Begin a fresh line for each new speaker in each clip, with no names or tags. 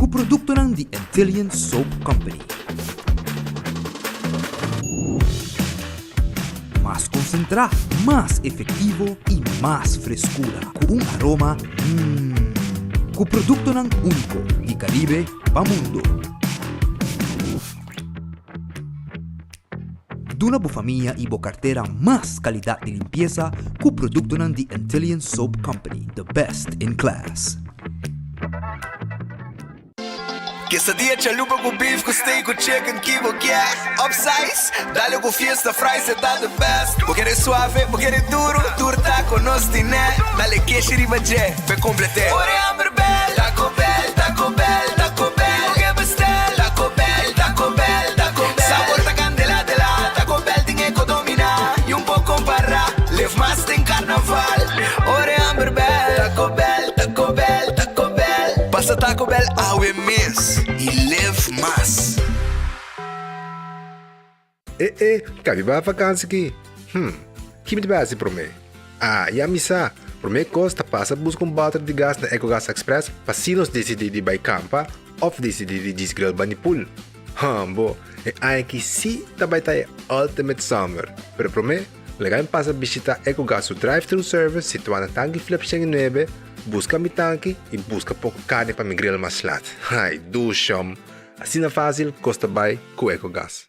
Ku produktonan di Antillean Soap Company. Mas konsentrá, mas efektivo i mas freskura ku un aroma mmm. Ku produktonan úniko di Karibe pa mundo. Duna bo famia i bo kartera mas kalidat di limpiesa ku produktonan di Antillean Soap Company, the best in class.
Quesadilla chalupa cu beef cu steak cu chicken ki bo kier Upsize, dale cu fiesta fries e ta the best Bo kere suave, bo kere duro, tur taco nos tine Dale keshi riba dje, p'e complete Ora e hamber bel, Taco Bell, Taco Bell, Taco Bell Ki bo ke bestel, Taco Bell, Taco Bell, Taco Bell Sabor ta candela de la, Taco Bell tin e co domina Y un por compara, live mas den carnaval Ora e hamber bel, Taco Bell, Taco Bell, Taco Bell Pasa Taco Bell awe mes y live mas.
E e, ka mi bai vakansi ki? Hm, ki mi ta bai hasi promé? Ah, ya mi sa! Promé kos ta pasa buska un bòter di gas na Ecogas Express pa si nos disidí di bai kampa òf disidí di djis grill bani pool. Hambo, e aña aki sí ta bai ta e ultimate summer! Pero promé, laga mi pasa bishitá Ecogas su drive-thru service situá na Tanki Flip 109, buska mi tanki i buska poko karni pa mi grill mas lat. Ai, dushom! Asina fásil kos ta bai ku Ecogas.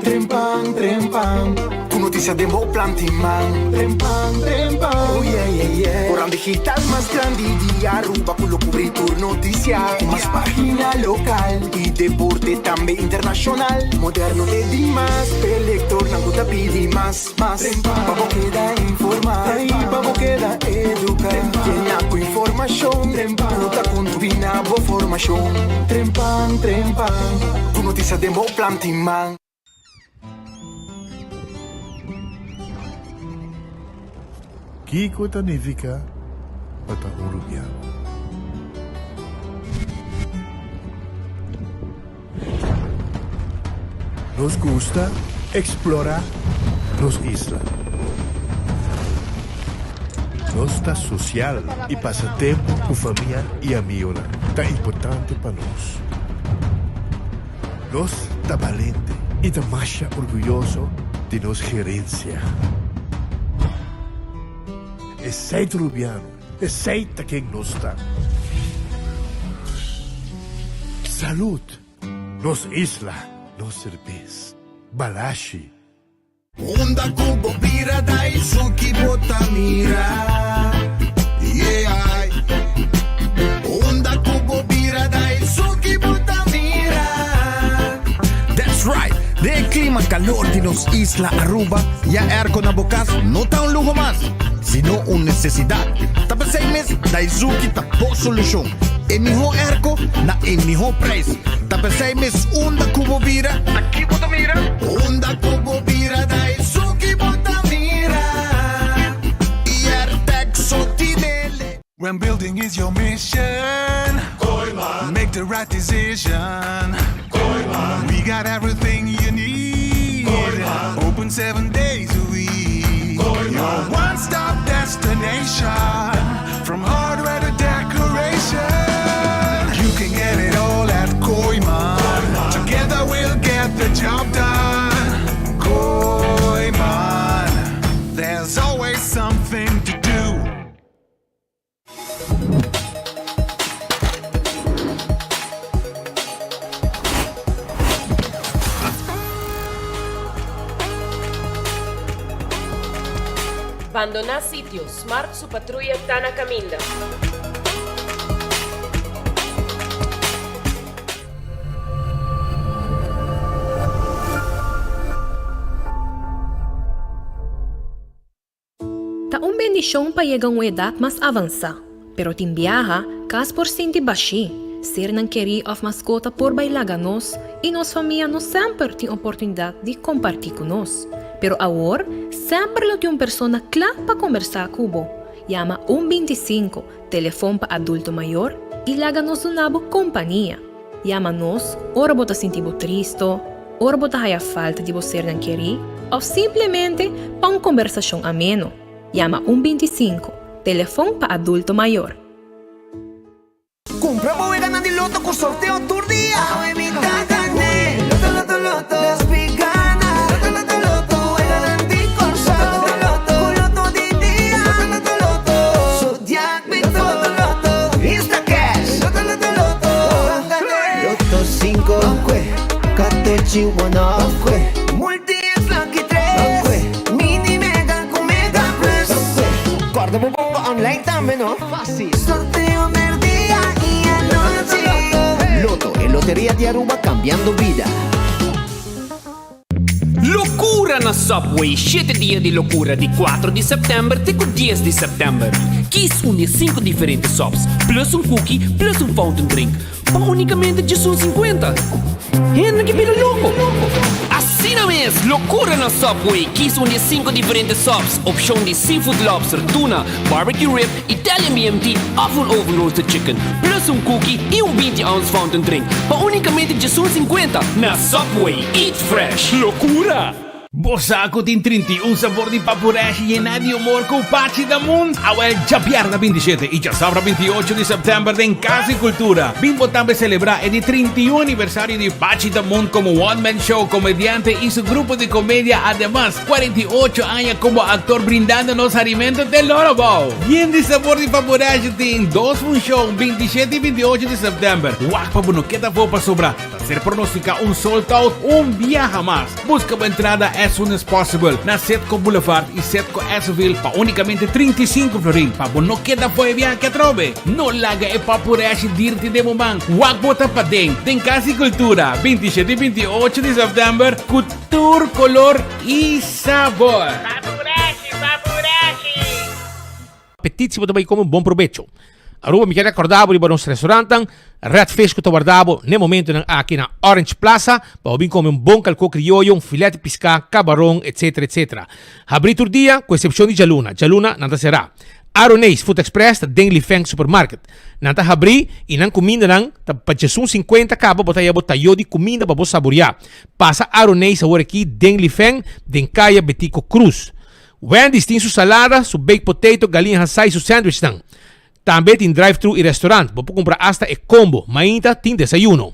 Trempan, trempan, ku notisia den bo planti man. Trempan, trempan, oh yeah, yeah, yeah. Koran digital mas grandi di Aruba ku lo kubri tur notisia. Ku mas pagina lokal i deporte tambe internashonal. Moderno te dimas, p'e lektornan ku ta pidi mas, mas. Pa bo keda informa i pa bo keda eduka. Yena ku informashon ku ta kontribuí na bo formashon. Trempan, trempan. Ku notisia den bo planti man.
Kiko ta nifiká pa ta un rubiano? Nos gusta eksplorá nos isla. Nos ta sosial i pasa tempu ku famia i amigonan ta importante pa nos. Nos ta balente i ta masha orguyoso di nos gerensia. Esei ta Rubiano, esei ta ken nos ta. Salud! Nos isla, nos serbes. Balashi.
Unda ku bo bira Daisuki bo ta mira Yeah Unda ku bo bira Daisuki bo ta mira.
That's right! Den e clima calor di nos isla Aruba, ya airco na bo cas no ta un luho mas, sino un necesidad. Ta p'esey mes Daizuki ta bo solucion. E miho airco na e miho prijs. Ta p'esey mes unda cu bo bira, aki bo ta mira.
Unda cu bo bira Daisuki bo ta mira.
Airtec so tinele.
When building is your mission Kooyman Make the right decision Kooyman We got everything you need Kooyman Open seven days a week Kooyman Your one stop destination From hardware to decoration You can get it all at Kooyman Together we'll get the job done Kooyman There's always something to do
Bandoná sitio, Smart su patruya ta na kaminda.
Ta un bendishon pa yega un edat mas avansá, pero tin biaha kas por sinti bashí, sernan kerí òf maskota por bai laga nos i nos famia no semper tin oportunidat di kompartí ku nos. Pero awor semper lo tin un persona kla pa kombersá ku bo. Yama un 25, telefon pa adulto mayor, i laga nos duna bo kompania. Yama nos ora bo ta sinti bo tristo, ora bo ta haya falta di bo sernan kerí òf simplemente pa un kombersashon ameno. Yama un 25, telefon pa adulto mayor.
Kumpra bo weganan di loto ku. what you wanna. Multi X Lucky 3. Mini Mega cu Mega Plus. Corda bo bomba online tambe no. Facil. Sorteo merdia y anochi. Lotto, e loteria di Aruba cambiando bida.
Locura na Subway, shete dia di locura di cuatro di september te cu dies di september. Kies un di e cinco diferente subs, plus un cookie, plus un fountain drink, pa unicamente djesun cincuenta. Hende ke bira loco! Asina mes, locura na Subway, kies un di e cinco diferente subs, opcion di seafood lobster, tuna, barbecue rib, Italian BMT of un oven roasted chicken, plus un cookie y un 20 ounce fountain drink, pa unicamente djesun 50 na Subway. Eat fresh! Locura!
Bo sa cu tin 31 sabor di papureshi yena di humor cu Pachi Damun? Awel djabièrnè 27 y djasabra 28 di september den Cas di Cultura bin bo tambe celebra e di 31 aniversario di Pachi Damun como one man show comediante y su grupo di comedia ademas 48 aña como actor brindando nos harimento te lora abou. Yen di sabor di Paporashi tin dos funcion 27 y 28 di september. Wak pa bo no keda afo pasobra ta ser pronostica un sold out un biaha mas. Busca bo entrada as soon as possible na Setco Boulevard y Setco Esseville pa unicamente 35 florin pa bo no keda afo e biaha aki atrobe. No laga e Paporashi dirti den bo man. Wak bo ta paden den Cas di Cultura 27 y 28 di september cu Tur color y sabor.
Papurashi, papurashi!
Apetit si bo ta bai come un bon probecho. Aruba mi kier recorda bo riba nos restaurantnan Red Fish cu ta warda bo n'e momentonan aki na Orange Plaza pa bo bin come un bon calco crioyo, un filet di pisca, cabaron etc etc. Habri tur dia cu excepcion di djaluna, djaluna nan ta cera. Aroneis Food Express ta den Lifeng Supermarket. Nan ta habri y nan cumindanan ta pa djesun 50 caba bo ta haya bo tayo di cuminda pa bo saboria. Pasa Aroneis awor aki den Lifeng, den Kaya Betico Cruz. Wendy's tin su salada, su baked potato, galiña hasá y su sandwichnan. Tambe tin drive-thru y restaurant. Bo por cumpra hasta e combo. Mainta tin desayuno.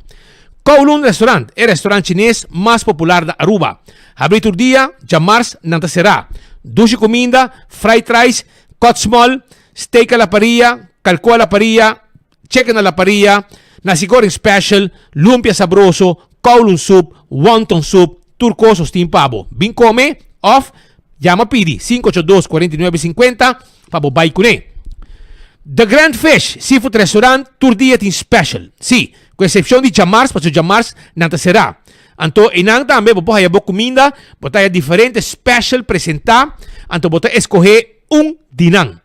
Kowloon Restaurant, e restaurant chines mas popular na Aruba. Habri tur dia, djamars nan ta será. Dushi cuminda, fried rice, cut small, steak a la parilla, calco a la parilla, Chicken a la parilla, nasi goreng special, lumpia sabroso, kowloon soup, wonton soup, tur cos nos tin pa bo. Bin come of yama pidi 582 49 50 pa bo bai cune. The Grand Fish Seafood Restaurant tur dia tin special. Si, cu excepcion di djamars pasobra djamars nan ta cera. Anto einan tambe bo por haya bo cuminda, bo ta haya diferente special presenta, anto bo ta escoge un di nan.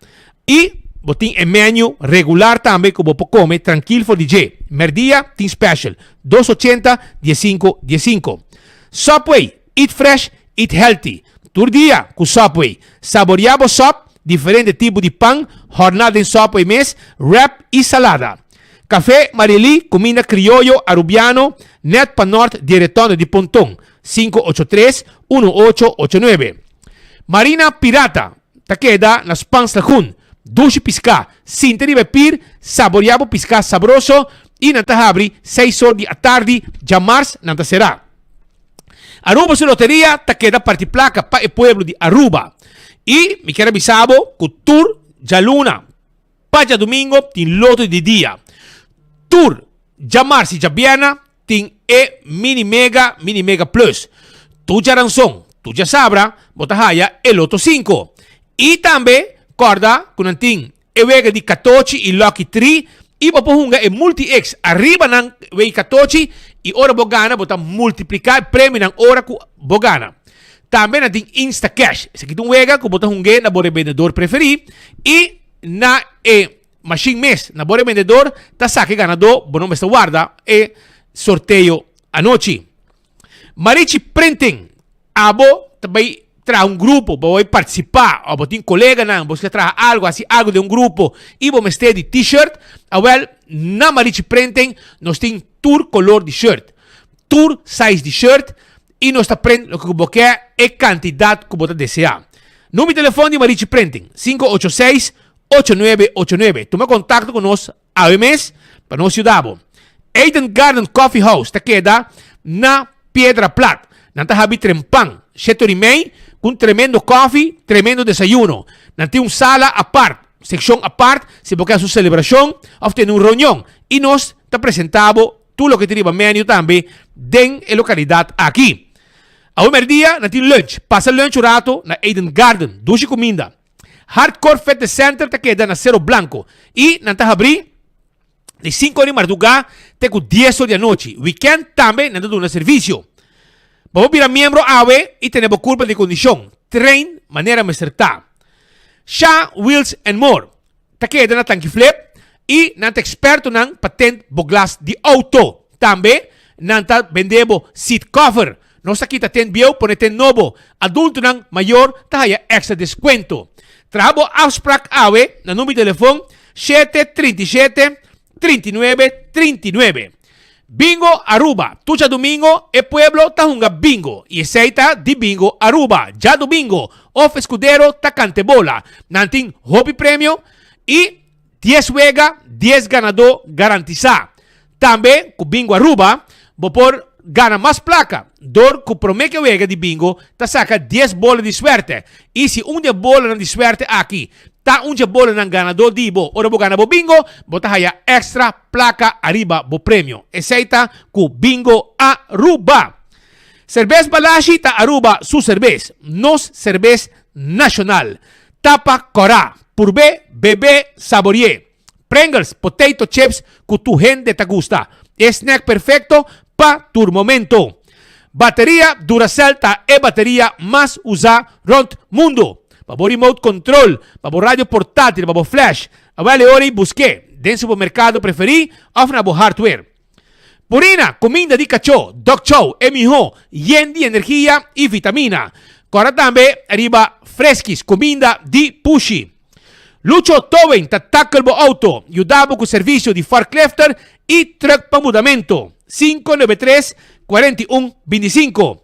I bo tin e menu regular tambe ku bo por kome trankil for di dje. Merdia tin special, dos ochenta, diesinko, diesinko. Subway, eat fresh, eat healthy. Tur dia ku Subway. Saboria bo sub, diferente tipo di pan, hòrná den Subway mes, wrap i salada. Café Marily, kuminda krioyo arubiano, nèt pa nòrt di e retondo di Ponton, 583 1889. Marina Pirata. Ta keda na Spans Lagoon. Dushi piská, sinta riba e pir, saboreá bo piská sabroso i nan ta habri seis or di atardi, djamars nan ta será. Aruba su loteria ta keda parti plaka pa e pueblo di Aruba. I mi kier a bisa bo ku tur djaluna pa djadumingo tin loto di dia. Tur djamars i djabierna Tin e Mini Mega, Mini Mega Plus. Tur djaranson, tur djasabra, bo ta haya e Loto 5. I tambe kòrda ku nan tin e wega di katochi i Lucky Tree i bo por hunga e Multi X ariba nan wega di katochi i ora bo gana bo ta multipliká e premionan ora ku bo gana. Tambe nan tin Insta Cash. Esaki ta un wega ku bo ta hung'é na bo rebendedor preferí i na e. Mashin mes na bo rebendedor ta saka e ganadó, bo no mester warda e sorteo anochi. Marichi Printing, Abo ta bai traha un grupo, bo bai partisipá òf bo tin koleganan, bo ke traha algu, hasi algu den un grupo i bo mester di t-shirt, awèl na Marichi Printing nos tin tur kolor di shirt, tur size di shirt i nos ta print loke ku bo ke e kantidat ku bo ta deseá. Number di telefòn di Marichi Printing, 586 8989. Tuma kontakto ku nos awe mes pa nos yuda bo. Eden Garden Coffee House ta keda na Piedra Plat. Nan ta habi trempan, shete ora i mei, ku un tremendo kofi, tremendo desayuno. Nan tin un sala apart, sekshon apart, si bo ke hasi un selebrashon òf tene un reunion. I nos ta presentá bo. Tur loke tin riba menu tambe den e lokalidat aki. Awe merdia nan tin lunch. Pasa lunch un rato na Eden Garden. Dushi kuminda. Hardcore Fitness Center ta keda na Cero Blanco y nan ta habri di 5 or di marduga te cu 10 or di anochi. Weekend tambe nan ta duna servicio. Bo por bira miembro awe y tene bo curpa den condicion. Train manera mester ta. Sha Wheels and More ta keda na Tanki Flip y nan ta expertonan pa tent bo glas di auto. Tambe nan ta bende bo seat cover. Nos ta kita tent bieu pone tent nobo. Adultonan mayor ta haya extra descuento. Traha bo afspraak awe na number di telefon 7 37 39 39. Bingo Aruba. Tur djadumingo e pueblo ta hunga bingo y esey ta di Bingo Aruba. Djadumingo of Escudero ta cante bola. Nan tin hopi premio y 10 wega, 10 ganadó garantisa. Tambe cu Bingo Aruba bo por gana mas placa door cu prome ke wega di bingo ta saca 10 bola di suerte y si un di e bolanan di suerte aki ta un dje bolanan ganadó di bo ora bo gana bo bingo bo ta haya extra placa ariba bo premio. Esey ta cu Bingo Aruba. Cerbes Balashi ta Aruba su cerbes, nos cerbes nacional. Tapa cora, purbe, bebe, saborie. Pringles, potato chips cu tur hende ta gusta. E snack perfecto pa tur momento. Bateria Duracell ta e bateria mas usa rond mundo. Pa bo remote control, pa bo radio portátil, pa bo flash. Awel e ora y busque den supermercado preferi of na bo hardware. Purina, kuminda di kachó, dog chow, e mihó, yen di energia i vitamina. Kòrda tambe riba Friskies, kuminda di pushi. Lucho Towing ta tackle bo outo, yuda bo ku servisio di forklifter i trùk pa mudamentu. 593 41 25.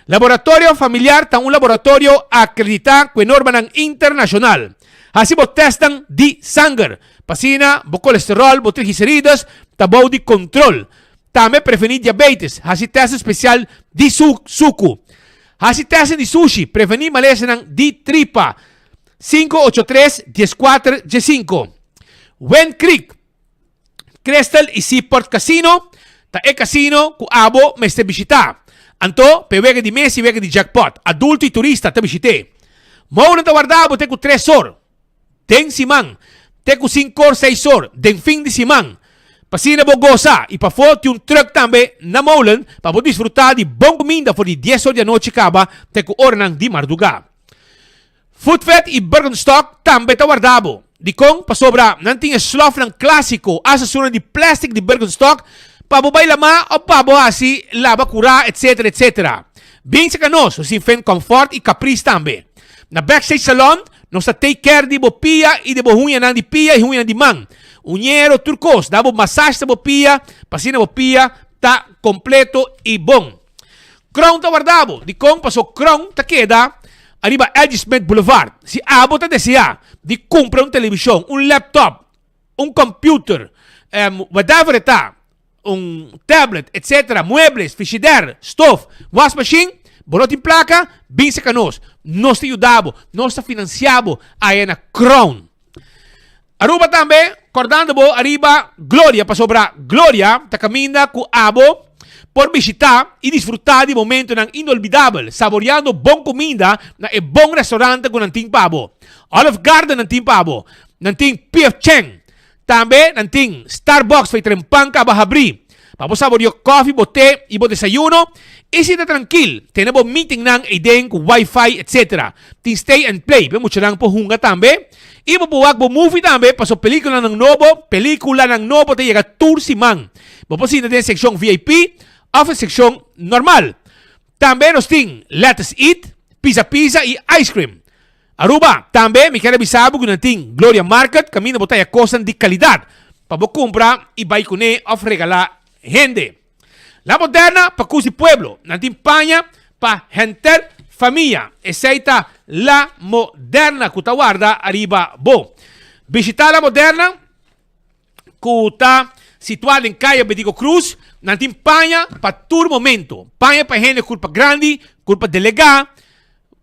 Laboratorio Familiar ta un laboratorio akreditá ku e normanan internashonal. Hasi bo tèstnan di sanger pa asina bo kolesteròl, bo trigliserides ta bou di kontrol. Tambe prevení diabetes, hasi tèst spesial di suku. Hasi tèstnan di sushi, prevení malesanan di tripa. 583 14 15. Wind Creek. Crystal y Seaport Casino ta e casino cu abo mester bishita. Anto, p'e wega di mesa y wega di jackpot, adulto y turista ta bishit'é. Molen ta warda bo te cu tres or den siman, te cu cinc'or, seis or den fin di siman. P'asina bo gosa y pafó tin un truck tambe na Molen pa bo disfruta di bon cuminda for di dies or di anochi caba te cu oranan di marduga. Foodvet i Birkenstock tambe ta warda bo. Dikon? Pasobra nan tin e slòfnan klásiko, asta esunnan di plèstik di Birkenstock, pa bo bai lamá òf pa bo hasi laba kurá, etsetera, etsetera. Bin serka nos, nos tin fen kòmfòrt i kapris tambe. Na Backstage Salon, nos ta take care di bo pia i di bo huñanan di pia i huñanan di man. Uñero, tur kos. Da bo masash na bo pia, pa asina bo pia ta kompleto i bon. Crown ta warda bo. Dikon? Paso Crown ta keda ariba L.G. Smith Boulevard. Si abo ta desea di kumpra un televishon, un laptop, un computer, whatever e ta, un tablet, etc., muebles, frigider, stof, wasmachine, bo no tin plaka, bin serka nos. Nos ta yuda bo, nos ta financia bo aya na Crown. Aruba tambe, kordando bo ariba Gloria, pasobra Gloria ta kaminda ku abo por bishitá i disfrutá di momentonan inolvidabel, saboreando bon kuminda na e bon restaurante ku nan tin pa bo. Olive Garden nan tin pa bo, nan tin P.F. Chang, tambe nan tin Starbucks pa e tren pan kaba habrí. Pa bo saboreó kòfi, bo te i bo desayuno i sinta trankil, tene bo meetingnan eiden ku wifi etc. Tin stay and play pa e muchanan por hunga tambe i bo por wak bo movie tambe paso pelikulanan nobo pelikulanan nobo ta yega tur siman. Bo por sinta den sekshon VIP òf e sekshon normal. Tambe nos tin Let Us Eat, Pizza Pizza i Ice Cream. Aruba, Tambe mi kier a bisa bo ku nan tin Gloria Market kaminda bo ta haya kosnan di kalidat pa bo kumpra i bai kuné òf regalá hende. La Moderna pa kus di pueblo, nan tin paña pa henter famia. Esei ta La Moderna ku ta warda ariba bo. Bishitá La Moderna. ku ta situá den Kaya Betico Cruz, nan tin paña pa tur momento. Paña pa hende kurpa grandi, kurpa delegá,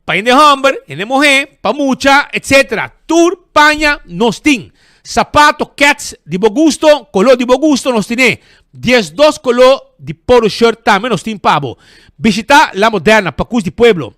pa hende hòmber, hende muhé, pa mucha, etsetera. Tur paña nos tin. Sapato Keds di bo gusto, color di bo gusto nos tine. 12 color di polo shirt tambe nos tin pa bo. Bishita La Moderna, Pacus di Pueblo.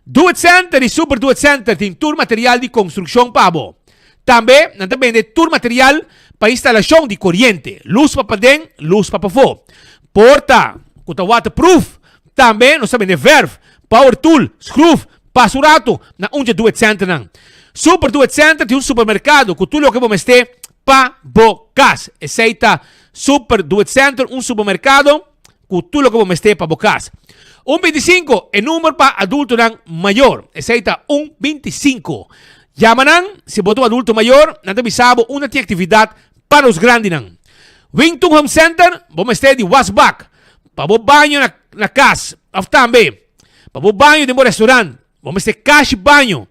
Do It Center y Super Do It Center tin tur material di construccion pa bo. Tambe nan ta bende tur material pa instalacion di coriente, luz pa paden, luz pa pafo. Porta cu ta waterproof. Tambe nos ta bende verf, power tool, schroef, Pasa un rato na un dje Duet Centernan. Super Duet Center tin un supermercado cu tur loke bo mester pa bo cas. Esey ta Super Duet Center, un supermercado cu tur loke bo mester pa bo cas. Un 25, e number pa adultonan mayor. Esey ta un 25. Yama nan si bo ta un adulto mayor, nan ta bisa bo unda tin actividad pa nos grandinan. Wington Home Center, bo mester di wasbak pa bo baño na na cas of tambe Pa bo baño den bo restaurant, bo mester kashi baño,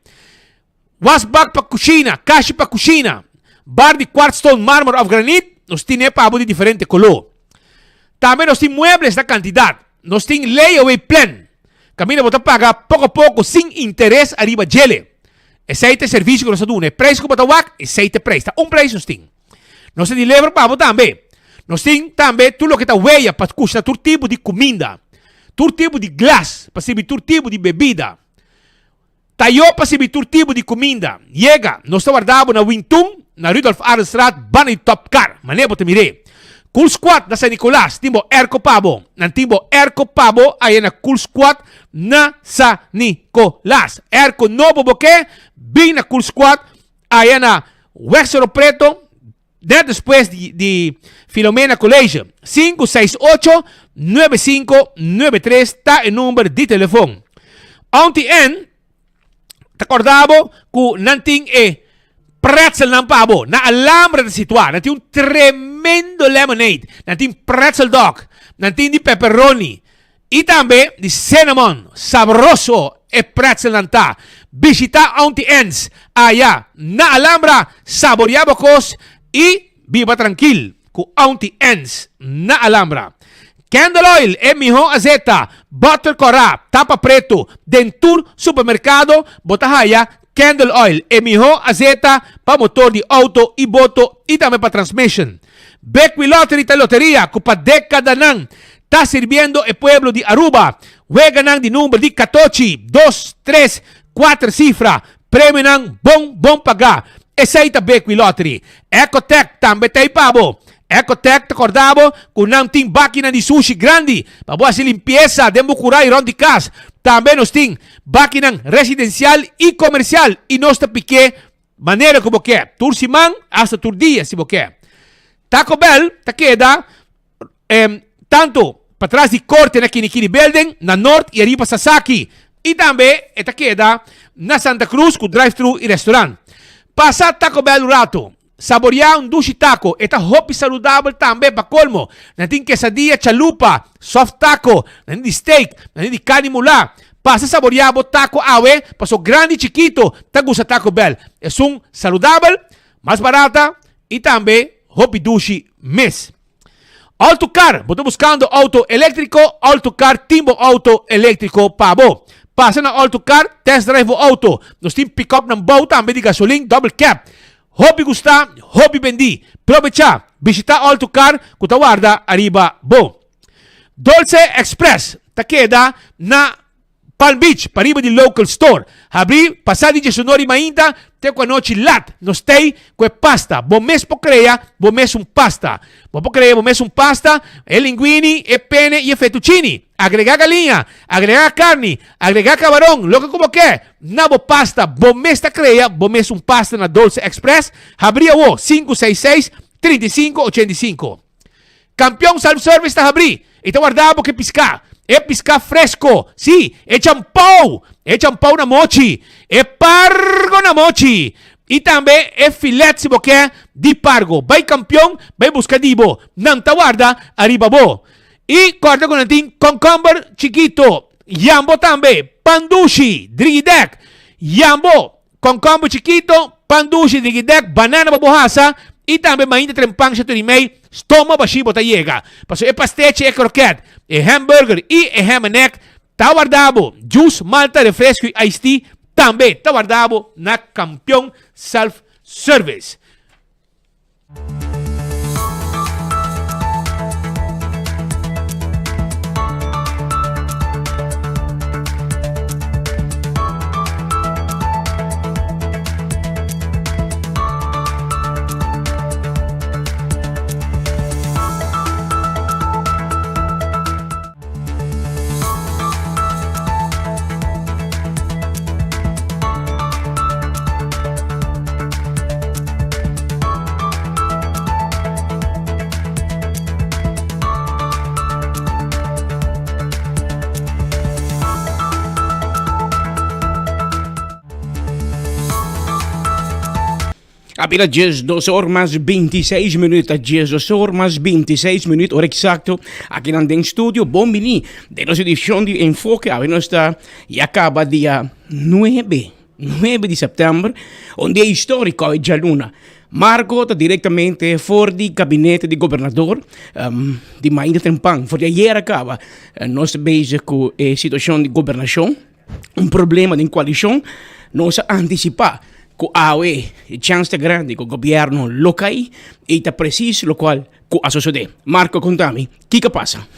wasbak pa kushina, kashi pa kushina, bar di kwartstone, marmer of granit, nos tine pa bo di diferente koló. Tambe nos tin muebles na kantidat. Nos tin layaway plan, kaminda bo ta paga poko poko sin interes ariba djele. Esei ta e servisio ku nos ta duna. E preis ku bo ta wak, esei ta e preis. Ta un preis nos tin. Nos ta deliver pa bo tambe. Nos tin tambe tur loke ta weya pa kushna tur tipo di kuminda, tur tipo di glas pa sirbi tur tipo di bebida, tayo pa sirbi tur tipo di kuminda. Yega, nos ta warda bo na Wintun, na Rudolf Arendstraat, banda di Top Car. Manera bo ta mir'é. Cool Squad na San Nicolas tin bo airco pa bo. Nan tin bo airco pa bo aya na Cool Squad na San Nicolas. Airco nobo bo ke? Bin na Cool Squad Aya na Weg Cerro Preto, net despues di, di Filomena College. 568-9593 ta e number di telefon. Auntie Ann ta korda bo ku nan tin e pretzelnan pa bo. Na Alhambra ta situá. Nan tin un tremendo lemonade. Nan tin pretzel dog. Nan tin di pepperoni. I tambe di cinnamon, sabroso e pretzelnan ta. Bishita Auntie Anne's aya na Alhambra, saboria bo kos i biba trankil ku Auntie Anne's na Alhambra. Candle Oil, e mihó azeta, butter kòrá, tapa pretu, den tur supermerkado bo ta haya Candle Oil, e mihó azeta pa motor di outo i boto i tambe pa transmission. Bekwee Lottery ta loteria ku pa dekadanan ta sirbiendo e pueblo di Aruba. Weganan di number di katochi, dos, tres, kuater sifra. Premionan bon bon pagá. Esei ta Bekwee Lottery. Ecotech tambe ta ei pa bo. Ecotech ta kòrda bo ku nan tin bakinan di sushi grandi pa bo hasi limpiesa den bo kura i rònt di kas. Tambe nos tin bakinan residensial i komersial i nos ta pik'é Manera ku bo ke, tur siman hasta tur dia si bo ke. Taco Bell ta keda tantu patras di korte na Kinikini Building, na Noord i ariba Sasaki. I tambe e ta keda na Santa Cruz ku drive-thru i restaurant. Pasa Taco Bell un ratu, saboreá un dushi taco. E ta hopi saludabel tambe. Pa kolmo, nan tin quesadilla, chalupa, soft taco, nan tin di steak, nan tin di carni mulá. Pasa saboreá bo taco awe, paso grandi i chikito ta gusta Taco Bell. Esun saludabel, mas barata i tambe hopi dushi mes. Autocar, bo ta buskando auto eléktriko? Autocar tin bo auto eléktriko pa bo. Pasa na Autocar, test drive bo auto. Nos tin pick-upnan bou tambe di gasolin double cab. Hopi gustá, hopi bendí. Probechá, bishitá Autocar ku ta warda ariba bo. Dolce Express ta keda na Palm Beach, pariba di Local Store. Habrí pasá di diesunor di mainta te ku anochi lat. Nos tei ku e pasta. Bo mes por krea bo mes un pasta. Bo por krea bo mes un pasta, e linguini, e pene i e fettuccini. Agregá galiña, agregá karni, agregá kabaron, loke ku bo ke na bo pasta. Bo mes ta krea bo mes un pasta na Dolce Express. Habrí awo, 566 35 85. Kampion Self Service ta habrí i ta warda bo ke piská. E piská fresko, sí, e champou, e champou na mochi, e pargo na mochi i tambe e filet si bo ke di pargo. Bai Kampion, bai buska di bo. Nan ta warda ariba bo. I kòrda ku nan tin kònkòmber chikito, yambo tambe, pan dushi, drigidèk, yambo, Concomber chikito, pan dushi di gidek, banana pa bo hasa y tambe mainta tren pan shatur y mei, stoma bashi bo ta yega. Pasobra e pastechi, e kroket, e hamburger y e ham and egg ta warda bo. Juice, malta, refresco y iced tea tambe ta warda bo na Campeon Self Service.
A bira 12 or mas 26 minuut, ta 12 or mas 26 minuut, ora exacto, aki nan den studio. Bon bini den nos edicion di Enfoke. Awe nos ta ya caba dia 9, 9 di september, un dia historico awe djaluna. Marco ta directamente for di gabinete di gobernador um, di mainta trempan, for di ayer a caba. Nos ta bezig cu e situacion di gobernacion. Un problema den coalicion, nos a anticipa cu awe e chance ta grandi cu gobierno lo cay y ta precies locual cu a sosode. Marco conta mi, kico a pasa?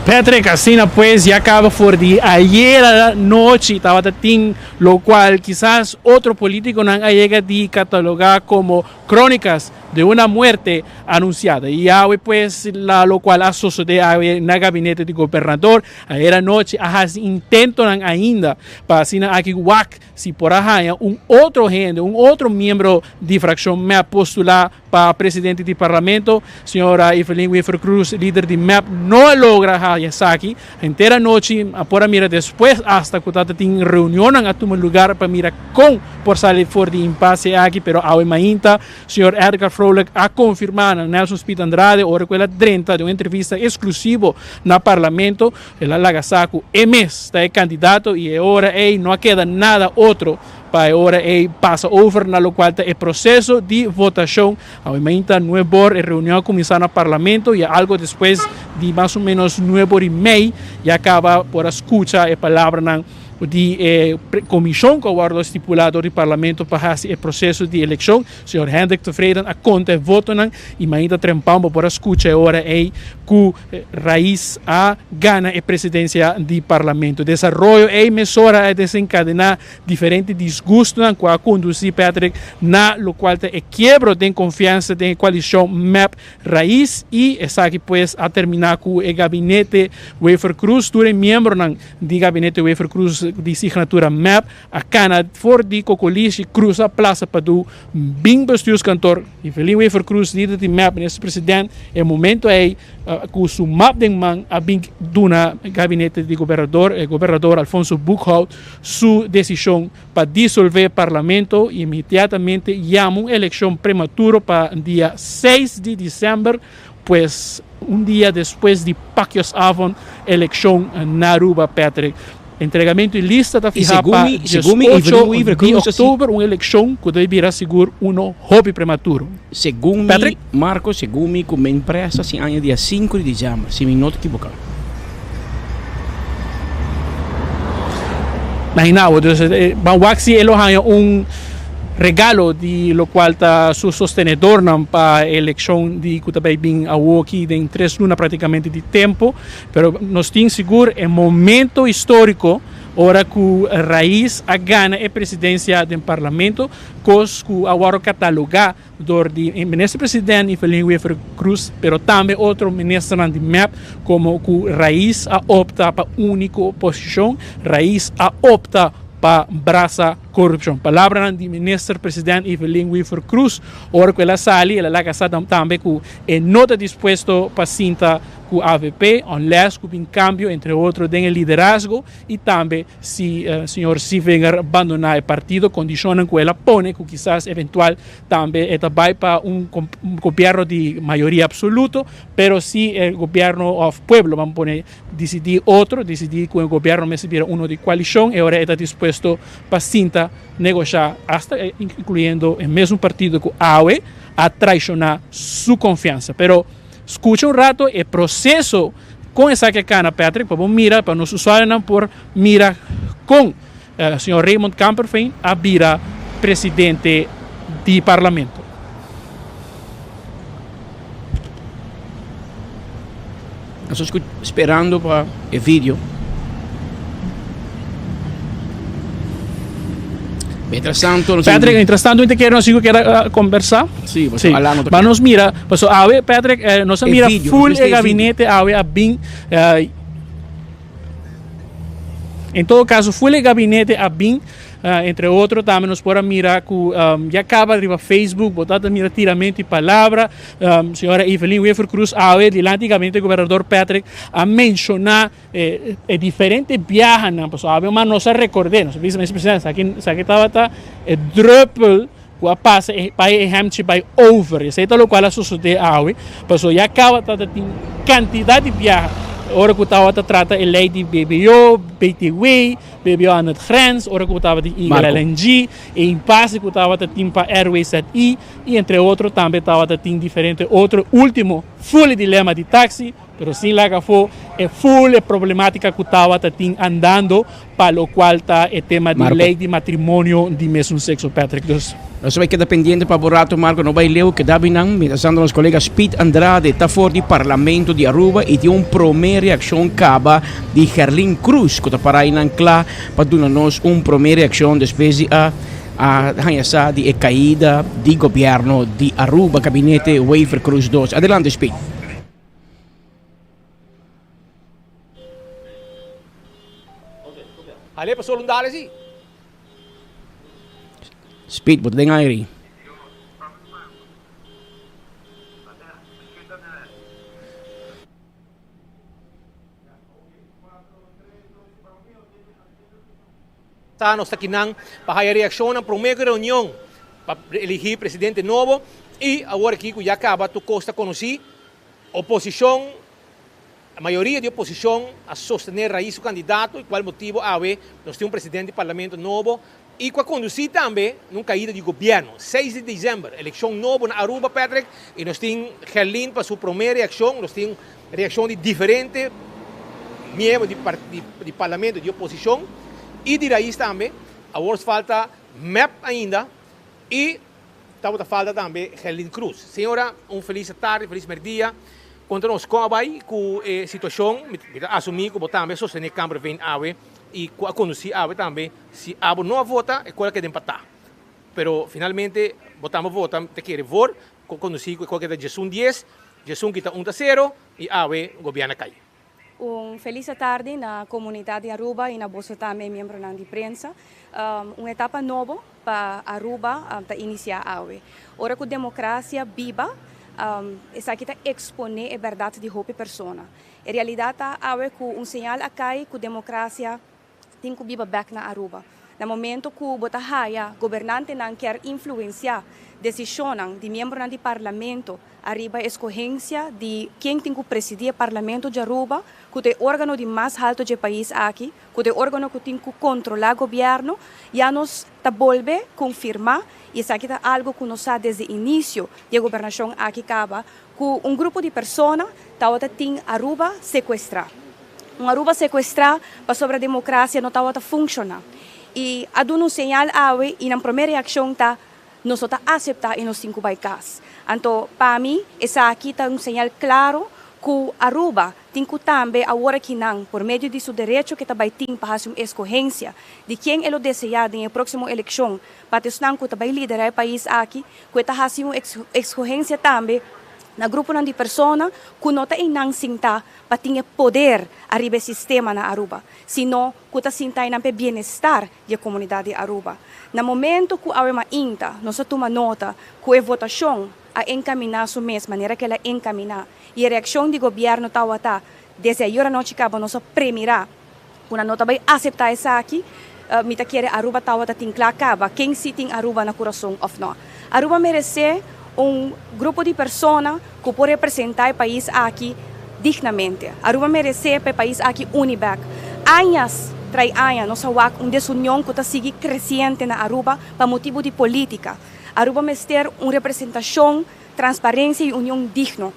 Patrick, asina pues ya caba for di ayer anochi tabata tin locual kisas otro politiconan a yega di cataloga como crónicas de una muerte anunciada. Y awe pues la locual a sosode awe na gabinete di gobernador ayer anochi a haci intentonan ainda pa asina aki wak si por a haña un otro hende, un otro miembro di fraccion mep postula pa presidente di parlamento. Señora Evelyn Wever-Croes, lider di mep, no a logra haña esaki. Henter anochi a por a mira despues hasta cu ta tin reunionnan a tuma lugar pa mira con por sali for di impasse aki, pero awe mainta señor Edgar Vrolijk a confirma na Nelson Speed Andrade ora cu el a drenta den un entrevista exclusivo na parlamento, el a laga sa cu e mes ta e candidato y e ora ey no a keda nada otro Pa e ora ei pasa over na lokual ta e proseso di votashon. Awe mainta nuebor e reunion a kuminsá na parlamento i algo despues di mas o ménos nuebor i mei ya kaba por a skucha e palabranan di e komishon ku a wòrdu stipulá dor di parlamento pa hasi e proseso di elekshon. Señor Hendrik Tevreden a konta e votonan i mainta trempan bo por a skucha e ora ei ku Raiz a gana e presidensia di parlamento. Desaroyo ei mesora a desenkadená diferente disgustonan ku a kondusí Patrick na lokual ta e kiebro den konfiansa den e koalishon mep Raiz i esaki pues a terminá ku e gabinete Wever-Croes. Tur e miembronan di gabinete Wever-Croes di signatura mep a kana for di Kokolishi krusa Plaza Padu bin bestuurskantoor. Evelyn Wever-Croes, lider di mep, minister president, e momento ei ku su map den man a bin duna gabinete di gobernador, e gobernador Alfonso Boekhoudt, su desishon pa disolvé parlamento i inmediatamente yama un elekshon prematuro pa dia seis di december, pues un dia despues di pakjesavond elekshon na Aruba. Patrick, entregamento di lista ta fiha pa diesocho di oktober, un elekshon ku debe bira sigur uno hopi prematuro.
Segun mi, Marco, segun mi ku men presa sin aña dia sinku di december, si mi no ta ekiboká.
Imagina bo, dus ban wak si e lo haña un regalo di lokual ta su sostenedornan pa e elekshon di ku ta bai bin awoki den tres luna praktikamente di tempu. Pero nos tin sigur e momento historico ora cu Raiz a gana e presidencia den parlamento, cos cu a worde cataloga door di e minister president Evelyn Wever Croes, pero tambe otro ministernan di mep como cu Raiz a opta pa unico posicion, Raiz a opta pa brasa corupcion. Palabranan di minister president Evelyn Wever Croes ora cu el a sali, el a laga sa tambe cu e no ta dispuesto pa sinta cu avp, unless cu bin cambio entre otro den e liderazgo y tambe si señor Sievinger bandona e partido, condicionnan cu el a pone cu kisas eventual tambe e ta bay pa un gobierno di mayoria absoluto, pero si e gobierno of pueblo ban pone dicidi otro, dicidi cu e gobierno mester bira uno di coalicion, e ora e ta dispuesto pa sinta negosha hasta incluyendo e mesun partido cu awe a traiciona su confiansa. Pero Scucha un rato e proceso con esaki a cana Patrick pa bo mira pa nos usuarionan por mira con señor Raymond Kamperveen a bira presidente di parlamento.
Nos ta sperando pa e video. Mientras tanto, nos
Patrick, mientras tanto, te quiero, nos quiero conversar.
Sí,
sí. Ma nos mira, paso awe, Patrick, eh, nos a mira video, full e gabinete awe a bin eh, en todo caso, full e gabinete a bin. Entre otro tambe nos por a mira cu ya caba riba Facebook bo ta mira tiramento di palabra. Señora Evelyn Wever Croes awe dilanti gabinete gobernador Patrick a menciona e diferente biahanan pasobra awe mas nos a recorde, nos a bisa Minister Presidente esaki esaki tabata e druppel cu a pasa pa e hemchi bay over. Esey ta locual a sosode awe pasobra ya caba tabata tin cantidad di biaha ora cu tabata trata e ley di BBO, BTW, BBO aan het grens, ora cu tabatin Eagle LNG, e impasse cu tabata tin pa RWZI y entre otro tambe tabata tin diferente otro ultimo full e dilema di taxi, pero sin laga afo e full e problematica cu tabata tin andando pa locual ta e tema di ley di matrimonio di mesun sexo Patrick. Dus.
Nos ta bai keda pendiente pa bo rato Marco, no bai leu, keda binan. Mientras tanto nos colega Speed Andrade ta for di Parlamento di Aruba y tin un prome reaccion caba di Gerlin Cruz cu ta para aynan cla pa duna nos un prome reaccion despues di a a haya sa di e caida di gobierno di Aruba, Gabinete Wever Croes dos. Adelante Speed.
Ale pa solo un dale si.
Speed, bo ta den aire.
Ta nos ta kinan pa haya reaccionnan prome cu e reunion pa eligi presidente nobo y awor aki cu ya caba tur cos ta conoci, oposicion, mayoria di oposicion a sostene Raiz su candidato y cual motibo awe nos tin un presidente di parlamento nobo y cu a conduci tambe na un caida di gobierno. Seis di december, eleccion nobo na Aruba, Patrick, y nos tin Gerlin pa su prome reaccion, nos tin reaccion di diferente miembro di di parlamento di oposicion y di Raiz tambe. Awor falta mep ainda y tabata falta tambe Gerlin Cruz. Señora, un feliz tarde, feliz merdia. Conta nos con a bay cu e situacion, mi ta asumi cu bo tambe a sostene Kamperveen awe y cu a conduci awe tambe. Si abo no a vota, e kos a keda empatá. Pero finalmente bo tambe a vota, ta kere voor, ku a kondusí ku e kos a keda diesun dies, diesun kita un ta sero i awe gobièrnu a kai.
Un felis atardi na komunidat di Aruba i na boso tambe miembronan di prensa. Un etapa nobo pa Aruba ta inisiá awe. Ora ku demokrasia biba, esaki ta eksponé e bèrdat di hopi persona. E realidat ta awe ku un señal a kai ku demokrasia tin cu biba bek na Aruba. Na momento cu bo ta haya gobernantenan kier influencia decisionnan di miembronan di parlamento ariba escogencia di ken tin cu presidi e parlamento di Aruba, cu ta e organo di mas halto dje pais aki, cu ta e organo cu tin cu controla gobierno, ya nos ta bolbe confirma, y esaki ta algo cu nos sa desde inicio di e gobernacion aki caba, Ku un grupo di persona tawata tin Aruba sekuestrá. Un Aruba sekuestrá pasobra demokrasia no tawata funshoná. I a duna un señal awe i nan promé reakshon ta, nos no ta aseptá i nos tin ku bai kas. Anto pa mi esaki ta un señal klaro ku Aruba tin ku tambe awor aki nan por medio di su derecho ke ta bai tin pa hasi un eskohensia di ken e lo deseá den e próksimo elekshon pa esnan ku ta bai liderá e pais aki ku e ta hasi un escogencia tambe na gruponan di persona ku no ta einan sinta pa tin e poder ariba e sistema na Aruba, sino ku ta sinta einan pa e bienestar di e komunidat di Aruba. Na momento ku awe mainta nos a tuma nota ku e votashon a enkaminá su mes manera ku el a enkaminá i e reakshon di gobièrnu tawata desde ayora nochi kaba nos a premirá Ku nan no ta bai aseptá esaki, mi ta kere Aruba tawata tin kla kaba ken si tin Aruba na kurason òf no. Aruba meresé un grupo di persona ku por representá e pais aki dignamente. Aruba meresé pa e pais aki uni bèk. Añas trai aña nos a wak un desunion ku ta sigui kresiente na Aruba pa motibu di polítika. Aruba mester un representashon, transparensia i union digno.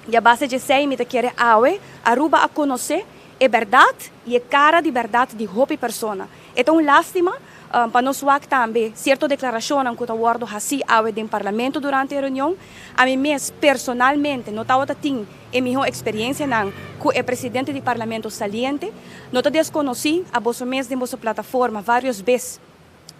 I a base djesei mi ta kere awe Aruba a konosé E bèrdat i e kara di bèrdat di hopi persona. E ta un lástima pa nos wak tambe sierto deklarashonnan ku ta wòrdu hasí awe den Parlamento durante e reunion. Ami mes personalmente no tabata tin e mihó eksperiensianan ku e presidente di Parlamento saliente. No ta deskonosí a boso mes den boso plataforma vários bes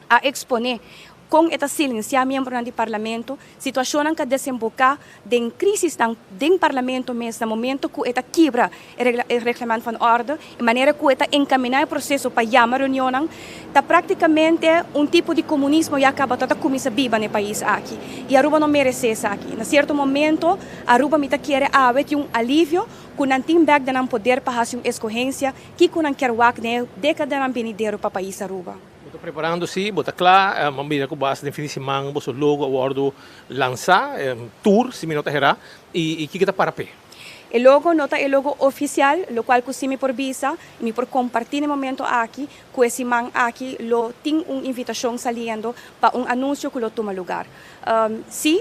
a eksponé. Kon e ta silensiá miembronan di Parlamento, situashonnan ka desemboká den krisisnan den Parlamento mes na momento ku e ta kibra e reglement van orde, e manera ku e ta enkaminá e proseso pa yama reunionnan, ta praktikamente un tipo di komunismo ya kaba ta ta kuminsá biba na e pais aki. I Aruba no meresé esaki. Na sierto momento Aruba mi ta kere awe tin un alivio ku nan tin bèk den nan poder pa hasi un eskohensia kiko nan kier wak den e dekadanan benidero pa pais Aruba.
Bo ta preparando si, bo ta kla, bo a mira ku base den fin di siman boso logo a wòrdu lansá, tur si mi no ta herá, i kiko ta para p'e?
E logo no ta e logo ofisial, lokual ku si mi por bisa i mi por kompartí na e momento aki ku e siman aki lo tin un invitashon saliendo pa un anunsio ku lo tuma lugar. Sí,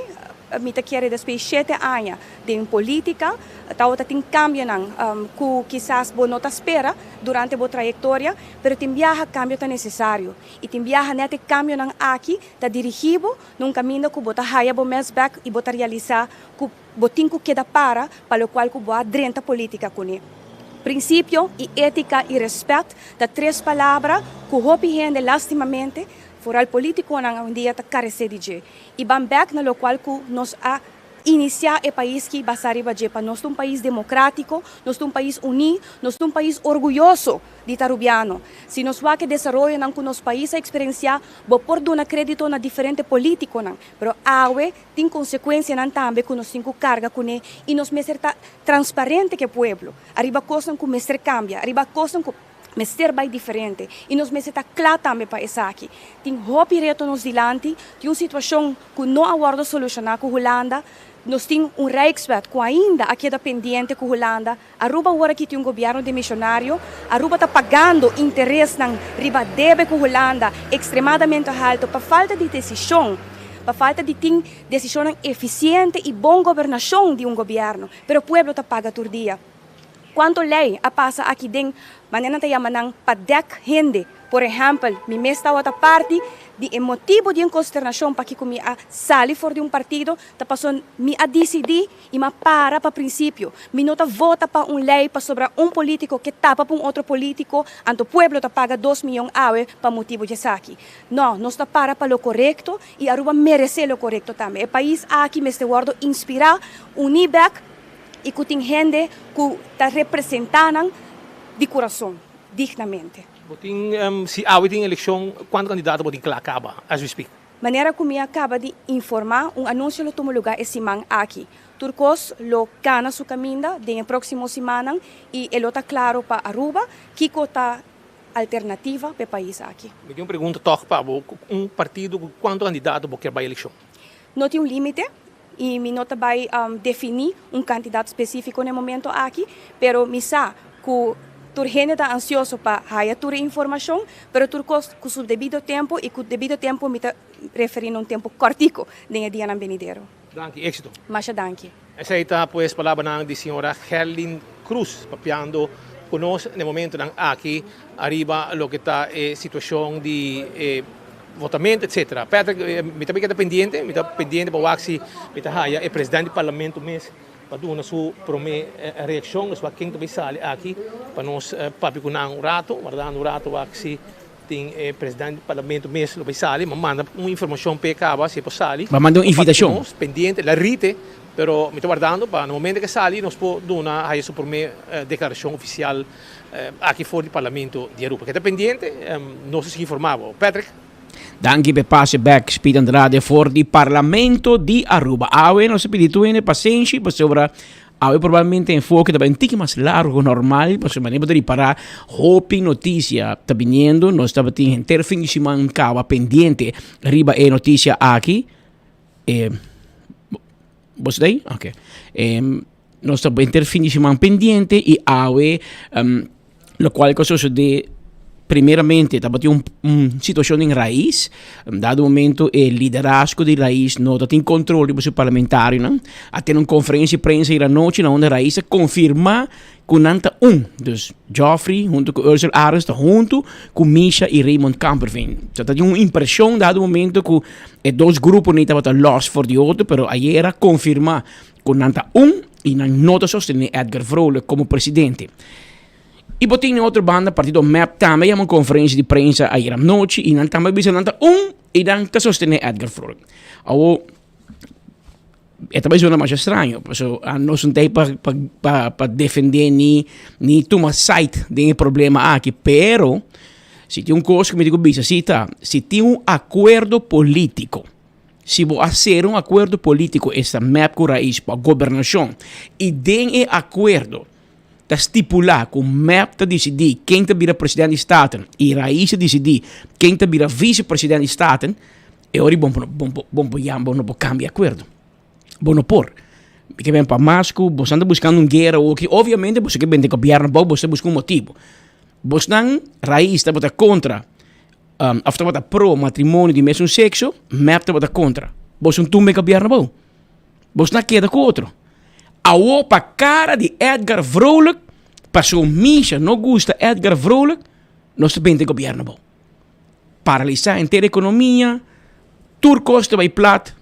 mi ta kere despues shete aña den polítika tabata tin kambionan ku kisas bo no ta spera durante bo trayektoria, pero tin biaha kambio ta nesesario i tin biaha nèt e kambionan aki ta dirigí bo na un kaminda ku bo ta haya bo mes bèk i bo ta realisá ku bo tin ku keda para pa lokual ku bo a drenta polítika kuné. Prinsipio i étika i rèspèt ta tres palabra ku hopi hende lastimamente Foral politiconan awendia ta carece di dje y ban bek na locual cu nos a inicia e pais ki basa riba dje pa nos ta un pais democratico, nos ta un pais uni, nos ta un pais orguyoso di ta Rubiano. Si nos wak e desaroyonan cu nos pais a experiencia bo por duna credito na diferente politiconan, pero awe tin consecuencianan tambe cu nos tin cu carga cune y nos mester ta transparente cu e pueblo ariba cosnan cu mester cambia, ariba cosnan cu. Mester bai diferente y nos mester ta cla tambe pa esaki. Tin hopi reto nos dilanti, tin un situacion cu no a wordo soluciona cu Hulanda, nos tin un Rijkswet cu ainda a keda pendiente cu Hulanda, Aruba awor aki tin un gobierno demisionario, Aruba ta pagando interesnan riba debe cu Hulanda extremadamente halto pa falta di decision, pa falta di tin decisionnan eficiente y bon gobernacion di un gobierno, pero pueblo ta paga tur dia. Cuanto ley a pasa aki den manera nan ta yama nan pa dek hende. Por ehempel, mi mes tawata parti di e motibo di en consternacion pakico mi a sali for di un partido ta paso mi a dicidi y mi a para pa principio. Mi no ta vota pa un ley pasobra un politico ke tapa pa un otro politico anto pueblo ta paga dos miyon awe pa motibo di esaki. No, nos ta para pa lo corecto y Aruba merece lo corecto tambe. E pais aki mester wordo inspira, uni bek. i ku tin hende ku ta representá nan di kurason, dignamente.
Bo tin, si awe tin elekshon, kuantu kandidato bo tin kla kaba, as we speak?
Manera ku mi a kaba di informá, un anunsio lo tuma lugá e siman aki. Tur kos lo kana su kaminda den e próksimo simannan i e lo ta klaro pa Aruba kiko ta alternativa pa e pais aki.
Mi tin un pregunta tòg pa bo, un partido ku kuantu kandidato bo kier bai elekshon?
No tin un límite. I mi no ta bai definí un kantidat spesífiko na e momento aki, pero mi sa ku tur hende ta ansioso pa haya tur e informashon, pero tur kos ku su debido tempu i ku debido tempu mi ta referí na un tempu kòrtiku den e dianan benidero.
Danki, éksito.
Masha danki.
Esei ta pues palabranan di señora Gerlin Cruz papiando ku nos na e momentonan aki ariba loke ta e situashon di e votamento etcetera. Patrick, mi ta keda pendiente, mi ta pendiente pa wak si mi ta haya e presidente di parlamento mes pa duna su prome reaccion, nos wak ken ta bay sali aki pa nos papia cu nan un rato, wardando un rato wak si tin e presidente di parlamento mes lo bay sali, mi a manda un informacion p'e caba si e por sali.
Bo a manda un invitacion.
Nos pendiente, la rite, pero mi ta wardando pa na momento ke sali nos por duna haya su prome declaracion oficial. Aki for di Parlamento di Aruba. Keda pendiente, nos ta sigui informa bo. Patrick.
Danki p'e pase bek, Speed Andrade for di Parlamento di Aruba. Awe nos a pidi tur hende pasenshi pasobra awe probablemente enfoke ta bai un tiki mas largo ku normal pasobra manera bo ta ripará hopi notisia ta biniendo. Nos tabatin henter fin di siman kaba pendiente riba e notisia aki. E bo ta ei? Oke. Nos ta henter fin di siman pendiente y awe locual cu a sucede primeramente tabatin un un situacion den Raiz, dado momento e liderazgo di Raiz no ta tin control riba su parlamentarionan, a tene un conferencia di prensa ayer anochi na unda Raiz a confirma cu nan ta un, dus Geoffrey hunto cu Ursel Arends ta hunto cu Misha y Raymond Kamperveen. So ta tin un impresion dado momento cu e dos gruponan tabata los for di otro pero ayer a confirma Ku nan ta un i nan no ta sostené Edgar Vrolijk komo presidente. I bo tin na otro banda partido mep tambe yama un konferensia di prensa ayer anochi i nan tambe bisa nan ta un. I nan ta sostené Edgar Vrolijk. Awor, e ta bai zona masha straño, paso nos no ta ei pa pa pa pa defendé ni ni tuma side den e problema aki, pero si tin un kos ku mi tin ku bisa si ta, si tin un akuerdo polítiko, si bo a sera un akuerdo polítiko esta mep ku Raiz pa gobernashon i den e akuerdo ta stipulá ku mep ta disidí ken ta bira president di Staten i Raiz ta disidí ken ta bira visepresident di Staten, E ora bo bo bo por yama bo no por cambia acuerdo. Bo no por. Mi ke ben pa mas ku boso anda buscando un guera oki, obviamente boso ke bende gobierno abou, boso ta busca un motibo. Bosnan raiz tabata contra of tabata pro matrimonio di mesun sexo, mep tabata contra. Boso un tumba e gobierno abou. Bosnan a keda ku otro. Awo pa cara di Edgar Vrolijk, paso Misha no gusta Edgar Vrolijk, nos ta bende gobierno abou. Paralisá henter ekonomia, tur kos ta bai plat,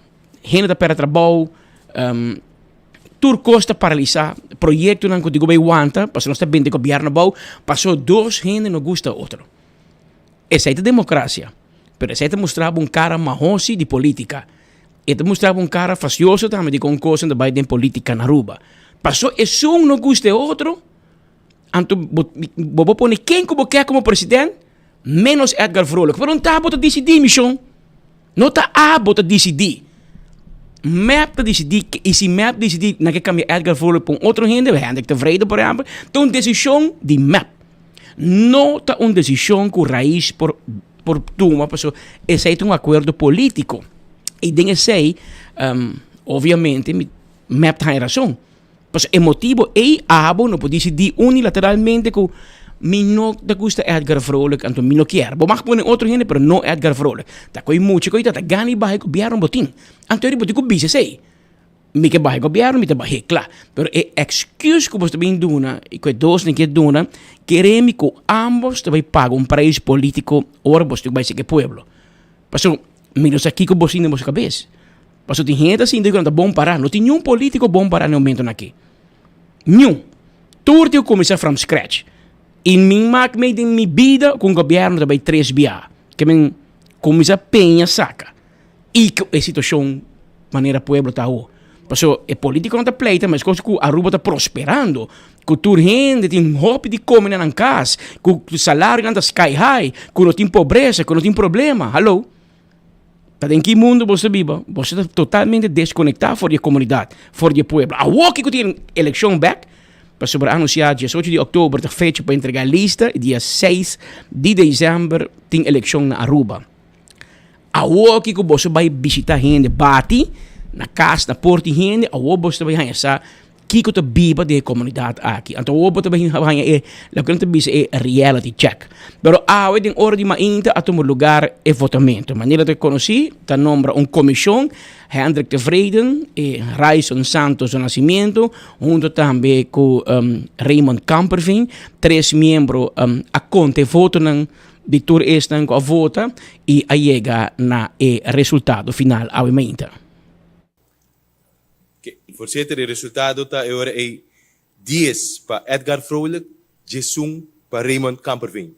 hende ta pèrdè trabou, tur kos ta paralisá, proyektonan ku tin ku bai wanta pasobra nos ta bende gobièrnu abou, pasobra dos hende no gusta otro. Esei ta demokrasia, pero esei ta mustra bo un kara mahosi di polítika. E ta mustra bo un kara fasioso tambe di kon kosnan ta bai den polítika na Aruba. Pasobra esun no gusta e otro, anto bo bo por pone ken ku bo ke komo president, Menos Edgar Vrolijk. Pero no ta abo ta disidí, mishon. No ta abo ta disidí. Mep ta disidí i si mep disidí nan ke kambia Edgar Vrolijk pa un otro hende, Hendrik Tevreden por ehèmpel, ta un desishon di mep. No ta un desishon ku Raiz por por tuma pasobra esei ta un akuerdo polítiko. I den esei, obviamente mep ta haña rason. Pasobra e motibo ei abo no por disidí unilateralmente ku mi no ta gusta Edgar Vrolijk anto mi no kier. Bo mag pone otro hende pero no Edgar Vrolijk. Ta koe mucha koe ta ta gana i baha e gobièrnu bo tin. Anto bo tin ku bisa esei. Mi ke baha e gobièrnu mi ta bah'é kla. Pero e excuse ku bo ta bin duna i ku e dosnan ke duna kere mi ku ambos ta bai paga un prijs politiko ora bo tin ku bai seki e pueblo. Pasobra mi no sa kiko bo sinti den bo kabes. Pasobra tin hende ta sinti ku nan ta bon pará. No tin niun polítiko bon pará na e momentonan aki. Niun. Tur tin ku kuminsá from scratch. I mi mak mei den mi bida ku un gobièrnu ta bai tres biaha. Ke men kuminsá peña saka. I ku e situashon manera pueblo ta awor. Pasobra e polítikonan ta pleita meskos ku Aruba ta prosperando. Ku tur hende tin hopi di kome na nan kas. Ku salarionan ta sky high. Ku no tin pobresa, ku no tin problema. Hallo. Ta den ki mundo boso ta biba? Boso ta totalmente desconecta for di e comunidad, for di e pueblo. Awor ki cu tin eleccion bek, pasobra a anuncia diesocho di october ta fecha pa entrega lista y dia seis di december tin eleccion na Aruba. Awor ki cu boso bay bishita hende, bati na cas, na porta di hende, awor boso ta bay haya sa Kiko ta biba den e komunidat aki? Anto awor bo ta bin haña e loke nan ta bisa e reality check. Pero awe den ora di mainta a tuma lugar e votamento. Manera ta konosí ta nombra un komishon, Hendrik Tevreden i Ryson Santos do Nascimento hunto tambe ku Raymond Kamperveen, tres miembro a konta e votonan di tur esnan ku a vota i a yega na e resultado final awe mainta.
Voorzitter, e resultado ta e ora ei dies pa Edgar Vrolijk, diesun pa Raymond Kamperveen.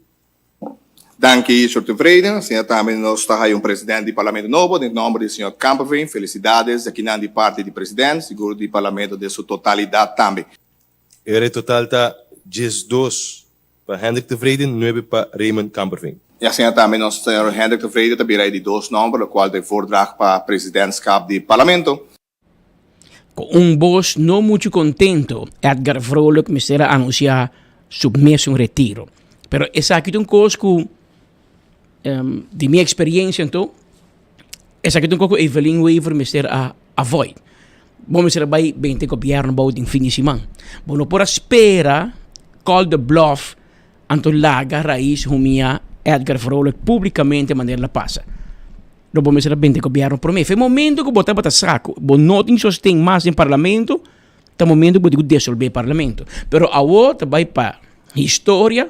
Danki, señor Tevreden. Asina tambe nos ta haya un president di Parlamento nobo den nomber di señor Kamperveen. Felicidades di akinan di parti di president, sigur di Parlamento den su totalidad tambe.
E ora e total ta 12 pa Hendrik Tevreden, nuebe pa Raymond Kamperveen.
I asina tambe nos señor Hendrik Tevreden ta bira e di dos nomber, locual ta e voordracht pa presidentschap di Parlamento.
Cu un bos no mucho contento, Edgar Vrolijk mester a anuncia su mesun retiro. Pero esaki ta un cos cu, di mi experiencia anto, esaki ta un cos cu Evelyn Wever mester a avoid. Bo mester a bai bente gobierno bou den fin di siman. Bo no por a spera call the bluff anto laga Raiz humia Edgar Vrolijk publicamente manera la pasa. Lo bo mester a bente gobierno prome. Fe momento cu bo tabata sa cu bo no tin sosten mas den parlamento, ta momento cu bo tin cu desolve parlamento. Pero awo ta bai pa historia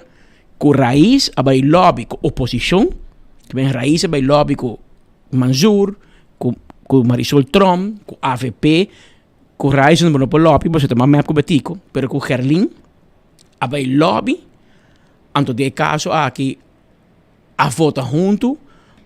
cu Raiz a bai lobby cu oposicion, Raiz a bai lobby cu Manzoor, cu cu Marisol Tromp, cu avp, cu Ryzon bo no por lobby pasobra ta mas mep cu Betico, pero cu Gerlin a bay lobby, anto den e caso aki a vota hunto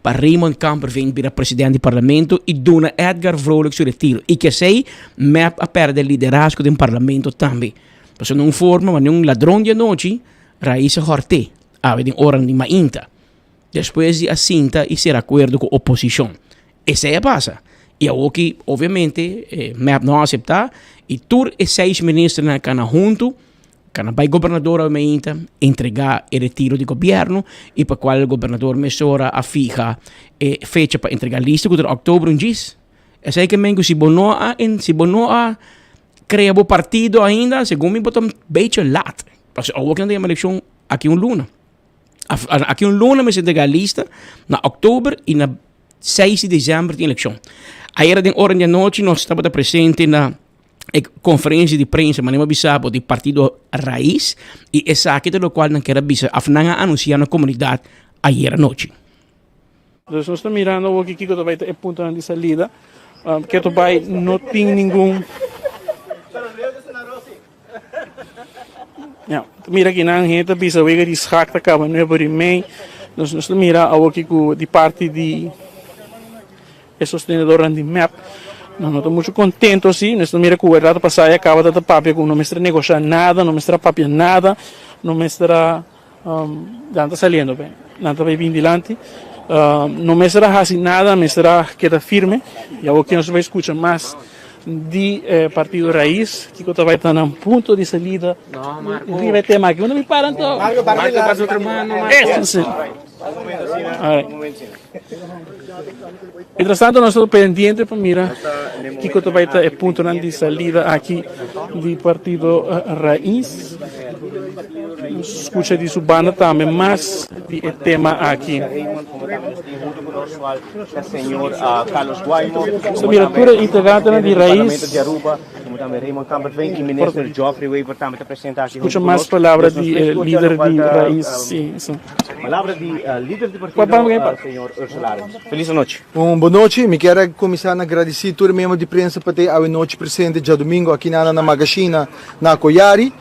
pa Raymond Kamperveen bira presidente di parlamento y duna Edgar Vrolijk su retiro. Y kesey mep a perde liderazgo den parlamento tambe. Pasobra na un forma manera un ladron di anochi Raiz a horte awe den oran di mainta. Despues di a sinta y sera acuerdo cu oposicion. Esey a pasa. Y awoki obviamente mep no a acepta y tur e seis ministernan a cana hunto, cana bay gobernador awe mainta entrega e retiro di gobierno y pa cual gobernador mesora a fiha e fecha pa entrega lista cu ta na october un djis. Esey ke men cu si bo no a si bo no a crea bo partido ainda segun mi bo ta un bechi laat. Pasobra awoki nan ta yama eleccion aki un luna. Aki un luna mester entrega lista na oktober y na 6 di december tin eleccion. Ayera den ora di anochi nos tabata presente na e conferencia di prensa, manera mi a bisa bo, di partido Raiz y esaki ta locual nan kier a bisa of nan a anuncia na comunidad ayera nochi.
Dus nos ta mirando awor kiko ta bai ta e puntonan di salida. Keto bai no tin ningun. Ya, mira ki nan hende ta bisa wega di schak ta kaba nuebe ora i mei. Dus nos ta mira awor ku di parti di e sostenedornan di mep nan no ta mucho kontento asi. Nos ta mira ku e rato pasá ya kaba ta ta papia ku no mester a negoshá nada, no mester a papia nada, no mester a. Nan ta saliendo pe. Nan ta bai bin dilanti. No mester a hasi nada, mester a keda firme. I awor ki nos ta bai skucha mas di e partido Raiz, kiko ta bai ta nan punto di salida riba e tema aki. Unda mi para anto? Eso si. Mientras tanto nos ta pendiente pa mira kiko ta bai ta e puntonan di salida aki di partido Raiz. Nos skucha di su banda tambe mas di e tema aki. Nos ta mira tur e integrantenan di Raiz. Skucha mas palabra di e lider di Raiz.
Palabra di lider di partido, señor Ursula Arends. Feliz anochi.
Un bon nochi, mi kier a kuminsá na gradisí tur e miembro di prensa pa ta awe nochi presente djadumingu aki na na Magashina na Koyari.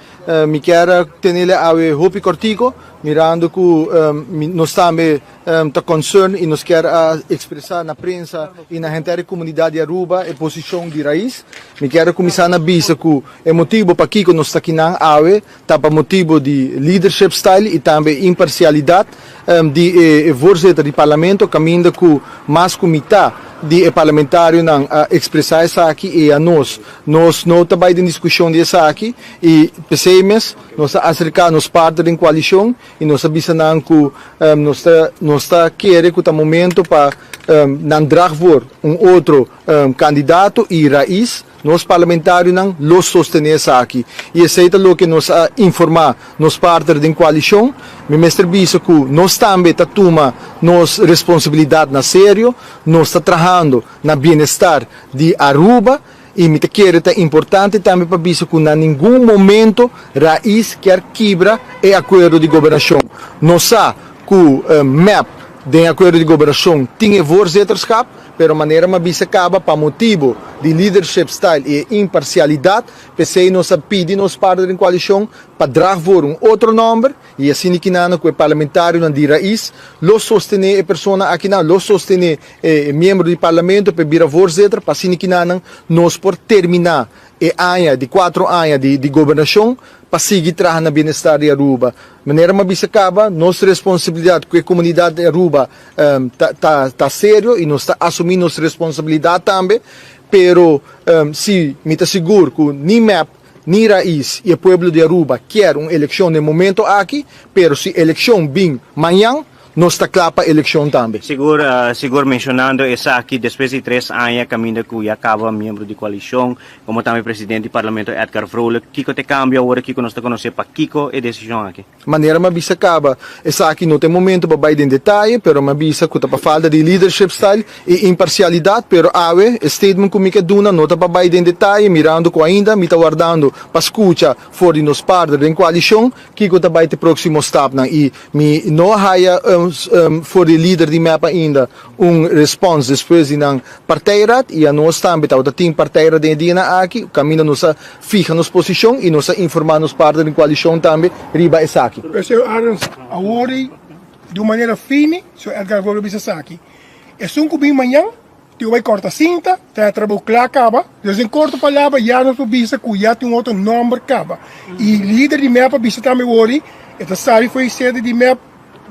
Mi kier a tenele awe hopi kòrtiku mirando ku nos tambe ta concern i nos kier a ekspresá na prensa i na henter e komunidat di Aruba e posishon di Raiz. Mi kier a kuminsá na bisa ku e motibu pakiko nos ta akinan awe Ta pa motibu di leadership style i tambe imparsialidat di e voorzitter di parlamento kaminda ku mas ku mitá di e parlamentarionan a ekspresá esaki i a nos nos no ta bai den diskushon di esaki i p'esei mes nos a aserká nos partner den koalishon i nos a bisa nan ku nos ta nos ta kere ku ta momento pa nan drag voor un otro kandidato i rais Nos parlamentarionan lo sostené esaki i esei ta loke nos a informá nos partner den koalishon. Mi mester bisa ku nos tambe ta tuma nos responsabilidat na serio. Nos ta trahando na bienestar di Aruba i mi ta kere ta importante tambe pa bisa ku na ningun momento Raiz kier kibra e akuerdo di gobernashon. Nos sa ku mep den akuerdo di gobernashon tin e voorzitterschap. Pero manera m'a bisa caba pa motibo di leadership style y e imparcialidad, p'esey nos a pidi nos partner den coalicion pa draag voor un otro nomber y asina kinana cu e parlamentarionan di Raiz lo sostene e persona akinan, lo sostene e miembro di parlamento p'e bira voorzitter pa asina kinanan nos por termina e aña di cuatro aña di gobernacion pa sigui traha na bienestar di Aruba. Manera m'a bisa caba, nos responsabilidad cu e comunidad di Aruba ta ta serio y nos ta asumi nos responsabilidad tambe, pero si mi ta sigur cu ni mep ni Raiz y e pueblo di Aruba kier un eleccion den momento aki, pero si eleccion bin mañan, nos ta cla pa eleccion tambe.
Sigur, sigur mencionando esaki despues di tres aña caminda cu ya caba miembro di coalicion, como tambe presidente di Parlamento Edgar Vrolijk, kico ta e cambio awor aki cu nos ta conoce? Pakico e decision aki?
Manera mi a bisa caba, esaki no ta e momento pa bay den detaye, pero mi a bisa cu ta pa falta di leadership style y imparcialidad, pero awe e statement cu mi ke duna no ta pa bay den detaye, mirando cu ainda mi ta wardando pa scucha for di nos partner den coalicion kico ta bay ta e proximo stapnan y mi no a haya for di e lider di mep ainda un respons despues di nan partijraad y anos tambe tabata tin partijraad den e dianan aki caminda nos a Fiha nos posishon i nos a informá nos partner den koalishon tambe riba esaki.
Pero señor Arends, awor ei, di un manera firme, señor Edgar Vrolijk bisa esaki. Esun ku bin mañan tin ku bai kòrta sinta, ta e trabou kla kaba. Dus den korto palabra ya nos por bisa ku ya tin un otro nòmber kaba. I lider di mep a bisa tambe wori e ta sali for e sede di mep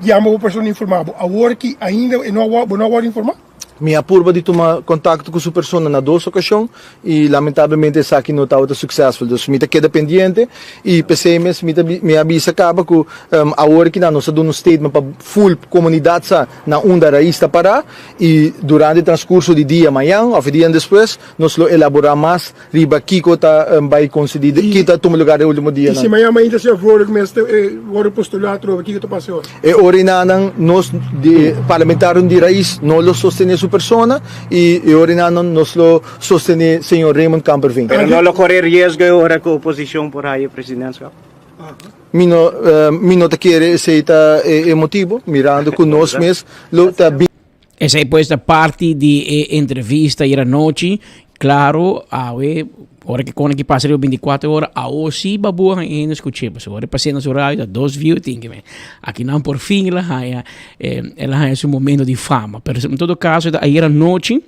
yama bo persona informa bo. Awor ki ainda e no a bo no a wòrdu informa?
Mi a purba di tuma kontakto ku su persona na dos okashon i lamentablemente esaki no tabata suksesful. Dus mi ta keda pendiente i p'esei mes mi ta mi a bisa kaba ku awor ki nan nos a duna un statement pa ful komunidat sa na unda Raiz ta pará i durante transkurso di dia mañan òf e dianan despues nos lo elaborá mas Riba kiko ta bai konsedí, ki ta tuma lugar den último
dianan? I si mañana mainta señor Vrolijk mester wòrdu postulá atrobe, kiko ta pasa e ora?
E orinanan nos di parlamentarionan di Raiz no lo sostené su persona i e orinanan nos lo sostené señor Raymond Kamperveen.
Pero no lo kore riesgo e ora ku oposishon por haya presidentskap?
Mi no mi no ta kere esei ta e motibu, mirando ku nos mes lo ta.
Esei pues ta parti di e entrevista ayer anochi. Claro, awe, ora que kona ki pasa riba 24 ora, awo si babu a hende escuché. Pasobra ora pasé na su radio, ta dos view tin que me. Aki nan por fin el a haya, eh, el a haya su momento di fama. Pero en todo caso, ta ayer anochi,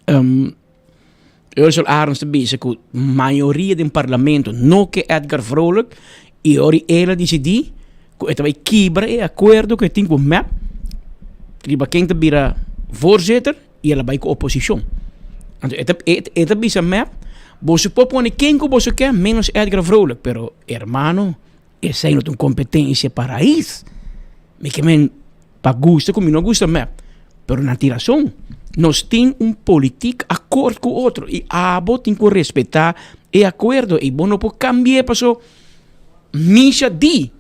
um, Ursula Arends ta bisa ku mayoria den parlamento no ke Edgar Vrolijk i ora el a disidí ku e ta bai kibra e akuerdo ku e tin ku mep riba ken ta bira voorzitter i el a bai ku oposishon. Anto e ta e ta bisa mep boso por pone ken ku boso ke menos Edgar Vrolijk pero hermano esei no ta un kompetensia pa Raiz. Mi ke men Pa gusta ku mi no gusta mep, pero nan tin rason. Nos tin un politiek akkoord ku otro i abo tin ku respetá e akuerdo i bo no por kambi'é paso Misha di.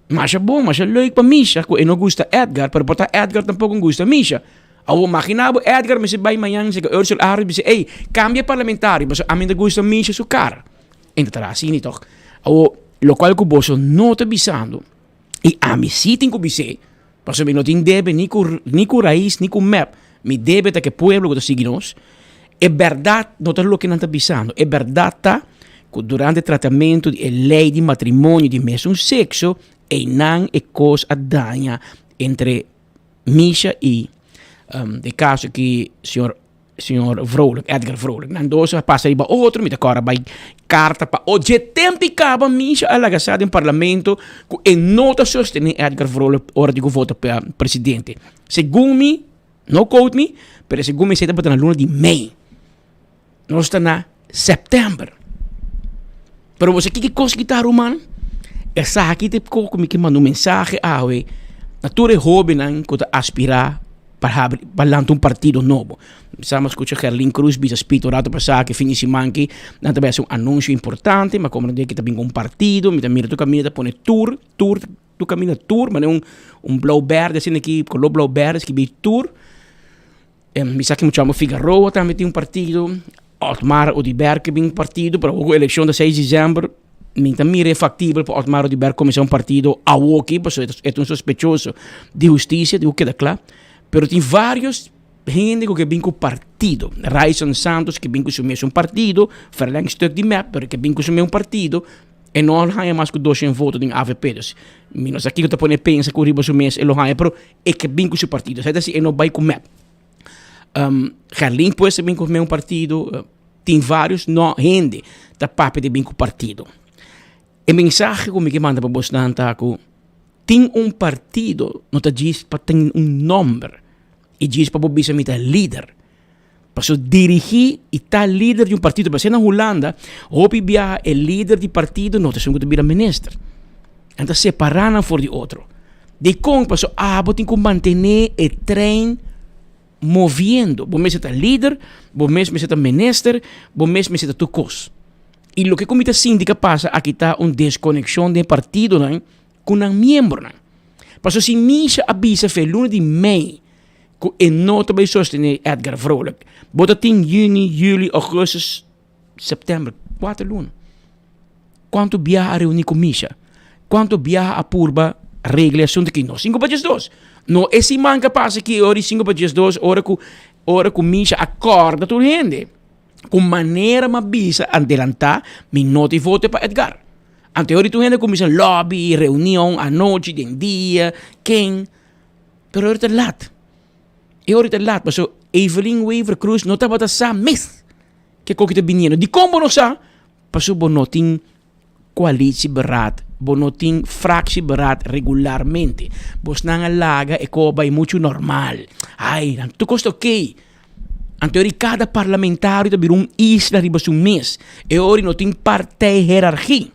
Masha bon, masha leuk pa Misha ku e no gusta Edgar, pero por ta Edgar tampoko no gusta Misha. Awor magina bo Edgar mester bai mañan seka Ursel Arends bisa ey kambia parlamentario paso ami no ta gusta Misha su kara. E ta traha asina tòg. Awor lokual ku boso no ta bisando. I ami sí tin ku bis'é, pasobra mi no tin debe ni ku ni ku Raiz ni ku mep, mi debe ta ku e pueblo ku ta sigui nos. E bèrdat no ta loke nan ta bisando, e bèrdat ta ku durante tratamentu di e lei di matrimonio di mesun sekso, einan e kos a daña entre Misha i den kaso aki señor Señor Vrolijk, Edgar Vrolijk. Nan dos a pasa riba otro, mi ta kòrda bai karta pa o dje tempu i kaba Misha a laga sa den parlamento ku e no ta sostené Edgar Vrolijk ora di ku vota pa presidente. Segun mi, no quote me, pero segun mi esei tabata na luna di mei. Nos ta na sèptèmber. Pero bo sa kiko kos ki ta ruman? Esaki ta e kos ku mi ke manda un mensahe awe na tur e hóbennan ku ta aspirá pa habri pa lanta un partido nobo. Mi sa mi a skucha Gerlin Cruz bisa spita un rato pasá ku e fin di siman aki nan ta bai hasi un anunsio importante, ma komo nan di ki ta bin ku un partido, mi ta mira tur kaminda ta pone tur tur tur kaminda tur manera un un blou bèrdè asina aki koló blou bèrdè skibí tur. Mi sa ki muchamo Figaroa tambe tin un partido, Otmar Oduber ke bin un partido, pero awor ku elekshon ta seis desèmber, mi ta mira e faktibel pa Otmar Oduber kuminsá un partido awoki, pasobra e ta un sospechoso di hustisia, di ku keda kla. Pero tin vários hende ku ke bin ku partido. Ryson Santos ke bin ku su mesun partido, verlengstuk di mep, pero ke bin ku su mes un partido, e no a haña mas ku doshen voto den avp. Dus mi no sa kiko ta pone pensa ku riba su mes e lo haña, pero e ke bin ku su partido. Esei ta si e no bai ku mep. Um, Gerlin pues a bin ku un partido. Uh, tin varios no hende ta papia di bin ku partido. E mensahe ku mi ke manda pa bosnan ta ku tin un partido no ta djis pa tin un nomber i djis pa bo bisa mi ta lider. Paso dirigí i ta lider di un partido, pasobra na Hulanda hopi biaha e lider di partido no ta esun ku ta bira minister. Nan ta separá nan for di otro. Dikon? Pasobra abo tin ku mantené e trein moviendo. Bo mester ta lider, bo mes mester ta minister, bo mes mester ta tur kos. I loke ku mi ta sinti ku a pasa aki ta un deskonekshon den e partidonan ku nan miembronan. Pasobra si Misha a bisa fe luna di mei ku e no ta bai sostené Edgar Vrolijk. Bo ta tin yüni, yüli, ougùstus, sèptèmber, kuater luna. Kuantu biaha a reuní ku Misha? Kuantu biaha a purba regla e asuntu aki? No sinku pa diesdos. No e siman ku a pasa aki ora di sinku pa diesdos ora ku ora ku Misha a kòrda tur hende ku manera mi a bisa adelantá mi no ta vote pa Edgar. Anto e ora di tur hende a kuminsá lòbi, reunion anochi, den dia, ken. Pero ora ta lat. E ora ta lat, paso Evelyn Wever Croes no tabata sa mes ke koki ta biniendo. Dikon bo no sa? Paso bo no tin coalitieberaad, bo no tin fractieberaad regularmente. Bosnan a laga e ko bai muchu normal. Ai, nan tur kos ta oké. Anto ori kada parlamentario ta bira un isla riba su mes. E ori no tin partijhiërarchie.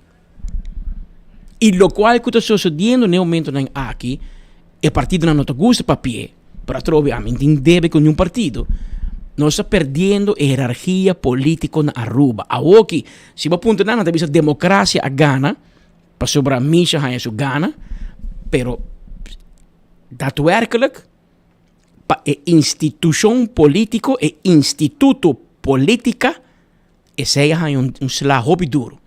Y locual cu ta sucediendo na e momentonan aki, e partidonan no ta gusta papia, pero atrobe ami no tin debe cu niun partido, nos ta perdiendo e herargia politico na Aruba. Awoki, si bo puntra nan, nan ta bisa democracia a gana, pasobra Misha haya su gana, pero daadwerkelijk pa e institucion politico, e instituto politica, Esei a haña un sla hopi duru.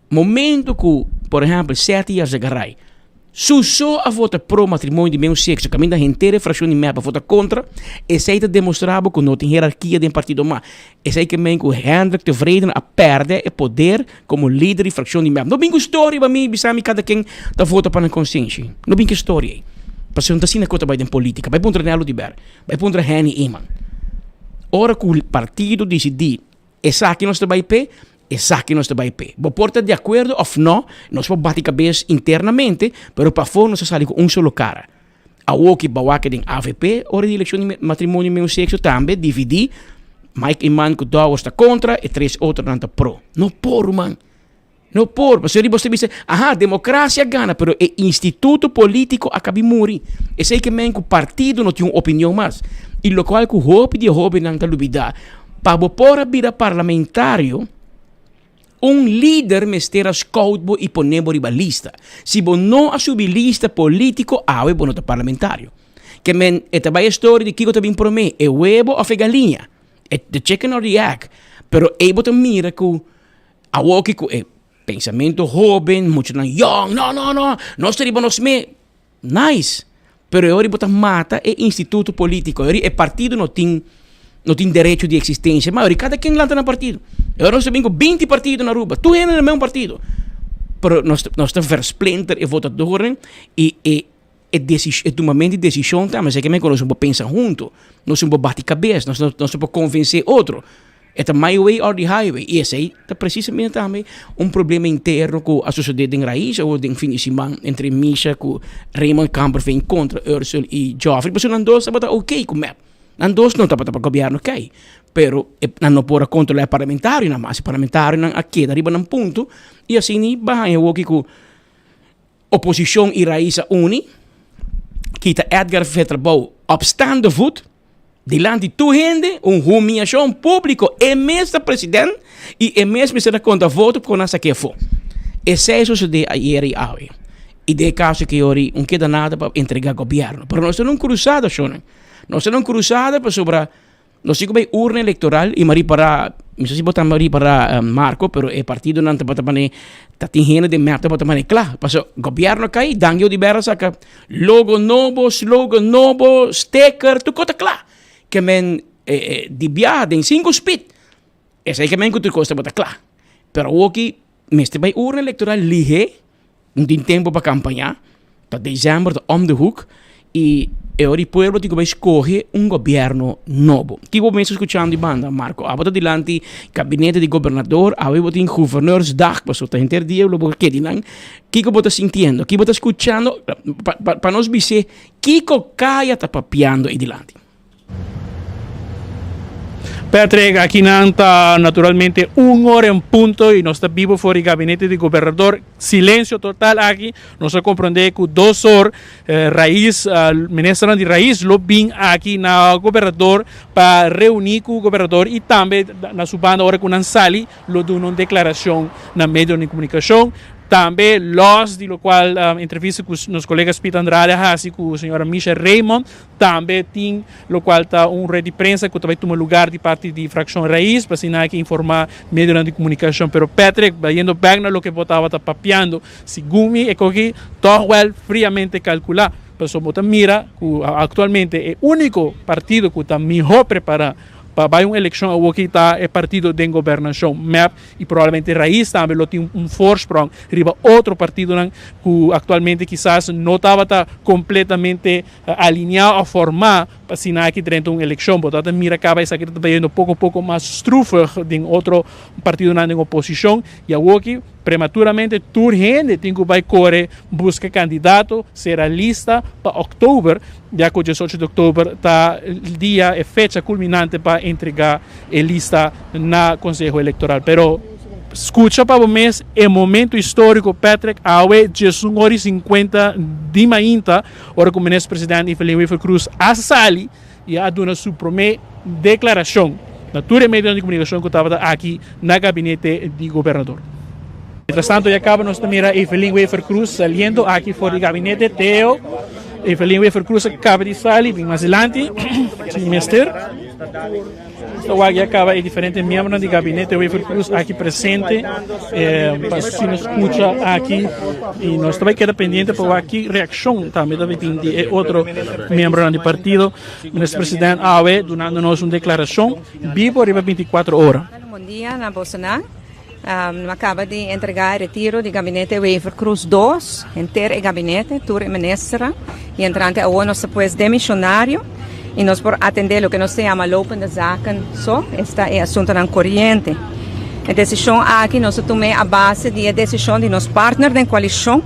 Momento ku, por ehèmpel, Seti Yarzagaray su so a vota pro matrimonio di meun sekso, kaminda henter e frakshon di mep a vota kontra, esei ta demostrá bo ku no tin herarkia den partido mas. Esei ke men ku Hendrik Tevreden a pèrdè e poder komo lider di frakshon di mep. No bin ku storia pa mi bisa mi kada ken ta vota pa nan konsienshi. No bin ku e storia ei. Pasobra no ta asina ku ta bai den politika. Bai puntra Nelo Diber. Bai puntra Henny Eman. Ora ku partido disidí esaki nos ta bai p'e, esaki nos ta bai p'e. Bo por ta di akuerdo òf nò, nos por bati kabes internamente, pero pafó nos ta sali ku un solo kara. Awoki bawak den avp ora di elekshon di matrimonio meun sekso tambe dividí, Mike Eman ku Dowers ta kontra, e tres otronan ta pro. No por ruman. No por, pasobra di bo ta bisa, aha, democracia a gana, pero e instituto politico a cabi muri. Esey ke men cu partido no tin un opinion mas. Y locual cu hopi di e hobennan ta lubida, pa bo por a bira parlamentario, un lider mester a scout bo y pone bo riba lista. Si bo no a subi lista politico, awe bo no ta parlamentario. Ke men, e ta bay e story di kico ta bin prome, e webo of e galiña? E the chicken or the egg? Pero ey bo ta mira cu Awoki ku e pensamentu hoben, muchanan yong, no, no, no, nos ta riba nos me. Nice! Pero e ora bo ta mata e instituto politico, e ora e partido no tin no tin derecho di existencia, ma e ora kada ken lanta nan partido. E ora nos ta bin ku binti partido na Aruba, tur hende na mesun partido. Pero nos nos ta versplinter e votadornan i e e e tumamento di desishon tambe, esaki men ku nos no por pensa huntu, nos no por bati kabes, nos no por konvensé otro. E ta my way or the highway. I esei ta presisamente tambe un problema interno ku a sosodé den Raiz awor den fin di siman entre Misha ku Raymond Kamperveen kontra Ursell i Geoffrey pasobra nan dos tabata oké ku mep. Nan dos no tabata pa gobièrnu kai, pero e nan no por a kontrolá e parlamentarionan mas. E parlamentarionan a keda riba nan punto i asina baha e awoki ku Oposishon i Raiz a uni, kita Edgar Veterbouw op staande voet dilanti tur hende, un humiashon públiko. E mes ta president i e mes mester a konta voto ku nan sak'é afó. Esei a sosodé ayer i awe. I den e kaso aki yori un keda nada pa entregá gobièrnu. Pero nos ta na un krusada, shonnan. Nos ta na un krusada pasobra Nos tin ku bai urna elektoral i mi a ripará, mi sa si bo tambe a ripará Marco, pero e partidonan tabata pone, ta tin hende den mep tabata pone kla, pasobra gobièrnu a kai, Dangio di Bera saka logo nobo, slogan nobo, sticker, tur kos ta kla. Ke men di biaha den sinku spit, esei ke men ku tur kos tabata kla. Pero awoki mester bai urna elektoral lihé. No tin tempo pa campaña, ta december ta om de hoek y e ora di pueblo tin cu bay scoge un gobierno nobo. Kico bo mester scuchando di banda, Marco? Abo ta dilanti gabinete di gobernador, awe bo tin gouverneursdag, pasobra ta henter dia lo bo kedi nan. Kico bo ta sintiendo? Kico bo ta scuchando? Pa nos bis'é kico caya ta papiando ey dilanti.
Patrick, aki nan ta naturalmente un ora en punto y nos ta bibo for di gabinete di gobernador. Silencio total aki. Nos a comprende cu dos or Raiz, ministernan di Raiz lo bin aki na gobernador pa reuni cu gobernador y tambe na su banda ora cu nan sali lo duna un declaracion na medionan di comunicacion. Tambe los di locual entrevista cu nos colega Speed Andrade a haci cu señora Misha Raymond. Tambe tin locual ta un red di prensa cu ta bay tuma lugar di parti di fraccion Raiz pa asina aki informa medionan di comunicacion. Pero Patrick, bayendo bek na loke bo tabata papiando, segun mi e coki toch wel friamente calcula, pasobra bo ta mira cu actualmente e unico partido cu ta miho prepara. Pa bai un elekshon awoki ta e partido den gobernashon, mep, i probablemente Raiz tambe lo tin un voorsprong riba otro partidonan ku aktualmente kisas no tabata kompletamente alineá òf formá pa asina aki drenta un elekshon. Bo ta mira kaba esaki ta bayendo poko poko mas strufig den otro partidonan den oposishon i awoki prematuramente tur hende tin ku bai kore buska kandidato, sera lista pa òktober, ya ku diesocho di òktober ta dia, e fecha kulminante pa entregá e lista na Konseho Elektoral. Pero skucha pa bo mes e momento históriko Patrick, awe diesun ora i sinkuenta di mainta ora ku Minister President Evelyn Wever-Croes a sali i a duna su promé deklarashon na tur e medionan di komunikashon ku tabata aki na gabinete di gobernador. Mientras tanto ya kaba nos ta mira Evelyn Wever-Croes saliendo aki for di gabinete. Teo, Evelyn Wever-Croes a kaba di sali, bin mas dilanti, si mester. Ta wak ya kaba e diferente miembronan di gabinete Wever Croes aki presente pa si nos skucha aki i nos ta bai keda pendiente pa wak ki reakshon tambe ta bin di e otro miembronan di partido. Minister President awe dunando nos un deklarashon bibo riba 24 ora.
Bon dia na bosonan. Um, acaba di entrega e retiro di gabinete Wever Croes 2, henter e gabinete, tur e ministernan. Y entrante awor nos ta pues demisionario y nos por atende loke nos ta yama lopende zaken so, esta e asuntonan coriente. E decision aki nos a tum'é a base di e decision di nos partner den coalicion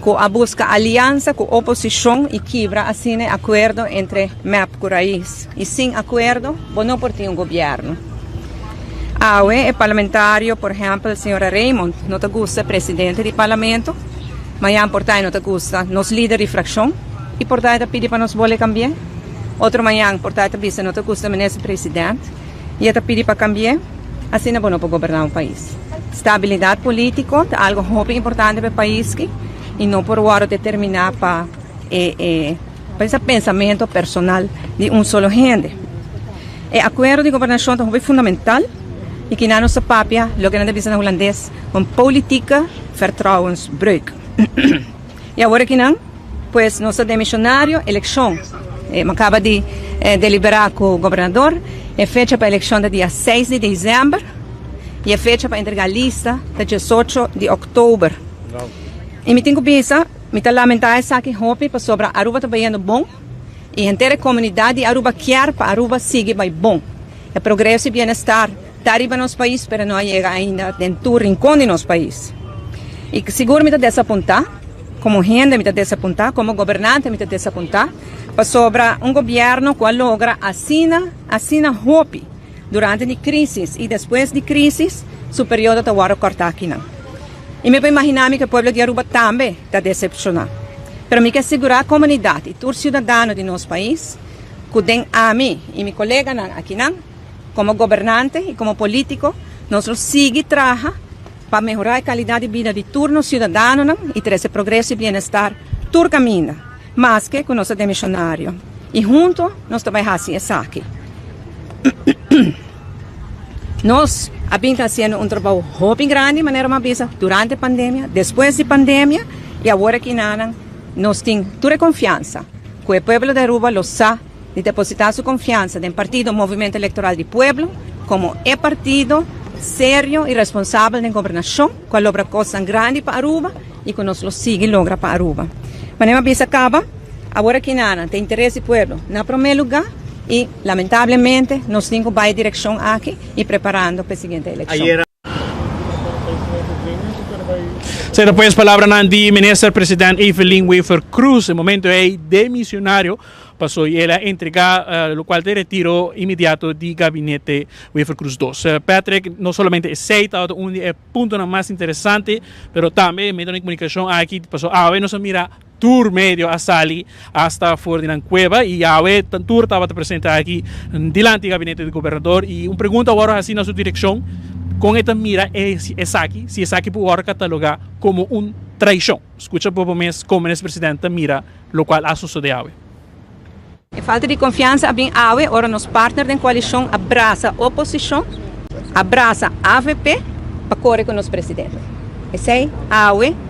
cu a busca alianza cu oposicion y kibra asina e acuerdo entre mep cu Raiz. Y sin acuerdo bo no por tin un gobierno. Awe e parlamentario, por ehempel señora Raymond, no ta gusta e presidente di parlamento, mañan por ta e no ta gusta nos lider di fraccion y por ta e ta pidi pa nos bole cambi'e. Otro mañan por ta e ta bisa no ta gusta minister president y e ta pidi pa cambi'e. Asina bo no por goberna un pais. Stabilidad politico ta algo hopi importante pa e pais ki y no por worde determina pa e e pa esa pensamento personal di un solo hende. E akuerdo di gobernashon ta hopi fundamental i kinan nos ta papia loke nan ta bisa na hulandes un politieke vertrouwensbreuk. I awor akinan pues nos ta demishonario elekshon. Mi a kaba di deliberá ku gobernador e fecha pa elekshon ta dia seis di desèmber i e fecha pa entregá lista ta diesocho di òktober. I mi tin ku bisa mi ta lamentá esaki hopi pasobra Aruba ta bayendo bon. I henter e komunidat di Aruba kier pa Aruba sigui bai bon. E progreso i bienestar ta riba nos pais pero no a yega ainda den tur rincon di nos pais. I sigur mi ta desapuntá, komo hende mi ta desapuntá, komo gobernante mi ta desapuntá, pasobra un gobierno ku a logra asina, asina hopi durante di krisis i despues di krisis, su periodo ta wòrdu kòrtá akinan. I mi por imaginá mi ku e pueblo di Aruba tambe ta desepshoná. Pero mi ke sigurá komunidat i tur siudadano di nos pais ku den ami i mi koleganan akinan, komo gobernante i komo polítiko, nos lo sigui traha pa mehorá e kalidat di bida di tur nos siudadanonan i trese progreso i bienestar tur kaminda, maske ku nos ta demishonario. I hunto nos ta bai hasi esaki. Nos a bin ta haciendo un trabou hopi grandi, manera mi a bisa, durante pandemia, despues di pandemia, y awor aki nanan nos tin tur e confiansa cu e pueblo di Aruba lo sa di deposita su confiansa den partido Movimento Electoral di Pueblo como e partido serio y responsabel den gobernacion cu a logra cosnan grandi pa Aruba y cu nos lo sigui logra pa Aruba. Manera mi a bisa caba, awor aki nanan ta interes di pueblo na prome lugar. Y lamentablemente nos tin cu bay direccion aki y preparando pa e siguiente eleccion.
Esei ta pues palabranan di Minister President Evelyn Wever Croes. E momento ei demisionario paso y el a entrega locual ta e retiro inmediato di Gabinete Wever Croes dos. Patrick, no solamente esei tabata un di e puntonan mas interesante, pero tambe e medionan di comunicacion aki paso awe nos a mira Tur medio a sali hasta for di nan cueva y awe tur tabata presente aki dilanti gabinete di gobernador y un pregunta a worde haci na su direccion con e ta mira esaki, si esaki por worde cataloga como un traicion. Scucha por bo mes con Minister President ta mira locual a sosode awe.
E falta di confiansa a bin awe ora nos partner den coalicion a brasa oposicion, a brasa avp pa core cu nos presidente. Esey awe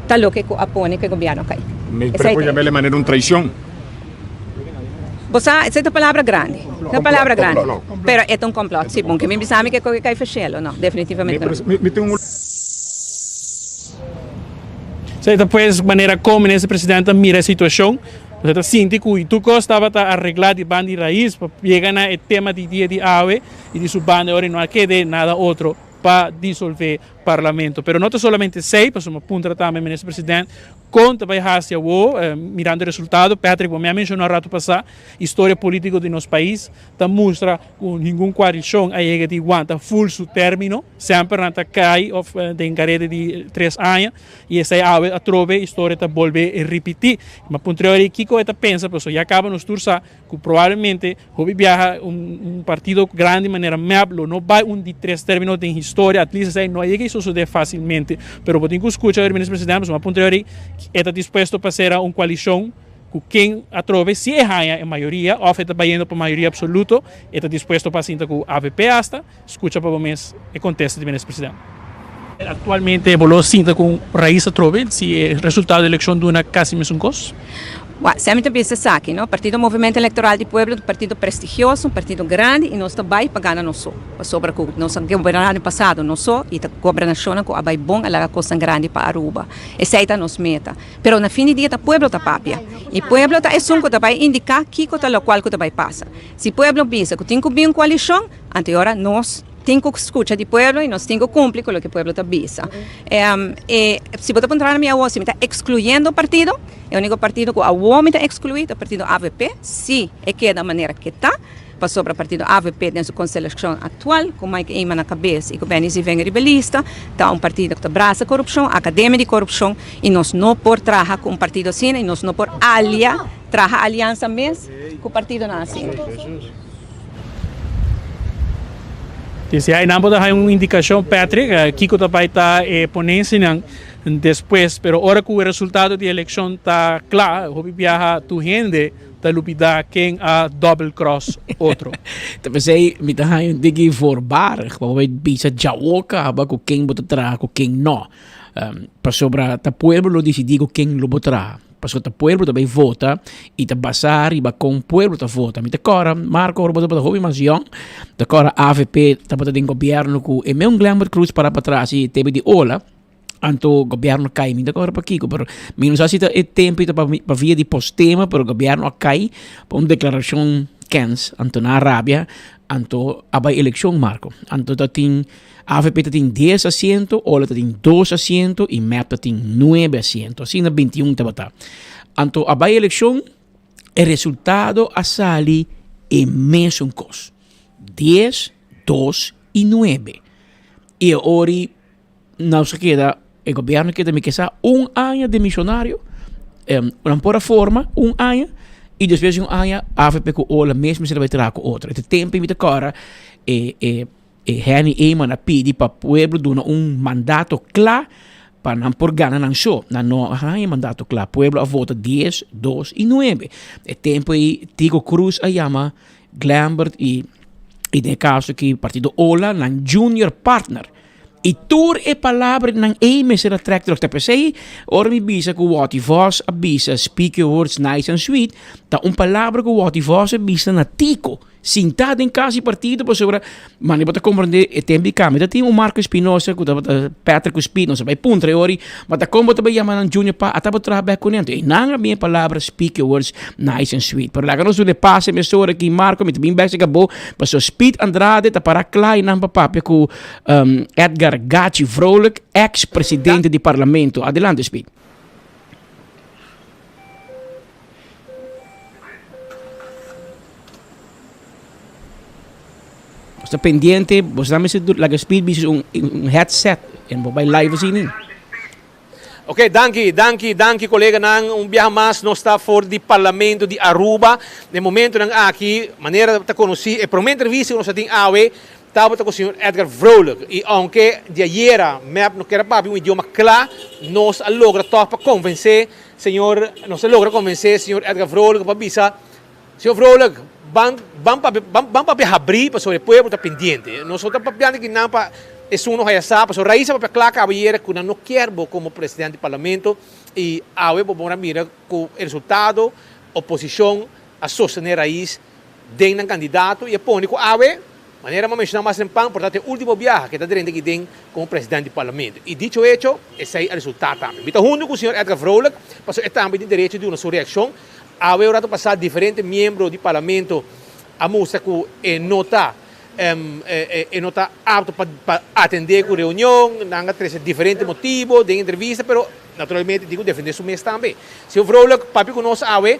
ta loke cu a pone cu e gobierno a cay.
Mi pregunta bele manera un traicion.
Bo sa, esey ta palabra grandi. Ta un palabra grandi. Pero e ta un complot. Si, bon ke mi bisa mi ke koke kai feshelo. No, definitivamente no.
Esei ta pues manera kon Minister President ta mira e situashon. Nos ta sinti ku tur kos tabata areglá di banda di rais pa yega na e tema di dia di awe i di su banda ora no a kede nada otro pa disolvé Parlamento. Pero no ta solamente esei, pasobra mi a puntra tambe Minister President kon ta bai hasi awo mirando e resultado. Patrick, bo mi a menshoná un ratu pasá, historia polítiko di nos pais ta mustra ku ningun koalishon a yega di wanta ful su término. Semper nan ta kai of den kareda di tres aña i esei awe atrobe historia ta bolbe ripití. Mi a puntra ora kiko e ta pensa pasobra ya kaba nos tur sa ku probablemente hopi biaha un partido grandi manera mep lo no bai un di tres término den historia, at least esei no a yega i sosodé fásilmente. Pero bo tin ku skucha ora minister presidente pasobra mi a puntra ora e ta dispuesto pa sera un koalishon ku ken atrobe si e haña e mayoria of e ta bayendo pa mayoria absoluto e ta dispuesto pa sinta ku avp asta. Skucha pa bo mes e kontesta di Minister President. Aktualmente bo lo sinta ku Raiz atrobe si e resultado di elekshon duna kasi mesun kos?
Wak, semi ta bisa esaki, no? Partido Movimento Electoral di Pueblo ta un partido prestigioso, un partido grandi i nos ta bai pa gana nos so. Pasobra ku nos a goberná den pasado nos so i ta gobernashonnan ku a bai bon a laga kosnan grandi pa Aruba. Esei ta nos meta. Pero na fin di dia ta pueblo ta papia. I pueblo ta esun ku ta bai indiká kiko ta lokual ku ta bai pasa. Si pueblo bisa ku tin ku bin un koalishon, Anto e ora nos tin ku skucha di pueblo i nos tin ku kumpli ku loke pueblo ta bisa. E si bo ta puntra mi awor si mi ta ekskluyendo partido, e uniko partido ku awor mi ta ekskluí ta partido avp, si e keda manera ke ta, pasobra partido avp den su konstelashon aktual ku Mike Eman na kabes i ku Benny Zievinger riba e lista ta un partido ku ta brasa korupshon, akademia di korupshon i nos no por traha ku un partido asina i nos no por alia traha aliansa mes ku partidonan asina.
Desde ai nan por ta haña un indikashon Patrick kiko ta bai ta e ponensianan despues pero ora ku e resultado di elekshon ta kla hopi biaha tur hende ta lubida ken a double cross otro.
Ta p'esei mi ta haña un tiki voorbarig pa bo bai bisa djawo kaba ku ken bo ta traha ku ken no pasobra ta pueblo lo disidí ku ken lo bo traha. Pasobra ta pueblo ta bay vota y ta basa riba con pueblo ta vota. Mi ta cora, Marco, ora bo tabata hopi mas yong, ta cora avp tabata den gobierno cu e meun Glenbert Croes para patras y tebe di ola, anto gobierno cay. Mi ta cora pakico, pero mi no sa si ta e tempo ta pa via di postema, pero gobierno a cay pa un declaracion kens, anto nan a rabia, anto a bay eleccion, Marco. Anto ta tin. Avp ta tin dies asiento, Ola ta tin dos asiento y mep ta tin nuebe asiento. Asina 21 tabata. Anto a bai eleccion, e resultado a sali e mesun cos. Dies, dos y nuebe. Y e ori nos a keda, e gobierno a keda mi ke sa un aña demisionario, nan por a forma un aña y despues di un aña avp cu Ola mes mester a bai traha cu otro. E tempo mi ta cora e e. E Henny Eman a pidi pa pueblo duna un mandato kla pa nan por gana nan sho. Nan no a haña mandato kla. Pueblo a vota dies, dos i nuebe. E tempu ei Tico Croes a yama Glenbert i i den e kaso aki partido Ola nan junior partner. I tur e palabranan ei mester a trèk terug. Ta p'esei ora mi bisa ku Watty Vos a bisa speak your words nice and sweet ta un palabra ku Watty Vos a bisa na Tico. Sintá den kas di partido pasobra mane bo ta komprendé e tempu di kambio. Ta tin un Marco Espinosa ku tabata Patrick ku Spinosa bai puntra e ori ma ta kon bo ta bai yama nan Junior pa ata bo traha bek kuné. Anto einan a bin e palabra speak your words nice and sweet. Pero laga nos duna e pase mesora aki Marco mi ta bin bek serka bo pasobra Speed Andrade ta para kla einan pa papia ku Edgar Gachi Vrolijk ex presidente di parlamento. Adelante Speed. Bo ta pendiente, bo sa mester laga speed bisis un headset en bo bai live asina.
Ok, danki, danki, danki koleganan. Un biaha mas nos ta for di Parlamento di Aruba. Den momentonan aki, manera ta konosí, e promé entrevista ku nos a tin awe tabata ku señor Edgar Vrolijk. I ounke di ayera mep no kier a papia un idioma kla, nos a logra tòg pa konvensé señor, nos a logra konvensé señor Edgar Vrolijk pa bisa, Señor Vrolijk, ban ban papia ban ban papia habrí pasobra e pueblo ta pendiente. Nos no ta papiando aki nan pa esun no haya sa, pasobra Raiza papia kla kaba ayera ku nan no kier bo komo presidente di parlamento i awe bo por a mira ku e resultado oposishon a sostené Raiz. den nan kandidato i a pone ku awe, manera mi a menshoná mas tempan, por ta e último biaha ku e ta drenta aki den komo presidente di parlamento. I dicho hecho, esei a resultá tambe. Mi ta huntu ku señor Edgar Vrolijk, pasobra e tambe tin derecho di duna su reakshon. Awe un rato pasá diferente miembro di parlamento a mustra ku e no ta e no ta apto pa atendé ku reunion, nan a trese diferente motibo den entrevista, pero naturalmente tin ku defendé su mes tambe. Señor Vrolijk, papia ku nos awe,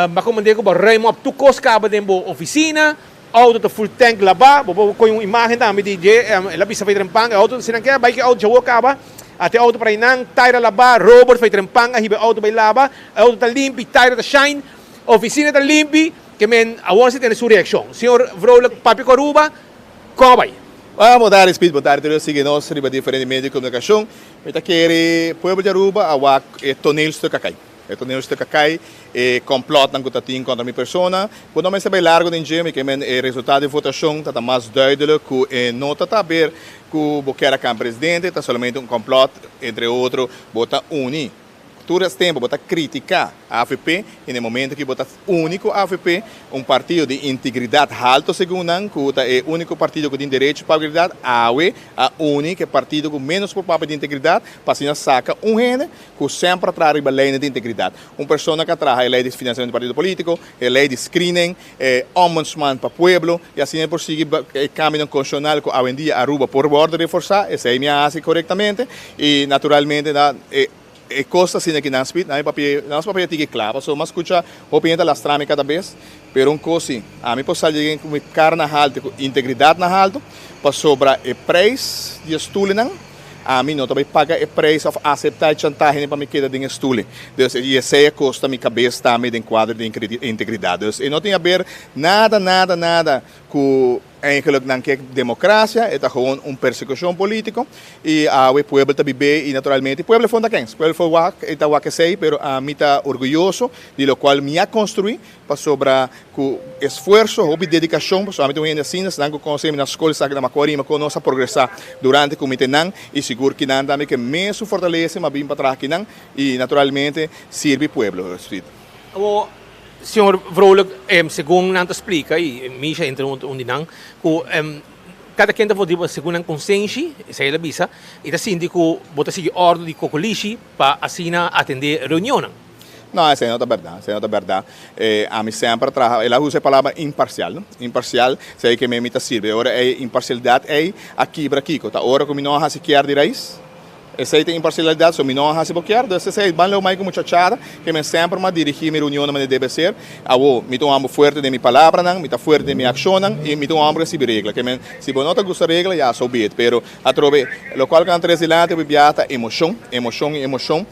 bo a komand'é ku bo ruim op tur kos kaba den bo ofisina, outo ta full tank labá, bo por kohe un imagen tambe di dje, el a bisa fai trempan, e outo si nan ke bai ku e outo djawo kaba, ata e outo por einan, taira labá, Robert fai trempan a hiba e outo bai laba, e outo ta limpi, taira ta shine, ofisina ta limpi. Ke men awor si tene su reakshon. Señor Vrolijk, papia ku Aruba, kon a bai?
Bon, bon tardi Speed, bon tardi tur sigui nos riba diferente medio di komunikashon. Mi ta kere pueblo di Aruba a wak e toneelstuk a kai. E toneelstuk a kai, e kòmplòtnan ku ta tin kontra mi persona. Ku no mester bai largu den dje, mi ke men e resultado di votashon ta ta mas duidelijk ku e no ta ta haber ku bo kier a kambia presidente, ta solamente un kòmplòt, entre otro bo ta uni. Tur es tempo bo ta critica avp y na e momento ki bo ta uni cu avp, un partido di integridad halto segun nan, cu ta e unico partido cu tin derecho pa integridad, awe a uni cu e partido cu menos por papia di integridad pa asina saca un hende cu semper a traha riba leynan di integridad. Un persona cu a traha e ley di financiamento di partido politico, e ley di screening, e ombudsman pa pueblo y asina e por sigui e cambionan constitucional cu awendia Aruba por wordo reforsa, esey mi a haci corectamente y naturalmente na e e cos ta asina ki nan speed, nan papia nan papia tiki cla pasobra mi a scucha hopi hende ta lastra mi cada bes, pero un cos si, ami por sali cu mi cara na halto y cu integridad na halto pasobra e prijs di e stoelnan Ami no ta bai paga e prijs of acepta e chantahenan pa mi keda den e stoel. Dus y esey a costa mi cabes tambe den cuadro di integridad. Dus e no tin haber nada, nada, nada cu eigenlijk nan ke democracia, e ta gewoon un persecucion politico y awe pueblo ta bibe y naturalmente pueblo fo ta kens, pueblo fo wak e ta wak esey pero ami ta orguyoso di locual mi a construi Pasobra ku esfuerso, hopi dedikashon, pasobra ami ta un hende asina, esnan ku konosé mi na skol sa ku na Makuarima kon nos a progresá durante ku mi te nan i sigur kinan tambe ke mesun fortalesa mi a bin pa traha kinan i naturalmente sirbi pueblo.
Awor, señor Vrolijk, segun nan ta splika, i Misha entre un di nan, ku kada ken ta vota segun nan konsenshi, esei el a bisa, i ta sinti ku bo ta sigui òrdu di kokolishi pa asina atendé reunionnan.
No, esei no ta bèrdat, esei no ta bèrdat. Ami semper a traha, el a usa e palabra imparsial, no? Imparsial, esei ke mi ta sirbi. E ora ei imparsialidat ei a kibra kiko? Ta ora ku mi no a hasi kier di rais? Esei ta imparsialidat, so mi no a hasi bo kier? Dus esei ban leu mai ku muchachada, ke mi semper mi a dirigí mi reunionnan manera debe ser. Awo, mi ta un hòmber fuerte den mi palabranan, mi ta fuerte den mi akshonnan i mi ta un hòmber ku sibi regla. Ke men, si bo no ta gusta regla, ya, so be it. Pero atrobe, lokual ku nan tres dilanti, biaha ta emoshon, emoshon i emoshon.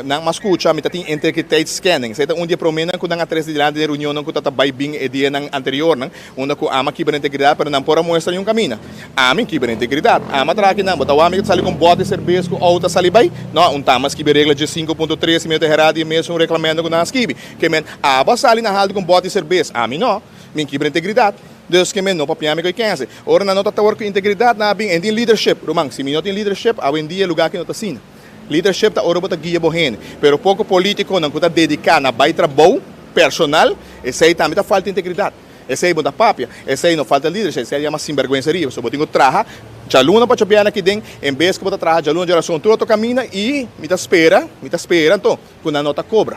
Nan mas skucha mi ta tin integriteitsscanning. Esei ta un di e promenan ku nan a trese dilanti den reunionnan ku ta ta bai bin e dianan anteriornan, unda ku ami a kibra integridat pero nan por a muestra niun kaminda. Ami kibra integridat. Ami a traha akinan. Bo ta wak mi ku ta sali ku un bòt di serbes ku outo a sali bai? No, un tama a skibi regla dje 5.3 i mi no ta hera di e mesun reglamento ku nan a skibi. Ke men, abo a sali na haltu ku un bòt di serbes, ami no. Mi kibra integridat. Dus ke men no papia mi ku e kense. Ora nan no ta ta wòrdu ku integridat, nan a bin. En tin leadership, ruman. Si mi no tin leadership, awendia e lugá aki no ta asina. Leadership ta ora bo ta guia bo hende, pero poko politiconan cu ta dedica na bay trabou personal, esey tambe ta falta integridad. Esey bo ta papia, esey no falta leadership, esey a yama sinberguenseria. Pasobra bo tin cu traha djaluna pa djabièrnè aki den, en bes cu bo ta traha djaluna djarason tur otro caminda y mi ta spera, mi ta spera anto cu nan no ta cobra.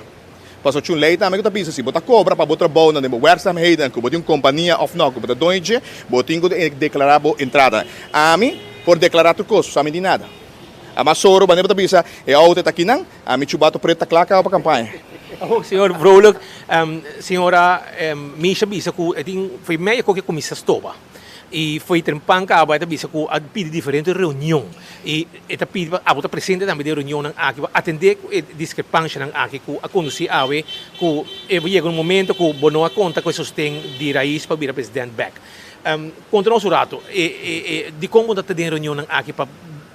Pasobra cu un ley tambe cu ta bisa si bo ta cobra pa bo trabounan den bo werkzaamheden, cu bo tin un compania of no, cu bo ta doño dje, bo tin cu declara bo entrada. Ami por declara tur cos, pasobra ami di nada. Ama soro banera bo ta bisa e auto ta kinan, ami chubato preto ta kla kaba pa kampaña.
Awor señor Vrolijk, señora Misha bisa ku e tin foi medio ku ke kuminsa stoba i foi trempan kaba e ta bisa ku a pidi diferente reunion i e ta pidi pa abo ta presente tambe den reunionnan aki pa atende ku e diskrepanshanan aki ku a kondusi awe ku e yega un momento ku bo no a konta ku e sosten di Rais pa bira president bek. Konta nos un rato dikon bo ta den reunionnan aki pa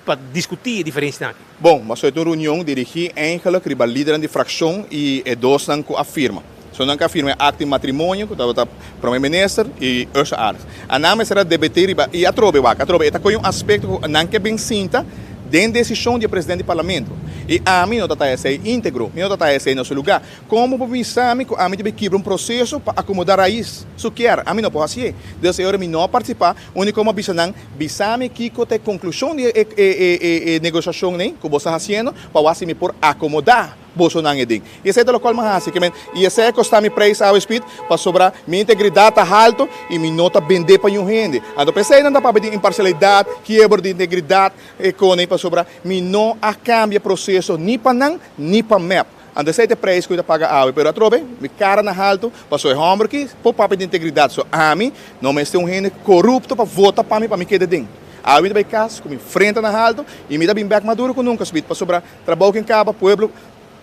pa diskutí e diferensianan aki.
Bon, mas ta un reunion dirigí eigenlijk riba lidernan di frakshon i e dosnan ku a firma. Esnan ku a firma e akta di matrimonio ku tabata Prome Minister i Ursula Arends. A nan mester a debetí riba i atrobe wak, atrobe e ta kohe un aspekto ku nan ke bin sinta Den desishon di e presidente di parlamento. I ami no ta ta esei íntegro, mi no ta ta esei na su lugá. Kon bo por bisa mi ku ami ta bai kibra un proseso pa akomodá Raiz su kier? Ami no por hasié. Dus e ora mi no a partisipá, úniko mi a bisa nan, Bisa mi kiko ta e konklushon di e negosiashon ei ku bo sta hasiendo pa wak si mi por akomodá bosonan e den. I esei ta lokual mi a hasi. Ke men, i esei a kosta mi preis awe Speed, pasobra mi integridat ta haltu i mi no ta bendé pa niun hende. Anto p'esei nan ta papia di imparsialidat, kiebro di integridat, e kone, pasobra mi no a kambia proseso ni pa nan ni pa mep. Anto esei ta e preis ku mi ta paga awe. Pero atrobe, mi kara na haltu, pasobra e hòmber aki por papia di integridat. So ami no mester un hende korupto pa vota pa mi pa mi keda den. Awe mi ta bai kas ku mi frenta na haltu i mi ta bin bèk mas duru ku nunka, Speed, pasobra Trabou ken kaba pueblo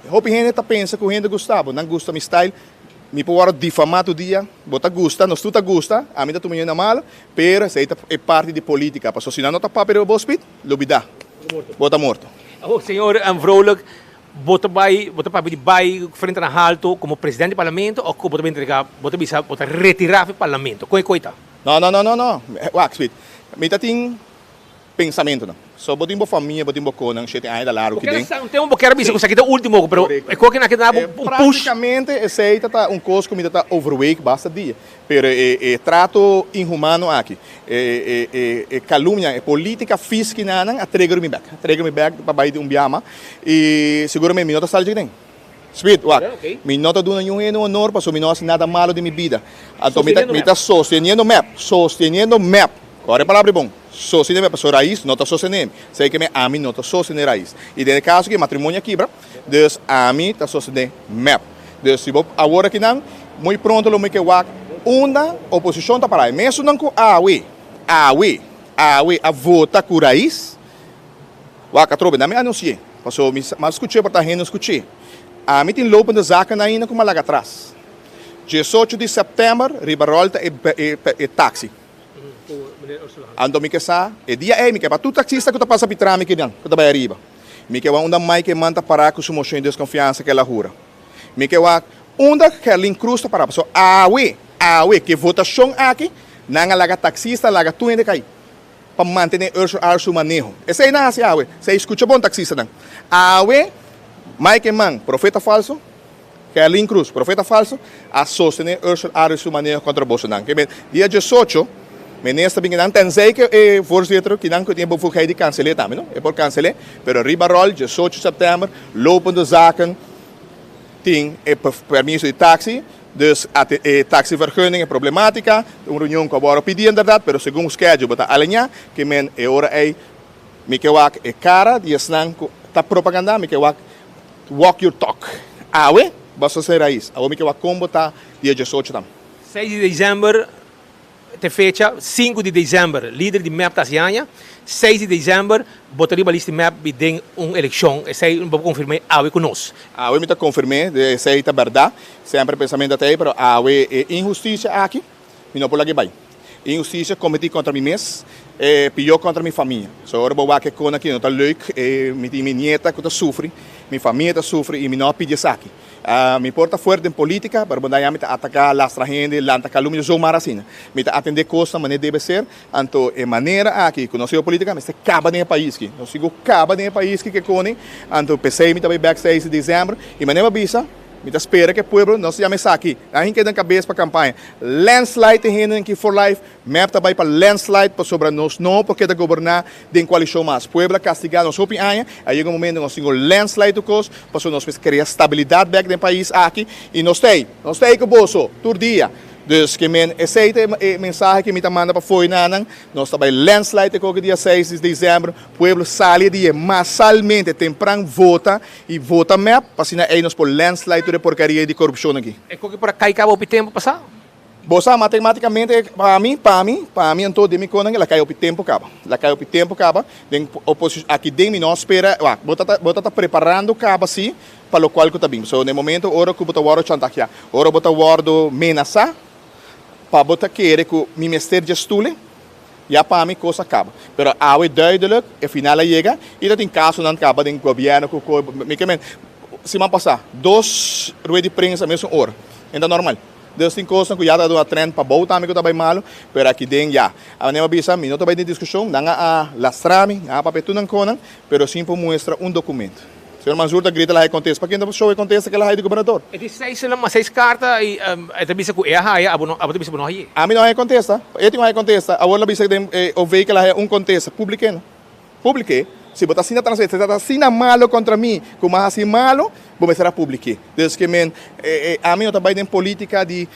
hopi hende ta pensa ku hende gusta bo nan gusta mi style mi por wòrdu difamá tur dia bo ta gusta nos tur ta gusta ami ta tuma hende na malo pero esei ta e parti di politica pasobra si nan no ta papia riba bo spit lubida bo ta morto.
Awor señor Vrolijk bo ta bai bo ta papia di bai frente na halto komo presidente di parlamento òf bo ta bai entrega bo ta bisa bo ta retirá for di parlamento kon e koi ta?
No no no no no wak spit mi ta tin Pensamentonan. So bo tin bo famia, bo tin bo konan, shete aña ta largu ki den.
Un tempu bo kier a bisa ku esaki ta ultimo, pero e koki nan a keda bo un push.
Praktikamente esei ta ta un kos ku mi ta ta overweeg basta dia. Pero e e trato inhumano aki, e e e kalumnia, e politica vies ki nan a trigger mi bek. A trigger mi bek pa bai di un biama i seguramente mi no ta sali dje den. Speed, wak, mi no ta duna niun hende un honor pasobra mi no hasi nada malo den mi bida. Anto mi ta mi ta sosteniendo mep, sosteniendo mep. Ora e palabra e bon. Sostené mi, pasobra Raiz no ta sostené mi. Esei ke mi ami no ta sostené Raiz. I den e kaso ke matrimonio a kibra, dus ami ta sostené mep. Dus si bo awor akinan, muy pronto lo mi ke wak unda oposishon ta pará. E mesunnan ku awe, awe, awe a vota ku Raiz, wak atrobe, nan mi anunsi'é, pasobra mi a skuch'é por ta hende no skuch'é. Ami tin lopende zakennan ainda ku mi a laga atras. Diesocho di sèptèmber riba ròl ta e taksi. Anto mi ke sa, e dia ei mi ke pa tur taxista ku ta pasa pitra mi kinan, ku ta bai ariba. Mi ke wak unda Mike Eman ta pará ku su moshon di deskonfiansa ku el a hura. Mi ke wak unda Gerlin Cruz ta pará, pasobra awe, awe, ku e votashon aki, nan a laga taxista, laga tur hende kai pa mantené Ursula Arends su maneho. Esei nan a hasi awe. Esei skucha bon taxistanan. Awe, Mike Eman, profeta falso, Kerlin Cruz, profeta falso, a sostené Ursel Arias su maneho kontra bosonan. Ke men, dia diesocho, minister bin kinan, tenzij ke e voorzitter kinan ku tin e bevoegdheid di kansel'é tambe, no? E por kansel'é, pero riba ròl, diesocho sèptèmber, lopende zaken tin e permiso di taxi, dus ate e taxivergunning e problematica, un reunion ku a wòrdu pidi inderdat, pero segun schedule bo ta aliñá, ke men e ora ei mi ke wak e kara di esnan ku ta propagandá, mi ke wak Walk your talk. Awe bo a sosne rais. Awe mi ke wak kon bo ta dia diesocho tam.
Seis di december t'e fecha, sinku di december lider di mep ta hasi aña, seis di december bo ta riba list di mep bi den un elekshon, esei bo por konfirm'é awe ku nos.
Awe mi ta konfirm'é, esei ta bèrdat, semper e pensamentu ta ei, pero awe e inhustisia aki mi no por lag'é bai. Inhustisia kometí kontra mi mes, e pió kontra mi famia. So ora bo wak e kona aki no ta leuk, e mi tin mi nieta ku ta sufri, mi famia ta sufri i mi no a pidi esaki. Mi por ta fuerte den polítika, pero bo daña mi ta ataká, lastra hende, lanta kalumnia zomar asina. Mi ta atendé kosnan manera debe ser, anto e manera aki ku nos heba polítika mester kaba den e pais aki. Nos tin ku kaba den e pais aki ke koni, anto p'esei mi ta bai bèk seis di desèmber i manera bo a bisa, Mi ta spera ku e pueblo no sa yama esaki. Nan hin keda den kabes pa kampaña. Landslide e hendenan ki for life. Mep ta bai pa landslide pasobra nos no por keda goberná den koalishon mas. Pueblo a kastigá nos hopi aña. A yega un momento nos tin ku landslide tur kos pasobra nos mester krea stabilidat bèk den pais aki i nos ta ei. Nos ta ei ku boso tur dia. Dus ke men esei ta e mensahe ku mi ta manda pa fo'i na nan. Nos ta bai landslide e koki dia seis di desèmber. Pueblo sali di e masalmente tempran vota I vota mep, pa asina ei nos por landslide tur e porcaria di corupcion aki.
E koki por a kai caba hopi tempo pasá?
Bo sa, matematicamente, pa mi, pa mi, pa mi anto den mi konan el a kai hopi tempo caba. El a kai hopi tempo caba den oposicion, aki den mi no a spera, wak, bo ta ta, bo ta ta preparando caba si pa locual cu ta bin. So, na e momento ora cu bo ta wordo chantagia, ora bo ta wordo menasa, pa bo ta kere cu mi mester dje stule, Ya pa mi kos a kaba. Pero awe duidelijk e final a yega y ta tin kasonan kaba den gobierno ku ku mi ke men siman pasa dos rueda di prensa mesun ora. En ta normal. Dus tin kosnan ku ya ta duna trend pabou tambe ku ta bai malu, pero aki den ya. A manera mi a bisa, mi no ta bai den diskushon, nan a lastra mi, nan a papia tur nan konan, pero sin por muestra un dokumento. Señor Mansur ta grita la haya kontesta. Pakindo ta show e kontesta ke la haya di gobernador?
E tin seis nan, seis karta i e ta bisa ku e a haya, abo no, abo ta bisa bo no haye.
Ami no haya kontesta. E tin un haya kontesta. Awor la bisa den e OV ke la haya un kontesta. Publike no. Publike. Si bo ta asina transparente, si bo ta asina malo kontra mi ku mi a hasi malo, bo mester a publike. Dus ke men, ami no ta bai den politika di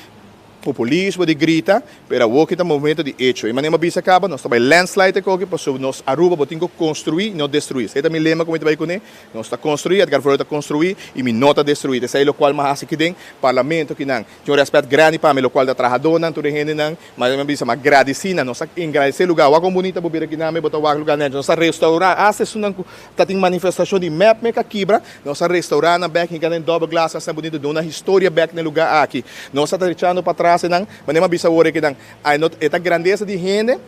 populismo, di grita, pero awor ki ta momento di echo. E manera mi a bisa kaba, nos ta bai landslide e koki, pasobra nos Aruba bo tin ku konstruí, no destruí. Esei ta mi lema ku mi ta bai kuné. Nos ta konstruí, Edgar Vrolijk ta konstruí i mi no ta destruí. Ta esei lokual mi a hasi aki den Parlamento kinan. Tin un rèspèt grandi pa mi, lokual ta trahadónan, tur e hendenan. Ma mi a bisa, mi a gradisí nan. Nos a engradesé lugá. Wak kon bunita bo bira kinan, bo ta wak lugá nèchi. Nos a restourá asta esunnan ku ta tin manifestashon di mep mep a kibra. Nos a restourá nan bèk, hinka nan dòbel glas asina bunita, duna historia bèk na e lugá aki. Nos a ta rechando patras einan. Manera mi a bisa awor akinan, ai no e ta grandesa di hende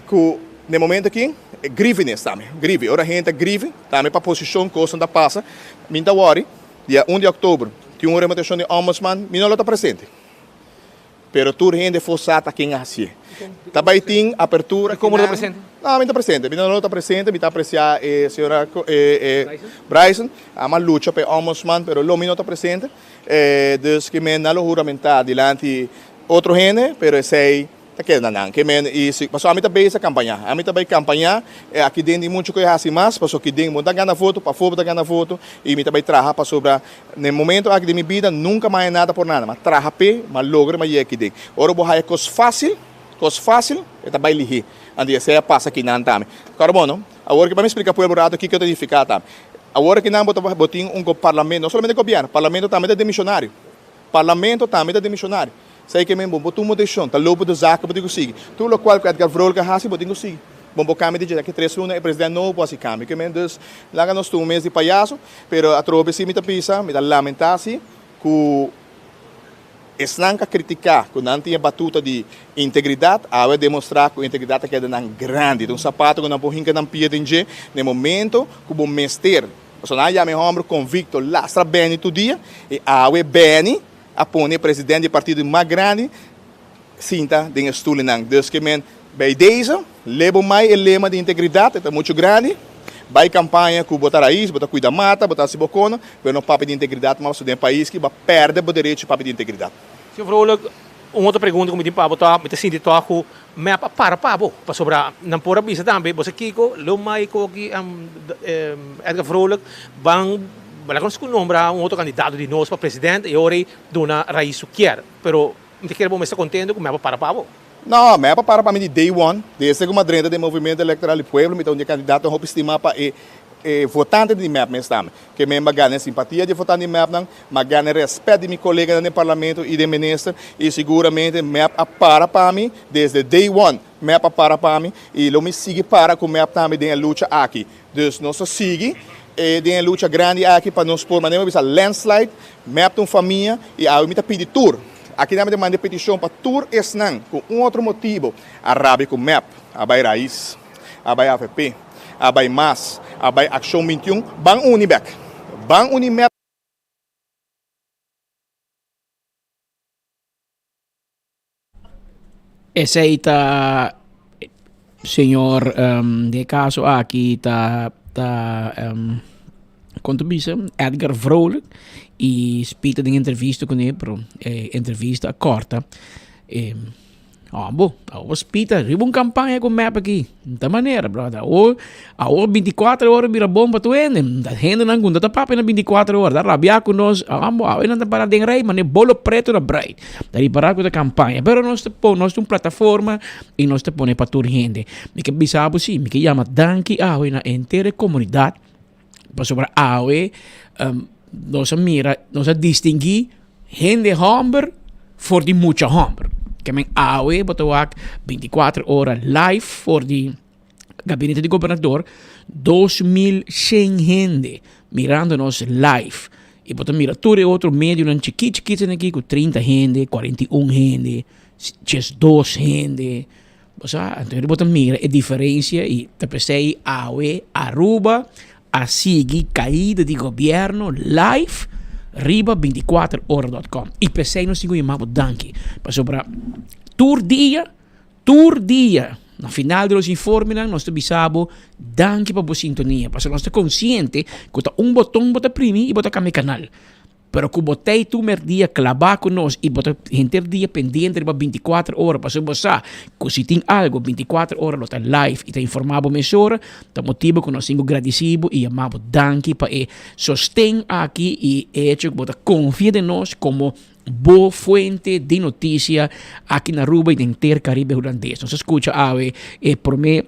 ku na e momento aki grieviness tambe, grieve. Ora hende ta grieve tambe pa posishon kosnan ta pasa. Mi ta wòri dia un di òktober tin un remontashon di ombudsman, mi no lo ta presente. Pero tur hende for sa ta ken a hacié. Ta bay tin apertura.
Y como no ta presente?
No, mi ta presente. Mi no ta presente. Mi ta aprecia e señora Bryson. Ama lucha pa e ombudsman, pero lo mi no ta presente. Dus ke men nan lo huramenta dilanti otro hende, pero esey ta keda na nan. Ke men y si, pasobra ami ta bezig campaña. Ami ta bay campaña. Aki den tin mucho cu e haci mas, pasobra aki den bo ta gana voto, pafó bo ta gana voto. Y mi ta bay traha pasobra Na e momento aki den mi bida nunca m'a haya nada por nada, m'a traha p'e, m'a logra, m'a yega aki den. Ora bo haya cos facil, cos facil, e ta bay lihé. Anto esey a pasa akinan tambe. Kòrda bon no? Awor ke pa mi splica pueblo un rato kiko ta nifica tambe. Awor akinan bo ta bo tin un parlamento, no solamente gobierno, parlamento tambe ta demisionario. Parlamento tambe ta demisionario. Esey ke men bo bo tuma decision, ta lopo de zaken bo tin ku sigui. Tur lokual ku Edgar Vrolijk a hasi bo tin ku sigui. Bon bo kambia di dje aki tres luna e president nobo por hasi kambio. Ke men dus laga nos tuma mes di payaso, pero atrobe si mi ta bisa, mi ta lamenta si ku esnan ku a kritika ku nan tin e batuta di integridat awe a demostra ku integridat ta keda nan grandi. Ta un sapato ku nan por hinka nan pia den dje na e momento ku bo mester. Pasobra nan a yama e homber konvikto lastra Benny tur dia i awe Benny a pone e president di e partido mas grandi sinta den e stoelnan. Dus ke men bij deze lebo mai e lema di integridad, e ta mucho grandi, bai campaña cu bo ta rais, bo ta cuida mata, bo ta haci bo cono, pero no papia di integridad mas pasobra den e pais ki bo a perde bo derecho papia di integridad.
Señor Vrolijk, un otro pregunta cu mi tin pa bo ta, mi ta sinti toch cu mep a para pa bo, pasobra nan por a bisa tambe, bo sa kico, lo mai koki Edgar Vrolijk ban, laga nos cu nombra un otro candidato di nos pa president y ora ey duna rais su kier, pero Mi ta kere bo mester kontento ku mep a para pa bo.
No, mep a para pa mi di day one. Desde ku mi a drenta den Movimiento Electoral di Pueblo, mi ta un di e kandidatonan hopi stimá pa e e votante di mep mes tambe. Ke men a gana e simpatia di e votante di mepnan, mi a gana e rèspèt di mi koleganan den parlamento i den minister, i siguramente mep a para pa mi desde day one. Mep a para pa mi i lo mi sigui para ku mep tambe den e lucha aki. Dus nos ta sigui den e lucha grandi aki pa nos por, manera mi a bisa, landslide, mep ta un famia i awe mi ta pidi tur. Aki nan mi ta manda e petishon pa tur esnan ku un otro motibo a rabia ku mep, a bai Raiz, a bai avp, a bai mas, a bai Akshon 21, ban uni bek. Ban uni mep.
Esey ta señor den e caso aki ta ta con ta bisa Edgar Vrolijk y Speed ta den entrevista cune pero e entrevista a corta. Abo, abo spita riba un campaña cu mep aki. Ta manera, brother. Awor, awor 24 ora bira bon pa tur hende. Ta hendenan cu no ta papia na 24 ora. Ta rabia cu nos. Abo, awe nan ta para den rij, mane bolo preto na brei. Ta ripara cu ta campaña. Pero nos ta pon, nos ta un plataforma y nos ta pone pa tur hende. Mi ke bisa abo si, mi ke yama danki awe na henter e comunidad. Pasobra awe nos a mira, nos a distinguí hende hòmber for di mucha hòmber. Ke men awe bo ta wak bintikuater ora live for di gabinete di gobernador, 2100 hende mirando nos live. I bo ta mira tur e otro medionan chikit chikit aki ku 30 hende, 41 hende, 12 hende. Bo sa, anto bo ta mira e diferencia y ta pesey awe Aruba a sigui caida di gobierno live. riba 24 ora dot com. I p'esei nos tin ku yama bo danki, pasobra tur dia, tur dia, na final di nos informenan nos ta bisa bo danki pa bo sintonia, pasobra nos ta konsiente ku ta un boton bo ta primi i bo ta kambia kanal. Pero ku bo tei tur merdia klabá ku nos i bo ta henter dia pendiente riba bintikuater ora pasobra bo sa ku si tin algu bintikuater ora lo ta live i ta informá bo mesora, ta motibu ku nos tin ku gradisí bo i yamá bo danki pa e sosten aki i e hecho ku bo ta konfia den nos komo bo fuente di notisia aki na Aruba i den henter Karibe Hulandes. Nos a skucha awe e promé.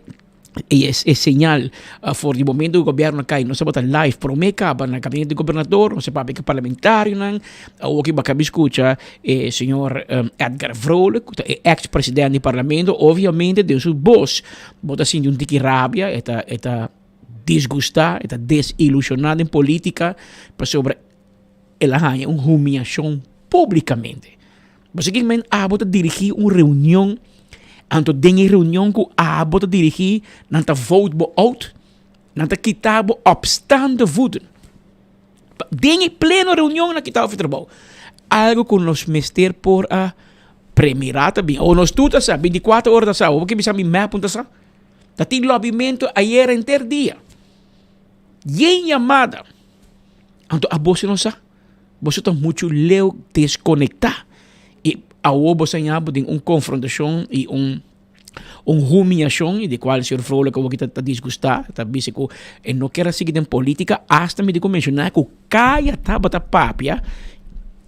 E e señal for di momento ku gobièrnu a kai nos tabata live promé kaba na gabinete di gobernador nos a papia ku parlamentarionan awor ki bo a kaba di skucha e señor Edgar Vrolijk ku ta e eks presidente di parlamento obviamente den su bos bo ta sinti un tiki rabia e ta e ta disgustá e ta desilushoná den polítika pasobra el a haña un humiashon públikamente. Bo sa kimen abo ta dirigí un reunion, anto den e reunion ku abo ta dirigí, nan ta vote bo out, nan ta kita bo opstaande voeten. Den e pleno reunion nan kita bo for trabou. Algo ku nos mester por a premirá ta bin. O nos tur ta sa, bintikuater ora ta sa, bo ke bisa mi mep ta sa? Ta tin lobbymentu ayera henter dia. Yen yamada. Anto abo si no sa? Boso ta muchu leu deskonektá i awor boso a ña bo den un konfrontashon i un un humiashon i di kual señor Vrolijk awor ta ta disgustá, ta bisa ku e no kier a sigui den polítika, asta mi tin ku menshoná ku Kaya tabata papia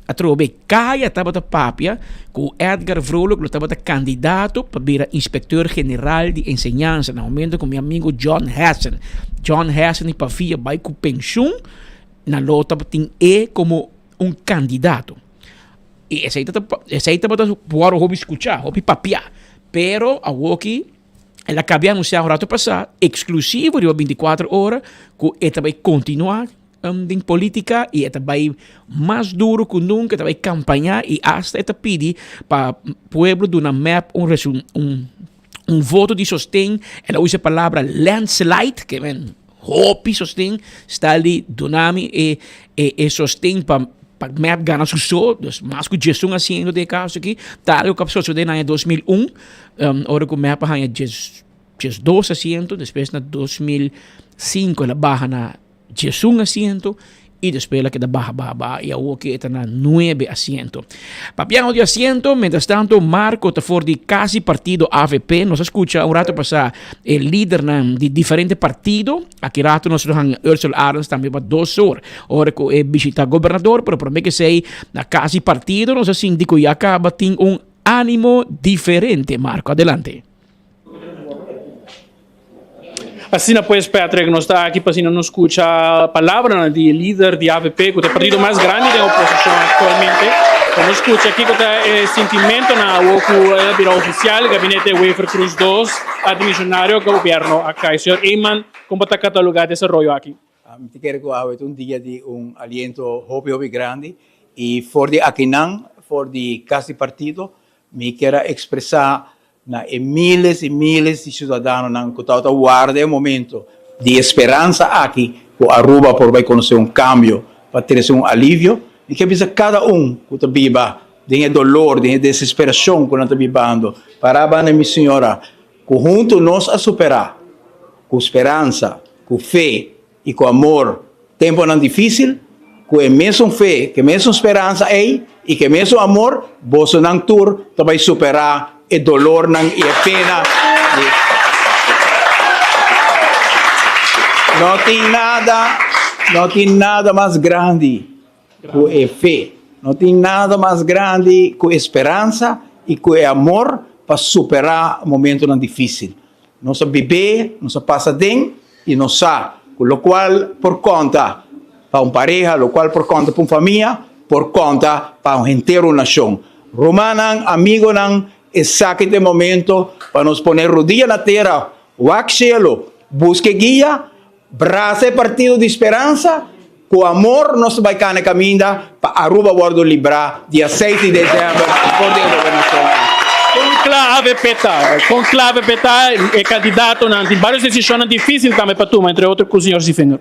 atrobe Kaya tabata papia ku Edgar Vrolijk lo tabata kandidato pa bira inspekteur general di enseñansa na momento ku mi amigo John Hessen, John Hessen di Pavia bai ku penshun. Nan lo tabatin e komo un kandidato. I esei ta esei tabata wòrdu hopi skuchá, hopi papiá. Pero awoki el a kabia anunsiá un ratu pasá, eksklusivo riba bintikuater ora, ku e ta bai kontinuá den polítika i e ta bai mas duru ku nunka, e ta bai kampañá i asta e ta pidi pa pueblo duna mep un un un voto di sosten. El a usa e palabra landslide, ke men Hopi sosten sta di duna mi e e e sosten pa pa mep gana su so, dus mas ku djesun asiento den e kaso aki, ta algo ku a sosode na aña 2001, ora ku mep a haña djes djesdos asiento, despues na 2005 el a baha na djesun asiento i despues el a keda baha baha baha i awor ke e ta na nuebe asiento. Papiando di asiento, mientras tanto Marco ta for di casi partido avp. Nos a scucha un rato pasá e lidernan di diferente partido. Aki rato nos lo hanga Ursula Arends tambe pa dos or, ora cu e bishita gobernador. Pero prome ke esey na casi partido nos a sinti cu ya caba tin un animo diferente. Marco, adelante.
Asina pues Patrick, nos ta aki pa asina nos scucha palabranan di e lider di avp cu ta e partido mas grandi den oposicion actualmente. Pa nos scucha kico ta e sintimentonan awo cu el a bira oficial, Gabinete Wever-Croes dos a dimisionario gobierno a cay. Señor Eman, con bo ta cataloga e desaroyo aki?
Mi ta kere cu awe ta un dia di un aliento hopi hopi grandi y for di akinan, for di cas di partido, mi kier a expresa Na e miles i miles di ciudadanonan cu tabata warda e momento di e speransa aki cu Aruba por bay conoce un cambio pa trece un alivio, mi kier bisa cada un cu ta biba den e dolor, den e desesperacion cu nan ta bibando, para banda mi señora cu hunto nos a supera cu speransa, cu fe i ku amor temponan difísil, ku e mesun fe, ku e mesun speransa ei i ku e mesun amor, bosonan tur ta bai superá e dolornan i e pena di. No tin nada, no tin nada mas grandi ku e fe. No tin nada mas grandi ku e speransa i ku e amor pa superá momentonan difísil. Nos a bibé, nos a pasa den i nos sa ku lokual por konta pa un pareha, lokual por konta pa un famia, por konta pa un henter un nashon. Rumannan, amigonan, esaki ta e momento pa nos pone rudia na tera, wak shelu, buska e guia, brasa e partido di speransa, ku amor nos ta bai kana e kaminda pa Aruba wòrdu librá dia seis di desèmber for di e gobernashon aki.
Kon kla avp ta? Kon kla avp ta? E kandidatonan tin vários desishonnan difísil tambe pa tuma, entre otro ku señor Zievinger.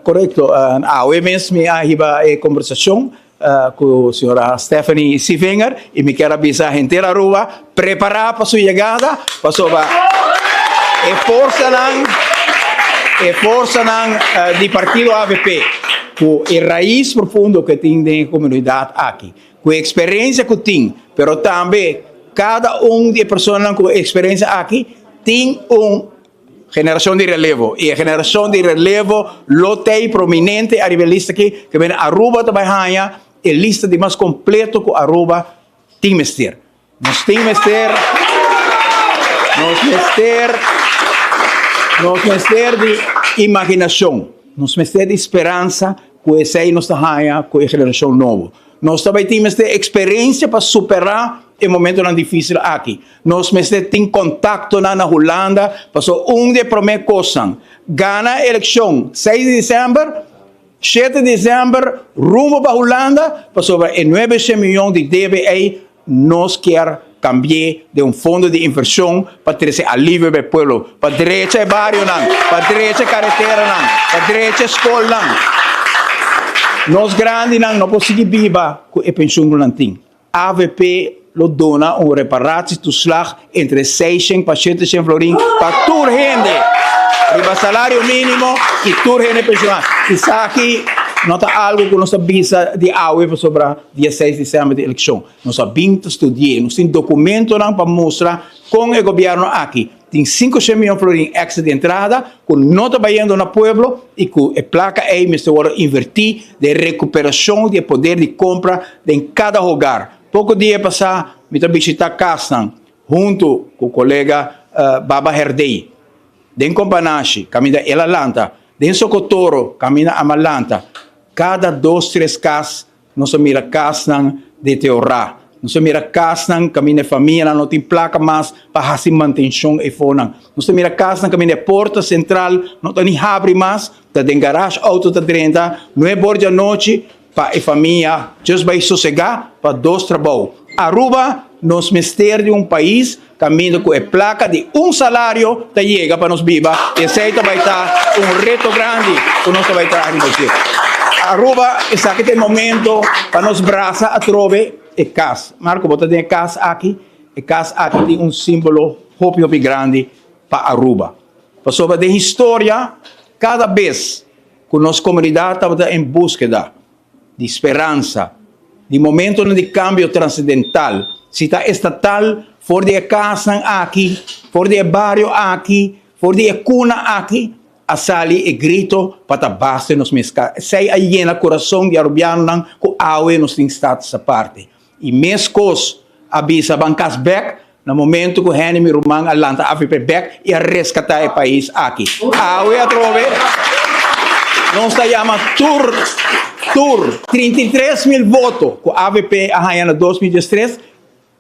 Korekto. Awe mes mi a hiba e kombersashon. Cu señora Stephanie Sievinger y mi kier a bisa henter Aruba prepara pa su yegada pasobra e forsanan e forsanan di partido avp cu e raiz profundo cu tin den e comunidad aki cu e experiencia cu tin pero tambe cada un di e personanan cu e experiencia aki tin un Generacion di relevo y e generacion di relevo lo tey prominente ariba e lista aki ke bene Aruba ta bay haña e lista di mas completo cu Aruba tin mester. Nos tin mester nos mester nos mester di imaginacion, nos mester di speransa cu esey nos ta haña cu e generacion nobo. Nos ta bay tin mester experiencia pa supera e momentonan dificil aki. Nos mester tin contactonan na Hulanda paso un di e prome cosnan, gana eleccion seis di december, shete di december rumbo pa Hulanda pasobra e nuebe shen miyon di debe ey nos kier cambi'e den un fondo di inversion pa trece alivio pa e pueblo, pa drecha e barionan, pa drecha e careteranan, pa drecha e scolnan. Nos grandinan no por sigui biba cu e pensioen cu nan tin. Avp lo duna un reparatietoeslag entre seishen pa sheteshen florin pa tur hende riba salario minimo y tur hende pensioná. Esaki no ta algo cu nos ta bisa di awe pasobra dia seis december di eleccion. Nos a bin ta studi'e, nos tin documentonan pa mustra con e gobierno aki Tin 500 miyon florin extra di entrada cu no ta bayendo na pueblo y cu e placa ey mester wordo inverti den recuperacion di e poder di compra den cada hogar. Poco dia pasa mi ta bishita casnan hunto cu colega Baba Herdey den Companashi caminda el a lanta, den Socotoro caminda ama lanta. Cada dos tres cas Nos a mira kasnan deteorá. Nos a mira kasnan kaminda e famianan no tin plaka mas pa hasi mantenshon eifonan. Nos ta mira kasnan kaminda e porta sentral no ta ni habri mas, ta den garash outo ta drenta nuebe or di anochi pa e famia just bai sosegá pa dos trabou. Aruba nos mester di un pais kaminda ku e plaka di un salario ta yega pa nos biba i esei ta bai ta un reto grandi ku nos ta bai traha riba dje. Aruba, esaki ta e momento pa nos brasa atrobe e kas. Marco, bo ta den e kas aki, e kas aki tin un simbolo hopi hopi grandi pa Aruba. Pasobra den historia kada bes ku nos komunidat tabata en buskeda di speransa, di momentonan di kambio transendental, si ta estatal, for di e kasnan aki, for di e bario aki, for di e kuna aki, a sali e grito pa ta basta nos mes kas. Esei a yena kurason di arubianonan ku awe nos tin status aparte. I meskos a bisa ban kas bek na momento ku Henny mi ruman a lanta avp bek i a reskatá e pais aki. Awe atrobe nos ta yama tur tur 33 mil voto ku avp a haña na 2013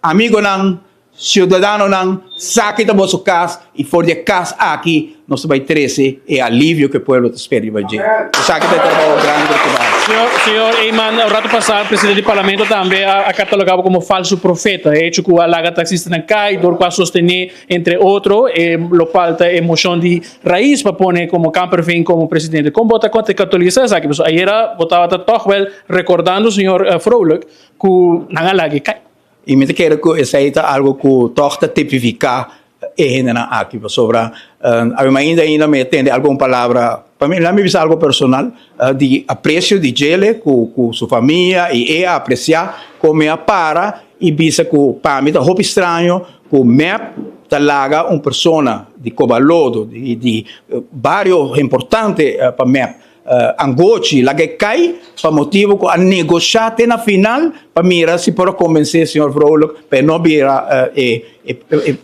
amigonan Ciudadanonan, saki ta boso cas y for di e cas aki nos ta bay trece e alivio cu e pueblo ta spera riba dje. Esaki ta e trabao grandi cu ta haci.
Señor, señor Eman, un rato pasa presidente di parlamento tambe a cataloga bo como falso profeta. E hecho cu a laga taxistanan cay dor cu a sostene entre otro e locual ta e mocion di Raiz pa pone como Kamperveen como presidente. Con bo ta contextualisa esaki? Pasobra ayera bo tabata toch wel recordando señor Vrolijk cu nan a laga e cay.
I mi ta kere ku esei ta algu ku tòg ta tipifiká e hendenan aki, pasobra ami ainda ainda mi a tende algun palabra, pa mi laat mi bisa algu personal, di apresio di djele ku ku su famia i e a apresiá kon mi a para i bisa ku pa mi ta hopi straño ku mep ta laga un persona di Kobalodo di di bario importante pa mep. Angochi laga e kai pa motibu ku a negoshá te na final pa mira si por a kombensé señor Vrolijk pa e no bira e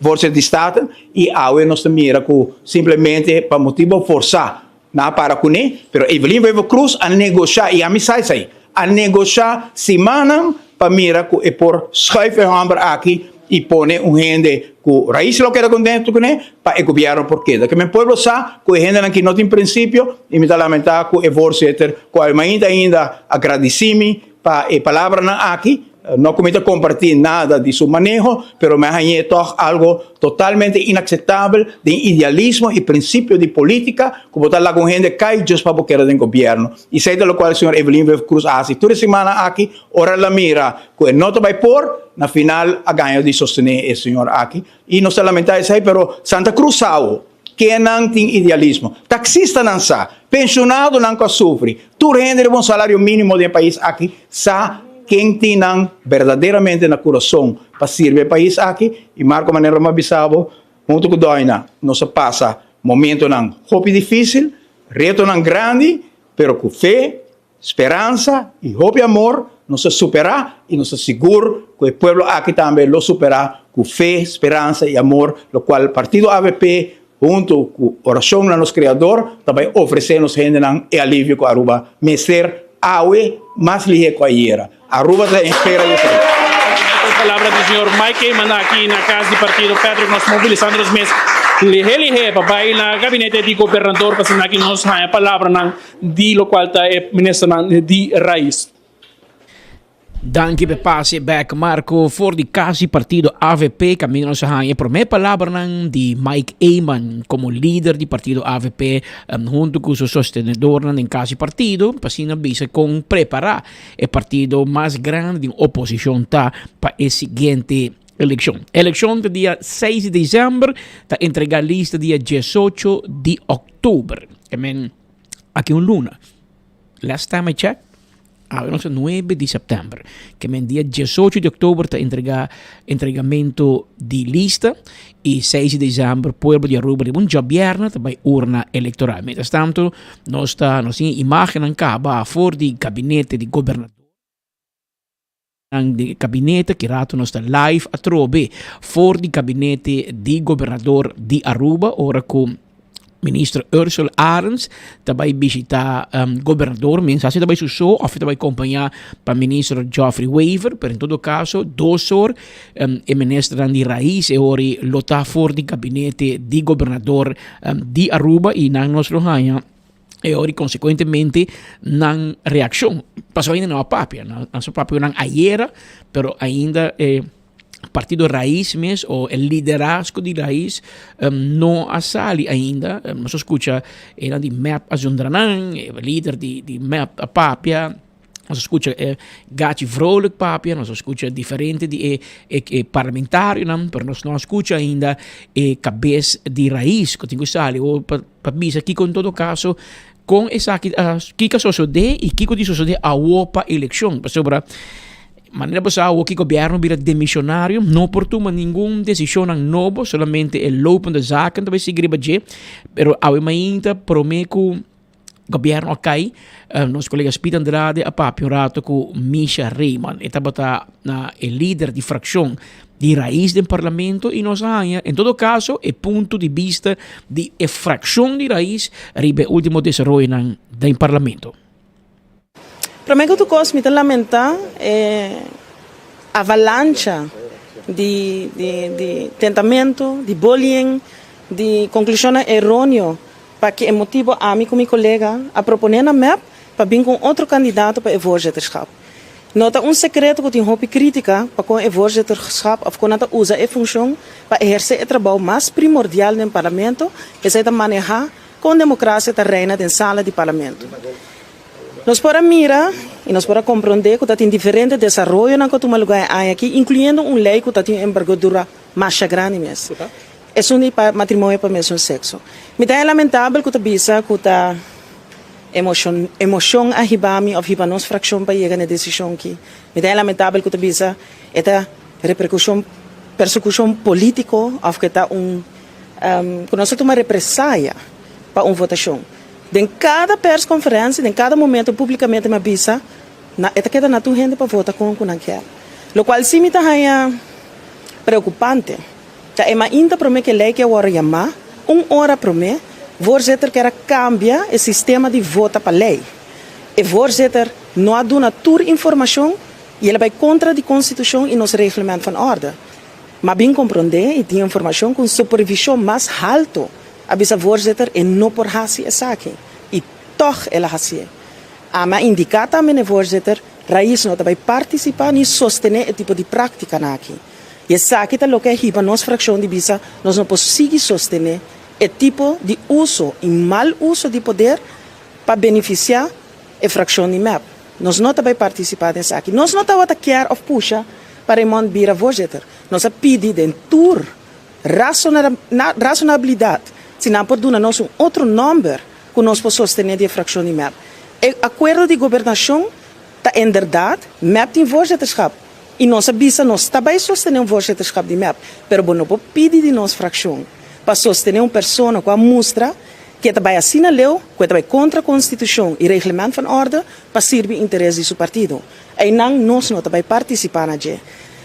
voorzitter di Staten i awe nos ta mira ku simplemente pa motibu forsá nan a para kuné pero Evelyn Wever Croes a negoshá i ami sa esei a negoshá simannan pa mira ku e por schuif e hòmber aki i pone un hende ku Raiz lo keda kontentu kuné pa e gobièrnu por keda. Ke men pueblo sa ku e hendenan ki no tin prinsipio i mi ta lamentá ku e voorzitter ku a mainta ainda a gradisí mi pa e palabranan aki. No ku mi ta kompartí nada di su maneho, pero mi a hañ'é tòg algo totalmente inakseptabel den idealismo i prinsipio di polítika ku bo ta laga un hende kai djis pa bo keda den gobièrnu. I esei ta lokual señor Evelyn Wever Croes a hasi tur e simannan aki, ora el a mira ku e no ta bai por, na final a gaña di sostené e señor aki. I nos ta lamentá esei, pero Santa Cruz sa awo. Kennan tin idealismo? Taksistanan sa, penshonadonan ku a sufri, tur hende riba un salario mínimo den e pais aki sa ken tin nan berdaderamente na kurason pa sirbi e pais aki. I Marco, manera mi a bisa bo, huntu ku Doina nos a pasa momentonan hopi difísil, retonan grandi, pero ku fe, Speransa y hopi amor nos a supera y nos ta sigur cu e pueblo aki tambe lo supera cu fe, speransa y amor locual partido avp hunto cu oracion na nos Creador ta bay ofrece nos hendenan e alivio cu Aruba mester awe mas lihe cu ayera. Aruba ta en espera di esaki.
E palabra di señor Mike Eman aki na cas di partido Patrick nos mobilisando nos mes lihe lihe pa bay na gabinete di gobernador pa asina aki nos haya palabranan di locual ta e ministernan di Raiz.
Danki p'e pase bek Marco. For di cas di partido avp caminda nos a haña e prome palabranan di Mike Eman como lider di partido avp hunto cu su sostenedornan den cas di partido pa asina bisa con prepara e partido mas grandi den oposicion ta pa e siguiente eleccion. Eleccion ta dia seis di december, ta entrega lista dia diesocho di october. Aki un luna. Last time I check, awe nos ta nuebe di sèptèmber. Ke men dia diesocho di òktober ta entregá entregamento di lista i seis di desèmber pueblo di Aruba riba un djabièrnè ta bai urna elektoral. Mientras tanto nos ta nos tin imágennan kaba for di gabinete di gobernador. Di gabinete ki rato nos ta live atrobe for di gabinete di gobernador di Aruba ora ku minister Ursula Arends ta bai bishita um, gobernador men sa si ta bai su so of ta bai kompaña pa minister Geoffrey Wever pero en todo caso dos or um, e ministernan di Raiz e ori lo ta for di gabinete di gobernador um, di Aruba y nan nos lo haña E ora konsekuentemente nan reakshon. Pasobra ainda no a papia. Nan a papia nan ayera, pero ainda e partido Raiz mes o e liderazgo di Raiz no a sali ainda. Nos a skucha enan di mep a zundra nan, e lider di mep a papia. Nos a skucha e Gachi Vrolijk papia, nos a skucha diferente di e e parlamentarionan, pero nos no a skucha ainda e kabes di Raiz ku tin ku sali o pa pa bisa kiko en todo kaso kon esaki a kiko a sosodé i kiko di sosodé awo pa elekshon. Pasobra manera bo sa awo ki gobièrnu bira demishonario no por tuma ningun desishonnan nobo, solamente e lopende zaken ta bai sigui riba dje, pero awe mainta promé ku Gobierno a cay, nos colega Speed Andrade a papia un rato cu Misha Reyman. E tabata na e lider di fraccion di Raiz den parlamento y nos a haña en todo caso e punto di bista di e fraccion di Raiz riba e ultimo desaroyonan den parlamento.
Prome cu tur cos mi ta lamenta e avalancha di di tentamento, di bullying, di conclusionnan eroneo Pa ki e motibo ami ku mi kolega a proponé na mep pa bin ku un otro kandidato pa e voorzitterschap. No ta un sekreto ku tin hopi krítika pa kon e voorzitterschap òf kon nan ta usa e funshon pa ehersé e trabou mas primordial den parlamento, esei ta manehá kon demokrasia ta reina den sala di parlamento. Nos por a mira i nos por a komprondé ku ta tin diferente desaroyonan ku a tuma lugá e aña akí, inkluyendo un lei ku ta tin un embergadura masha grandi mes. Esun di pa matrimonio pa mesun sexo. Mi ta e lamentabel cu ta bisa cu ta emocion emocion a hiba mi of hiba nos fraccion pa yega na e decision ki. Mi ta e lamentabel cu ta bisa e ta repercusion persecucion politico of cu e ta un cu nos ta tuma represaya pa un votacion. Den cada persconferencia, den cada momento publicamente mi a bisa na e ta keda na tur hende pa vota con cu nan kier. Locual si mi ta haya preocupante. Ta e mainta promé ku e lei ke a wòrdu yamá, un ora promé, voorzitter ker a kambia e sistema di vota pa lei. E voorzitter no a duna tur informashon i el a bai kontra di konstitushon i nos reglement van orde. M'a bin komprondé i tin informashon ku un supervishon mas haltu a bisa voorzitter e no por hasi esaki i tòg el a hasié. Ami a indiká tambe na e voorzitter, Raiz no ta bai partisipá ni sostené e tipo di práktikanan aki. I esaki ta loke a hiba nos frakshon di bisa nos no por sigui sostené e tipo di uso i mal uso di poder pa benefisiá e frakshon di mep. Nos no ta bai partisipá den esaki. Nos no tabata kier òf pusha pa Raymond bira voorzitter. Nos a pidi den tur rasonabilidat si nan por duna nos un otro nòmber ku nos por sostené di e frakshon di mep. E akuerdo di gobernashon ta inderdat mep tin voorzitterschap i nos a bisa nos ta bai sostené un voorzitterschap di mep, pero bo no por pidi di nos frakshon pa sostené un persona ku a mustra ku e ta bai asina leu ku e ta bai kontra konstitushon i reglement van orde pa sirbi interes di su partido. Einan nos no ta bai partisipá na dje.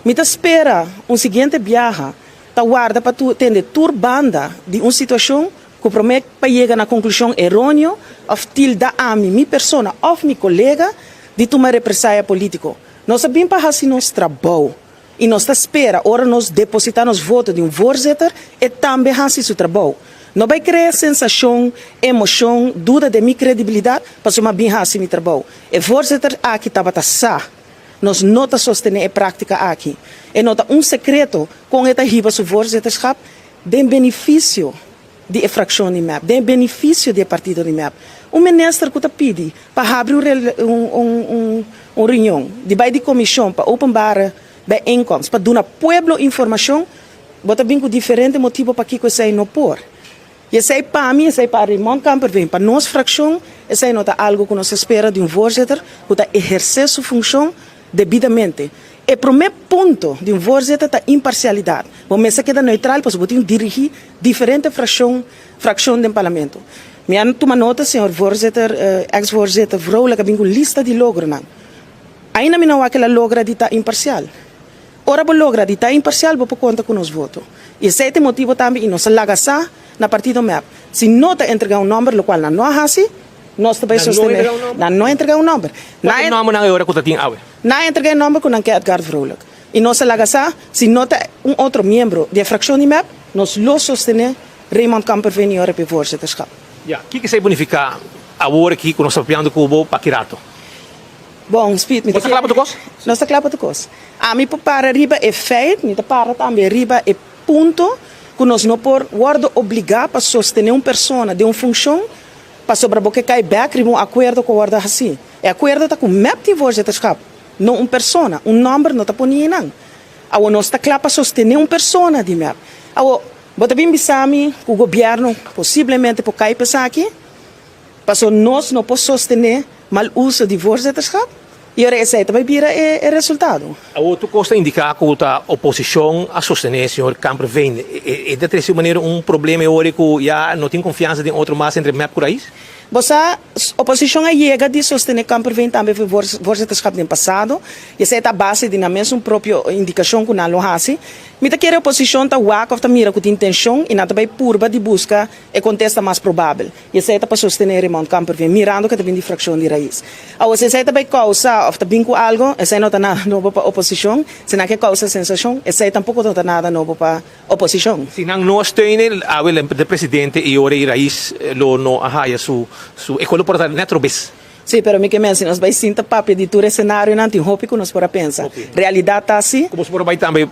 Mi ta spera un siguiente biaha ta warda pa tende tur banda di un situashon ku promé pa yega na konklushon eróneo òf tilda ami, mi persona òf mi kolega di tuma represaya polítiko. Nos a bin pa hasi nos trabou i nos ta spera ora nos depositá nos voto di un voorzitter e tambe hasi su trabou. No bai krea sensashon, emoshon, duda den mi kredibilidat pasobra mi a bin hasi mi trabou. E voorzitter aki tabata sa. Nos no ta sostené e práktika aki. E no ta un sekreto kon e ta hiba su voorzitterschap den benifisio di e frakshon di mep, den benifisio di e partido di mep. Un minister ku ta pidi pa habri un un reunion di bai di komishon pa openbare bijeenkomst pa duna pueblo informashon, bo ta bin ku diferente motibo pakiko esei no por. I esei pa mi, esei pa Raymond Kamperveen, pa nos frakshon, esei no ta algu ku nos ta spera di un voorzitter ku ta ehersé su funshon debidamente. E promé punto di un voorzitter ta imparsialidat. Bo mester keda neutral pasobra bo tin dirigí diferente frakshon frakshon den parlamento. Mi a tuma nota señor voorzitter, ex voorzitter Vrolijk a bin ku lista di logronan. Ainda mi no wak el a logra di ta imparsial. Ora bo logra di ta imparcial bo por conta cu nos voto. Y esey ta e motibo tambe y nos a laga sa na partido mep. Si no ta entrega un nomber locual nan no a haci, nos ta bay
Nan no
sostene.
entrega un nomber?
Nan no entrega un nomber.
Cual ta e nombernan e ora cu ta tin awe?
Nan a entrega e nomber cu nan ke Edgard Vrolijk. Y nos a laga sa si no ta un otro miembro di e fraccion di mep, nos lo sostene Raymond Kamperveen y ora p'e voorzitterschap.
Ya, kiko esey por nifica awor aki cu nos ta papiando cu bo pa ki rato?
Bon, Speed, mi ta
Bo ta kla pa tur kos?
Nos ta kla pa tur kos. Ami por para riba e feit, mi ta para tambe riba e punto ku nos no por wòrdu obligá pa sostené un persona den un funshon pasobra bo ke kai bèk riba un akuerdo ku a wòrdu hasí. E akuerdo ta ku mep tin voorzitterschap, no un persona. Un nòmber no ta poni einan. Awor nos ta kla pa sostené un persona di mep. Awor, bo ta bin bisa mi ku gobièrnu posiblemente por kai pa esaki? Paso nos no por sostené mal uso di voorzitterschap y ora esey ta bay bira e resultado.
Awor tur cos ta indica cu ta oposicion a sostene señor Kamperveen. E ta trece manera un problema e ora cu ya no tin confiansa den otro mas entre mep cu Raiz?
Bo sa, oposicion a yega di sostene Kamperveen tambe for voorzitterschap den pasado y esey ta a base di nan mesun propio indicacion cu nan lo haci. Mi ta kere oposicion ta wak of ta mira cu tin tension y nan ta bay purba di busca e contesta mas probabel. I esei ta pa sostené Raymond Kamperveen, mirando ku e ta bin di frakshon di Raiz. Awor, si esei ta bai kousa òf ta bin ku algu, esei no ta nada nobo pa oposishon. Si nan ke kousa sensashon, esei tampoko no ta nada nobo pa oposishon.
Si nan no a steun awe de presidente i ora i Raiz lo no a haya su su e kos lo por a ta nèt robes.
Sí, pero mi ke men si nos bai sinta papia di tur e senarionan tin hopi ku nos por a pensa. Realidat ta si.
Ku boso por a bai tambe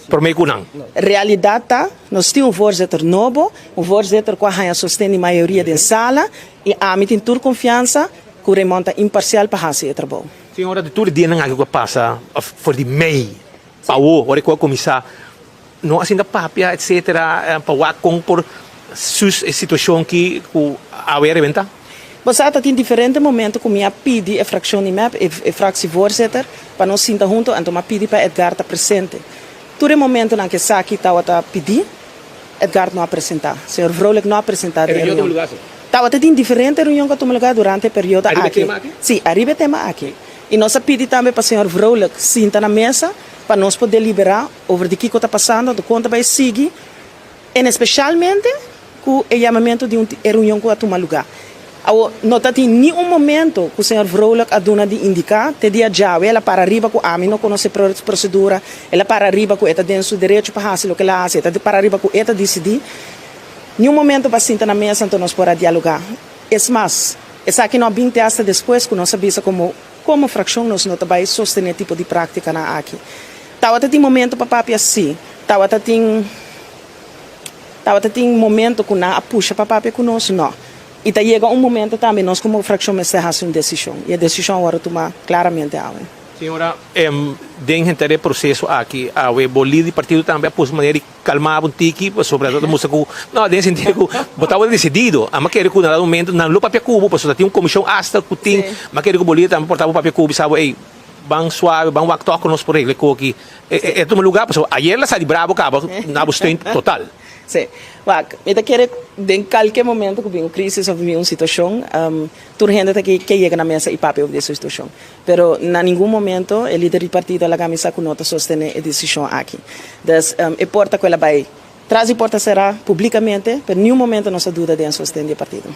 promé ku nan.
Realidat ta, nos tin un voorzitter nobo, un voorzitter ku a haña sosten di mayoria den sala i ami tin tur konfiansa ku Raymond ta imparsial pa hasi e trabou.
Señora, di tur e dianan aki ku a pasa, òf for di mei pa awor, ora ku a kuminsá, no a sinta papia etcetera pa wak kon por sus e situashon ki ku awe a rebentá?
Bo sa ta tin diferente momento ku mi a pidi e frakshon di mep, e fraksievoorzitter, pa nos sinta hunto, anto mi a pidi pa Edgar ta presente. Tur e momentonan ku esaki tawata pidi, Edgar no a presenta. Señor Vrolijk no a presenta den e reunion. Tawata tin diferente reunion ku a tuma lugar durante e periodo aki.
Ariba e tema aki?
Si, ariba e tema aki. I nos a pidi tambe pa señor Vrolijk sinta na mesa pa nos por deliberá over di kiko ta pasando, anto kon ta bai sigui, en especialmente ku e yamamentu di un e reunion ku a tuma lugá. Awor, no ta tin ni un momento ku señor Vrolijk a duna di indiká te dia djawe el a para riba ku ami no konosé prosedura, el a para riba ku e ta den su derecho pa hasi loke el a hasi, e ta para riba ku e ta disidí. Ni un momento pa sinta na mesa anto nos por a dialogá. Es mas. Esaki no a bin te hasta despues ku nos a bisa komo komo frakshon nos no ta bai sostené tipo di práktikanan aki. Tabata tin momento pa papia? Sí. Tabata tin tabata tin momento ku nan a pusha pa papia ku nos? No. I ta yega un momento tambe nos komo frakshon mester hasi un desishon i e desishon a wòrdu tumá klaramente awe.
Señora, den henter e proseso aki awe bo lider di partido tambe a puso manera di kalma bo un tiki pasobra ta mustra ku, no, den sentido ku bo tabata desidido. Ama kere ku na dado momento nan lo papia ku bo pasobra tin un komishon asta ku tin, ma kere ku bo lider tambe por ta bo papia ku bo bisa bo, ey, ban suave, ban wak tòg ku nos por regla e koki. E tuma luga pasobra ayer la sa di bravo kaba na bo steun total.
Sí. Wak, mi ta kere den kalke momento ku bin un krisis òf bin un situashon, tur hende ta ke yega na mesa i papia over di e situashon. Pero na ningun momento e lider di partido a laga mi sa ku no ta sostené e desishon aki. Dus e por ta ku el a bai tras di porta será publikamente, pero niun momento nos a duda den e sosten di e partido.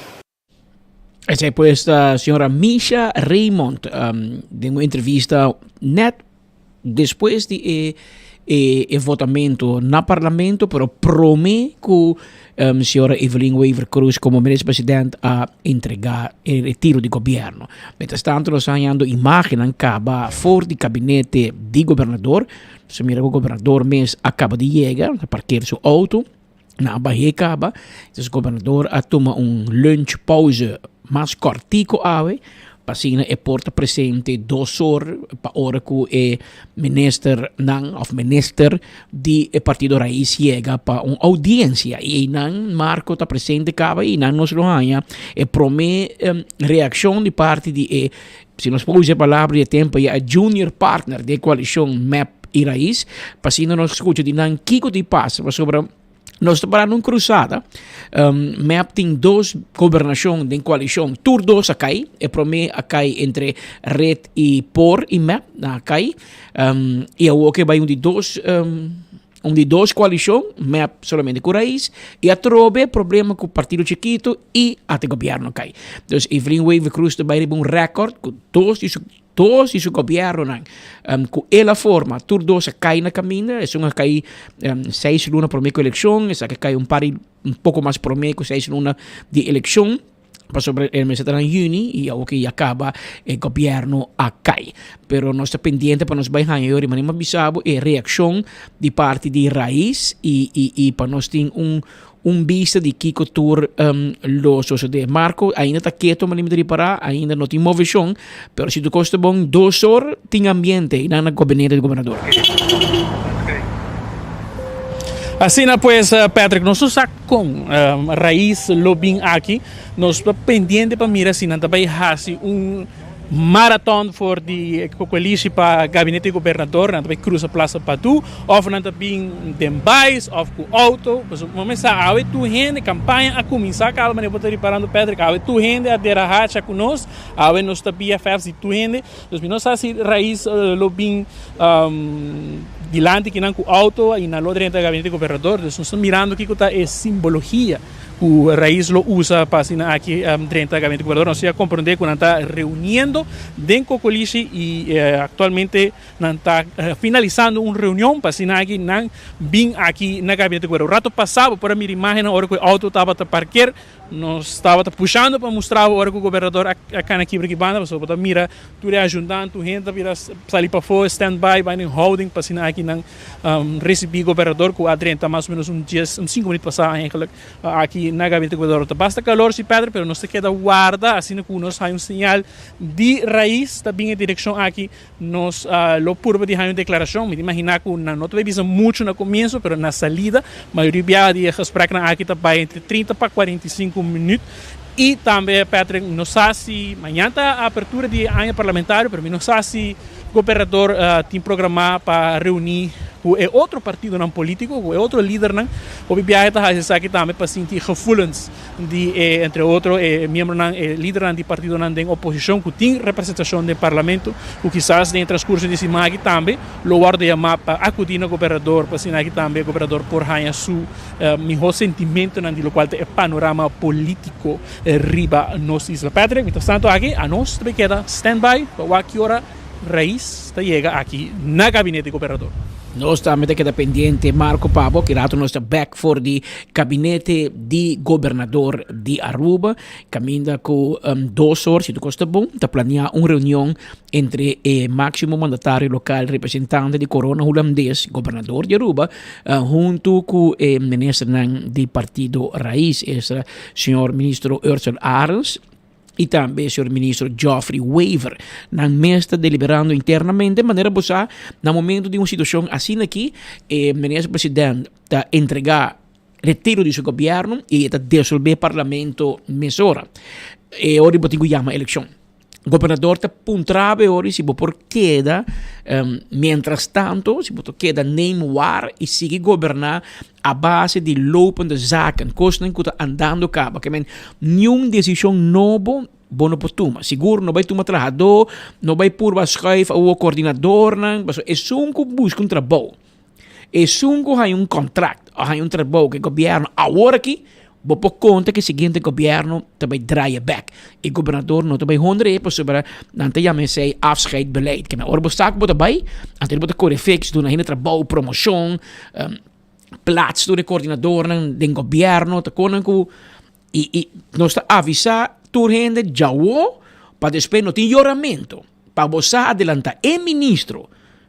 Esei pues ta señora Misha Raymond den un entrevista net despues di e e e votamento na parlamento pero prome ku señora Evelyn Wever Croes komo minister president a entrega e retiro di gobierno. Mientras tanto nos ta hañando imagennan kaba for di kabinete di gobernador. Nos a mira ku gobernador mes a kaba di yega, a parker su auto. Nan a bah'é kaba, entonces gobernador a tuma un lunch pauze mas kòrtiku awe, pa asina e por ta presente dos or pa ora ku e ministernan òf minister di e partido Raiz yega pa un oudiensia. I einan Marco ta presente kaba i einan nos lo haña e promé reakshon di parti di e, si nos por usa e palabra di e tempu ya, e junior partner di e koalishon mep i Raiz, pa asina nos skucha di nan kiko di pasa pasobra nos ta parando un krusada. Mep tin dos gobernashon den koalishon, tur dos a kai. E promé a kai entre Red i Por i mep, nan a kai. I awor ke bai un di dos un di dos koalishon, mep solamente ku Raiz, i atrobe problema ku Partido Chikito i ata gobièrnu a kai. Dus Evelyn Wever-Croes ta bai riba un rèkòrt ku dos di su Dos di su gobiernonan cu el a forma, tur dos a cay na caminda. Esun a cay seis luna prome cu eleccion, esaki a cay un par di un poco mas prome cu seis luna di eleccion, pasobra el mester ta na juni y awor ki ya caba e gobierno a cay. Pero nos ta pendiente pa nos bay haña yori manera mi a bisa bo e reaccion di parti di Raiz y y y pa nos tin un Un bista di kiko tur lo sosodé. Marco ainda ta keto manera mi ta ripará, ainda no tin moveshon, pero si tur kos ta bon, dos or tin ambiente i nan na gobinete di gobernador.
Asina pues Patrick, nos no sa kon Raiz lo bin aki, nos ta pendiente pa mira si nan ta bai hasi un Marathon for di Kokolishi pa Gabinete di Gobernador, nan ta bai cruza Plaza Padu, of nan ta bin den bais of cu auto. Pasobra bo mester sa awe tur hende, campaña a cuminsa caba manera bo ta riparando Patrick, awe tur hende a dera hacha cu nos, awe nos ta BFF's di tur hende. Dus mi no sa si Raiz lo bin dilanti kinan cu auto y nan lo drenta Gabinete di Gobernador. Dus nos ta mirando kico ta e simbologia. Ku Raiz lo usa pa asina aki drenta Gabinete Gobernador. Nos ya komprondé ku nan ta reuniendo den Kokolishi i aktualmente nan ta finalisando un reunion pa asina aki nan bin aki na Gabinete Gobernador. Rato pasá bo por a mira imágennan ora ku e outo tabata parker. Nos tabata pushando pa mustra bo ora ku Gobernador a kana kibra ki banda pasobra bo ta mira tur e ajuntant, tur hende ta bira sali pafó, stand by, bai den houding pa asina aki nan Recibi gobernador cu a drenta mas o menos un dies, un cinco minuut pasa eigenlijk aki na gabinete gobernador. Ta basta calor si Patrick, pero nos ta keda warda asina cu nos haya un señal di Raiz ta bin e direccion aki, nos lo purba di haya un declaracion. Mi ta imagina cu nan no ta bay bisa mucho na comienzo, pero na salida mayoria biaha di e gespreknan aki ta bay entre 30 pa 45 minuut. Y tambe Patrick, mi no sa si mañan ta apertura di e aña parlamentario, pero mi no sa si Gobernador tin programá pa reuní ku e otro partidonan polítiko, ku e otro lidernan. Hopi biahe ta hasi esaki tambe pa sinti gevoelens di e entre otro e miembronan, e lidernan di partidonan den oposishon ku tin representashon den parlamento, ku kisas den e transkurso di siman aki tambe lo wòrdu yamá pa akudí na gobernador pa asina aki tambe e gobernador por haña su mihó sentimentonan di lokual ta e panorama polítiko riba nos isla. Patrick, mientras tanto aki anos ta bay keda stand by pa wak ki ora Raiz ta yega aki na Gabinete Gobernador.
Nos tambe ta keda pendiente Marco pa bo, ki rato nos ta bek for di kabinete di gobernador di Aruba, kaminda ku dos or, si tur kos ta bon, ta planea un reunion entre e máksimo mandatario lokal representante di Korona Hulandes, gobernador di Aruba, huntu ku e ministernan di partido Raiz, esta señor ministro Ursell Arends, y tambe señor ministro Geoffrey Wever. Nan mes ta deliberando internamente manera bo sa na momento di un situacion asina aki e minister president ta entrega retiro di su gobierno y e ta desolve parlamento mesora. E ora bo tin cu yama eleccion. Gobernador ta puntra bo e ora si bo por keda mientras tanto si bo ta keda neem waar y sigui goberna A base di lopende zaken, kosnan ku ta andando kaba. Ke men, niun desishon nobo bo no por tuma. Sigur no bai tuma trahadó, no bai purba schuif awor koordinadornan, pasobra esun ku buska un trabou, esun ku haña un kontrakt òf haña un trabou ku e gobièrnu awor aki, bo por konta ku e siguiente gobièrnu ta bai draai e bèk. E gobernador no ta bai hondra e pasobra nan ta yama esei afscheidbeleid. Ke men, ora bo sa ku bo ta bai, anto bo ta kore fix, duna hende trabou, promoshon. Plaats tur e coordinadornan den gobierno ta konan ku i i nos ta avisa tur hende djawo pa despues no tin yoramento pa bo sa adelanta e ministro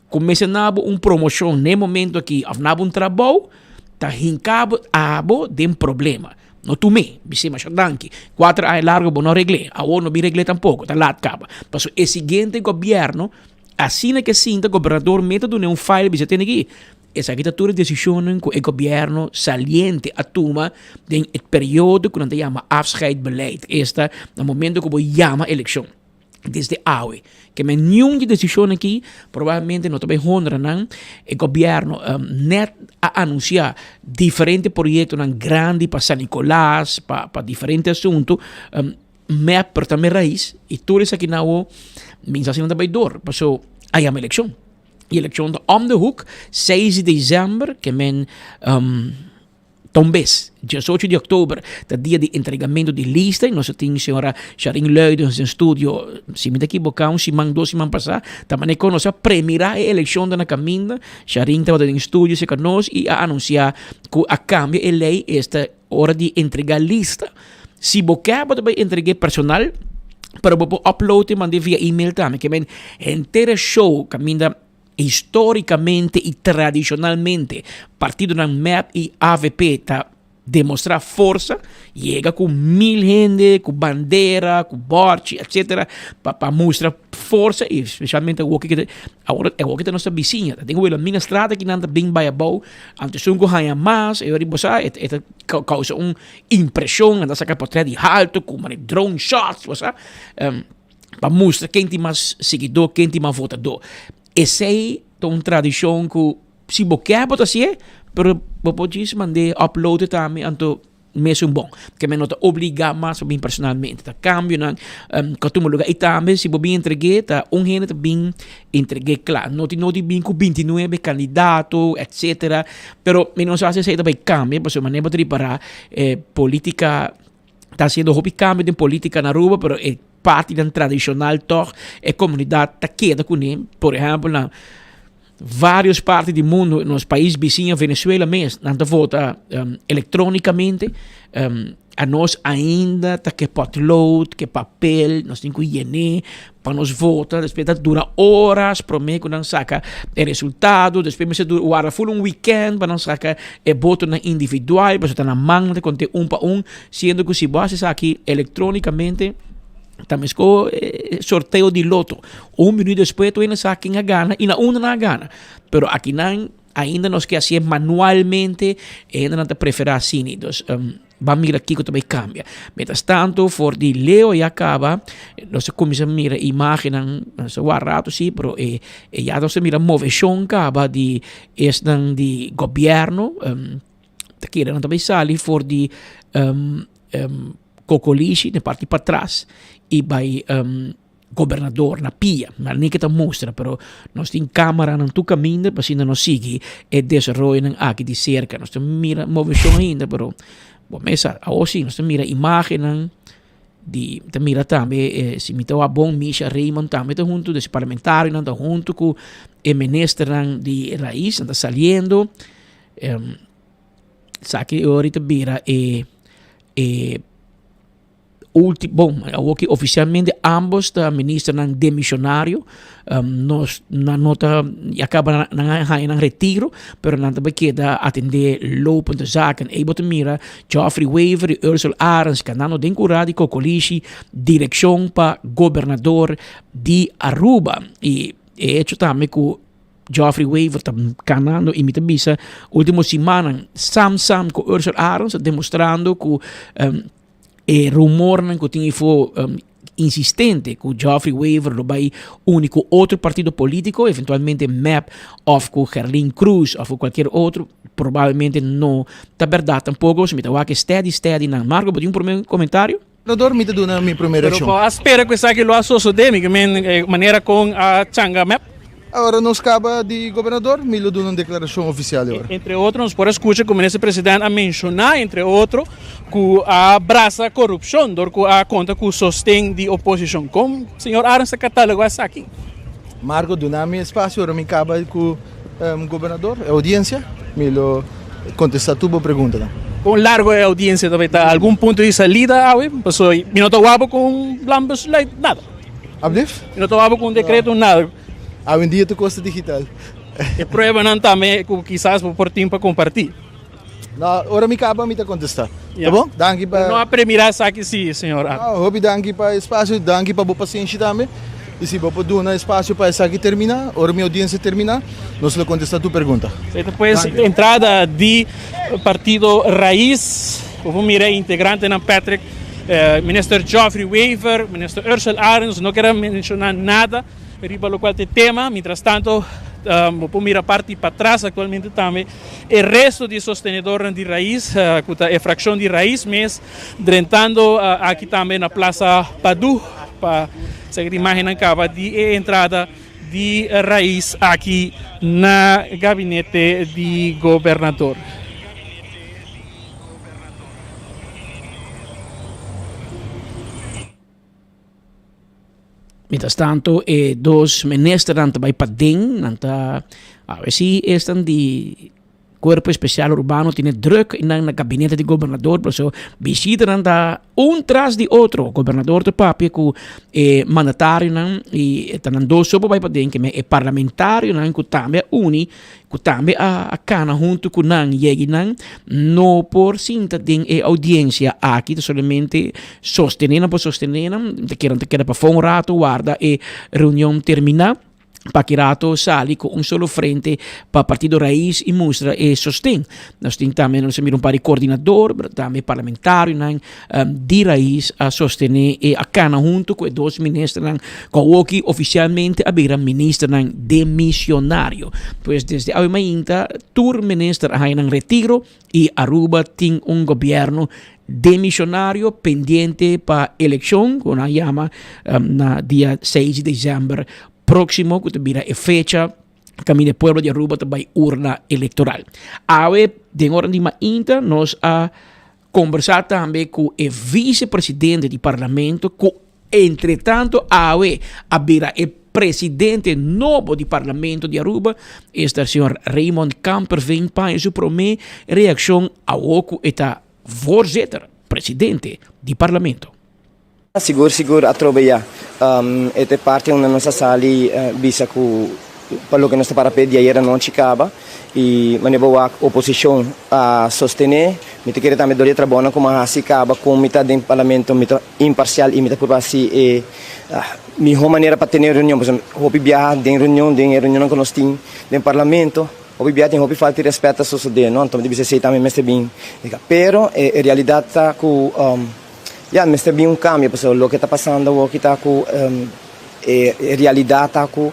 ku mester na bo un promoshon na e momento aki of na bo un trabou ta hinka bo abo den problema no tum'é bis'é masha danki kuater aña largo bo no regl'é awor no bin regl'é tampoko ta lat kaba pasobra e siguiente gobierno asina ke sinta gobernador mester dun'é un file bisa tene aki Esaki ta tur e desishonnan ku e gobièrnu saliente a tuma den e periodo ku nan ta yama afscheidbeleid, esta na momento ku bo yama elekshon. Desde awe, ke men niun di desishon aki probablemente no ta bai honra nan. E gobièrnu nèt a anunsiá diferente proyektonan grandi pa San Nicolas, pa pa diferente asuntu. Mep pero tambe rais i tur esaki nan awo mi sa si nan ta bai dor paso a yama elekshon. E elekshon ta om de hoek, seis di december, ke men um, ta un bes. 18 di oktober ta dia di entregamento di lista y nos a tin señora Sharin Luidens den studio, si mi ta ekiboká un siman, dos siman pasá, ta manera kon nos a premira e elekshon ta na kaminda. Sharin tabata den studio serka nos y a anunsiá ku a kambia e lei esta ora di entrega lista. Si bo ke bo ta bai entreg'é personal, pero bo por upload i mand'é via email tambe. Ke men henter e show kaminda histórikamente i tradishonalmente partidonan mep i avp ta demostrá forsa, yega ku mil hende, ku bandera, ku bòrchi, etsetera, pa pa mustra forsa i spesialmente awor ke awor awor ke ta nos ta bisiña. Ta den Wilhelmina Straat aki nan ta bin bai abou, anto esun ku haña mas e ora di bo sa e ta kousa un impresion, nan ta saca portret di halto cu mane drone shots, bo sa, pa mustra ken tin mas siguidor, ken tin mas votador. Esey ta un tradicion cu si bo kier bo ta hacié, pero bo por djis mand'é upload tambe, anto mesun bon. Ke men no ta obliga mas pa bin personalmente, ta cambionan cu a tuma lugar. Y tambe si bo bin entregué, ta un hende ta bin entregué cla, no tin no di bin cu bintinuebe candidato, etcetera. Pero mi no sa si esei ta bai cambia pasobra manera bo ta ripara e politica ta haciendo hopi cambio den politica na Aruba pero e partinan tradicional toch e comunidad ta keda cune. Por ehempel na varios parti di mundo nos pais bisiña Venezuela mes nan ta vota electronicamente. Anos ainda ta ke potlood, ke papel, nos tin ku yené pa nos vota, despues ta dura oras promé ku nan saka e resultado, despues mester dura warda ful un weekend pa nan saka e botonan individual, pasobra ta na man nan ta konté un pa un, siendo ku si bo hasi esaki elektronikamente ta meskos sorteo di loto, un minuut despues tur hende sa ken a gana i na unda nan a gana, pero akinan Ainda nos ke hasié manualmente, e hendenan ta preferá asina. Dus ban mira kiko ta bai kambia. Mientras tanto for di leo ya kaba, nos a kuminsá mira imágennan, nos a wak rato sí, pero e ya nos a mira moveshon kaba di esnan di gobièrnu, ta kere nan ta bai sali for di Kokolishi, den parti patras, i bai Gobernador na pia, maar ni ke ta mustra, pero nos tin camaranan tur caminda pa asina nos sigui e desaroyonan aki di cerca. Nos ta mira movecion ainda, pero bo mesa, awor si nos ta mira imagennan. di ta mira tambe si mi ta wak bon Misha Raymond tambe ta hunto dus parlamentarionan ta hunto ku e ministernan di Raiz nan ta saliendo esaki ora ta bira e e Ulti, bon, awoki oficialmente ambos ta ministernan demisionario. Um, nos, nan no ta, ya caba nan a haña nan retiro, pero nan ta bai keda atende lopende zaken. Ey bo ta mira Geoffrey Wever y Ursel Arends kanando den kura di Cocolishi direccion pa gobernador di Aruba. Y e hecho tambe ku Geoffrey Wever ta kanando y mi ta bisa ultimo simannan sam sam ku Ursel Arends ta demostrando ku um, E rumornan ku tin ifo insistente ku Geoffrey Wever lo bai uni ku otro partido politico, eventualmente mep of ku Gerlin Cruz of ku cualkier otro, probablemente no ta berdad tampoco. So mi ta wak steady steady nan. Marco, bo tin un prome comentario?
Gobernador, mi ta duna mi prome
Pero
reaccion.
bo a spera ku esaki lo a sosode, mi ke men manera kon a changa mep?
Ora nos caba di gobernador, mi lo duna un declaracion oficial e ora.
Entre otro nos por a scucha cu Minister President a menciona entre otro cu a brasa corupcion dor cu a conta cu sosten di oposicion. Con señor Arends ta cataloga esaki?
Marco, duna mi espacio ora mi caba cu gobernador, e audiencia, mi lo contesta tur bo preguntanan.
Con largo e audiencia ta bay ta? Algun punto di salida awe? Pasobra mi no ta wak cu un plan besluit, nada.
Ablief?
Mi no ta wak cu un decreto, nada.
Awendia tur kos ta digital.
E pruebanan tambe ku kisas bo por tin pa kompartí.
No, ora mi kaba mi ta kontestá. Ta bon? Danki pa.
No a premirá esaki sí, señor Arends.
No, hopi danki pa e espasio, danki pa bo pasenshi tambe. I si bo por duna espasio pa esaki terminá, ora mi oudiensia terminá, nos lo kontestá tur pregunta.
Esei ta pues entrada di partido Raiz. Bo por mira e integrantenan Patrick, Minister Geoffrey Wever, Minister Ursell Arends, no kere menshoná nada. Riba locual ta e tema. Mientras tanto bo por mira parti patras actualmente tambe e resto di sostenedornan di Raiz cu ta e fraccion di Raiz mes drentando aki tambe na Plaza Padu pa esaki ta imagennan caba di e entrada di Raiz aki na gabinete di gobernador.
Mientras tanto e dos ministernan ta bai paden, nan ta a ver si esnan di Cuerpo Especial Urbano tene druk y nan na gabinete di gobernador, por eso bishitanan ta un tras di otro. Gobernador ta papia cu e mandatarionan y ta nan dos so por bai paden, keme e parlamentarionan cu tambe a uni ku tambe a kana huntu ku nan yegi nan no por sinta den e oudiensia aki ta solamente sostené nan por sostené nan ta keda ta keda pafó un rato warda e reunion terminá pa ki rato sali ku un solo frente pa partido Raiz i mustra e sosten nos tin tambe nos a mira un par di koordinador pero tambe parlamentarionan di Raiz a sostené e a kana huntu ku e dos ministernan ku awoki ofisialmente a bira ministernan demisionario. Pues desde awe mainta tur minister a haña nan retiro i Aruba tin un gobièrnu demisionario pendiente pa elekshon ku nan yama na dia seis di desèmber próksimo ku ta bira e fecha kaminda e pueblo di Aruba ta bai urna elektoral. Awe den ora di mainta nos a Kombersá tambe ku e visepresidente di parlamento ku entretanto awe a bira e presidente nobo di parlamento di Aruba, esta señor Raymond Kamperveen paña su promé reakshon awo ku e ta voorzitter, presidente, di parlamento.
Sigur sigur atrobe ya. E ta e parti unda nos a sali bisa ku pa loke nos ta para p'e di ayer anochi kaba i manera bo wak oposishon a sostené. Mi ta kere tambe dor di e trabounan ku mi a hasi kaba kon mi ta den parlamento mi ta imparsial i mi ta purba hasi e mihó manera pa tene reunion pasobra hopi biaha den reunion den e reunionnan ku nos tin den parlamento hopi biaha tin hopi falta di rèspèt ta sosodé no anto mi ta bisa esei tambe mester bin pero e realidat ta ku. Ya, mester bin un cambio pasobra loke ta pasando awoki ta cu e realidad ta cu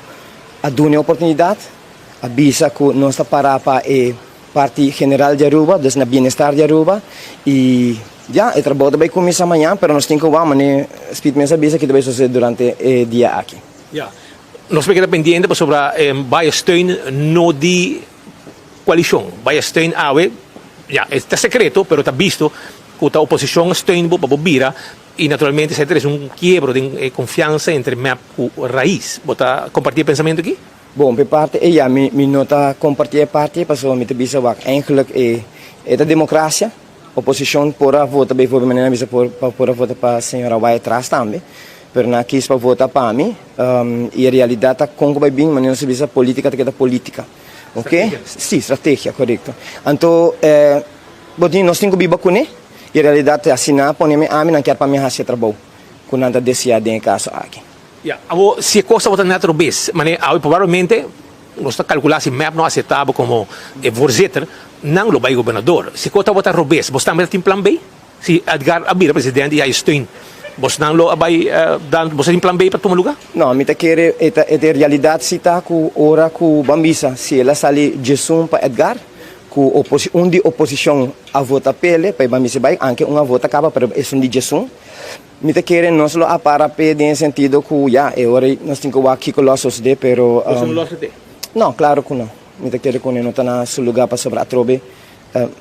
a duna e oportunidad, a bisa cu nos ta para pa e parti general di Aruba, dus na bienestar di Aruba y ya, e trabou ta bay cuminsa mañan pero nos tin cu wak mane Speed mes a bisa ki ta bay sucede durante e dia aki.
Ya, nos por keda pendiente pasobra bay steun no di coalicion, bay steun awe, ya, e ta secreto pero ta bisto Ku ta oposishon steun bo pa bo bira Y naturalmente esei ta trece un kiebro den e confiansa entre mep cu Raiz. Bo ta comparti e pensamento aki?
Bon, p'e parti ei ya, mi mi no ta comparti e parti ei pasobra mi ta bisa wak eigenlijk e e ta democracia, oposicion por a vota bijvoorbeeld manera nan bisa por pa por a vota pa señora Wyatt-Ras tambe, pero nan a kies pa vota pa mi y e realidad ta con cu bay bin manera nos ta bisa politica ta keda politica, ok? Si, strategia, corecto. Anto bo tin nos tin cu biba cune y e realidad ta si nan a pone mi ami nan kier pa mi haci e trabou cu nan ta desea den e caso aki.
Ya, awor si e kos tabata net robes, manera awe probablemente nos ta kalkulá si mep no aseptá bo komo e voorzitter, nan lo bai gobernador. Si e kos tabata robes, bos tambe ta tin plan B? Si Edgar a bira presidente i a steun, bosnan lo a bai dan, bos ta tin plan B pa tuma lugá?
No, mi ta kere e ta e realidat si ta ku ora ku ban bisa si el a sali djesun pa Edgar, ku oposi un di oposishon a vota p'ele pa e ban bisa bai, anke un a vota kaba pero esun di djesun. Mi ta kere nos lo a para p'e den e sentido ku ya, e ora ei nos tin ku wak kiko lo a sosodé, pero.
Boso no lo asept'é?
No, klaro ku no. Mi ta kere ku no ta na su lugá pasobra atrobe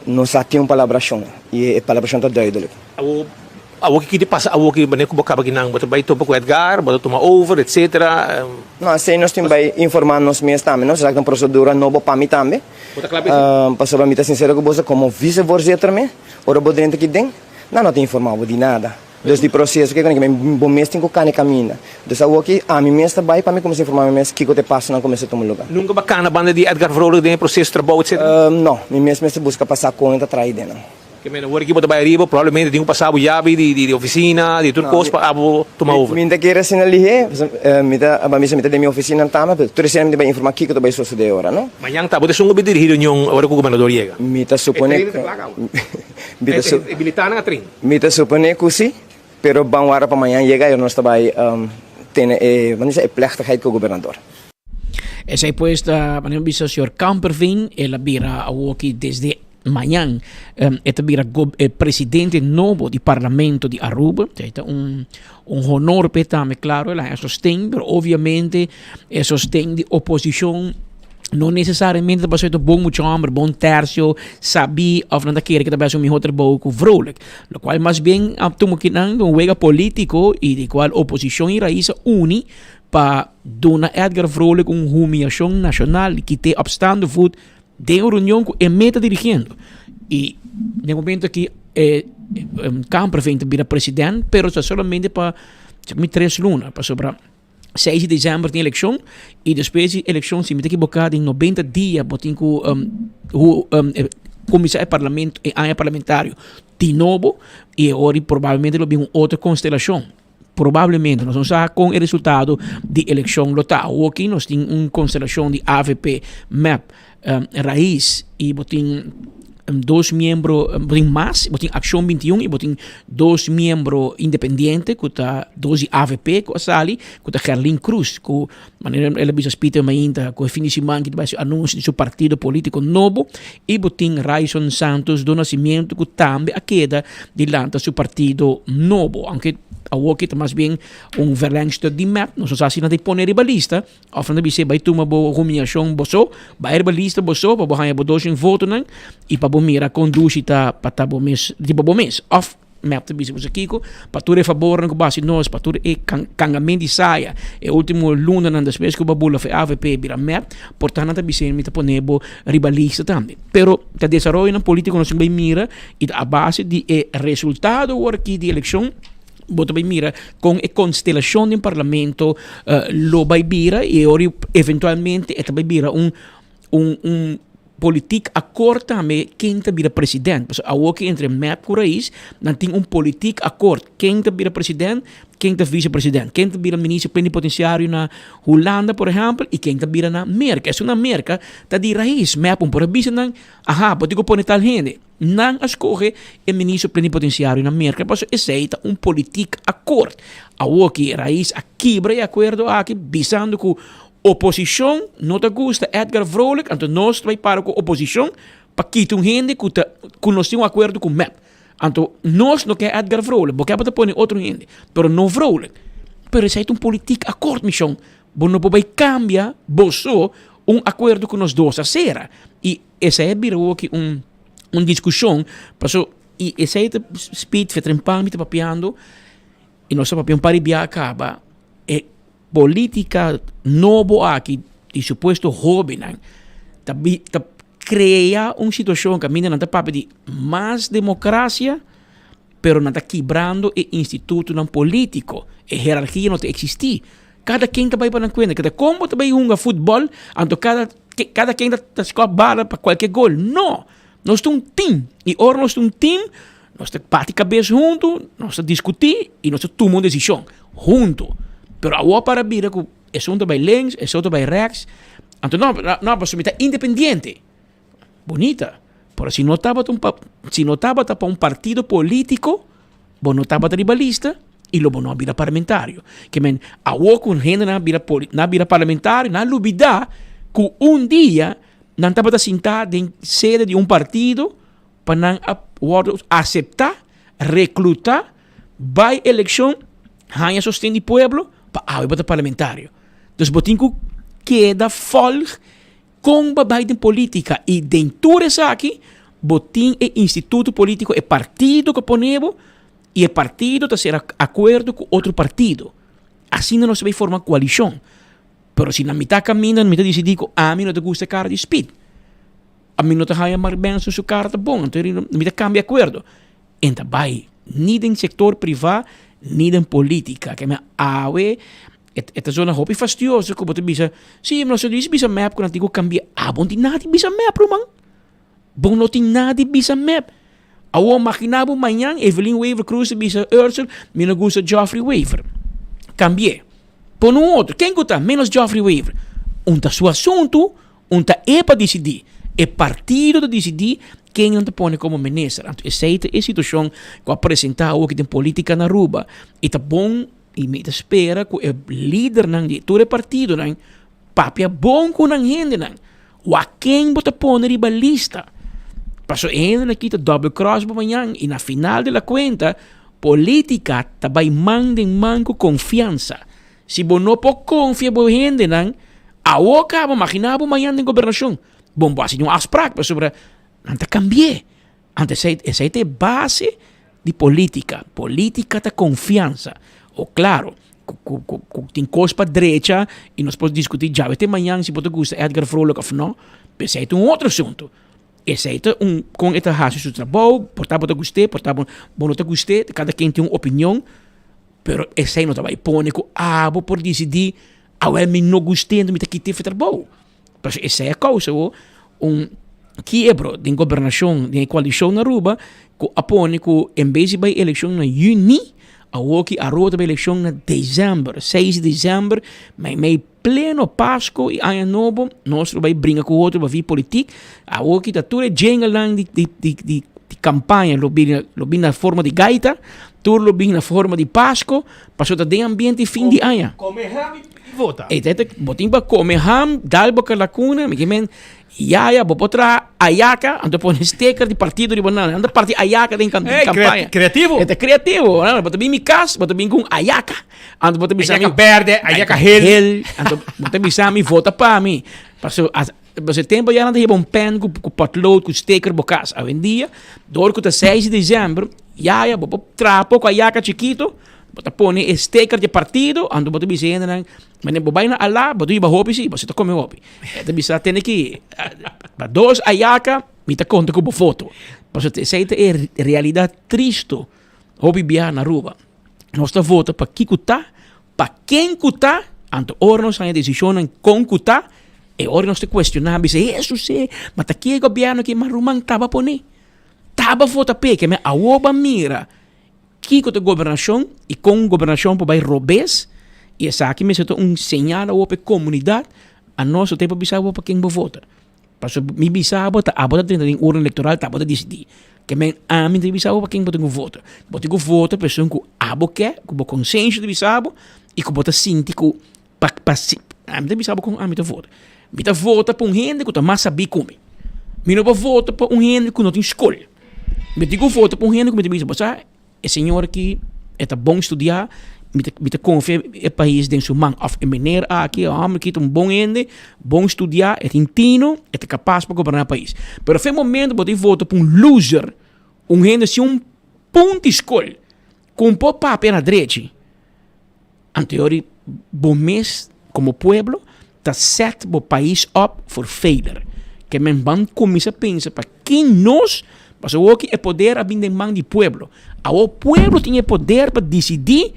nos a tin un palabrashon i e palabrashon ta duidelik.
Awor, awor ki ta pasa awor ki manera ku bo kaba kinan? Bo ta bai topa ku Edgar, bo ta tuma over, etcetera?
No, esei nos tin bai informá nos mes tambe, no? Esaki ta un prosedura nobo pa mi tambe.
Bo ta kla pa esei?
Pasobra mi ta sinsero ku boso, komo visevoorzitter mi, ora bo drenta aki den, Nan no ta informá bo di nada. Dus di proseso ke kende bo mes tin ku kane kaminda. Dus awoki ami mes ta bai pa mi kuminsá informá mi mes kiko ta e pasonan ku mester tuma lugá.
Nunka bo a kana banda di Edgar Vrolijk den e proseso trabou etcetera?
No, mi mes mester buska pa sa kon e ta traha den nan.
Ke mena ora ki bo ta bai ariba probablemente tin ku pasa bo yabi di ofisina, di tur kos pa abo tuma over.
Mi ta kere asina lihé, mi ta aba misa mi ta den mi ofisina tambe, pero tur esei mi ta bai informá kiko ta bai sosodé ora, no?
Mañan ta bo ta esun ku bai dirigí reunion ora ku gobernador yega?
Mi ta supone.
E trein ta kla kaba?
Mi ta
E militarnan a train.
Mi ta supone ku si, pero ban wara pa mañan yega i nos ta bai tene e, bo disa, e plechtigheid ku gobernador.
Esei pues ta manera mi bisa señor Kamperveen, el a bira awoki desde mañan e ta bira e presidente nobo di parlamento di Aruba. Esei ta un un honor p'e tambe, claro el a haña sosten, pero obviamente e sosten di oposicion no necesariamente ta pasobra ta bon mucha homber, bon tercio, sabí of nan ta kere ke ta bai haci un miho trabou ku Vrolijk. Locual mas bien a tuma kinan un wega politico y di cual oposicion y Raiz a uni pa duna Edgar Vrolijk un humiacion nacional y kit'e op staande voet den un reunion ku e meta dirigiendo. Y den momento aki e Kamperveen ta bira president, pero ta solamente pa mi tres luna, pasobra seis di december tin eleccion y despues di eleccion si mi ta ekiboka den 90 dia bo tin ku kuminsa e parlamento e aña parlamentario di nobo y e ora probablemente lo bin un otro constelacion. Probablemente nos no sa kon e resultado di elekshon lo ta. Awoki nos tin un konstelashon di avp, mep, Raiz i bo tin dos miembro, bo tin mas, bo tin Akshon 21 i bo tin dos miembro independiente ku ta dos di avp ku a sali, ku ta Gerlin Cruz ku manera el a bisa Peter Mainta ku e fin di siman ki ta bai hasi anunsio di su partido politiko nobo i bo tin Ryson Santos do Nascimento ku tambe a keda di lanta su partido nobo aunke awor ki ta mas bien un verlengstuk di mep nos no sa si nan ta pone riba lista of nan ta bis'é bai tuma bo humiashon bo so bai riba lista bo so pa bo haña bo doshen votonan i pa bo mira kon dushi ta pa ta bo mes riba bo mes of Mep ta bisa boso kiko, pa tur e fabornan ku bo hasi nos, pa tur e kangamen di saya, e ultimo lunanan despues ku bo a bula for e avp bira mep, por ta nan ta bis'é mi ta pone bo riba lista tambe. Pero ta desaroyonan politiko nos tin bai mira i ta a base di e resultado awor aki di elekshon bo ta bai mira kon e konstelashon den parlamento lo bai bira i e ora eventualmente e ta bai bira un un politiek akkoord tambe ken ta bira president. Pasobra awor ki entre mep ku Raiz nan tin un politiek akkoord ken ta bira president, ken ta vice president, ken ta bira minister plenipotenciario na Hulanda por ehempel i ken ta bira na Merka. Esun na Merka ta di Raiz. Mep un por a bisa nan aha bo tin ku pone tal hende. Nan a skohe e minister plenipotenciario na Merka pasobra esei ta un politiek akkoord. Awor ki Raiz a kibra e akuerdo aki bisando ku Oposishon no ta gusta Edgar Vrolijk, anto nos ta bai para ku oposishon pa kita un hende ku ta ku nos tin un akuerdo ku mep. Anto nos no ke Edgar Vrolijk, bo ke bo ta pone otro hende, pero no Vrolijk. Pero esei ta un politiek akkoord mishon, bo no por bai kambia bo so un akuerdo ku nos dos a sera. I esei a bira awoki un un diskushon, paso i esei ta speed, Veterinpami ta papiando. I nos a papia un par di bia kaba e politica nobo aki di supuesto hobennan ta bi ta crea un situacion caminda nan ta papia di mas democracia pero nan ta kibrando e institutonan politico, e herarkia no ta existi. Cada ken ta bay pa nan cuenta, keda con bo ta bay hunga futbol anto cada cada ken ta scop bala pa cualkier gol, no! Nos ta un team y ora nos ta un team nos ta bati cabes hunto, nos ta discuti y nos ta tuma un decision hunto. Pero awor para bira cu esun ta bay links, esun ta bay rechts, anto no, no pasobra mi ta independiente. Bunita, pero si no tabata un si no tabata pa un partido politico, bo no tabata riba lista y lo bo no a bira parlamentario. Ke men awor cu hendenan a bira nan a bira parlamentario, nan a lubida cu un dia Nan tabata sintá den sede di un partido pa nan a wòrdu aseptá, reklutá, bai elekshon, haña sosten di pueblo pa awe bo ta parlamentario. Dus bo tin ku keda vòlg kon bo a bai den polítika i den tur esaki bo tin e instituto polítiko, e partido ku a pone bo i e partido ta sera akuerdo ku otro partido. Asina nos ta bai forma koalishon. Pero si na mitad caminda mi ta dicidi cu ami no ta gusta e cara di Speed, ami no ta haya Mark Benson su cara ta bon, anto mi ta cambia acuerdo. En ta bay ni den sector priva ni den politica. Ke men awe e ta zona hopi fastioso cu bo ta bisa, si nos a bisa mep cu nan tin cu cambia. Abo no tin nada di bisa mep ruman. Bo no tin nada di bisa mep. Awor magina bo mañan Evelyn Wever Croes ta bisa Ursel mi no gusta Geoffrey Wever. Cambi'e. Pone un otro. Ken cu ta? Menos Geoffrey Wever. Un ta su asuntu, un ta e pa dicidi. E partido ta dicidi ken nan ta pone como minister. Anto esey ta e situacion cu a presenta awo aki den politica na Aruba. Y ta bon y mi ta spera cu e lidernan di tur e partidonan papia bon cu nan hendenan. Wak ken bo ta pone riba lista. Paso e hendenan aki ta double cross bo mañan y na final de la cuenta politica ta bay man den man cu confiansa. Si bo no por confia bo hendenan, awo caba magina bo mañan den gobernacion. Bon bo haci un afspraak pasobra nan ta cambi'e. Anto esei esei ta e base di politica. Politica ta confiansa. O claro, cu cu cu cu tin cos pa drecha y nos por discuti djawe te mañan si bo ta gusta Edgar Vrolijk of no, pero esei ta un otro asunto. Esei ta un con e ta haci su trabou, por ta bo ta gust'é, por ta bo no ta gust'é, cada ken tin un opinion, pero esei no ta bay pone cu abo por dicidi, awel mi no gust'é enton mi ta kit'é for trabou. Pasobra esei a kousa bo un kiebro den gobernashon den e koalishon na Aruba ku a pone ku en bes di bai elekshon na yüni awor ki Aruba ta bai elekshon na desèmber, seis di desèmber meimei pleno pasko i aña nobo nos lo bai bringa ku otro pa vi politik awor ki ta tur e djengelnan di di di di kampaña lo bini lo bini na forma di gaita tur lo bini na forma di pasko pasobra ta den ambiente fin di aña.
Vota.
E ta bo tin pa come ham, dal bo kalakuna, mi ke men yaya bo por traha ayaka, anto pone sticker di partido riba nan, nan ta parti ayaka den
Hey,
campaña.
creativo.
E ta creativo, no? Bo ta bin mi cas, bo ta bin cu un ayaka. Anto bo ta bisa mi
Ayaka berde, ayaka geel.
Geel. Anto bo ta bisa mi vota pa mi. Paso as paso e tempo ya nan ta hiba un pen cu cu potlood cu sticker bo cas. Awendia, door cu ta seis di december, yaya bo por traha poco ayaka chikito. Bo ta pone e sticker di partido, anto bo ta bisa e hendenan, mane bo bai na Alá, bo ta yuba hopi si, bo si ta come hopi. E ta bisa tene ki, pa dos ayaka, mi ta konta ku bo foto. Pasobra esei ta e realidat tristo hopi biaha na Aruba. Nos ta vota pa ki ku ta, pa ken ku ta, anto ora nos haña desishonnan kon ku ta, e ora nos ta kuestioná, bisa, Hesus e, ma ta ki e gobièrnu aki mas ruman taba pone? Taba vota p'e, ke men awor bo a mira Kiko ta gobernashon i kon gobernashon por bai robes i esaki mester ta un señal awor pa e komunidat a nos no ta por bisa bo pa ken bo vota. Pasobra mi bisa bo ta abo ta drenta den urna elektoral ta abo ta disidí. Ke men ami ta bisa bo pa ken bo tin ku vota. Bo tin ku vota pa esun ku abo ke, ku bo konsenshi ta bisa bo i ku bo ta sinti ku pa pa ami ta bisa bo kon ami ta vota. Mi ta vota pa un hende ku ta mas sabí ku mi. Mi no por vota pa un hende ku no tin skol. Mi tin ku vota pa un hende ku mi ta bisa, bo sa, e señor aki e ta bon studiá, mi ta mi ta konfia e pais den su man. Òf e meneer aki, e hòmber aki ta un bon hende, bon studiá, e tin tino, e ta kapas pa goberná e pais. Pero fe momento bo ta vota pa un loser, un hende sin un punto di skol, ku un por papia na drechi. Anto bo mes como pueblo ta set bo pais up for failure. Ke men ban cuminsa pensa pa ken nos, pasobra awor ki e poder a bin den man di pueblo. Awor pueblo tin e poder pa dicidi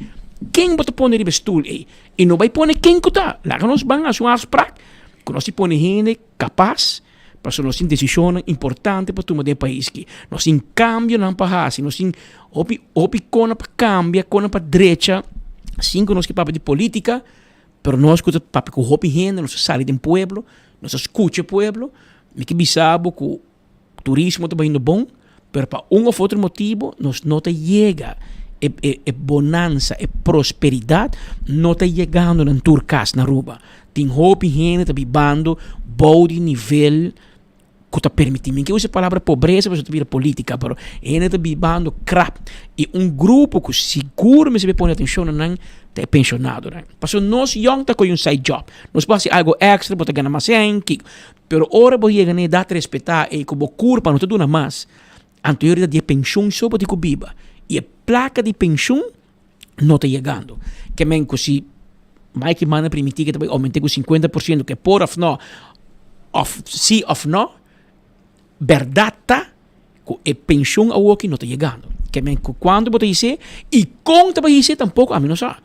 ken bo ta pone riba e stoel ey. Y no bay pone ken cu ta. Laga nos ban haci un afspraak cu nos tin pone hende capas pasobra nos tin decisionnan importante pa tuma den e pais aki. Nos tin cambionan pa haci, nos tin hopi hopi cona pa cambia, cona pa drecha, sin cu nos ke papia di politica. Pero nos ku ta papia ku hopi hende, nos ta sali den pueblo, nos ta skucha e pueblo. Mi ke bisa bo ku turismo ta bayendo bon, pero pa un of otro motibo nos no ta yega e e e bonansa, e prosperidat no ta yegando nan tur kas na Aruba. Tin hopi hende ta bibando bou di nivel ku ta permití. Mi ke usa e palabra pobresa pasobra ta bira polítika, pero hende ta bibando krap. I un grupo ku sigur mester pone atenshon na nan ta e penshonadonan. Pasobra nos yòn ta kohe un side job. Nos por hasi algu èkstra, bo ta gana mas sèn, kiko. Pero ora bo yega na edat respetá ei ku bo kurpa no ta duna mas, anto e ora di e penshon so bo tin ku biba. I e plaka di penshon no ta yegando. Ke men ku si Mike manda primiti ke ta bai oument'é ku 50% ke por òf no, òf si òf no, bèrdat ta ku e penshon awoki no ta yegando. Ke men ku kuantu bo ta his'é i kon ta bai his'é tampoko ami no sa.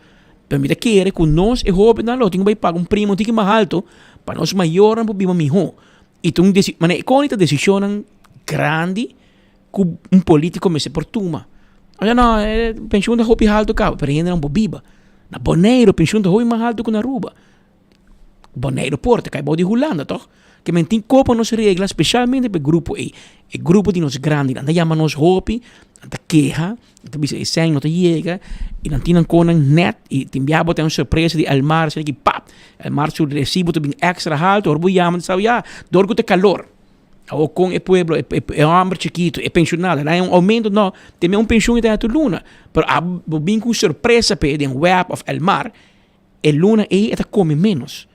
Pero mi ta kere ku nos e hóbennan lo tin ku bai paga un prima un tiki mas alto pa nos mayornan por biba mihó. I ta un desi, manera e koni ta desishonnan grandi ku un politico mester por tuma. Oye no, e pensioen ta hopi halto kaba, pero hendenan por biba. Na Boneiru pensioen ta hopi mas halto ku na Aruba. Boneiru por ta kai bou di Hulanda toch? Ke men tin kopa nos regla spesialmente pa e grupo ei. E grupo di nos grandinan. Nan ta yama nos hopi, nan ta keha, nan ta bisa e sèn no ta yega i nan tin nan konan nèt i tin biaha bo ta un sorpresa di Elmar asina ki pap! Elmar su resibo ta bin èkstra halto ora bo yama ta sa ya dor ku ta kalor. Awor kon e pueblo, e e homber chikito, e pensionado, nan un aumento no, te me un pensioen ta tu luna. Pero a bo bin ku sorpresa pe den web of Elmar, e luna ei e ta come menos.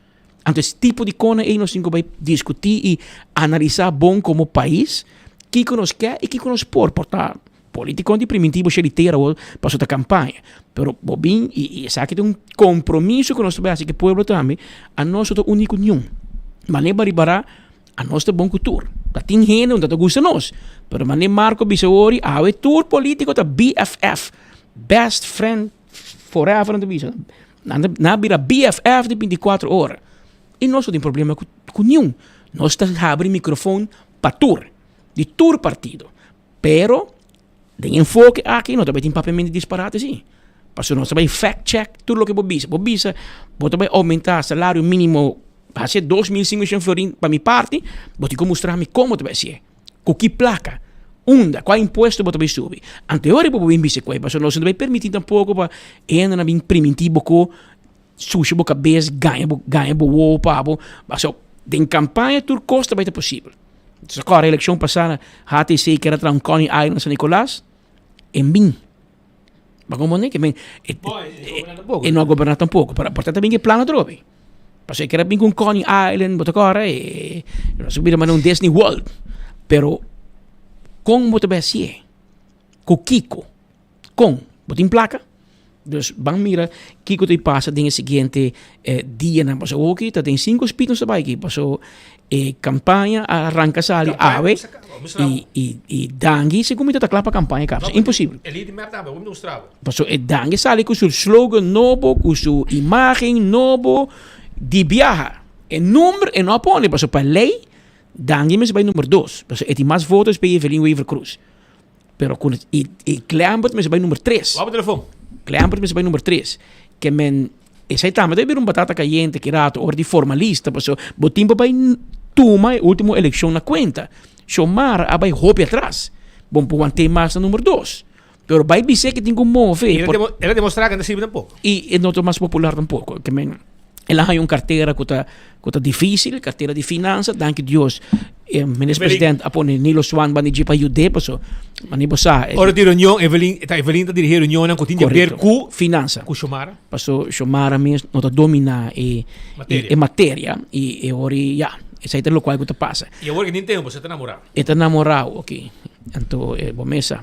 Anto es tipo di kona ei nos tin ku bai diskuti i analisa bon komo pais, kiko nos ke i kiko nos por. Por ta politikonan di primintí bo shei di tera awor pasobra ta kampaña. Pero bo bin i esaki ta un kompromiso ku nos ta bai hasi ku e pueblo tambe, anos no ta uni ku niun. Manera baribara Anos ta bon ku tur. Ta tin hende ku no ta gusta nos. Pero manera Marco bisa wori, awe tur politico ta BFF. Best friend forever nan ta bisa. Nan a bira BFF di binticuatro ora. I nos no tin problema ku niun. Nos ta habri microfoon pa tur. Di tur partido. Pero den enfoke aki no ta bai tin papiamento di disparate si. Pasobra nos ta bai fact check tur loke bo bisa. Bo bisa bo ta bai aumenta salario minimo hasi 2500 florin pa mi parti, bo tin ku mustra mi kon bo ta bai hasié. Ku ki plaka, unda, kua impuesto bo ta bai subi. Anto e ora bo por bin bisa ku ei, pasobra nos no ta bai permiti tampoco pa hendenan bin priminti bo ku susha bo kabes, gaña bo gaña bo wowo pa bo. Pasobra den kampaña tur kos ta bai ta posibel. Sa kòrda elekshon pasá na HTC kera traha un Coney Island na San Nicolas, en bin. Bo komprondé ke men e e no a goberná tampoko, pero por ta ta bin ku e plan atrobe. Pasobra e kera bin ku un Coney Island, bo ta kòrda e nos a bira manera un Disney World. Pero kon bo ta bai hasié? Ku kiko? Kon? Bo tin plaka? Dus ban mira kiko ta pasa den e siguiente dianan. Pasobra awoki ta den sinku spit nos ta bai aki. Pasobra e kampaña a ranka sali awe i Dangui segun mi ta kla pa kampaña kaba. Imposibel. Pasobra e Dangui sali ku su slogan nobo, ku su imagen nobo di biaha. E number e no a pone pasobra pa lei Dangui mester bai number dos. Pasobra e tin mas votos pa Evelyn Wever-Croes. Pero ku i i Klembert mester bai number tres.
Wou telefon.
Klembert mester bai number tres. Ke men esei tambe ta bira un batata kayente ki rato ora di formalista paso bo tin pa bai tuma e ultimo elekshon na kuenta. Xiomara a bai hopi atras. Bon por want'é mas na number dos. Pero bai bis'é ke tin ku move.
El a el a demostra ke no ta sirbi tampoco.
I e no ta mas popular tampoco. Ke men El a haña un kartera ku ta ku ta difísil, kartera di finansa. Danki Dios e minister president a pone Nilo Swan banda dje pa yud'é paso mane bo sa.
Ora di reunion Evelyn ta Evelyn ta dirigí reunionnan ku tin di haber ku
finansa.
Ku Xiomara.
Paso Xiomara mes no ta dominá e e materia i e ora ya esei ta lokual ku ta pasa.
I awor ke tin tempu e ta namorá.
E ta namorá oke. Anto e bo mesa.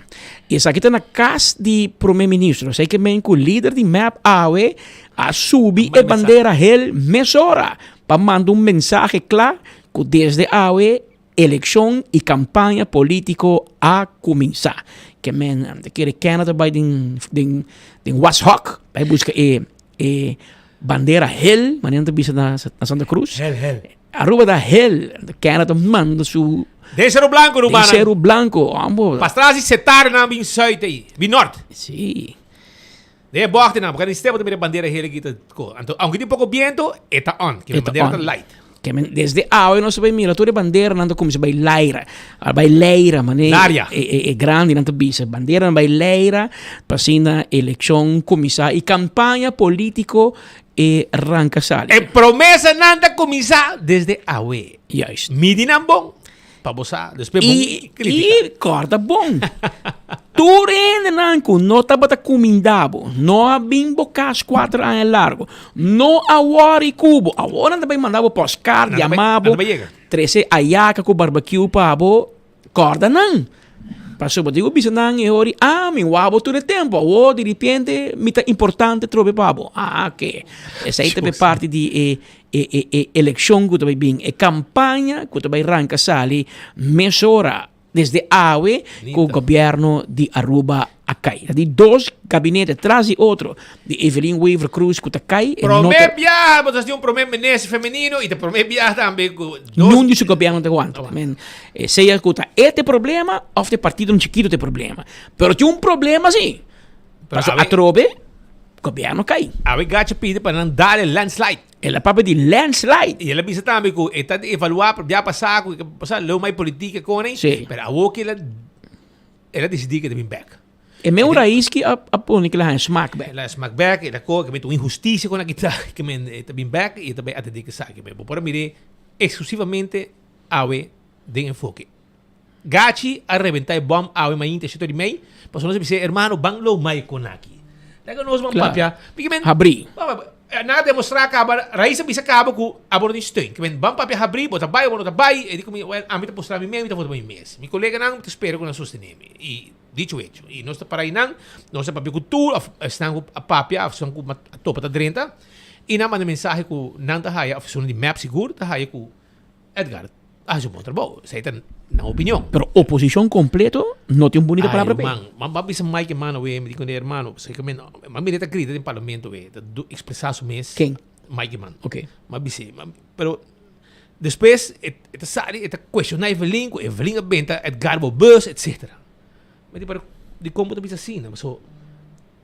Y esaki ta na cas di Prome Ministro. Esaki ke men cu lider di mep awe a subi e bandera hel mesora pa manda un mensahe cla cu desde awe eleccion y campaña politico a cuminsa. Ke men ta kere Kenneth ta bay den den den washok bay busca e e bandera hel manera nan ta bisa na na Santa Cruz.
Hel hel.
Aruba ta hel. Kenneth ta manda su
Den Cerro Blanco
Den
rumannan.
Cerro Blanco ambo.
Pastras di Setar nan bin zuid ei, bin nort.
Sí.
Den e bochten nan, porque den stebo ta mira bandera hel aki ta ko. Anto, aunke tin poko biento, e ta on. Ke
E ta
bandera ta
on.
light.
Ke men, desde awe nos ta bai mira tur e banderanan ta kuminsá bai laira. A bai leira, mane
Laria.
e, e, e grandinan ta bisa. Banderanan bai leira pa asina elekshon kuminsá i kampaña polítiko e ranka sali.
E promesanan ta kuminsá desde awe.
Juist.
Midi nan bon pa bo sa despues bon
I,
kritika.
i kòrda bon. Tur hendenan ku no tabata kuminda bo, no a bin bo kas kuater aña largu, no a wòri ku bo, awor nan ta bai manda bo pòstkart,
Nan ta bai-
yama
nan
bo,
ta bai yega.
trese ayaka ku barbekiu pa bo, Kòrda nan. Pasobra bo tin ku bisa nan e hori, Ah, mi wak bo tur e tempu, awor diripiente mi ta importante trobe pa bo. Ah, ke. Esei ta bai parti di e e e e elekshon ku ta bai bin, e kampaña ku ta bai ranka sali mesora desde awe ku gobièrnu di Aruba a kai. Ta di dos gabinete tras di otro di Evelyn Wever Croes ku ta kai. E no
Promé
ta.
biaha bo ta sinti un promé minister femenino i ta promé biaha tambe ku dos.
Nun di su gobièrnu ta wanta. Men, sea ku ta e ta e problema òf ta e partidonan chikitu ta e problema. Pero tin un problema si.
Pero
Pasobra
awe-
atrobe gobièrnu kai.
Awe Gacha pidi pa nan dal e landslide.
El a papia di landslide.
I el a bisa tambe ku e ta di evaluá por bia pasá ku e pasá leu mai politica kon ei.
Sí.
Pero awor ku el a el a disidí ku e ta bin bèk.
E meu rais ki a a pone ku el a haña smak bèk.
El a smak bèk, el a kohe ku un inhustisia kon a kita ku men e ta bin bèk i e ta bai atendé ku esaki. Bo por a mir'é eksklusivamente awe den enfoke. Gachi a rebenta e bom awe mainta shito di mei, pasobra nos a bis'é, Hermano, ban lou mai kon aki. Laga nos ban
Claro.
papia. Piki men,
Habrí.
Nan a demostrá kaba, Raiz a bisa kaba ku abo no tin steun. Ki men, ban papia habrí, bo ta bai o bo no ta bai. E di ku mi, Well, ami ta postrá mi mes, mi ta vota pa mi mes. Mi koleganan ta spera ku nan sostené mi. I dicho hecho. I nos ta para einan, nos ta papia ku tur, òf esnan ku a papia, òf esnan ku a topa ta drenta. I nan manda mensahe ku nan ta haya, òf esun di mep sigur ta haya ku Edgar a hasi un bon trabou. Esei ta nan opinion.
Pero oposicion completo no tin un bunita palabra p'e.
Ay, ruman, m'a bisa Mike Eman awe, mi di kuné, hermano, pasobra mi no, m'a mir'é ta grita den parlamento awe, ta expresá su mes.
Ken?
Mike Eman.
Ok.
M'a bis'é, pero despues e ta sali, e ta cuestioná Evelyn, ku Evelyn a benta Edgar bo bus, etcetera. Mi di, pero dikon bo ta bisa asina? Pasobra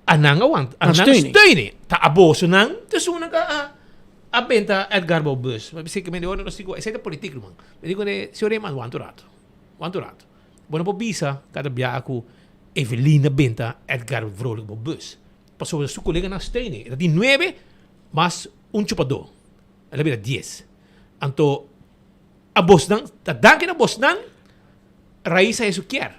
A nan a wanta, a nan a steun e. Ta aboso nan ta esun nan a a benta Edgar bou bus. Mi bisa ke ora nos tin ku esei ta politik ruman. Mi di kuné señor Eman wanta un rato, wanta un rato. Bo no por bisa kada biaha ku Evelyn a benta Edgar Vrolijk bou bus. Pasobra su koleganan a steun e. E ta tin nuebe mas un chupadó. El a bira dies. Anto abosnan ta danki na bosnan Raisa a hesu kier.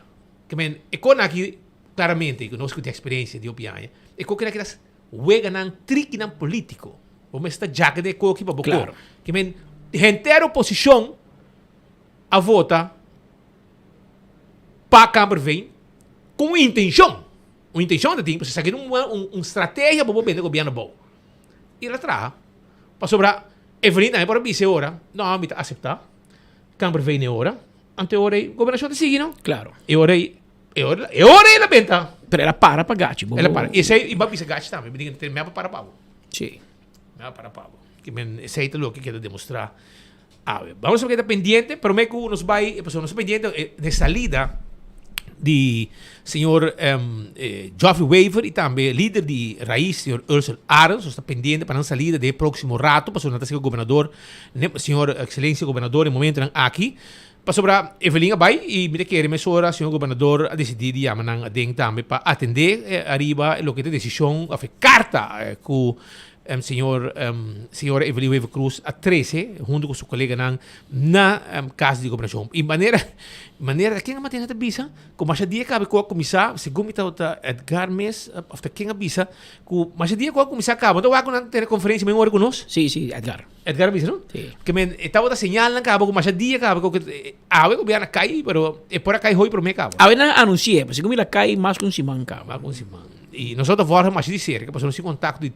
Ke men e kon aki Claramente cu nos cu tin experiencia di hopi aña, e koki nan kitas weganan, trikinan politico. Bo mester ta djaka den e koki pa bo
Claro.
kor. Ke men henter oposicion a vota pa Kamperveen cu un intencion. Un intencion ta tin, pasobra esaki ta un un strategia pa bo bende gobierno abou. Y el a traha. Pasobra Evelyn tambe por a bisa e ora, no, mi ta acepta Kamperveen e ora, anto e ora ei gobernacion ta sigui no.
Claro.
E ora ei E ora, e ora el a benta.
Pero el a para pa Gachi.
El a para. Y esey, y ba bisa Gachi tambe. Mi diga, me a para pa bo.
Sí.
Me a para pa bo. Que men, esey ta loke keda demostra awe. Vamos a keda pendiente, pero me ku nos bai, pasobra nos ta pendiente de salida di señor eh, Geoffrey Wever y tambe lider di Raiz, señor Ursel Arends. Nos ta pendiente pa nan salida de próximo rato, pasobra nan ta siga gobernador, ne, señor excelencia gobernador en momentonan aki. Pasobra Evelyn a bai y mi ta kere mesora señor gobernador a decidi di yama nan aden tambe pa atende ariba loke ta e decision of e carta cu Señor Señora Evelyn Wever Croes a trece hunto cu su coleganan na Cas di Gobernacion. Y manera manera ken a mantiene ta bisa cu masha dia cabe cu a cuminsa, segun mi tabata Edgar mes of ta ken a bisa cu masha dia cu a cuminsa caba. No ta wak cu nan tene conferencia men ora cu nos?
Si, si, Edgar.
Edgar a bisa no?
Si.
Ke men e tabata señalnan caba cu masha dia caba cu awe gobierno a cay pero e por a cay hoy prome caba.
Awe nan a anuncia, pero segun mi la cay mas cu un siman caba.
Mas cu un siman. Y nos ta volg masha di cerca pasobra nos tin contacto di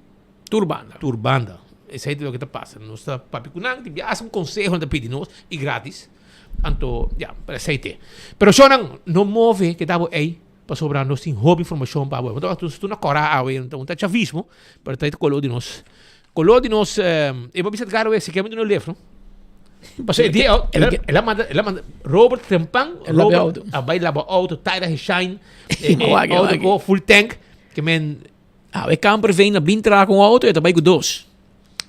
Tur banda.
Tur banda. Esei ta loke ta pasa. Nos ta papia ku nan, tin biaha un konseho nan ta pidi nos i gratis. Anto, ya, pero esei te. Pero shownan, no move keda bo ei pasobra nos tin hopi informashon pa bo. Bo ta wak tur na kòrá awe, un ta chavismo, pero ta e koló di nos. Koló di nos, e bo bisa Edgar awe, si ke mi duna lef, no? Pasobra e dia, el a manda, el a manda Robert trempan, Robert a bai laba auto, taira he shine, e auto ko full tank, ke men
Awe Kamperveen a bin traha ku un auto e ta bai ku dos.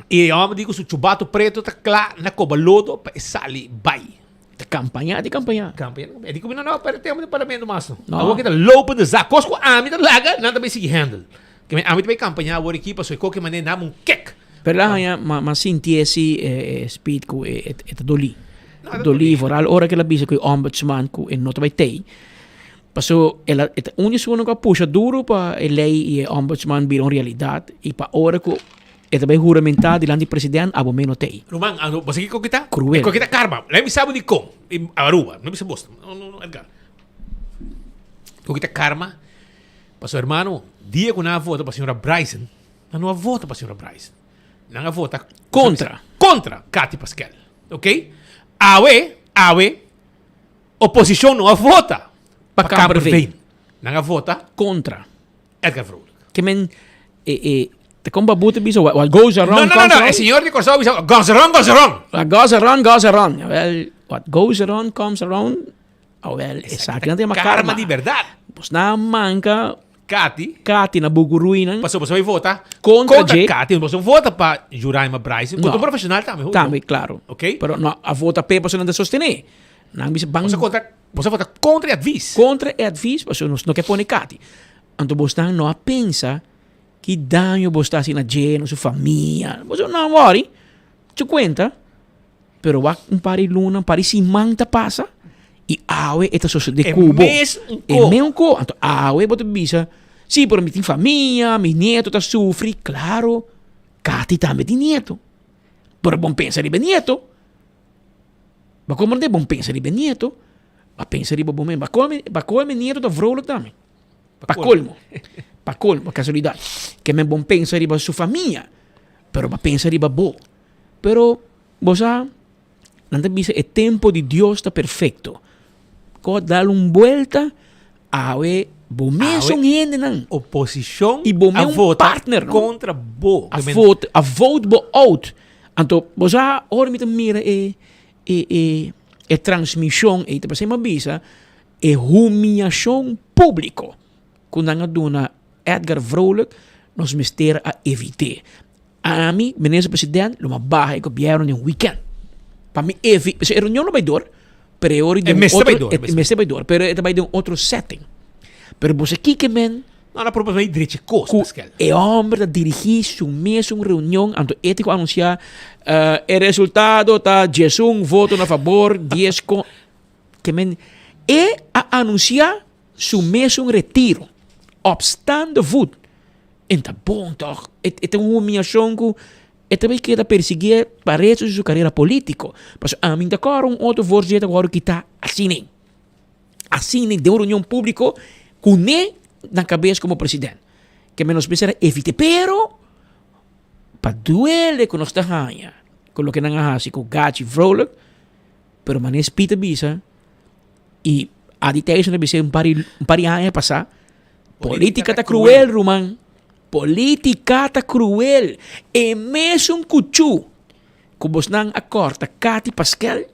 I e hòmber di ku su chubato preto ta kla na koba lodo pa e sali bai.
Ta kampañá di kampañá.
Kampañá di kampañá. E di ku mi no no perde tempu den parlamento mas no.
No.
Awor ki ta lopende zaak. Kos ku ami ta laga nan ta bai sigui handle. Ke men ami ta bai kampañá awor aki pasobra e koke manera nan un kek.
Pero el a haña ma ma sintié si e speed ku e e ta dolí. Ta dolí vooral ora ku el a bisa ku e ombudsman ku e no ta bai tei. Paso el a e ta un di esunnan ku a pusha duru pa e lei i e ombudsman bira un realidat i pa ora ku e ta bai huramentá dilanti di president abo meno t'ei.
Ruman, ando bo sa kiko kita?
Kruel.
Kiko kita karma. Lei mi sabi dikon. Aruba, no bisa bos. No, no, no, Edgar. Kiko kita karma? Paso hermano, dia ku nan a vota pa señora Bryson, nan no a vota pa señora Bryson. Nan a vota
Kontra.
Kontra Cathy Paskel. Ok? Awe, awe. Oposicion no a vota pa Kamperveen. Nan a vota
contra
Edgar Vrolijk.
Ke men e e te kon babu te bisa what goes around
No, no, no,
comes
no,
around.
e señor di Kòrsou bisa goes around goes around.
What goes around goes around. Jawel, what goes around comes around. Awel, esaki nan ta yama karma.
Karma di berdad.
Bos nan manka
Kati.
Kati na Buguruinan.
Pasobra boso bai vota
Kontra
kontra
dje.
Kati, boso vota pa Juraima Bryson, ku
No.
ta un profesional tambe, hoor.
Tambe, klaro.
Ok.
Pero no a vota p'e pasobra nan ta sostené. Nan bisa ban.
Boso kontra, boso vota kontra e advis.
Kontra e advis, pasobra nos no ke pone Kati. Anto bosnan no a pensa ki daño bos ta hasi na dje, na su famia. Boso no a wòri, su kuenta. Pero wak un par di luna, un par di siman ta pasa y awe e ta sosode
E
cu bo.
mes un
E
co.
mes un co. Anto awe bo ta bisa, si, pero mi tin famia, mi nieto ta sufri. Claro, Katy tambe tin nieto. Pero bon pensa riba e nieto. Bo a comprende? Bon pensa riba e nieto. Bo a pensa riba bo mes. Pa colmo, pa colmo e nieto ta vrolijk tambe. Pa colmo. Pa colmo, casualidad. Ke men bon pensa riba su famia. Pero bo a pensa riba bo. Pero Bo sa, nan ta bisa e tempo di Dios ta perfecto. Ko dal un buelta, awe bo mesun hendenan.
Oposicion
I bo
a
un
vota
partner, no?
contra bo.
A vote, a vote bo out. Anto, bo sa, ora mi ta mira e, e, e, e transmision ei, ta pasei mi a bisa, e humiacion publico ku nan a duna Edgar Vrolijk, nos mester a evit'é. Ami, Minister President, lo m'a baha e gobierno den un weekend. Pa mi evi, pasobra e reunion lo bai door, pero e ora
E
den un
mester bai
otro,
door,
e mester bai door, pero e ta bai den un otro setting. Pero bo sa kiko men?
No, na propio mei drechi kos,
Ku
Pascal.
e homber ta dirigí su mesun reunion, anto e tin ku anunsiá, eh, e resultado ta diesun voto na fabor, dies kon. Ke men, e a anunsiá su mesun retiro, op staande voet. En ta bon tòg? E e ta un humiashon ku e ta bai keda persiguié pa resto di su karera polítiko. Pasobra ami ta kòrda un otro voorzitter ku wòrdu kitá asina. Asina den un reunion públiko kuné na kabes komo president. Ke men nos mester a evit'é. Pero pa duele ku nos ta haña ku loke nan a hasi ku Gachi Vrolijk, pero manera Speed a bisa i Adi Thijssen a bis'é un par di un par di aña pasá, Politica ta cruel, ruman. Politica ta cruel. E mesun cuchu cu bosnan a corta Cathy Paskel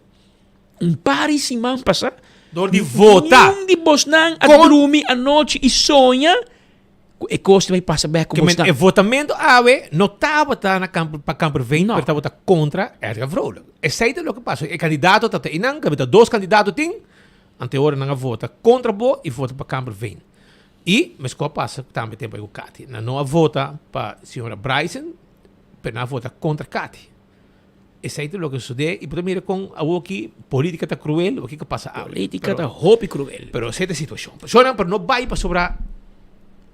un par di siman pasa.
Door di vota.
Niun di bosnan a drumi anochi y soña cu e cos ta bay pasa bek cu bosnan.
E votamento awe no tabata na Kamper, pa Kamperveen, pero tabata contra Edgar Vrolijk. Esey ta loke pasa. E candidato ta ta einan, caminda dos candidato tin. Ante ora nan a vota kontra bo i vota pa Kamperveen. I meskor a pasa tambe tempu ei ku Kati. Nan no a vota pa señora Bryson. Pero nan a vota kontra Kati. Esei ta loke sosodé i bo ta mira kon awoki politika ta kruel, loke ke pasa awe.
Politika ta hopi kruel.
Pero esei ta e situashon. Personanan pero no bai pasobra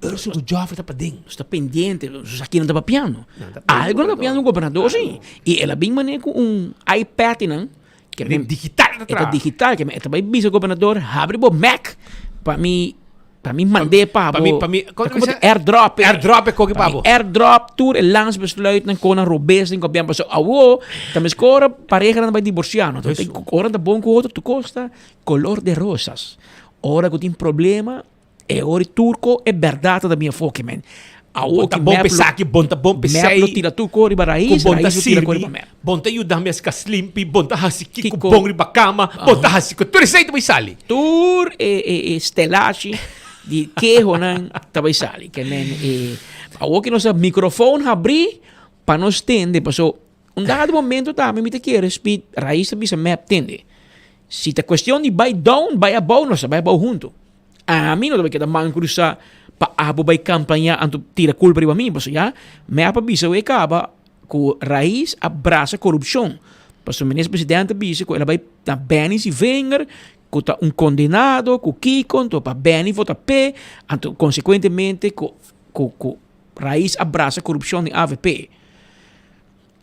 Ursula ku Geoffrey ta paden.
Nos ta pendiente, nos sa kinan ta papiando. Algo nan ta papiando ku gobernador si. I el a bin manera ku un iPad nan.
Ke men digital ta
traha. E ta digital, ke men e ta bai bisa gobernador habri bo Mac pa mi Pa mi mand'é pa bo.
Pa mi, pa mi,
kon ta bisa? Airdrop.
Airdrop e koki pa bo.
Airdrop tur e landsbesluitnan kon nan robes den gobièrnu. Pasobra awo ta meskor ora parehanan ta bai divorsiá no. Ora nan ta bon ku otro tur kos ta kolor de rosas. Ora ku tin problema e ora tur ko e bèrdat ta bin afó ke men.
Awo ki mep lo bon ta bon p'esei.
Mep lo tira tur ko riba rais, rais lo tira ko riba mep.
Bon ta yuda mi haci cas limpi, bon ta haci kico bon riba cama, bon ta haci cu tur esey ta bay sali.
Tur e e e stelashi di kehonan ta bay sali. Ke men e awor ki nos a microfoon habri pa nos tende paso un dado momento tambe mi ta kere Speed Rais ta bisa mep tende. Si ta cuestion di bay down bay abou nos ta bay abou hunto. Ami no ta bay keda man crusa pa abo bay campaña anto tira culpa riba mi paso ya mep a bisa cu e caba. Ku Rais a brasa korupshon. Pasobra minister presidente a bisa ku el a bai na Benny Sievinger ku ta un kondenado ku kiko anto pa Benny vota p'e anto konsekuentemente ku ku ku Rais a brasa korupshon di avp.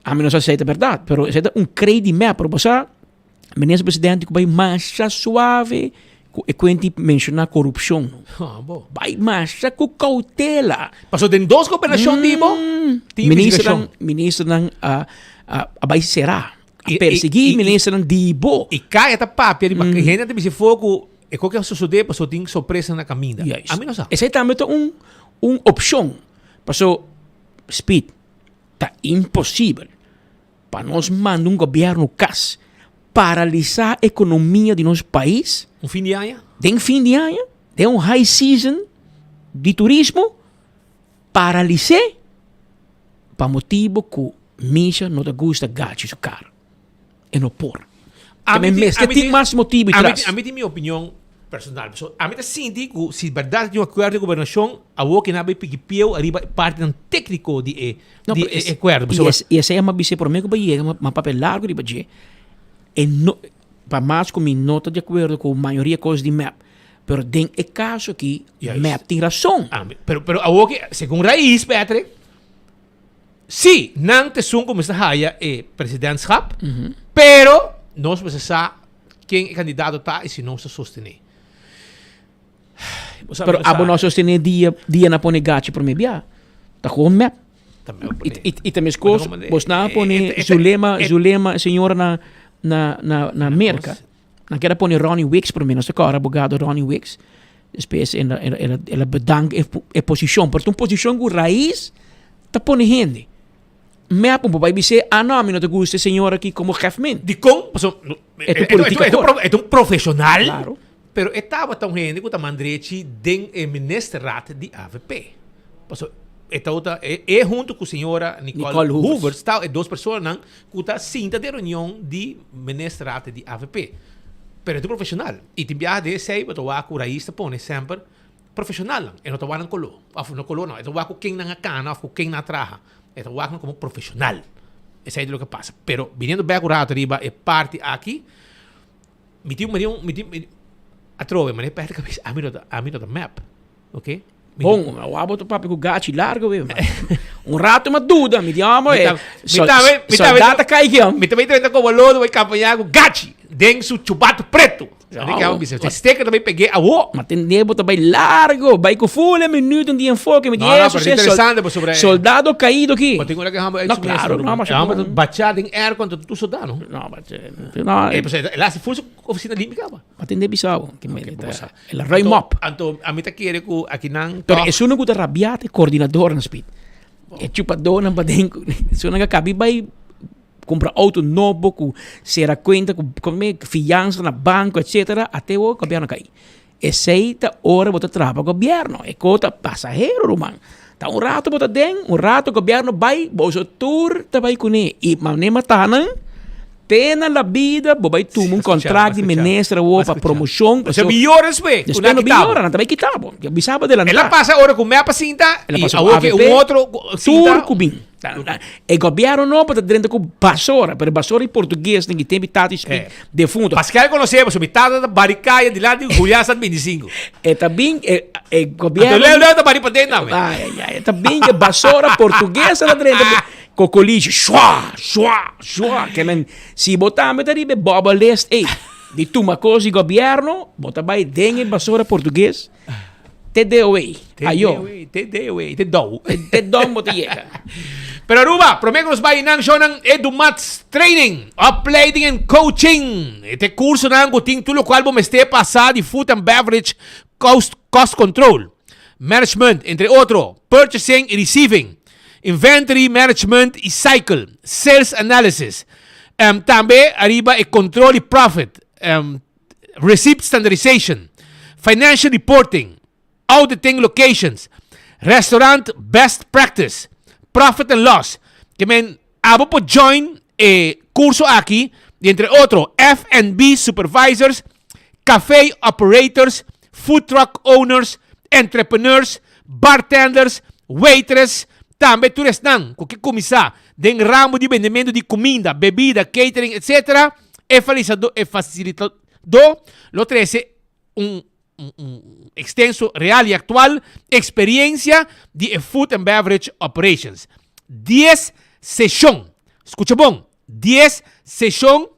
Ami no sa si esei ta bèrdat pero esei ta un krei di mep pero bo sa Minister presidente ku bai masha suave ku e kuenti menshoná korupshon. Bai masha ku koutela.
Paso den dos gobernashon di bo tin investigashon.
Ministernan a a bai será. A persiguí ministernan di bo.
I kaya ta papia riba hende ta bisa for ku e koke a sosodé paso tin sorpresa na kaminda. Ami no sa.
Esei tambe ta un un opshon. Paso Speed ta imposibel. Pa nos manda un gobierno cas paralisa economia di nos pais.
Un fin di aña?
Den fin di aña, den un high season di turismo, paralis'é pa motibo cu Misha no ta gusta gachi su car. E no por.
Ami
mester tin mas motibo
tras. Ami tin mi opinion personal. So, ami ta sinti ku si berdad tin un akuerdo di gobernashon, awor ke nan a bai piki pieu ariba e partinan tekniko di e di e akuerdo.
I es, i esei a bis'é promé ku bo yega, m'a papia largu riba dje, e no, pa mas ku mi no ta di akuerdo ku mayoria kos di mep, pero den e kaso aki mep tin rason.
Pero, pero awor ke, segun Rais, Patrick, Sí, nan ta esun ku mester haya e presidentschap, pero nos mester sa ken e kandidato ta i si nos ta sostené.
Bo sa, Pero abo no a sostené dia dia nan pone Gachi promé bia. Ta gewoon mep. I i i ta meskos bos nan a pone Zulema Zulema e señora na na na na Merka. Nan keda pone Ronnie Wicks promé, nos ta kòrda abogado Ronnie Wicks. Despues el a el a el a bedank e e posishon, pero ta un posishon ku Rais ta pone hende. Mep un por bai bis'é, ah no, mi no ta gusta e señor aki komo gèfment.
Dikon? Pasobra
E ta un politikador.
E ta un profeshonal,
Klaro.
pero e tabata un hende ku ta mandrechi den e ministerraad di avp. Pasobra e tabata e e huntu ku señora Nicole
Nicole Hoevers.
Hoevers ta e dos personanan Cu ta sinta den reunion di ministerraad di avp. Pero e ta un profesional. Y tin biaha den esey bo ta wak cu Rais ta pone semper profesionalnan. E no ta wak nan color. Of no color no. E ta wak cu ken nan a cana of cu ken nan a traha. E ta wak nan como profesional. Esey ta loke pasa. Pero biniendo bek un rato riba e parti aki, mi tin mi tin mi tin atrobe manera perde cabeza ami no ta ami no ta mep. Ok.
Bon, awa bo ta papia ku gachi largo we. Un rato ma duda, mi di amo e.
Mi ta mi ta
Soldado kai ki.
Mi ta bai como lodo bai campaña ku gachi den su chubato preto. Ani ke amo bisa. Se sticker ta bai pegué awo.
Ma tende bo ta bai largo, bai ku full e minuto di enfoke, mi di
No, no,
eso
pero interesante bo sobre.
Soldado caído ki.
Bo tin ora ke hamber
No, claro, no, ma
Hamber bacha den airco anto tu soldado.
No, bacha. No,
eh, pues, el hace full su oficina limpia caba.
Ma tende bisao, ki me ta. El a ruim op.
Anto ami ta kere ku akinan
Pero esun ku ta rabiá ta e koordinadornan Speed. E chupadornan paden ku esunnan a kabi bai kumpra outo nobo ku sera kuenta ku kome fiansa na banko etsetera ate awor gobièrnu a kai. Esei ta ora bo ta traha pa gobièrnu. E ko ta pasahero ruman. Ta un rato bo ta den, un rato gobièrnu bai, boso tur ta bai kuné. I manera mata nan, te na la bida bo bai tuma un kontrakt di minister awor pa promoshon.
Pasobra biyor despues, ku
Despues
nan
no
kita bo.
biyor, nan ta bai kita bo. Yo bisa bo
El a
adelantá.
pasa ora ku mep a sinta
El a
i
pasa ku
awor ke
avp,
un otro sinta.
Tur ku bin. E gobierno nobo ta drenta ku basora, pero basora di portugues den ki tempo tata is eh. defunto.
Pascal conoce, paso mi tata ta bari kaya dilanti di Julián San 25.
E ta bin e, e gobierno.
Anto leu leu ta bari paden name.
Ai ai ai, ta bin e basora portuguesa ta drenta kokoliche, shua, shua, shua. Ke men si bo tambe ta riba e bubble list, ey, di tuma kos di gobierno, bo ta bai den e basora portugues. Te DOE. Ayo.
Te DOE. Te dou.
Te dom bo te yega.
Pero Aruba, prome ku nos bai nan shownan Edumats Training, Opleiding en Coaching. E cursonan ku tin tur lokual bo mester pasa di food and beverage cost, cost control, management, entre otro, purchasing y receiving, inventory management y cycle, sales analysis. Um, tambe ariba e control y profit, um, receipt standardization, financial reporting, auditing locations, restaurant best practice, profit and loss. Ke men abo por join e curso aki di entre otro F&B supervisors, cafe operators, food truck owners, entrepreneurs, bartenders, waitress, tambe tur esnan ku ke kuminsá den ramo di bendementu di kuminda, bebida, catering, etc. E falisado, e fasilitadó lo trese un un extenso, real y actual experiencia di e food and beverage operations. Dies seshon, scucha bon, dies seshon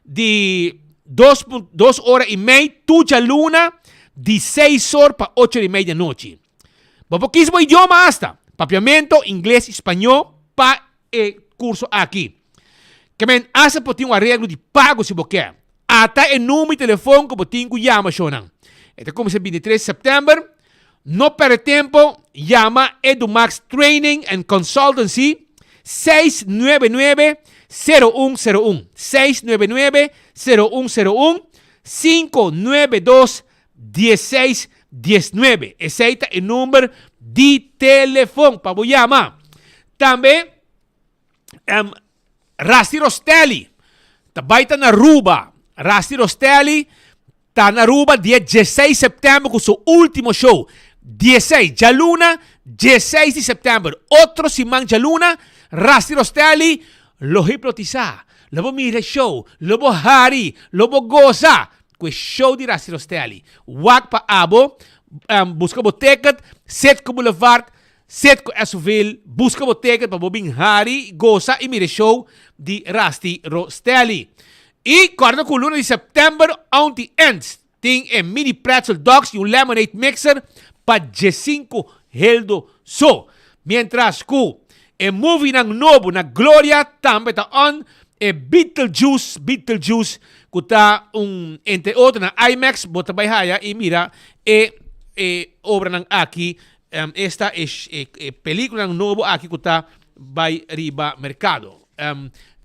di dos, dos ora y mei tur djaluna di seis or pa ocho or y mei di anochi. Bo por kies bo idioma hasta, papiamento, ingles y spañó pa e curso aki. Ke men hasta por tin un areglo di pago si bo ke. Ata e number di telefon ku bo tin ku yama shownan. E ta kuminsá 23 september. No perde tempo, yama Edumax Training and Consultancy 699 0101 699 0101 592 16 19. Esei ta e number di telefon pa bo yama. Tambe um, Rasti Rostelli ta bai ta na Aruba. Rasti Rostelli ta na Aruba dia 16 september ku su último show. 16, djaluna 16 di september. Otro siman djaluna, Rasti Rostelli lo hipnotisa. Lo bo mira e show, lo bo hari, lo bo goza ku e show di Rasti Rostelli. Wak pa abo, um, buska bo ticket, Citgo Boulevard, Citgo Esoville, buska bo ticket pa bo bin hari, goza i mira e show di Rasti Rostelli. I kòrda ku luna di sèptèmber Auntie Anne's tin e mini pretzel dogs i un lemonade mixer pa diesinku heldo so. Miéntras ku e movienan nobo na Gloria tambe ta on, e Beetlejuice, Beetlejuice, ku ta un entre otro na IMAX, bo ta bai haya i mira e e obranan aki Esta e e peliculanan nobo aki cu ta bay riba mercado.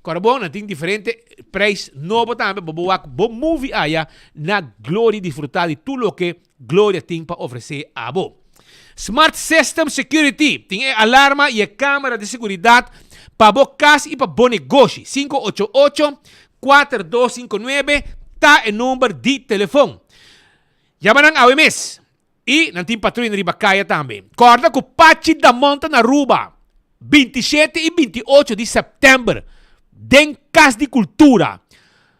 Cora bon, nan tin diferente prijs nobo tambe. Bo bo wak bo movie aya na Gloria disfruta di tur loke Gloria tin pa ofrece abo. Smart System Security tin e alarma y e camera di seguridad pa bo cas y pa bo negoshi. 588 4259 ta e number di telefon. Yama nan awe mes. I nan tin patruya riba kaya tambe. Kòrda ku Pachi Damon ta na Aruba 27 i 28 di sèptèmber den Kas di Kultura.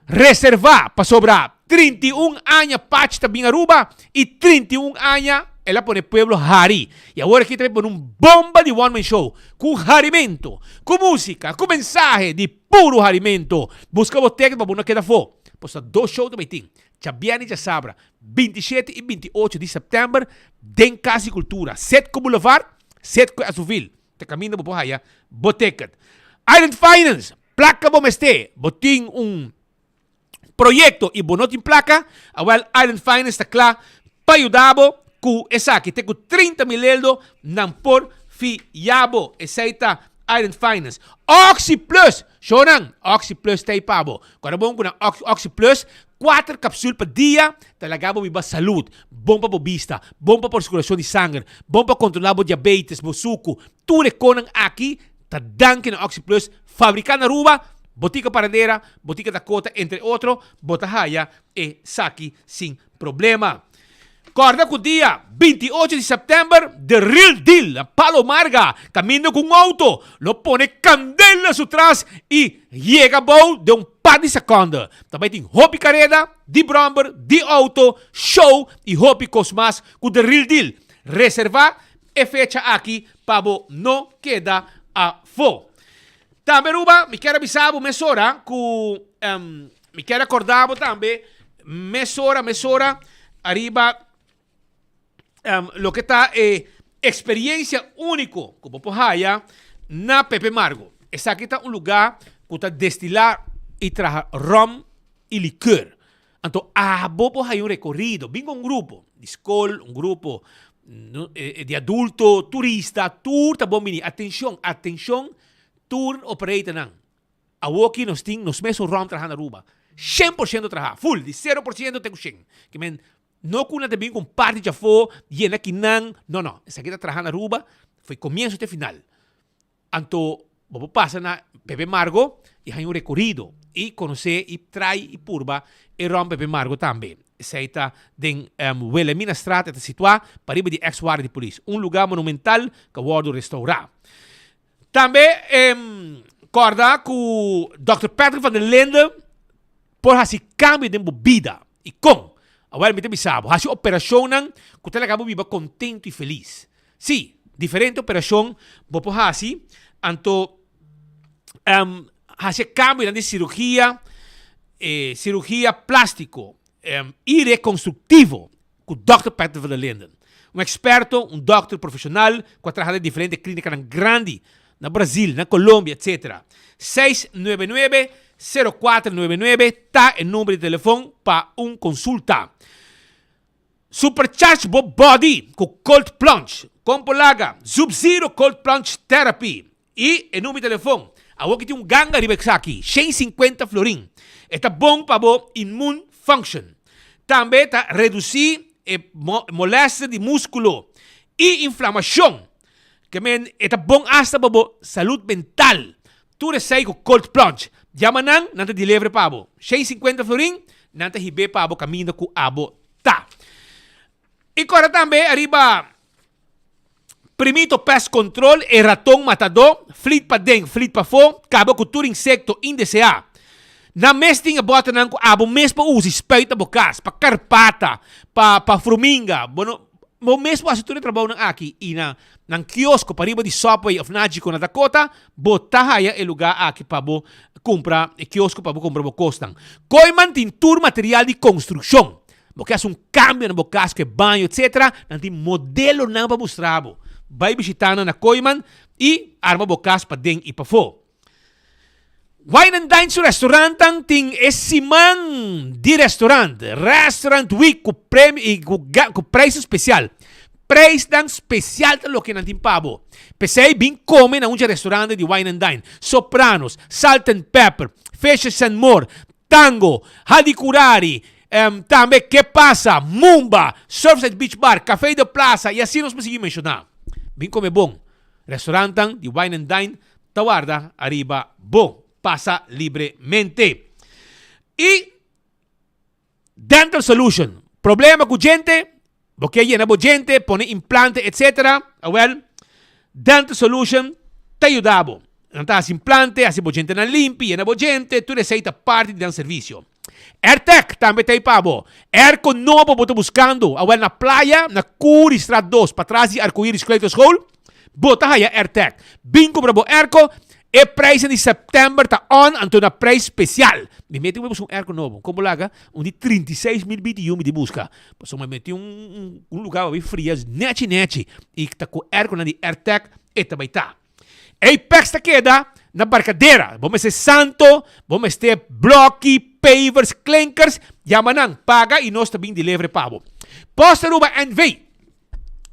Reservá pasobra 31 aña Pachi ta bin Aruba i 31 aña el a pone pueblo hari. I awor aki ta bin pone un bomba di one man show ku harimentu, ku músika, ku mensahe di puru harimentu. Buska bo tèkst pa bo no keda afó. Pasobra dos show ta bai tin. Djabièrnè i djasabra, 27 i 28 di sèptèmber, den Kas di Kultura, Setco Boulevard, Setco Esoville. Ta kaminda bo por haya bo ticket. Island Finance, plaka bo mester. Bo tin un proyekto i bo no tin plaka? Awèl, Island Finance ta kla pa yuda bo ku esaki. Te ku 30 mil eldo nan por fia bo. Esei ta Island Finance. Oxi Plus! Shownan, Oxi Plus ta ei pa bo. Kòrda bon ku nan Oxi Plus, kuater kapsul pa dia, ta laga bo biba salud, bon pa bo bista, bon pa por sirkulashon di sanger, bon pa kontrolá bo diabetes, bo suku. Tur e konan aki ta danki na Oxi Plus, fabriká na Aruba, Botica Paradera, Botica Dakota, entre otro, bo ta haya esaki sin problema. Kòrda ku dia 28 di sèptèmber The Real Deal na Palo Marga kaminda ku un outo lo pone kandela su tras i yega abou den un par di sekònde. Ta bai tin hopi kareda di bròmber, di outo, show i hopi kos mas ku The Real Deal. Reservá e fecha aki pa bo no keda afó. Tambe Ruba, mi kier a bisa bo mesora ku mi kier a korda bo tambe mesora mesora ariba loke ta e eksperiencia úniko ku bo por haya na Pepe Margo. Esaki ta un lugá ku ta destilá i traha ròm i likeur. Anto abo por haya un rekorido, bin ku un grupo di skol, un grupo di adulto, turista, tur ta bon bini. Atenshon, atenshon tur operatornan. Awoki nos tin nos mes un ròm traha na Aruba. 100% traha, full, di 0% te ku shen. Ke men no ku nan ta bin ku un parti djafó, yena kinan, no no, esaki ta traha na Aruba for komienso te final. Anto bo por pasa na Pepe Margo i haña un rekorido i konosé i trai i purba e ròm Pepe Margo tambe. Esei ta den Wilhelminastraat, e ta situá pariba di eks warda di polis, un lugá monumental ku a wòrdu restourá. Tambe kòrda ku Dòkter Patrick van der Linde por hasi kambio den bo bida. I kon? Awèl mi ta bisa bo, hasi operashonnan ku ta laga bo biba kontentu i felis. Sí, diferente operashon bo por hasi, anto hasi e kambionan di sirugia, e sirugia plástiko i rekonstruktivo ku Dòkter Patrick van der Linden, un eksperto, un dòkter profeshonal ku a traha den diferente klínikanan grandi na Brazil, na Colombia, etcetera. 699 0499 ta e number di telefon pa un konsulta. Supercharge bo body ku Cold Plunge. Kon por laga? Sub Zero Cold Plunge Therapy. I e number di telefon. Awor ki tin un ganga riba esaki, 150 florin. E ta bon pa bo immune function. Tambe ta reduci e molester di musculo i inflamacion. Ke men e ta bon hasta pa bo salud mental. Tur esei ku Cold Plunge. Yama nan, nan ta deliver pa bo. 150 florin, nan ta hib'é pa bo kaminda ku abo ta. I kòrda tambe ariba Primito Pest Control, e raton matadó, flit paden, flit pafó, kaba ku tur insekto indeseá. Nan mes tin e bòternan ku abo mes por usa i spuit na bo kas, pa karpata, pa pa fruminga. Bo no bo mes por hasi tur e trabounan aki i na nan kiosko pariba di Subway òf Nagico na Dakota, Bo ta haya e lugá aki pa bo kumpra e kiosko pa bo kumpra bo kosnan. Kooiman tin tur material di konstrukshon. Bo ke hasi un kambio na bo kas ku e baño etsetera, nan tin modelonan pa mustra bo. Bai bishitá nan na Kooiman i arma bo kas paden i pafó. Wine and Dine su restaurantnan tin e siman di restaurant, Restaurant Week ku premio i ku ku prijsnan spesial. Prijsnan spesial ta loke nan tin pa bo. P'esei bin kome na un dje restaurante di Wine and Dine, Sopranos, Salt and Pepper, Fishes and More, Tango, Hadicurari, tambe Que Pasa, Mumba, Surfside Beach Bar, Café de Plaza i asina nos por sigui menshoná. Bin kome bon. Restaurantnan di Wine and Dine ta warda ariba bo. Pasa libremente. I Dental Solution, problema ku djente, bo ke yena bo djente, pone implante etc. Awel, Dental Solution ta yuda bo. Nan ta hasi implante, hasi bo djentenan limpi, yena bo djente, tur esei ta parti di nan servisio. Airtec tambe ta ei pa bo. Airco nobo bo ta buscando? Awel na playa, na Curiestraat 2, patras di Arcoiris Kleuterschool, bo ta haya Airtec. Bin cumpra bo airco, e prijsnan di september ta on, anto na prijs special. Mi mete un busca un airco nobo. Con bo laga? Un di 36 mil BTU mi di busca. Pasobra mi mete un un lugar pa bay fria nechi nechi. Y ta cu airconan di Airtec e ta bay ta. Apex ta keda na Barcadera. Bo mester santo, bo mester bloki, pavers, klinkers, yama nan, paga y nos ta bin deliver pa bo. Post Aruba NV.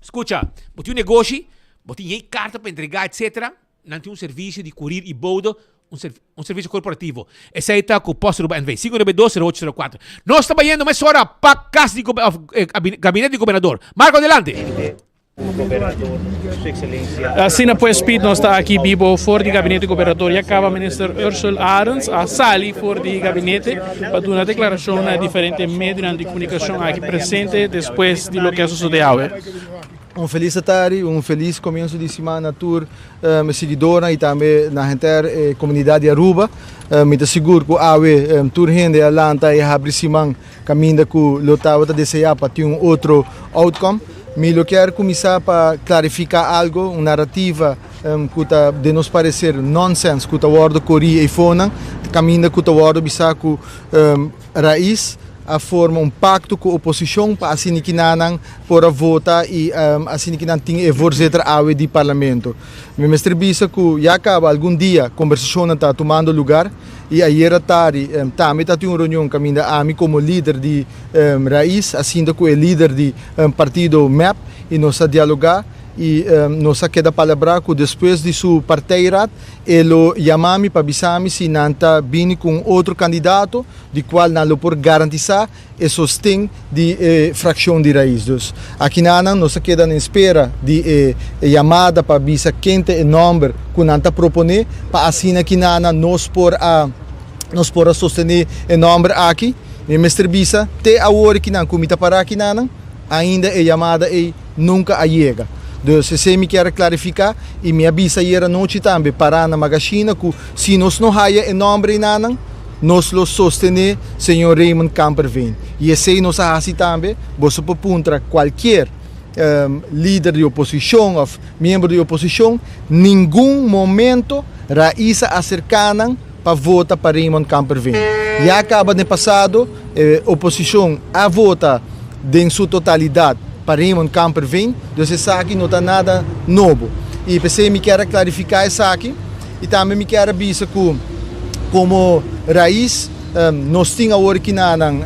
Scucha, bo tin un negoshi, bo tin yey carta pa entrega etc. Nan tin un servicio di courier y bode, un, un servicio corporativo. Esey ta cu Post Aruba NV. 592 0804. Nos ta bayendo mesora pa cas di, of, eh, gabinete di gobernador. Marco, adelante.
Asina pues Piet nos ta aki bibo for di gabinete gobernador ya caba minister Ursell Arends a sali for di gabinete pa duna declaracion na diferente medionan di comunicacion aki presente despues di loke a sosode awe.
Un felis atari, un felis comienso di siman na tur mi siguidornan y tambe na henter e comunidad di Aruba. Mi ta sigur cu awe tur hende a lanta y a habri siman Caminda cu lo tabata desea pa tin un otro outcome. Mi lo kier cuminsa pa clarifica algo, un narrativa cu ta den nos parecer nonsense cu ta wordo cori eyfonan, caminda cu ta wordo bisa cu Raiz a forma un pacto cu oposicion pa asina kinanan por a vota y asina kinan tin e voorzitter awe di parlamento. Mi mester bisa cu ya caba algun dia conversacionnan ta tumando lugar. Y ayera tardi tambe ta tin un reunion caminda ami como lider di Raiz a sinta cu e lider di partido mep y nos a dialoga y nos a keda palabra cu despues di su partijraad e lo yama mi pa bisa mi si nan ta bini cu un otro candidato di cual nan lo por garantisa e sosten di e fraccion di Raiz. Dus akinanan nos a keda na espera di e yamada pa bisa ken ta e nomber cu nan ta propone pa asina kinanan nos por a nos por a sostene e nomber aki. Mi mester bisa te awor kinan cu mi ta para kinanan ainda e yamada ey nunca a yega. Dus esey mi kier a clarifica y mi a bisa ayer anochi tambe para na Magashina cu si nos no haya e nomber eynanan, Nos lo sostené señor Raymond Kamperveen. I esei nos a hasi tambe. Boso por puntra kualkier lider di oposishon òf miembro di oposishon, ningun momento Raiz a aserká nan pa vota pa Raymond Kamperveen. Ya kaba den pasado e oposishon a vota den su totalidat pa Raymond Kamperveen, dus esaki no ta nada nobo. I p'esei mi kier a klarifiká esaki. I tambe mi kier a bisa ku komo Raiz nos tin awor kinanan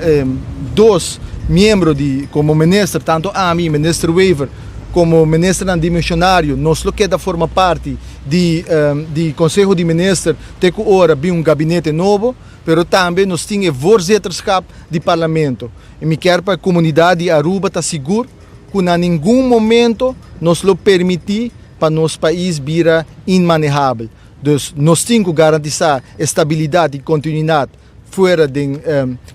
dos miembro di komo minister, tanto ami i minister Wever komo ministernan dimisionario nos lo keda forma parti di di Konseho di Minister te ku ora bin un gabinete nobo, pero tambe nos tin e voorzitterschap di Parlamento. I mi kier pa e komunidat di Aruba ta sigur ku na ningun momento nos lo permití pa nos pais bira inmanehabel. Dus nos tin ku garantisá e stabilidat i kontinuidat fuera den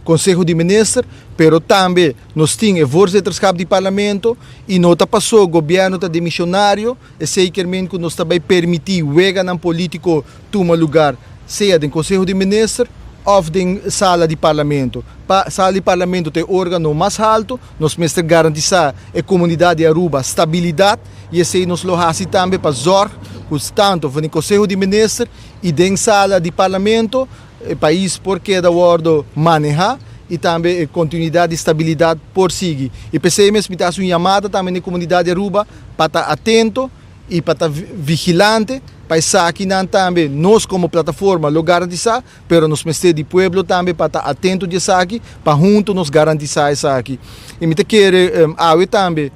Konseho di Minister, pero tambe nos tin e voorzitterschap di Parlamento i no ta pasó gobièrnu ta demisionario, esei kier men ku nos ta bai permití weganan polítiko tuma lugar sea den Konseho di Minister òf den sala di Parlamento. Pa sala di Parlamento ta e órgano mas haltu, nos mester garantisá e komunidat di Aruba stabilidat. I esei nos lo hasi tambe pa zorg ku tanto for den Konseho di Minister i den sala di Parlamento e pais por keda wòrdu manehá i tambe e kontinuidat di stabilidat por sigui. I p'esei mes mi ta hasi un yamada tambe na e komunidat di Aruba pa ta atento i pa ta vigilante pa esakinan tambe nos komo plataforma lo garantisá, pero nos mester di pueblo tambe pa ta atento di esaki pa hunto nos garantisá esaki. I mi ta kere awe tambe.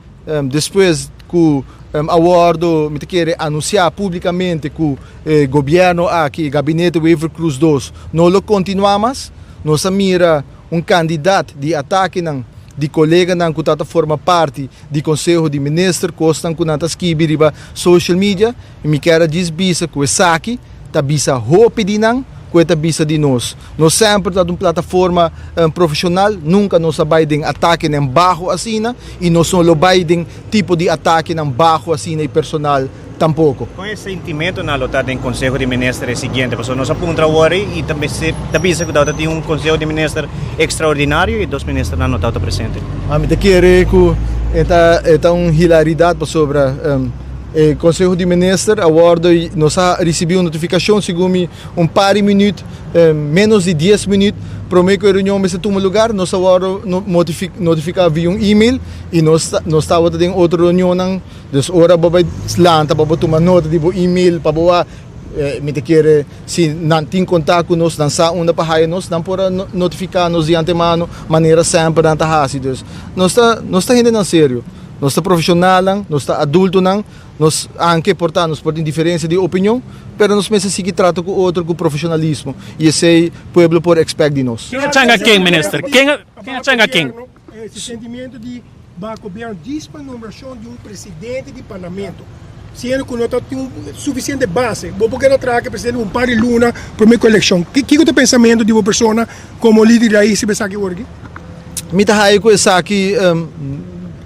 Despues ku a wòrdu, mi ta kere anunsiá públikamente ku e gobièrnu aki, e gabinete Wever-Croes dos, no lo kontinuá mas. Nos a mira un kandidat di atakenan di koleganan ku ta ta forma parti di Konseho di Minister, kosnan ku nan ta skibi riba social media. I mi kier a djis bisa ku esaki ta bisa hopi di nan ku e ta bisa di nos. Nos semper ta un plataforma profeshonal, nunka nos a bai den atakenan baho asina i nos no lo bai den tipo di atakenan baho asina i personal tampoko.
Kon e sentimentonan lo ta den Konseho di Minister e siguiente? Pasobra nos a puntra awor i ta bisa ku tabata tin un Konseho di Minister ekstraordinario i dos ministernan no tabata presente.
Ami ta kere ku e ta un hilaridat pasobra E Conseho di Minister a wordo nos a ricibi un notificacion segun mi un par di minuut, menos di dies minuut prome cu e reunion mester tuma lugar, nos a wordo notifica via un email y nos nos tabata den otro reunionnan, dus ora bo bay lanta pa bo tuma nota di bo email pa bo wak mi ta kere si nan tin contact cu nos nan sa unda pa haya nos, nan por a notifica nos di antemano manera semper nan ta haci, dus nos ta nos ta hendenan serio. Nos ta profesionalnan, nos ta adultonan, nos anke por ta nos por tin diferencia di opinion, pero nos mester sigui trata cu otro cu profesionalismo y esey pueblo por expect di nos.
Ken a changa ken, minister? Ken a changa ken?
E sentimiento di. Baha gobierno djis pa nombracion di un presidente di parlamento, siendo cu no ta tin suficiente base. Bo por keda traha cu e presidente un par di luna prome cu eleccion. Kico ta e pensamento di bo persona como lider di Raiz riba esaki awor aki?
Mi ta haya cu esaki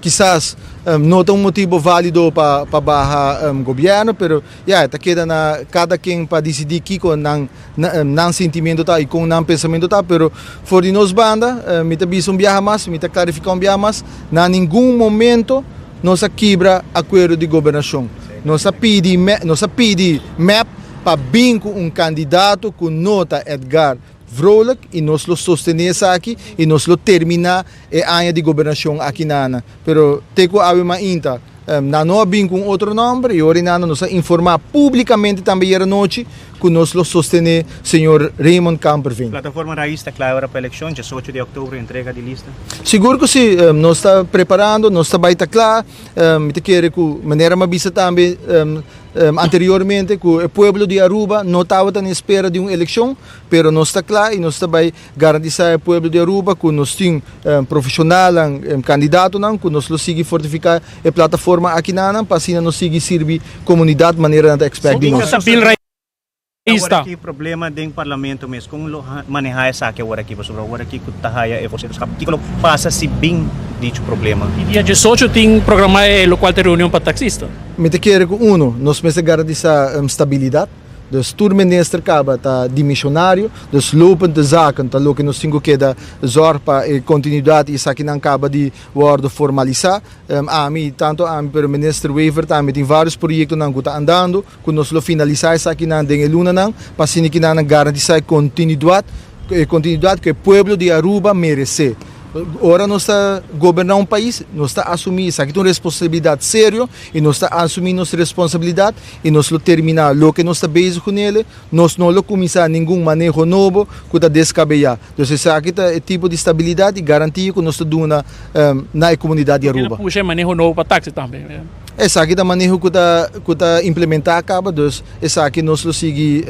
kisas no ta un motibo valido pa baha gobierno, pero ya e ta keda na cada ken pa dicidi kico nan nan sentimiento ta y con nan pensamiento ta, pero for di nos banda mi ta bisa un biaha mas, mi ta clarifica un biaha mas, na ningun momento nos a kibra acuerdo di gobernacion. Nos a pidi nos a pidi mep pa bin cu un candidato cu no ta Edgar Vrolijk y nos lo sostene esaki y nos lo termina e aña di gobernacion aki nana. Pero te cu awe mainta Nan no a bin cu un otro nomber y ora nan nos a informa publicamente tambe ayer anochi cu nos lo sostene señor Raymond Kamperveen.
Plataforma Raiz ta cla ora pa eleccion, 18 di october entrega di lista?
Sigur cu si, nos ta preparando, nos ta bay ta cla, mi ta kere cu manera mi a bisa tambe anteriormente cu e pueblo di Aruba no tabata na espera di un eleccion, pero nos ta cla y nos ta bay Garantisa e pueblo di Aruba cu nos tin profesionalnan, candidatonan cu nos lo sigui fortifica e plataforma akinanan pa asina nos sigui sirbi comunidad manera nan ta expect di nos.
Awor aki problema den parlamento mes, con lo maneha esaki awor aki? Pasobra awor aki cu ta haya e voceroschap, kico lo pasa si bin dicho problema?
Y dia 18 tin programa e locual ta reunion pa taxista.
Mi ta kere cu uno, nos mester garantisa stabilidad. Dus tur minister caba ta dimisionario, dus lopende zaken ta loke nos tin cu keda zorg pa e continuidad y esakinan caba di wordo formalisa. Ami, tanto ami pero minister Wever tambe tin varios proyectonan cu ta andando cu nos lo finalisa esakinan den e lunanan pa asina kinan garantisa e continuidad, e continuidad cu e pueblo di Aruba merece. Ora nos ta goberna un pais, nos ta asumi esaki ta un responsabilidad serio y nos ta asumi nos responsabilidad y nos lo termina loke nos ta bezig cu nele, nos no lo cuminsa ningun maneho nobo cu ta descabeya. Dus esaki ta e tipo di stabilidad y garantia cu nos ta duna na e comunidad di Aruba.
Lo pusha e maneho nobo pa taxi tambe.
Esaki ta maneho cu ta cu ta implementa caba, dus esaki nos lo sigui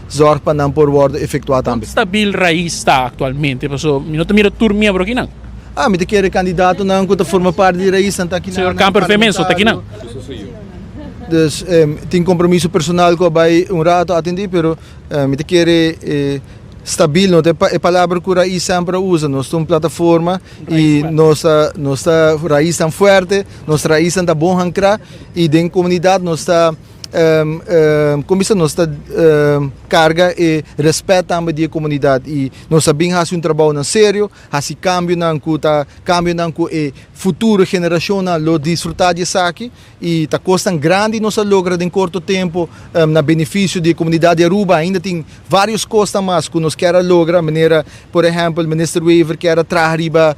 zorg pa nan por wordo efectua tambe.
Con stabil Raiz ta actualmente? Paso mi no ta mira tur miembro akinan.
Ah, mi ta kere candidatonan cu ta forma parti di Raiz nan ta akinan.
Señor Kamper Femenso ta akinan.
Dus tin compromiso personal cu a bay un rato atendi, pero mi ta kere stabil no ta e palabra cu Raiz semper a usa. Nos ta un plataforma y nos ta nos ta raiznan fuerte, nos raiznan ta bon hancra y den comunidad nos ta como bisa nos ta carga e respet tambe di e comunidad y nos a bin haci un trabounan serio. Hasi kambionan ku ta kambionan ku e futuro generashonnan lo disfrutá di esaki i ta kosnan grandi nos a logra den korto tempu na benefisio di e komunidat di Aruba. Ainda tin vários kosnan mas ku nos kier a logra, manera por ehèmpel Minister Wever kier a traha riba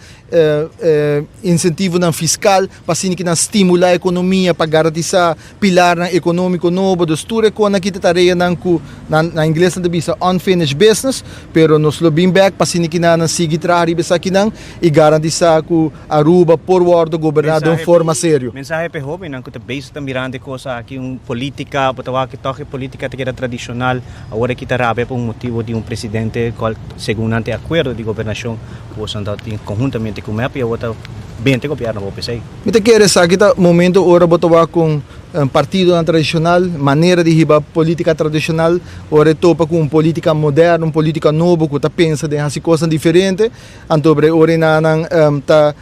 insentivonan fiskal pa asina ki nan stimulá ekonomia pa garantisá pilarnan ekonómiko nobo. Dus tur e konan aki ta tareanan ku na ingles nan ta bisa unfinished business, pero nos lo bin bèk pa asina ki nan sigui traha riba esakinan i garantisá ku Aruba por wòrdu goberná den un forma serio.
Mensahe pa e hóbennan ku ta bezig ta mirando e kos aki, un polítika, bo ta wak tòg e polítika ta keda tradishonal, awor aki ta rabia pa un motibu di un presidente kual segun nan ta e akuerdo di gobernashon ku boso nan ta tin konhuntamente ku mep i awor ta bente gobièrnu bo p'esei.
Mi ta kere esaki ta momento ora bo ta wak con partidonan tradicional, manera di hiba politica tradicional, ora e topa cu un politica moderno, un politica nobo cu ta pensa den haci cosnan diferente, anto bre ora e nanan ta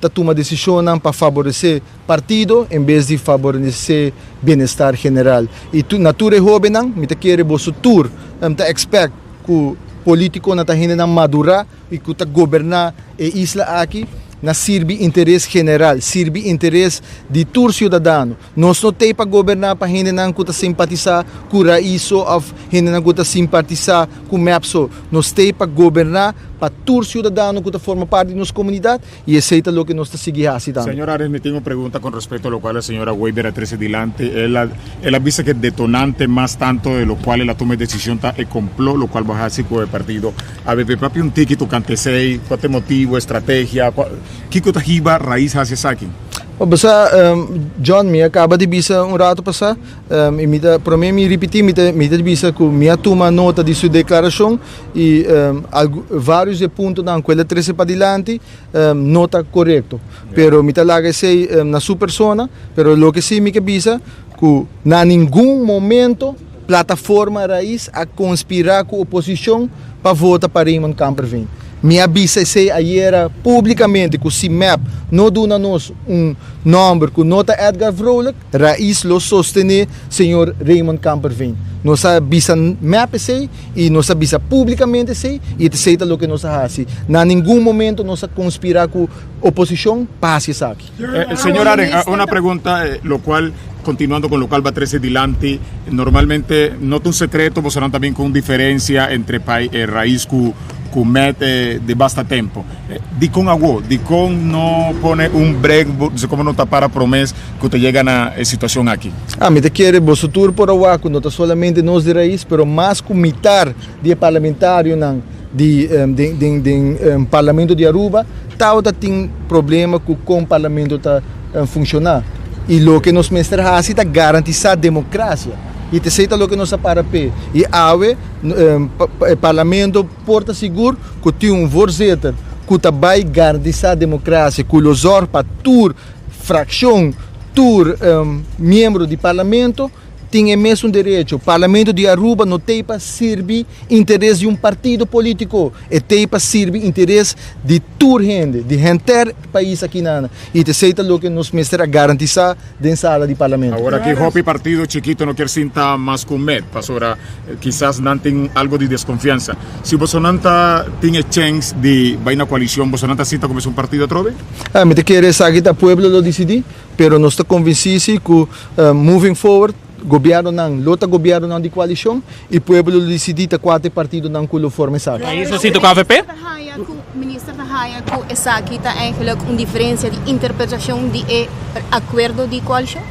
ta tuma decisionnan pa faborece partido en bes di faborece bienestar general. Y na tur e hobennan, mi ta kere boso tur ta expect cu politiconan ta hendenan madura, i ku ta goberná e isla aki na sirbi interes general, sirbi interes di tur siudadano. Nos no t'ei pa goberná pa hendenan ku ta simpatisá ku Rais so òf hendenan ku ta simpatisá ku mep so. Nos t'ei pa goberná pa tur siudadano ku ta forma parti di nos komunidat i esei ta loke nos ta sigui hasi tambe.
Señor Ares, mi tin un pregunta con respecto a lo cual e señora Wever a trece dilanti. El a el a bisa que detonante mas tanto de lo cual el a tuma e decision ta e complot lo cual bo a haci cu e partido Avp papia un tiki tocante esey, cua ta e motibo, estrategia, cua, kico ta hiba raiz haci esaki?
Bo sa, John, mi a kaba di bisa un rato pasá, i mi ta promé mi ripití, mi ta mi ta bisa ku mi a tuma nota di su deklarashon i vários di e puntonan ku el a trese padilanti no ta korekto. Pero mi ta laga esei na su persona, pero loke sí mi ke bisa ku na ningun momento Plataforma Raiz a konspirá ku oposishon pa vota pa Raymond Kamperveen. Mi a bisa esei ayera públikamente ku si mep no duna nos un nòmber ku no ta Edgar Vrolijk, Raiz lo sostené señor Raymond Kamperveen. Nos a bisa mep esei i nos a bisa públikamente esei i esei ta loke nos a hasi. Na ningun momento nos a konspirá ku oposishon pa hasi esaki.
Señor Aren, una pregunta, lo cual, continuando con lo cual va trece dilanti, normalmente no ta un secreto, bosonan ta bin con un diferencia entre Raiz cu cu Met di basta tempo. Dicon awo? Dicon no pone un break, como no ta para promes cu ta yega na e situacion aki?
Ah, mi ta kere boso tur por a wak cu no ta solamente nos di Raiz, pero mas cu mitar di e parlamentarionan di den den Parlamento di Aruba tabata tin problema cu con Parlamento ta funciona y loke nos mester haci ta garantisa democracia y esey ta loke nos a para p'e y awe Parlamento por ta sigur cu tin un voorzitter cu ta bay garantisa democracia cu lo zorg pa tur fraccion tur miembro di Parlamento. tin e mesun derecho. Parlamento di Aruba no tei pa sirbi interes di un partido politico, e tei pa sirbi interes di tur hende, di henter pais aki nan. Y t'esey ta loke nos mester a garantisa den sala di Parlamento.
Awor aki hopi partido chikito no kier sinta mas cu mep, pasobra kisas nan tin algo di desconfiansa. Si bosonan ta tin e chens di bay na coalicion, bosonan ta sinta cu mesun partido atrobe?
Mi ta kere esaki ta pueblo lo dicidi. Pero nos ta convenci si cu moving forward gobiernonan lo ta gobiernonan di coalicion y pueblo lo dicidi ta cua ta e partidonan cu lo forma esaki.
Ahí su sito cu avp.
Minister ta haya cu esaki ta eigenlijk un diferencia di interpretacion di e acuerdo di coalicion?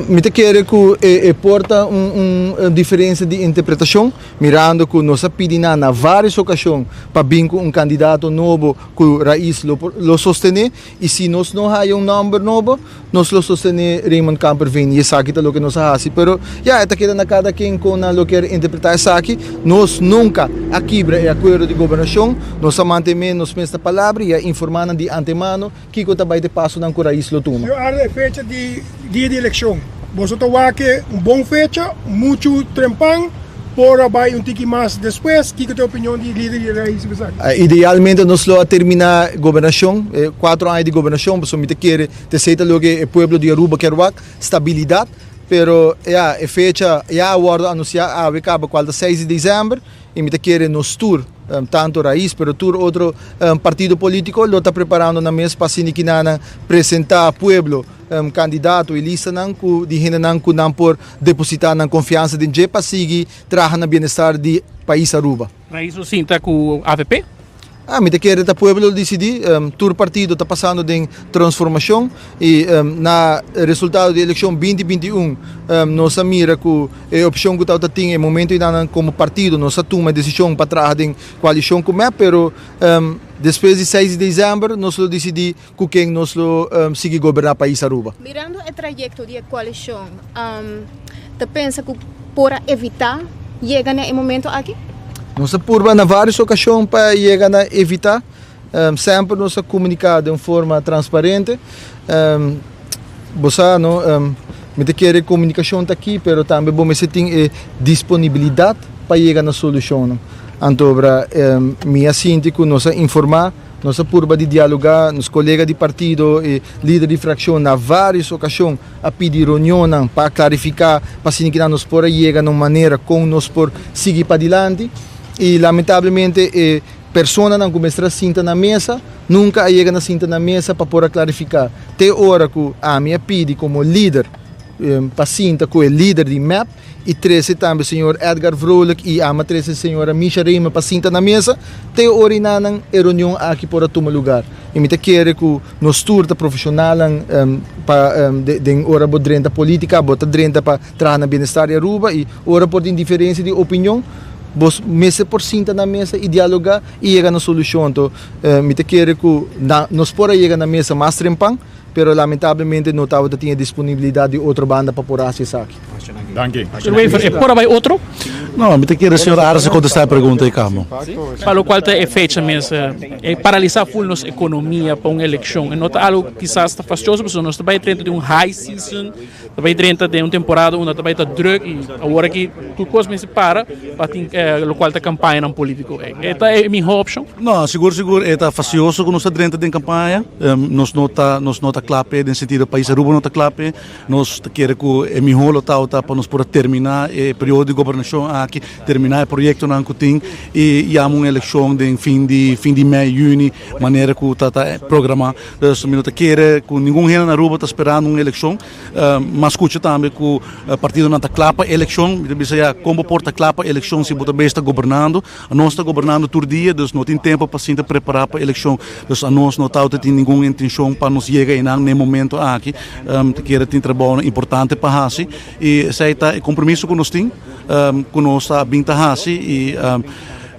Mi ta kere cu e por ta un diferencia di interpretacion mirando cu nos a pidi nan na varios ocasion pa bin cu un candidato nobo cu Raiz lo sostene. I si nos no haya un nòmber nobo, nos lo sostené Raymond Kamperveen i esaki ta loke nos a hasi. Pero ya, e ta keda na kada ken kon nan lo kier interpretá esaki. Nos nunka a kibra e akuerdo di gobernashon. Nos a mantené nos mes na palabra i a informá nan di antemano kiko ta bai ta e pasonan ku Raiz lo tuma.
Señor Arda, e fecha di dia di elekshon, boso ta wak e un bon fecha, muchu trempan? Por a bai un tiki mas despues? Kiko ta e opinion di lider di Raiz riba esaki?
Idealmente nos lo a termina gobernacion, e cuatro aña di gobernacion, pasobra mi ta kere ta esey ta loke e pueblo di Aruba kier wak, stabilidad. Pero ya, e fecha ya a wordo anuncia awe caba cual ta seis di december y mi ta kere nos tur, tanto Raiz pero tur otro partido politico lo ta preparando nan mes pa asina kinanan presenta pueblo Kandidato i listanan ku di hendenan ku nan por depositá nan konfiansa den dje pa sigui traha na bienestar di pais Aruba.
Raiz lo sinta ku avp?
Ah, mi ta kere ta pueblo lo disidí. Tur partido ta pasando den transformashon i na resultado di elekshon binti 21 nos a mira ku e opshon ku tabata tin e momento einan komo partido nos a tuma e desishon pa traha den koalishon ku mep pero despues di seis di desèmber nos lo disidí Ku ken nos lo sigui goberná pais Aruba?
Mirando e trayekto di e koalishon, ta pensa ku por a evitá yega na e momento aki?
Nos a purba na vários okashon pa yega na evitá. Semper nos a komuniká den un forma transparente. Bo sa no, mi ta kere komunikashon ta aki, pero tambe bo mester tin e disponibilidat pa yega na solushonnan. Antobra mi a sinti ku nos a informá. Nos a purba di dialogá, nos kolega di partido i lider di frakshon na vários okashon a pidi reunionnan pa klarifiká pa asina kinan nos por a yega na un manera kon nos por sigui padilanti i lamentablemente e personanan ku mester a sinta na mesa nunka a yega na sinta na mesa pa por a klarifiká. Te ora ku ami a pidi komo lider pa sinta ku e lider di mep i trese tambe señor Edgar Vrolijk i ama trese señora Misha Reymer pa sinta na mesa te ora i nanan e reunion aki por a tuma lugar. I mi ta kere ku nos tur ta profesionalnan pa den ora bo drenta politica bo ta drenta pa traha na bienestar di Aruba i ora por tin diferencia di opinion bo mester por sinta na mesa i dialoga i yega na solucion. Anto mi ta kere ku nos por a yega na mesa mas trempan. pero lamentablemente no tabata tin e disponibilidad di otro banda pa por haci esaki.
Danki.
Señor Wever, e por a bay otro?
No, mi ta kere señor Arends a contesta e pregunta ei camo.
Pa locual ta e fecha mes, e paralisa full nos economia pa un eleccion. E no ta algo kisas ta fastioso pasobra nos ta bay drenta den un high season, ta bay drenta den un temporada unda ta bay ta druk y awor aki tur cos mester para pa tin locual ta campañanan politico. E ta e miho opcion?
No, sigur sigur e ta fastioso cu nos ta drenta den campaña. Nos no ta nos no ta cla p'e den sentido pais Aruba no ta cla p'e. Nos ta kere ku e mihó lo tabata pa nos por a terminá e periodo di gobernashon aki, terminá e proyektonan ku tin i yama un elekshon den fin di fin di mei, yüni, manera ku ta ta programá. Dus mi no ta kere ku ningun hende na Aruba ta sperando un elekshon. M'a skucha tambe ku partidonan ta kla pa elekshon. Mi ta bisa ya, kon bo por ta kla pa elekshon si bo ta bes ta gobernando? Anos ta gobernando tur dia, dus no tin tempo pa sinta prepara pa eleccion. Dus anos no tawata tin ningun intencion pa nos yega einan n'e momento aki. Ta kere tin trabounan importante pa haci y esey ta e compromiso cu nos tin, cu nos ta bin ta haci y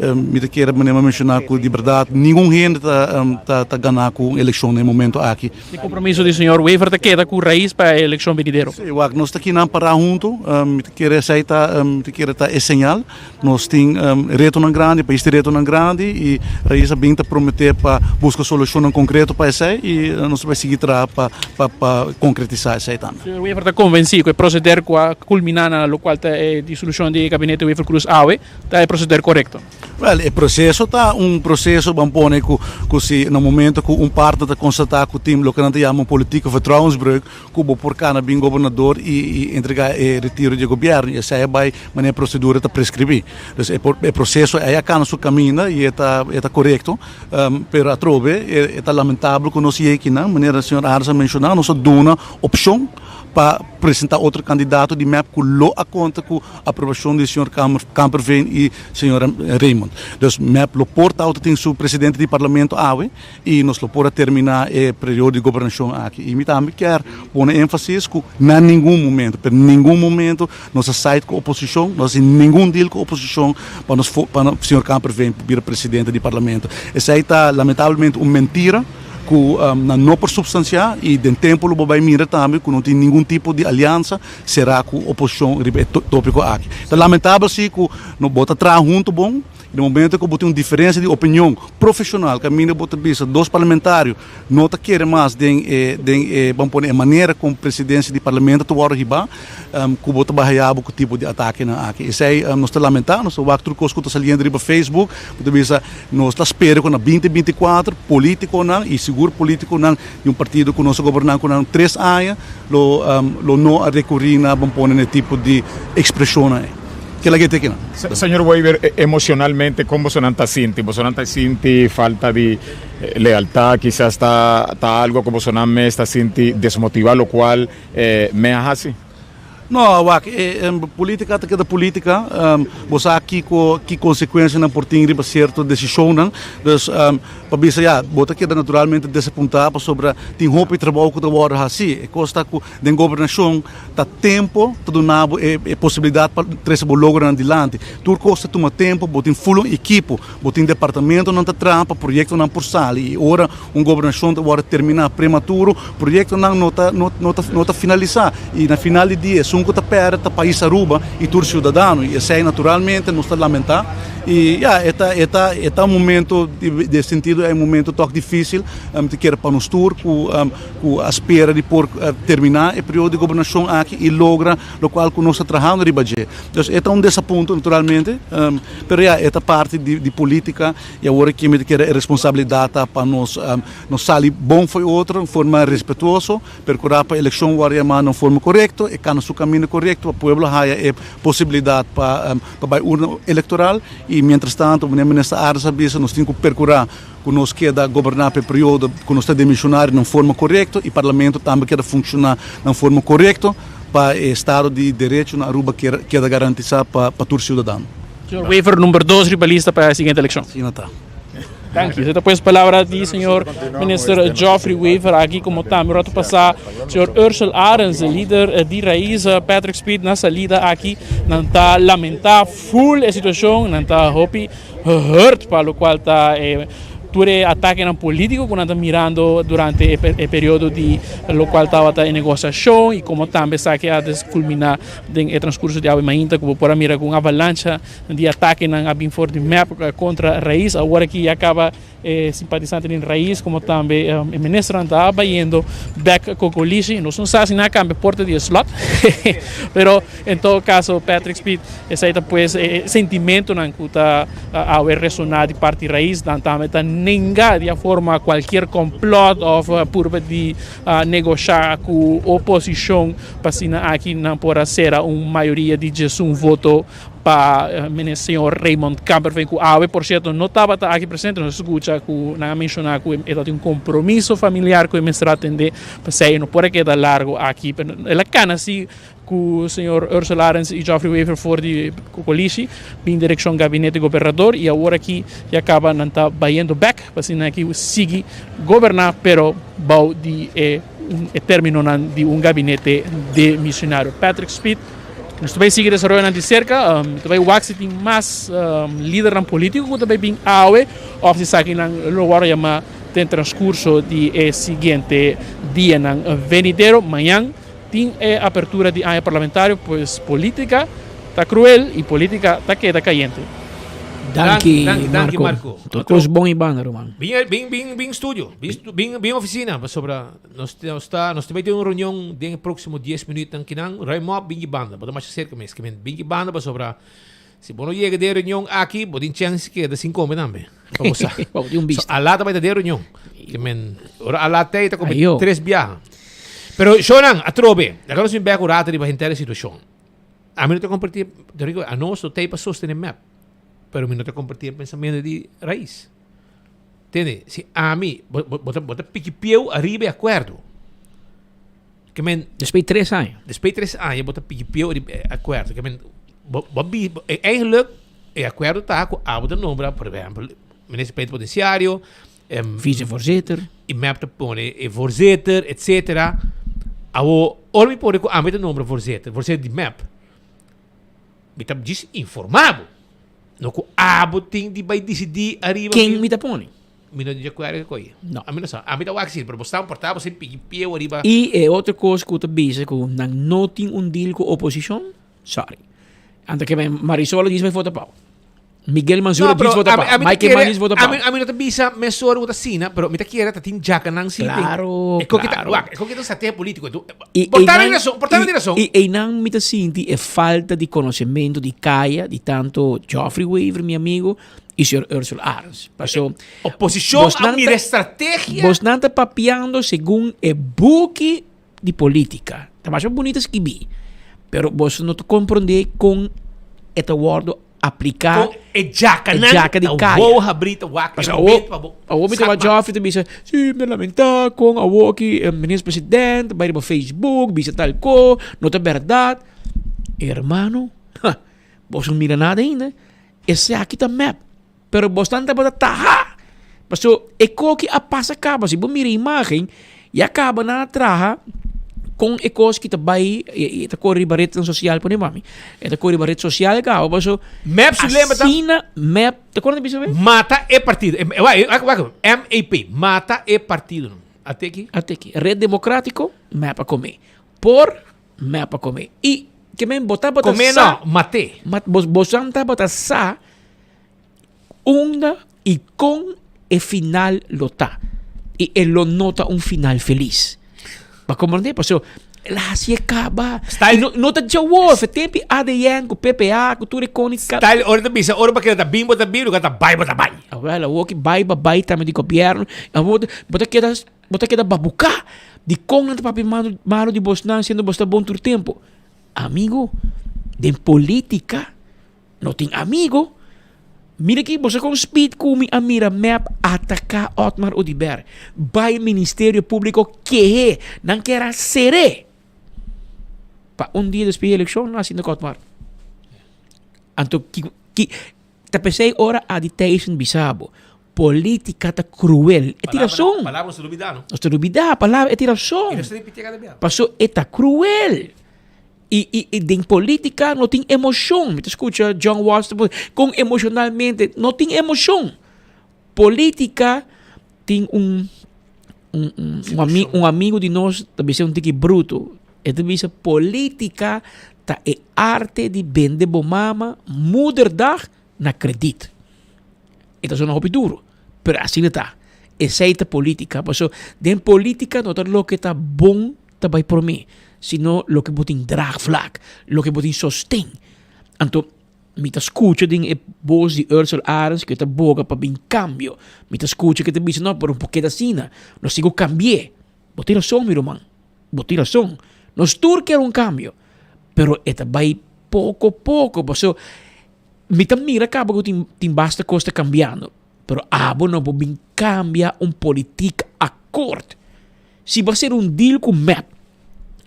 mi ta kere manera mi a menciona cu di berdad ningun hende ta ta gana cu un eleccion n'e momento aki.
E compromiso di señor Wever ta keda cu raiz pa e eleccion venidero.
Si, wak, nos ta kinan para hunto, mi ta kere esey ta, mi ta kere ta e señal. Nos tin retonan grandi, pais tin retonan grandi y Raiz a bin ta promete pa busca solucionnan concreto pa esey y nos ta bay sigui traha pa pa pa concretisa esey tambe.
Señor Wever ta convenci cu e proceder cu a culmina na locual ta e disolucion di e gabinete Wever-Croes awe ta e proceder corecto?
Wel, e proceso ta un proceso, ban pone cu cu si na momento cu un partner ta constata cu tin loke nan ta yama un politieke vertrouwensbreuk, ku bo por kana bin gobernador i entregá e retiro di e gobièrnu i esei a bai manera e prosedura ta preskribí. Dus e por e proseso ei a kana su kaminda i e ta e ta korekto, pero atrobe e ta lamentabel ku nos yei kinan, manera señor Arends a menshoná, nos a duna opshon pa presentá otro kandidato di mep ku lo a konta ku aprobashon di señor Kamperveen i señora Raymond. Dus mep lo por tabata tin su presidente di parlamento awe. I nos lo por a terminá e periodo di gobernashon aki. I mi tambe kier pone énfasis ku na ningun momento, pero ningun momento nos a site ku oposishon, nos a hasi ningun deal ku oposishon pa nos pa señor Kamperveen por bira presidente di parlamento. Esei ta lamentablemente un mentira ku nan no por supstansiá i den tempu lo bo bai mira tambe ku no tin ningun tipo di aliansa será ku oposishon riba e tópiko aki. Ta lamentabel si ku no bo ta traha huntu bon. Den momento ku bo tin un diferensia di opinion profeshonal kaminda bo ta bisa dos parlamentario no ta kere mas den e den e ban pone e manera kon presidensia di parlamento ta wòrdu hibá ku bo ta bai haya bo ku tipo di atakenan aki. Esei nos ta lamentá, nos ta wak tur kos ku ta saliendo riba Facebook, bo ta bisa nos ta spera ku na binti 24 politikonan i sigur politikonan di un partido ku nos a goberná ku nan tres aña lo lo no a rekurí na ban pone na e tipo di ekspreshonnan ei. Kila ke te kina.
Señor Wever, emocionalmente con bosonan ta sinti? Bosonan ta sinti falta di lealtad, kisas ta ta algo cu bosonan mes ta sinti desmotiva locual me a haci?
No, wak, e politica ta keda politica. Bo sa kico ki consecuencianan por tin riba cierto decisionnan. Dus pa bisa ya, bo ta keda naturalmente desapunta pasobra tin hopi trabou cu ta wordo haci. E cos ta cu den gobernacion Ta tempo ta duna bo e e posibilidad pa trece bo logronan dilanti. Tur cos ta tuma tempo, bo tin full un ekipo, bo tin departamentonan ta traha pa proyectonan por sali y ora un gobernacion ta worde termina prematuro, proyectonan no ta no no ta no ta finalisa y na final di dia esun cu ta perde ta pais Aruba y tur ciudadano y esey naturalmente nos ta lamenta y ya e ta e ta e ta un momento di den sentido e un momento tok dificil, mi ta kere pa nos tur cu. ku a spera di por terminá e periodo di gobernashon aki i logra lokual ku nos ta trahando riba dje. Dus e ta un desapunto naturalmente, pero ya e ta parti di polítika i awor aki mi ta kere e responsabilidat ta pa nos nos sali bon for e otro den forma respetuoso, perkurá pa elekshon wòrdu yamá na un forma korekto, e kana su kaminda korekto pa pueblo haya e posibilidat pa pa bai urna elektoral i mientrastanto manera Minister Arends a bisa nos tin ku perkurá ku nos keda goberná pa e periodo ku nos ta demisionario na un forma korekto i parlamento tambe keda funshoná na un forma korekto pa e estado di derecho na Aruba keda garantisá pa tur siudadano.
Señor Wever, number dos riba lista pa e siguiente elekshon.
Asina ta.
Danki. Esei ta pues palabra di señor Minister Geoffrey Wever aki como tambe un rato pasá señor Ursel Arends, lider di Raiz, Patrick Speed na salida aki. Nan ta lamentá full e situacion, nan ta hopi. Hurt pa locual ta e. Tur e atakenan polítiko ku nan ta mirando durante e periodo di lokual tabata e negosiashon i komo tambe esaki a kulminá den e transkurso di awe mainta ku bo por a mira ku un avalancha di atakenan a bin for di mep kontra Raiz. Awor aki ya kaba e simpatisantenan di Raiz komo tambe e ministernan ta bayendo bek Kokolishi. Nos no sa si nan a kambia porta di e slot pero en todo kaso Patrick Speed esei ta pues e sentimentonan ku ta awe resoná di parti Raiz. Nan tambe ta nenga di a forma kualkier komplòt òf purba di negoshá ku oposishon pa asina aki nan por a sera un mayoria di diesun voto pa señor Raymond Kamperveen ku awe por sierto no tabata aki presente. Nos a skucha ku nan a menshoná ku e tabatin un kompromiso familiar ku e mester atendé, p'esei e no por a keda largo aki. Pero el a kana si ku señor Ursula Arends i Geoffrey Wever for di Kokolishi bin direkshon gabinete gobernador i awor aki ya kaba nan ta bayendo bèk pa asina aki sigui goberná pero bou di e términonan di un gabinete demisionario. Patrick Speed. Nos ta bai sigui desaroyonan di serka. Mi ta bai wak si tin mas lidernan politiko ku ta bai bin awe òf si esakinan lo wòrdu yamá den transkurso di e siguiente dianan venidero. Mañan tin e apertura di aña parlamentario, pues polítika ta kruel i polítika ta keda kayente.
Danki,
Danki,
Marco. Tur kos bon i banda, ruman.
Bin, bin, bin, bin studio. Bin, bin, bin oficina pasobra Nos nos ta nos ta bai tin un reunion den e próximo dies minuutnan kinan. Ruim op, bin ki banda. Bo ta masha serka mes. Ke men bin ki banda pasobra si bo no yega den e reunion aki, bo tin chèns keda sin kome tambe. Pa bo sa.
Pa bo tin un
So
bista.
Ala ta bai ta den reunion. Ke men ora Ala tei ta kome
Ayo.
tres biaha. Pero shownan, atrobe, laga nos bin bek un rato riba henter e situashon. Ami no ta kompartí, te rico, anos no tei pa sostene mep, pero mi no ta kompartí e pensamiento di Raiz. Tende, si ami, bo, bo, bo ta, bo ta piki pieu ariba e akuerdo. Ke men.
Despues di tres aña.
Despues di tres aña bo ta piki pieu ariba e akuerdo. Ke men, bo, bo bi, bo, e eigenlijk e akuerdo ta ku abo ta nombra, por ehempel, minister plenipotenciario, em,
Vicevoorzitter.
I mep ta pone e voorzitter, etcetera. Awo, ora mi pone ku ami ta nombra voorzitter, voorzitter di mep, mi ta djis informa bo. No ku abo tin di bai disidí ariba.
Ken mi ta pone?
Mi no di akuerdo ku ei.
No.
Ami no sa. Ami ta wak si, pero bo sta portá bo sin piki pieu ariba.
I e otro kos ku ta bisa ku nan no tin un deal ku oposishon, sorry. Anto ke men Marisol a djis bai vota pao. Miguel Mansur a djis vota pao. Mike Eman a djis vota pao.
Ami no ta bisa mesora ku ta asina, pero mi ta kere ta tin djakanan si.
Klaro, klaro.
Wak, e koki ta un strategia politiko. Por ta tin rason, por ta tin rason.
I einan mi ta sinti e falta di konosementu di kaya di tanto Geoffrey Wever, mi amigo, i señor Ursula Arends. Paso,
Oposishon a mira e strategia.
Bosnan ta papiando segun e buki di politica. Ta masha bunita skibi, pero boso no ta comprende con e ta wordo aplica.
Con e djakanan
E djaka di
ta
kaya.
wou habri ta wak e
Pasobra
momento pa bo
awor mi ta
sak
wak
mas.
Geoffrey ta bisa, si mi ta lamenta con awor aki e minister president bai riba Facebook bisa tal co, no ta berdad. Hermano, ha, boso no mira nada ainda. Esaki ta mep. Pero bosnan tabata taha. Paso e koki a pasa kaba. Si bo mira e imagen, ya kaba nan a traha kon e kos ki ta bai e ta kore riba retnan sosial pone mami. E ta kore riba ret sosial kaba paso
Mep su lema ta
asina mep ta kore bisa be?
Mata e partido. Wak wak MAP mata e partidonan. Ate ki?
Ate ki. Red Demokratiko mep a kome. Por mep a kome. I ke men bo tabata
Kome
sa.
no, mate.
Mat bo bosan tabata sa Unda y con e final lo ta. Y e lo no ta un final feliz. Ba comprende? Paso, el a haci e caba.
Style-
Y no, no ta djawo, fe tempi ADN cu PPA, cu tur e con y ca-
Style ora ta bisa, ora ba keda ta bin bo ta bin, lugar ta bai bo ta bai.
Awel, awor ki bai ba bai tambe di gobierno, awor bo ta keda, bo ta keda babuca di con nan ta papia malo, malo di bosnan siendo bos ta bon tur tempo. Amigo, den politica No tin amigo. Mira aki boso kon speed ku mi a mira mep ataka Otmar Oduber. Bai Ministerio Publico kehe. Nan kier a sere. Pa un dia despues di elekshon nan a sinta ku Otmar. Anto ki ki ta pesey ora Adi Thijssen bisa bo politica ta cruel. E tin rason.
Palabra nos ta lubida no.
Nos ta lubida palabra e tin rason.
I nos ta repiti kada bia.
Paso e ta cruel. I i i den politica no tin emocion. Mi ta scucha John Watts ta con emocionalmente no tin emocion. Politica tin un un un un ami un amigo di nos ta bisa un tiki bruto. E ta bisa politica ta e arte di bende bo mama moederdag na krediet. E ta sona hopi duro, pero asina ta. Esei ta politica, paso den politica no ta loke ta bon ta bai prome, sino loke bo tin draagvlak, loke bo tin sosten. Anto mi ta scucha den e bos di Ursel Arends ku e ta boga pa bin cambio. Mi ta scucha ku e ta bisa no, pero no por keda asina, nos tin ku cambi'é. Bo tin rason mi ruman, bo tin rason. Nos tur kier un cambio, pero e ta bai poko poko, paso Mi ta mira caba cu tin tin basta cos ta cambiando, pero abo no por bin cambia un politiek akkoord. Si bo a hacer un deal cu mep,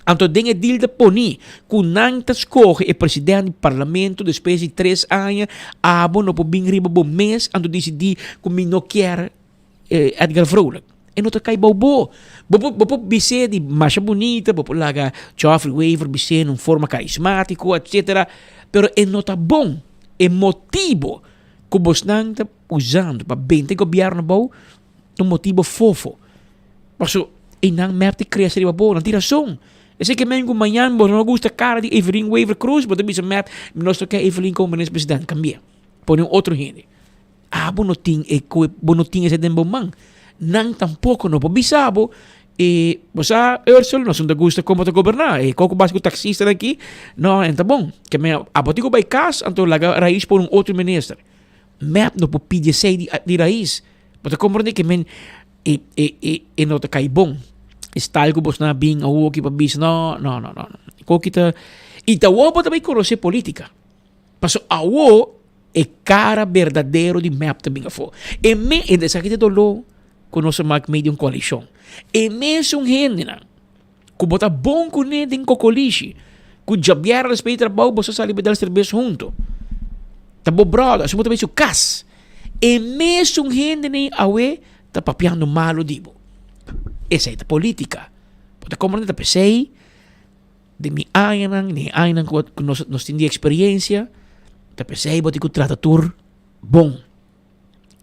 anto den e deal ta poni cu nan ta scoge e president di parlamento despues di tres aña, abo no por bin riba bo mes anto dicidi cu mi no kier Edgar Vrolijk. E no ta kai bou bo. Bo por, bo por bis'é di masha bunita, bo por laga Geoffrey Wever bis'é na un forma karismátiko, etsetera, pero e no ta bon. E motibo ku bosnan ta usando pa benta e gobièrnu abou ta un motibo fofo. Pasobra einan mep ta krese riba bo, nan tin rason. Esei ke men ku mañan bo no gusta kara di Evelyn Wever Croes, bo ta bisa mep, nos no ke Evelyn komo minister president, kambi'é. Pone un otro hende. Abo no tin e ku bo no tin esei den bo man. Nan tampoko no por bisa bo e bo sa Ursel nos no ta gusta kon bo ta goberná e koko bas ku taksistanan aki no en ta bon. Ke men abo tin ku bai kas anto laga Rais pone un otro minister. Mep no por pidi esei di di Rais. Bo ta komprende ke men e e e e no ta kai bon. E style ku bosnan a bin awoki pa bisa no no no no koki ta i ta awor bo ta bai konosé politika. Paso awo e cara berdadero di mep ta bin afo. E me, e esaki ta doló ku nos a mak medio un koalishon. E mesun hendenan ku bo ta bon kuné den kokolishi, ku djabièrnè despues di trabou boso a sali bedel serbes hunto. Ta bo bròder, asina bo ta bai su kas. E mesun hendenan awe ta papiando malu di bo. Esei ta politika. Bo ta komprende ta p'esei. Den mi añanan, den e añanan ku ku nos nos tin di eksperiencia, ta p'esei bo tin ku trata tur bon.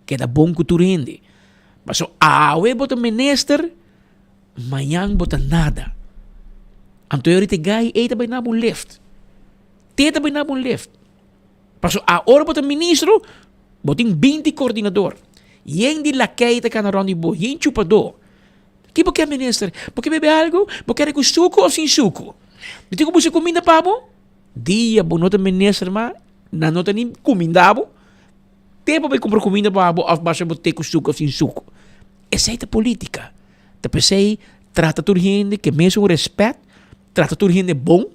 Keda bon ku tur hende. Paso awe bo ta minister, mañan bo ta nada. Anto e orita e gai ei ta bai naba un lift. Te ta bai naba un lift. Paso aora bo ta ministro, bo tin binti koordinador. Yen di lakei ta kana rònt di bo, yen chupadó. Ki bo ke minister? Bo ke bebe algu? Bo kere ku suku of sin suku? Mi tin ku buska kuminda pa bo? Dia bo no ta minister mas, nan no ta ni kuminda bo. Te bo bai kumpra kuminda pa bo of basha bo te ku suku of sin suku. Esei ta politika. Ta p'esei trata tur hende ke mesun respet, trata tur hende bon.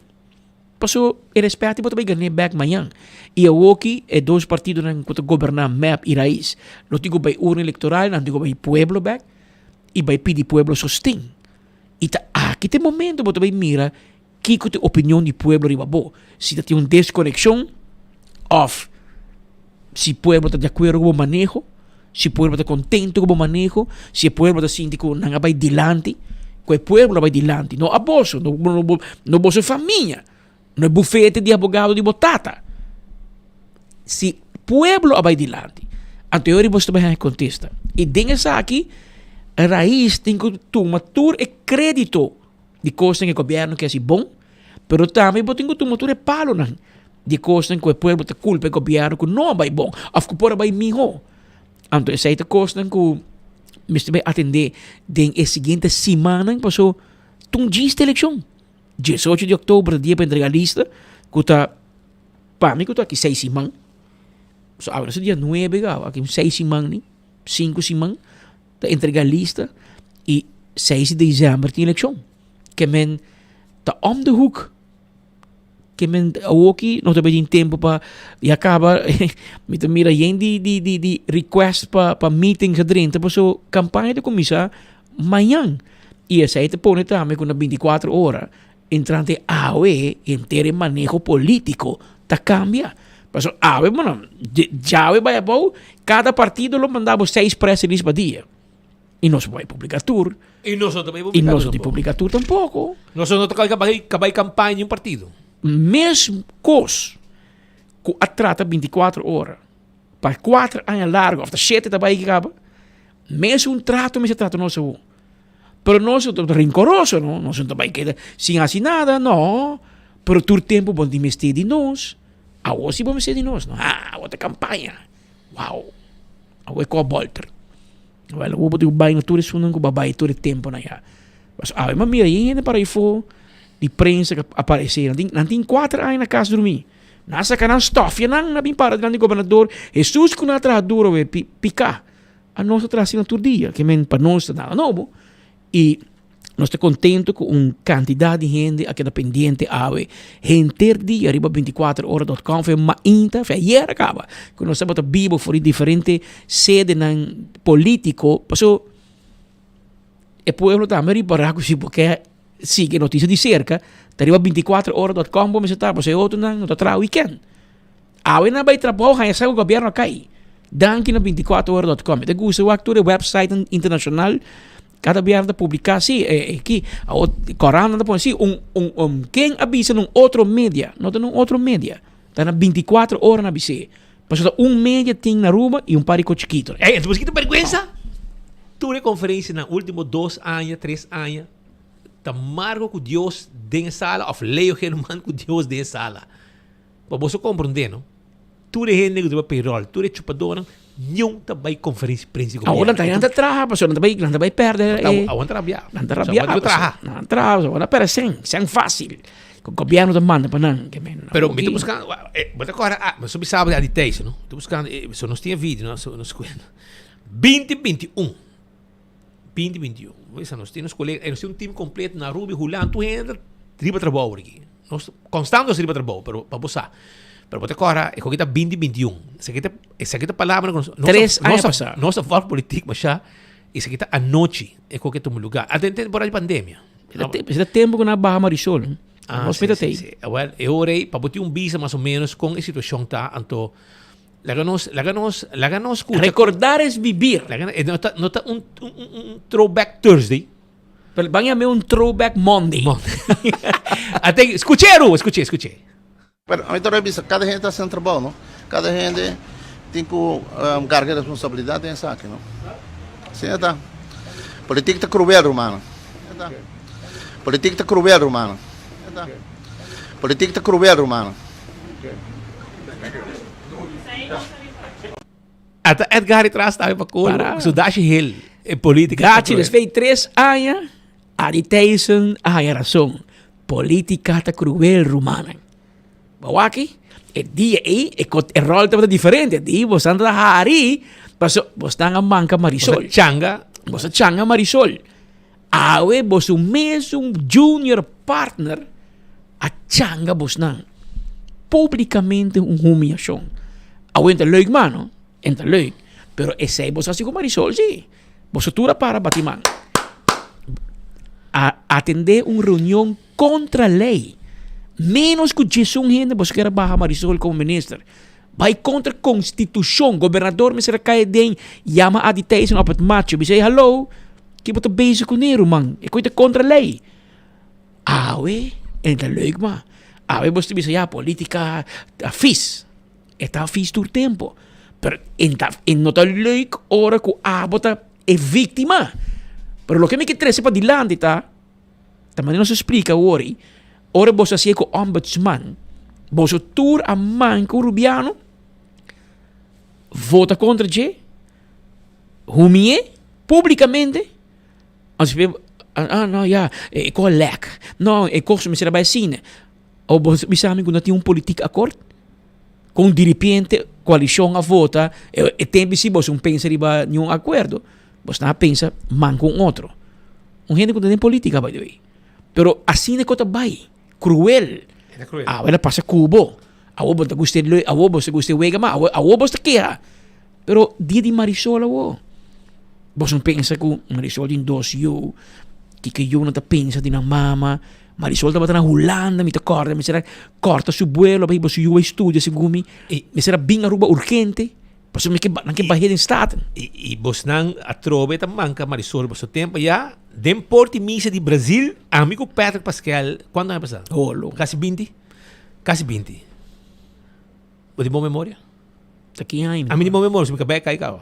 Paso e respet bo ta bai gané bek mañan. I awoki e dos partidonan ku ta goberná mep i rais no tin ku bai urna elektoral, nan tin ku bai pueblo bek i bai pidi pueblo sosten. I ta aki ta e momento bo ta bai mira kiko ta e opinion di pueblo riba bo. Si ta tin un deskonekshon òf si pueblo ta di akuerdo ku bo maneho. Si pueblo ta contento cu bo maneho, si e pueblo ta sinti cu nan a bay dilanti, cu e pueblo a bay dilanti, no a boso, no, no, no boso famia, no e bufete di abogado di bo tata. Si pueblo a bay dilanti, anto e ora boso ta bay haña contesta. Y den esaki, Raiz tin cu tuma tur e credito di cosnan e gobierno ke haci bon, pero tambe bo tin cu tuma tur e palonan. Di kosnan ku e pueblo ta kulpa e gobièrnu ku no a bai bon òf ku por a bai mihó. Anto esei ta kosnan ku mester bai atendé den e siguiente simannan paso ta un djis di elekshon. Diesocho di òktober ta dia pa entregá lista ku ta pa mi ku ta aki seis siman. So awe nos ta dia nuebe gaba aki un seis siman ni sinku siman ta entregá lista i seis di desèmber tin elekshon. Ke men ta om de hoek. Ke men awoki no ta bay tin tempo pa ya caba mi ta mira yen di di di di request pa pa meetings a drenta paso campaña ta cuminsa mañan y esey ta pone tambe cu na binticuatro ora entrante awe henter e maneho politico ta cambia paso awe bueno djawe bay abou cada partido lo manda bo seis press release pa dia. Y nos no bay publica tur.
Y nos no ta bay publica
Y nos
tur
no ta publica tur tampoco.
Nos no ta cabay campaña di un partido.
Mes cos cu a trata binticuatro ora. Pa kuater aña largo, of ta shete ta bai kaba, mesun trato mester trata nos awo. Pero nos ta rencoroso, no? Nos no ta bai keda sin hasi nada, no. Pero tur tempo bo tin mester di nos. Awo si bo mester di nos, no? Ha, awo ta campaña. Wow. Awo e ko bolter. Wel, awo bo tin ku bai na tur esunnan ku bo a bai tur e temponan ya. Pasobra awe mi a mira yen hende para afó di prensa ku a aparesé. Nan tin, nan tin kuater aña na kas drumí. Nan a saka nan stòfia nan, nan a bin para dilanti di gobernador. Hesus ku nan a traha duro awe, pi, piká. A nos ta traha asina tur dia, ke men pa nos ta nada nobo. I nos ta contento cu un cantidad di hende a keda pendiente awe henter dia riba 24 ora dot com fe mainta fe ayer a caba cu nos tabata bibo for di diferente sedenan politico paso e pueblo tambe ripara cu si bo ke sigui noticia di cerca ta riba 24 ora dot com bo mester ta paso e otronan no ta traha weekend. Awe nan bai trabou haña sa ku gobièrnu a kai. Danki na 24 ora dot com. Mi ta gusta wak tur e websitenan internashonal. Kada bièrnè ta publiká si e ki. Awor korannan ta pone si un un un ken a bisa na un otro media. No ta na un otro media. Ta na 24 ora nan a bis'é. Pasobra ta un media tin na Aruba i un par di ko chikito.
Ey, entonces bo ta bergwensa? Tur e conferencianan ultimo dos aña, tres aña, ta Marco cu Dios den e sala of Leo Geerman cu Dios den e sala. Pa boso komprondé no, tur e hende ku ta riba payroll, tur e chupadónan, niun ta bai konferensia di prensa di
Awor nan ta nan ta traha pasobra nan ta bai nan ta bai pèrdè e.
Awor nan ta rabiá.
Nan ta rabiá.
Awor nan ta traha.
Nan ta traha pasobra nan pèrdè sèn, sèn fásil. Ku gobièrnu ta manda pa nan. Ke men.
Pero mi ta buskando, bo ta kòrda, ah, mi a bisa di Thijs no, mi ta buskando, so nos tin e video no, so nos kuenta. Binti 21, 2021, bo bisa nos tin nos kolega, nos tin un team kompleto na Aruba i Hulanda, tur hende ta riba trabou awor aki. Nos constant nos riba trabou, pero pa bo sa. Pero bo ta kora, e koki ta binti 21. Esaki ta, esaki ta palabra ku nos, nos,
Tres aña
nos,
pasá.
nos ta volg politiek masha, esaki ta anochi e koki a tuma lugar. Ata den temporada di pandemia.
Esaki ta tempo ku nan a baha Marisol.
Ah,
Nos
si,
meta
si,
tei.
si. Awel, e ora ei, pa bo tin un bisa mas o menos kon e situashon ta, anto laga nos, laga nos, laga nos skucha.
Recordar es vivir.
Laga, e no ta, no ta un, un, un, un throwback Thursday.
Pero ban yam'é un throwback Monday.
Ate, skuch'é Aruba, skuch'é, skuch'é.
Pero ami ta revisa, kada hende ta hasi nan trabou, no? Kada hende tin ku karga e responsabilidat den esaki, no? Asina ta. Politik ta kruel, rumannan. Politik ta kruel, rumannan. Politik ta kruel, rumannan.
Ata Edgar Ritras tambe pa colmo.
Para.
Su dashi hel e politica ta
Gachi,
cruel.
despues di tres aña, Adi Thijssen a haña rason. Politica ta cruel, rumannan. Bo wak aki, e dia ei, e kot, e rol tabata diferente. Di bosan ta hari, paso bosnan a manca Marisol.
Boso a changa.
Boso a changa Marisol. Awe boso mesun junior partner a changa bosnan. Publicamente un humiacion. Awe ta leuk man no, en ta leuk. Pero esey boso haci cu Marisol si. Boso tur a para bati man. A atende un reunion contra ley. Menos cu diesun hende boso kier a baha Marisol como minister. Bai kontra konstitushon. Gobernador mester a kai den yama Adi Thijssen op het matje. Bisa ei hallo, ki bo ta bezig kuné ruman? E koi ta kontra lei. Awe e ta leuk ma. Awe bo ta bisa ya politika ta fis. E ta fis tur tempo. Pero e ta e no ta leuk ora ku abo ta e viktima. Pero loke mi ke trese padilanti ta. Ta manera nos a splika awor ei, ora boso a hasié ku ombudsman, boso tur a manka un rubiano, vota kontra dje, humi'é públikamente, anto ah no ya, e kos a lèk, no e kos mester a bai asina. Of boso ta bisa mi ku no tin un politiek akkoord? Kon diripiente koalishon a vota, e tempu si boso no pensa riba niun akuerdo, boso nan a pensa manka un otro. Un hende ku ta den politika by the way. Pero asina ku ta bai, kruel. Awe la pasa ku bo. Awo bo ta gusta e awo bo ta gusta e wega mas, awo bo ta keha. Pero dia di Marisol awo, boso no pensa ku Marisol tin dos yu, kiko yu nan ta pensa di nan mama. Marisol tabata na Hulanda, mi ta kòrda, mi mester a kòrta su buelo pa hiba su yu a studia segun mi. Mester a bin Aruba urgente. Pasobra mi ke nan ke bah'é den Staten.
I bosnan atrobe ta manka Marisol boso tempo ya den Porti Misa di Brazil ami ku Patrick Paskel kuantu aña pasa?
Holo.
Kasi binti? Kasi binti. Bo tin bon memoria?
Ta ki aña?
Ami di mo memoria, mi kabei kai kaba.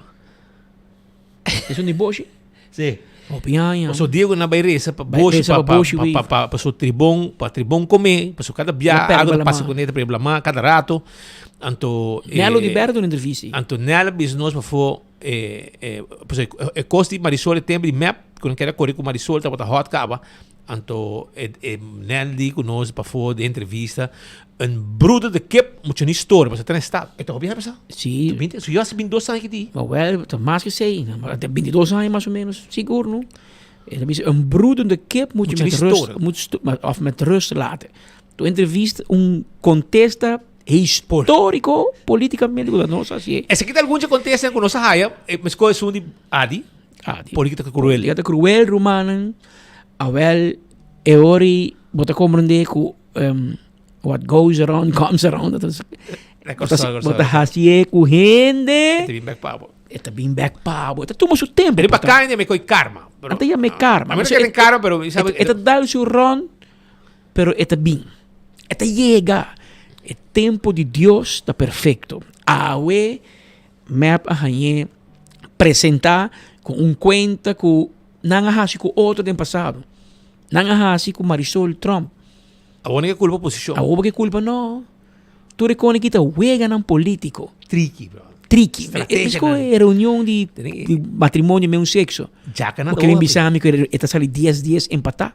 Es un di Boshi?
Sí.
Hopi aña.
Paso Diego na bai reza pa Boshi pa pa pa pa paso tribon pa tribon come, paso kada bia algo ta pasa con e ta blama kada rato. Anto
Nelo di Berto un entrevista.
Anto Nelo bisa nos pafo eh eh paso e cos di Marisol e tempo di mep cu nan kere core cu Marisol tabata hot caba. Anto e e Nel di cu nos pafo den entrevista een broeder de kip moet je niet storen, pasobra ta na estado. E ta hopi aña pasa?
Sí.
Ta binti, su yo haci bintidos aña kiti.
Maar wel, ta mas ke sei, maar ta bintidos aña mas o menos, sigur no. E ta bisa een broedende kip moet je
Moet je
met
niet
rust,
storen.
moet sto-, maar, of met rust laten. Tu entrevista un contesta historico politicamente cu ta nos haci.
Esaki ta algun dje contesta cu nos a haya, e mesco esun di Adi.
Adi.
Politica ta cruel.
Politica ta cruel, rumannan. Awel, e ori bo ta comprende cu what goes around comes around. Bo ta hacié cu hende.
E ta bin bek pa bo.
E ta bin bek pa bo. E ta tuma su tempo.
Riba kaña mi koy karma.
Anta yama e karma.
A mi no kere karma, pero
E ta dal su rond. Pero e ta bin. E ta yega. E tempo di Dios ta perfecto. Awe mep a hañ'é presentá ku un kuenta ku nan a hasi ku otro den pasado. Nan a hasi ku Marisol Tromp.
Awor no ke kulpa oposishon.
Awor bo ke kulpa no. Tur e kone kita weganan politico.
Triki, bro.
Triki.
Estrategia
Es ko e reunion di, di matrimonio meun sexo.
Jaka nan
Porque mi bisa mi ku e ta sali dies dies empatá.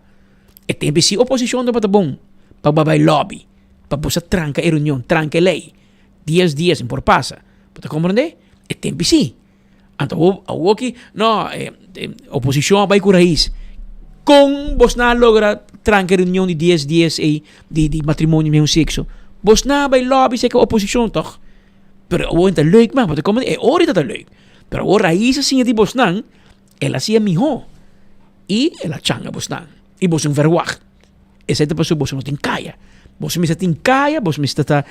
E tempo si oposicion tabata bon pa bo bai lobby, pa bo sa tranca e reunion, tranca e ley. Dies dies por pasa. Bo ta comprende? E tempo si. Anto awo, awo ki, no, e, e, oposicion a bai cu Raiz. Con bosnan a logra tranca e reunion di dies dies ey di, di matrimonio meun sexo? Bosnan a bai lobby seca oposicion toch? Pero awo ta leuk man, bo ta comprende? E ora ta leuk. Pero awo Raiz a siña di bosnan, el a siña miho. I el a changa bosnan, i boso no verwagt. Esei ta pasobra boso no tin kaya. Boso mester tin kaya, boso mester ta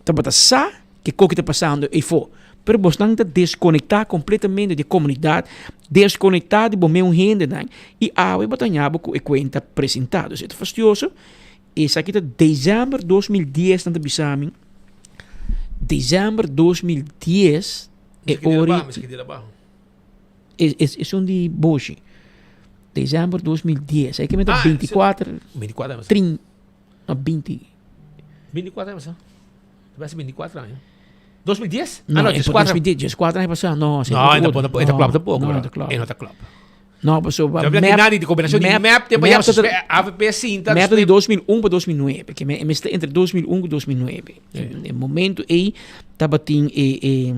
tabata sa kiko ki ta pasando eifó. Pero bosnan ta deskonektá kompletamente di e komunidat, deskonektá di bo meun hendenan, i awe bo ta haña bo ku e kuenta presentá. Dus e ta fastioso. Esaki ta desèmber 2010 nan ta bisa mi. Desèmber 2010 e ora. Es, es, es un di Boshi. December 2010. Aí que me ah, 24.
24 anos.
30, no, 20.
24 anos. Vai ser 24 anos. 2010?
No,
ah, no,
14. 2010, 14 anos passado. No,
no, ainda no, ainda klop tampoco. No, ainda klop. Ainda klop.
No, paso
map, nada de combinação de map, tempo ya AVP cinta.
Map de 2001 para 2009, que me, me está entre 2001 e 2009. En momento ei tabatin e e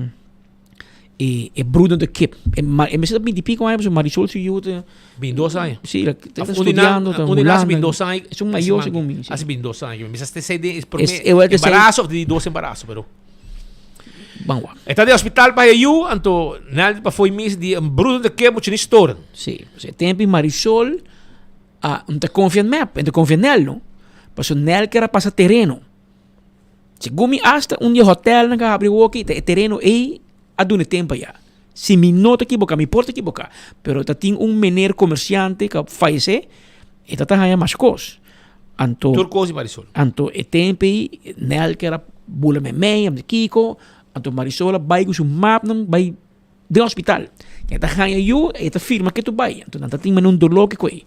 E e broedende kip. E ma e mester ta binti pico aña pasobra Marisol su yu ta.
Binti aña.
Si, ta ta studiando, ta
Hulanda. Un di nan aña.
Es un mayor segun mi.
Hace binti aña. Mi sa si den e prome embaraso of di dos embaraso pero.
Ban wak.
E ta den hospital pa e yu anto nel pa fo'i mis di un broedende kip mucha ni storen.
Si, e tempo Marisol a no ta confia mep, e ta confia Nel no. Pasobra Nel kier a pasa tereno. Segun mi asta un di e hotelnan ku a habri woki ta e tereno ei a duna e tempo aya. Si mi no ta kiboká, mi por ta kiboká, pero ta tin un mener komersiante ku a fayesé, e ta ta haña mas kos. Anto,
Tur kos di Marisol.
Anto e tempo ei Nel ker a bula meimei, a kiko, anto Marisol a bai ku su mapnan bai den hospital. E ta haña yu, e ta firma ke tu bai. Anto nan ta tin mene un doló ke koe.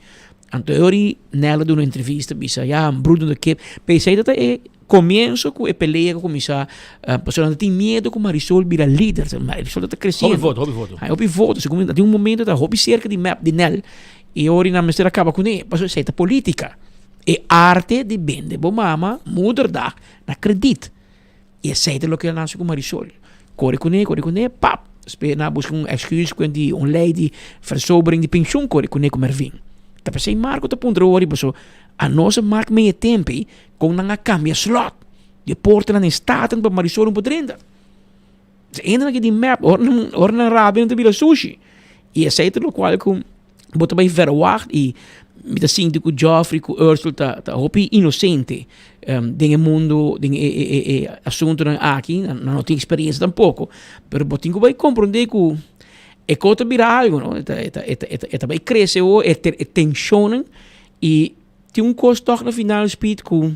Anto e ora Nel a duna un entrevista bisa ya Bruno de Kip. P'esei ta ta e komienso ku e pelea ku kuminsá pasobra nan ta tin miedu ku Marisol bira lider. Marisol ta ta kresiendo.
Hopi voto, hopi voto.
Haña hopi voto. Segun mi tin un momento ta hopi serka di mep di Nel. E ora nan mester a kaba kuné. Pasobra esei ta politika. E arte di bende bo mama moederdag na kredit. I esei ta loke a nase ku Marisol. Kore kuné, kore kuné, pap! Despues nan a buska un èksküs ku di un lei di versobering di penshun kore kuné ku Mervin. Ta p'esei Marco ta puntra wor paso anos a mak mei e tempu ei kon nan a kambia slòt di e portanan den Staten pa Marisol no por drenta. Se hende nan ke di mep ora nan ora nan rabia nan ta bira sushi. I esei ta lokual ku bo ta bai verwacht y mi ta sinti cu Geoffrey cu Ursel ta ta hopi inocente den e mundo den e e e asuntonan aki nan no tin experiencia tampoco pero bo tin cu bai comprende cu e cos ta bira algo no e ta e ta e ta e ta bai crece awor e e tensionnan y tin un cos toch na final Speed cu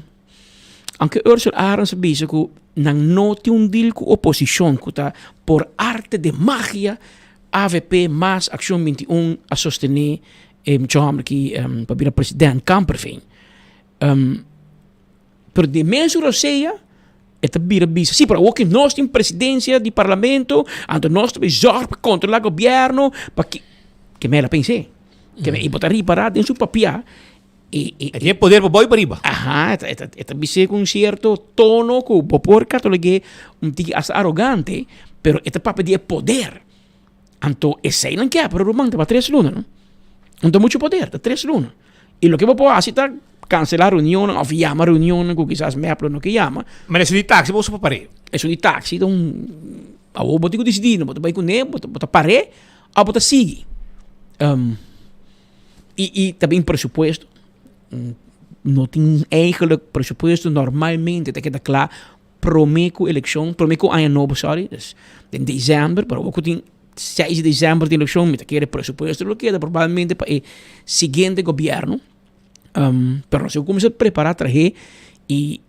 aunke Ursel Arends a bisa cu. Nan no tin un deal ku oposishon ku ta por arte de magia avp mas Accion 21 a sostene e mucha homber ki pa bira president Kamperveen. Pero den mesun rosea e ta bira bisa si pero awor ki nos tin presidencia di parlamento anto nos ta bay zorg pa controla gobierno pa ki ke mel a pense ke mel y bo ta ripara den su papia E, e,
E tiene poder pa bou y pa riba.
Aha, e ta, e ta, e ta bis'é ku un sierto tono ku bo por katalogu'é un tiki asta arogante, pero e ta papia di e poder. Anto eseinan ke pero ruman ta pa tres luna no. No ta muchu poder, ta tres luna. I loke bo por hasi ta kanselá reunionnan òf yama reunionnan ku kisas mep lo no ke yama.
Ma esun di taxi bo usa pa par'é?
Esun di taxi ta un, awor bo tin ku disidí, no bo ta bai kuné, bo ta, bo ta par'é òf bo ta sigui. I i ta bin presupuesto. No tin eigenlijk presupuesto normalmente ta keda kla prome ku elekshon, prome ku aña nobo sorry, dus den december, pero awor ku tin seis di december tin elekshon mi ta kere presupuesto lo keda probablemente pa e siguiente gobierno. Pero nos a kuminsá prepara trahe i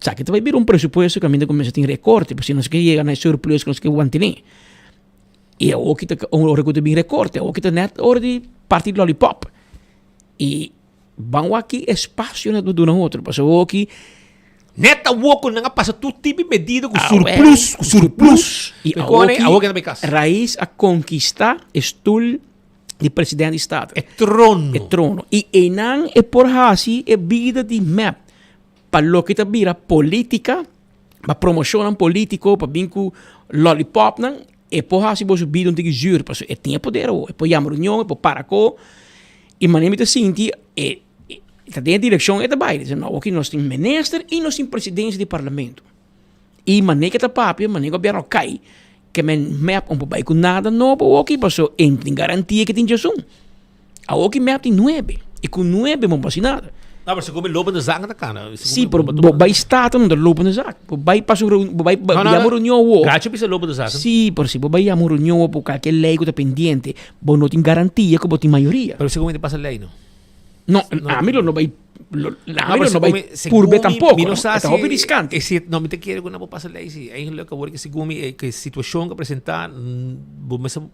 esaki ta bai bira un presupuesto kaminda ku mester tin rekorte pasobra nos ke yega na e surplus ku nos ke mantené. I awor ki ta ora ku ta bin rekorte, awor ki ta nèt ora di parti lòlipòp. I ban wak ki espasio nan ta duna otro, pasobra awor ki.
Nèt awor ku nan a pasa tur tipo di medida ku surplus, ku surplus.
I awor ki Rais a konkistá e stul di presidente di Staten.
E trono.
E trono. I einan e por hasi e bida di mep pa loke ta bira polítika. Pa promocionnan politico, pa bin cu lollipopnan, e por haci boso bida un tiki zuur, pasobra e tin e poder awor, e por yama reunion, e por para co, y manera mi ta sinti, e ta den e direccion e ta bay, dice no, awor nos tin minister y nos tin presidencia di parlamento, y manera ke ta papia, manera gobierno cay, ke men mep no por bay cu nada nobo awor aki, pasobra e no tin garantia ke tin djasun. Awor ki mep tin nuebe y cu nuebe bo no por haci nada.
No, pero segun mi lopende zaak ta cana.
Sí, pero bo bay Staten no ta lopende zaak. Bo bay pasa un reunion, bo bay yama un reunion awor.
Gacho bisa lopende zaak.
Sí, pero si bo bay yama un reunion awor por cualkier ley cu ta pendiente, bo no tin garantia cu bo tin mayoria.
Pero segun mi ta pasa ley no.
No, ami lo no bay, ami lo no bay purbe tampoco.
Mi no sa
si. E ta hopi riscante.
No, mi ta kere cu nan por pasa ley si. Eigenlijk awor ki segun mi e situacion cu a presenta, bo mester.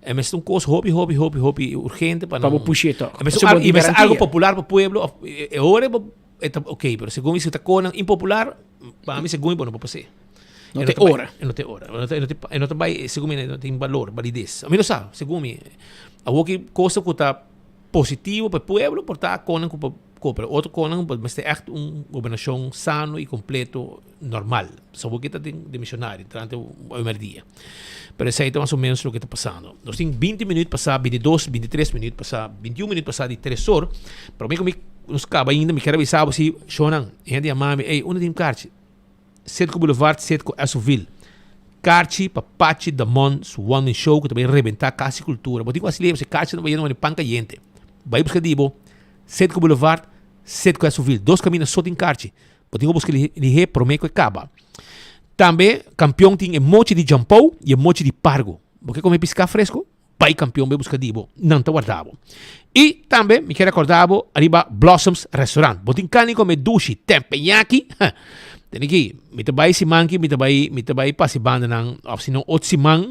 E mester un kos hopi, hopi, hopi, hopi urgente pa
Pa bo push'é tòg.
E mester un, e mester algo popular pa pueblo of e ora bo e ta ok, pero segun mi si ta konan impopular, pa mi segun mi bo no por pas'é.
No te ora.
E no te ora. E no ta, e no ta, e no ta bai, segun mi no tin balor, balides. Mi no sa, segun mi. Awor ki cosa ku ta positivo pa e pueblo por ta konan ku por kopra. Otro konan bo mester ègt un gobernashon sano i kompleto. normal. So bo kita den demisionario entrante hoy merdia. Pero esei ta mas o menos loke ta pasando. Nos tin 20 minuut pasá, 22, 23 minuut pasá, 21 minuut pasá di tres or. Pero mi ku mi nos kaba ainda, mi kier avisa bo si shownan, e hende yama mi, ey, unda tin karchi? Citgo Boulevard, Citgo Esoville. Karchi pa Pachi Damon su one man show ku ta bai rebenta Kas di Kultura. Bo tin ku hasi lei pasobra e karchi ta bai yendo manera pan kayente. Bai buska di bo, Citgo Boulevard, Citgo Esoville. Dos kaminda so tin karchi. Bo tin ku buska lihé promé ku e kaba. Tambe kampion tin e mochi di jampou i e mochi di pargo. Bo ke kome piská fresku? Bai kampion bai buska di bo, nan ta warda bo. I tambe mi ke rekordá bo ariba Blossoms Restaurant. Bo tin kani kome dushi tempeñaki? Ha! Tene ki, mi ta bai siman ki mi ta bai mi ta bai pasa e bandanan òf si no otro siman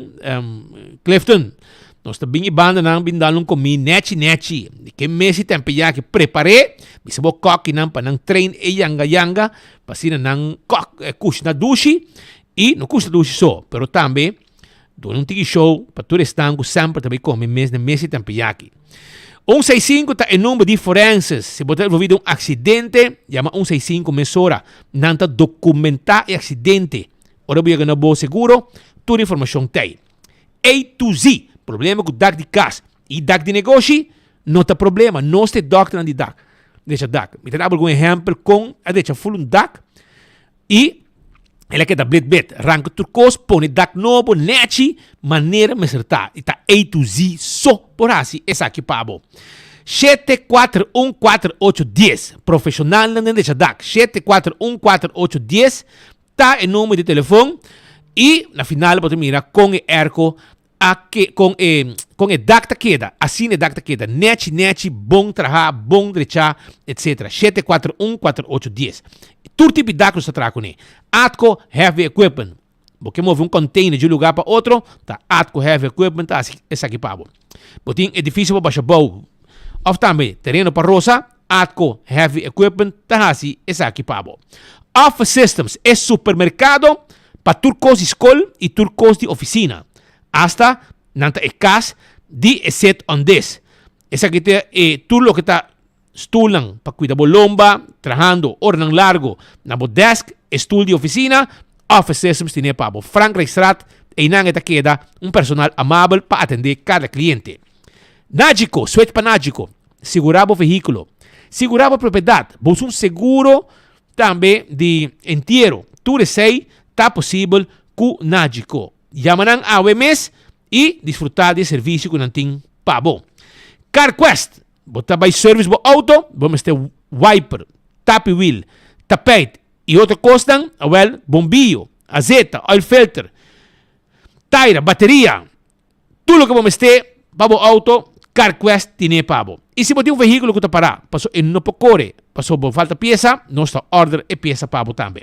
Clifton. Nos ta bin e bandanan bin dal un komí nèchi nèchi. Di ke mes di tempeñaki prepar'é, bisa bo kòkinan pa nan train e yanga yanga pa asina nan kòk kushna dushi i no kushna dushi so, pero tambe duna un tiki show pa tur esnan ku semper ta bai kome mes na mes di tempeñaki. Un seis sinku ta e number di forenses. Si bo ta envolví den un aksidente, yama un seis sinku mesora. Nan ta dokumentá e aksidente. Ora bo yega na bo seguro, tur informashon t'ei. A to Z. Problema ku dak di kas i dak di negoshi no ta problema. Nos ta e dòkternan di dak. Drecha dak. Mi ta daba algun ehèmpel kon a drecha ful un dak i el a keda blit bit. Ranka tur kos, pone dak nobo, nèchi, manera mester ta. I ta A to Z so por hasi esaki pa bo. Shete, kuater, un, kuater, ocho, dies. Profeshonalnan den drecha dak. Shete, kuater, un, kuater, ocho, dies. Ta e number di telefon y na final bo ta mira con e airco a ke kon e kon e dak ta keda, asina e dak ta keda, nechi nechi, bon traha, bon drecha, etc. 741 48 10. Tur tipo di dak nos ta traha kuné. Atco Heavy Equipment. Bo ke move un container di un lugar pa otro, ta Atco Heavy Equipment ta hasi esaki pa bo. Bo tin edifisio pa basha bou of tambe tereno pa rosa, Atco Heavy Equipment ta hasi esaki pa bo. Office Systems, e supermerkado pa tur kos di skol i tur kos di ofisina. Asta nan ta e kas di e sit on this. Esaki ta e tur loke ta Stulnan pa cuida bo lomba, trahando oranan largo na bo desk, e stul di oficina, Office Systems tine pa bo. Frankrijkstraat, eynan e ta keda un personal amabel pa atende cada cliente. Nagico, switch pa Nagico, sigura bo vehiculo, sigura bo propiedad, bo usa un seguro tambe di entiero, tur esey ta posibel cu Nagico. Yama nan awe mes y disfruta di e servicio cu nan tin pa bo. CarQuest, Bo ta bai service bo auto, bo mester wiper, tapi wiel, tapijt y otro cosnan, awel bombillo, azeta, oil filter, taira, bateria, tur loke bo mester pa bo auto, CarQuest tine pa bo. Y si bo tin un vehiculo cu ta para, paso e no por core, paso bo falta pieza, nos ta order e pieza pa bo tambe.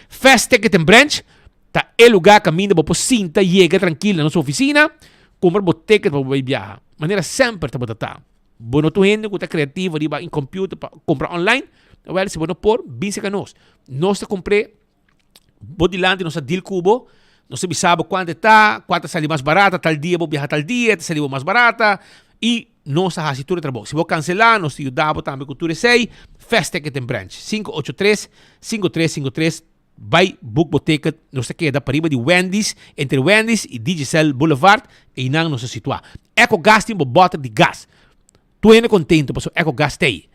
Fast Ticket and Branch ta e lugar caminda bo por sinta, yega trankil na nos oficina, cumpra bo ticket pa bo bai biaha. Manera semper tabata ta. Bo no ta un hende ku ta kreativo riba in computer pa kumpra online? Wèl, si bo no por, bin serka nos. Nos ta kumpr'é bo dilanti, nos ta deal ku bo, nos ta bisa bo kuantu e ta, kua ta sali mas barata, tal dia bo biaha tal dia, e ta sali bo mas barata, i nos ta hasi tur e trabou. Si bo kanselá, nos ta yuda bo tambe ku tur esei. Fast Ticket and Branch, 583 5353. Bai book bo ticket, nos ta keda pariba di Wendy's, entre Wendy's y Digicel Boulevard, einan nos ta situa. Eco Gas tin bo boter di gas. Tur hende contento pasobra Eco Gas ta ei.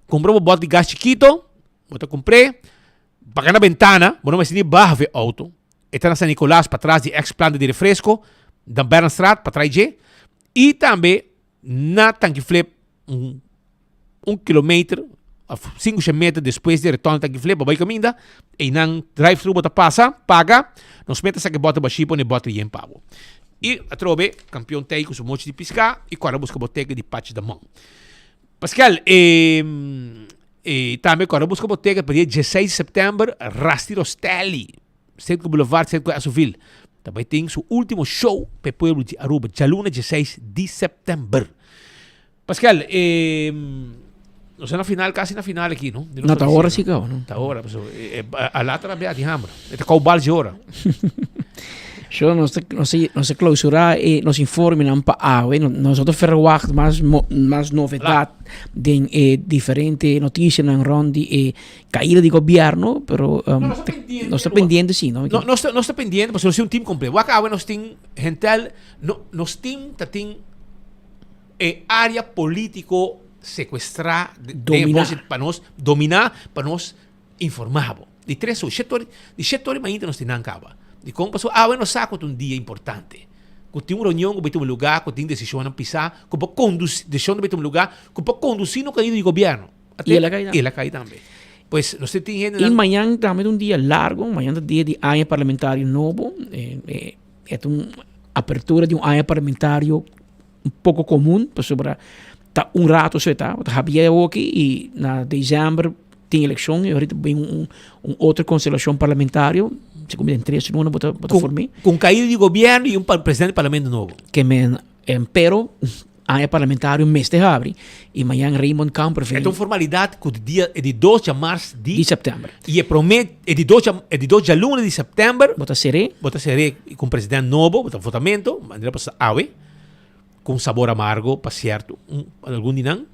Cumpra bo boter di gas chikito, bo ta cumpr'e, paga na bentana, bo no mester ni baha for e auto. E ta na San Nicolas patras di ex planta di refresco, dan Bernardstraat patras dje, y tambe na Tanki Flip un un kilometer of 500 meter despues di retorno tanki flip, bo bai kaminda, einan drive thru bo ta pasa, paga, nos meta saka e boter bashí pone e boter yen pa bo. I atrobe kampion tei ku su mochi di piská i kòrda buska bo teken di Pachi Damon. Pascal, e e tambe kòrda buska bo teken pa dia dieseis di sèptèmber, Rusty Rostelli, Cedco Boulevard, Cedco Esoville, ta bai tin su último show pa e pueblo di Aruba, djaluna dieseis di sèptèmber. Pascal, eh, nos ta na final, casi na final aki, no?
No, ta ora si cabo, no?
Ta ora, paso, eh, eh, a lata na bea di hambre. E ta kou bal si ora.
Sho, nos ta, nos ta, nos ta clausura e nos informenan pa awe. No, nos no ta verwacht mas, mas novedad den e diferente noticianan rond di e caída di gobierno, pero um,
No, nos ta pendiente,
nos ta pendiente si, no?
No, nos ta, nos ta pendiente, pasobra nos tin un team completo. Wak awe nos tin hentel, no, nos team ta tin E área polítiko sekuestrá den e bos pa nos dominá, pa nos informá bo. Di tres or, shete or, di shete or di mainta nos tin nan kaba. Dikon? Pasobra awe nos sa ku ta un dia importante, ku tin un reunion ku bai tuma lugá, ku tin desishonnan pisá, ku por kondusí, desishon ta bai tuma lugá, ku por kondusí no kaida di gobièrnu.
I el a kai tambe.
I el a kai tambe. Pues nos tin
hendenan. I mañan tambe ta un dia largo, mañan ta dia di aña parlamentario nobo. E ta un apertura di un aña parlamentario un poco comun pasobra ta un rato so e ta, bo ta habia awoki y na december tin eleccion y ahorita bin un un otro constelacion parlamentario, segun mi den tres luna bo ta bo ta formi.
Con caida di gobierno y un presidente di parlamento nobo.
Ke men pero aña parlamentario mester habri y mañan Raymond Kamperveen.
E ta un formalidad cu di dia e di dos djamars di.
Di september.
Y e prome e di dos e di dos djaluna di september.
Bo ta ser'é.
Bo ta ser'é cu un president nobo, bo ta votamento, manera pasa awe. Cu un sabor amargo pa cierto un algun di nan.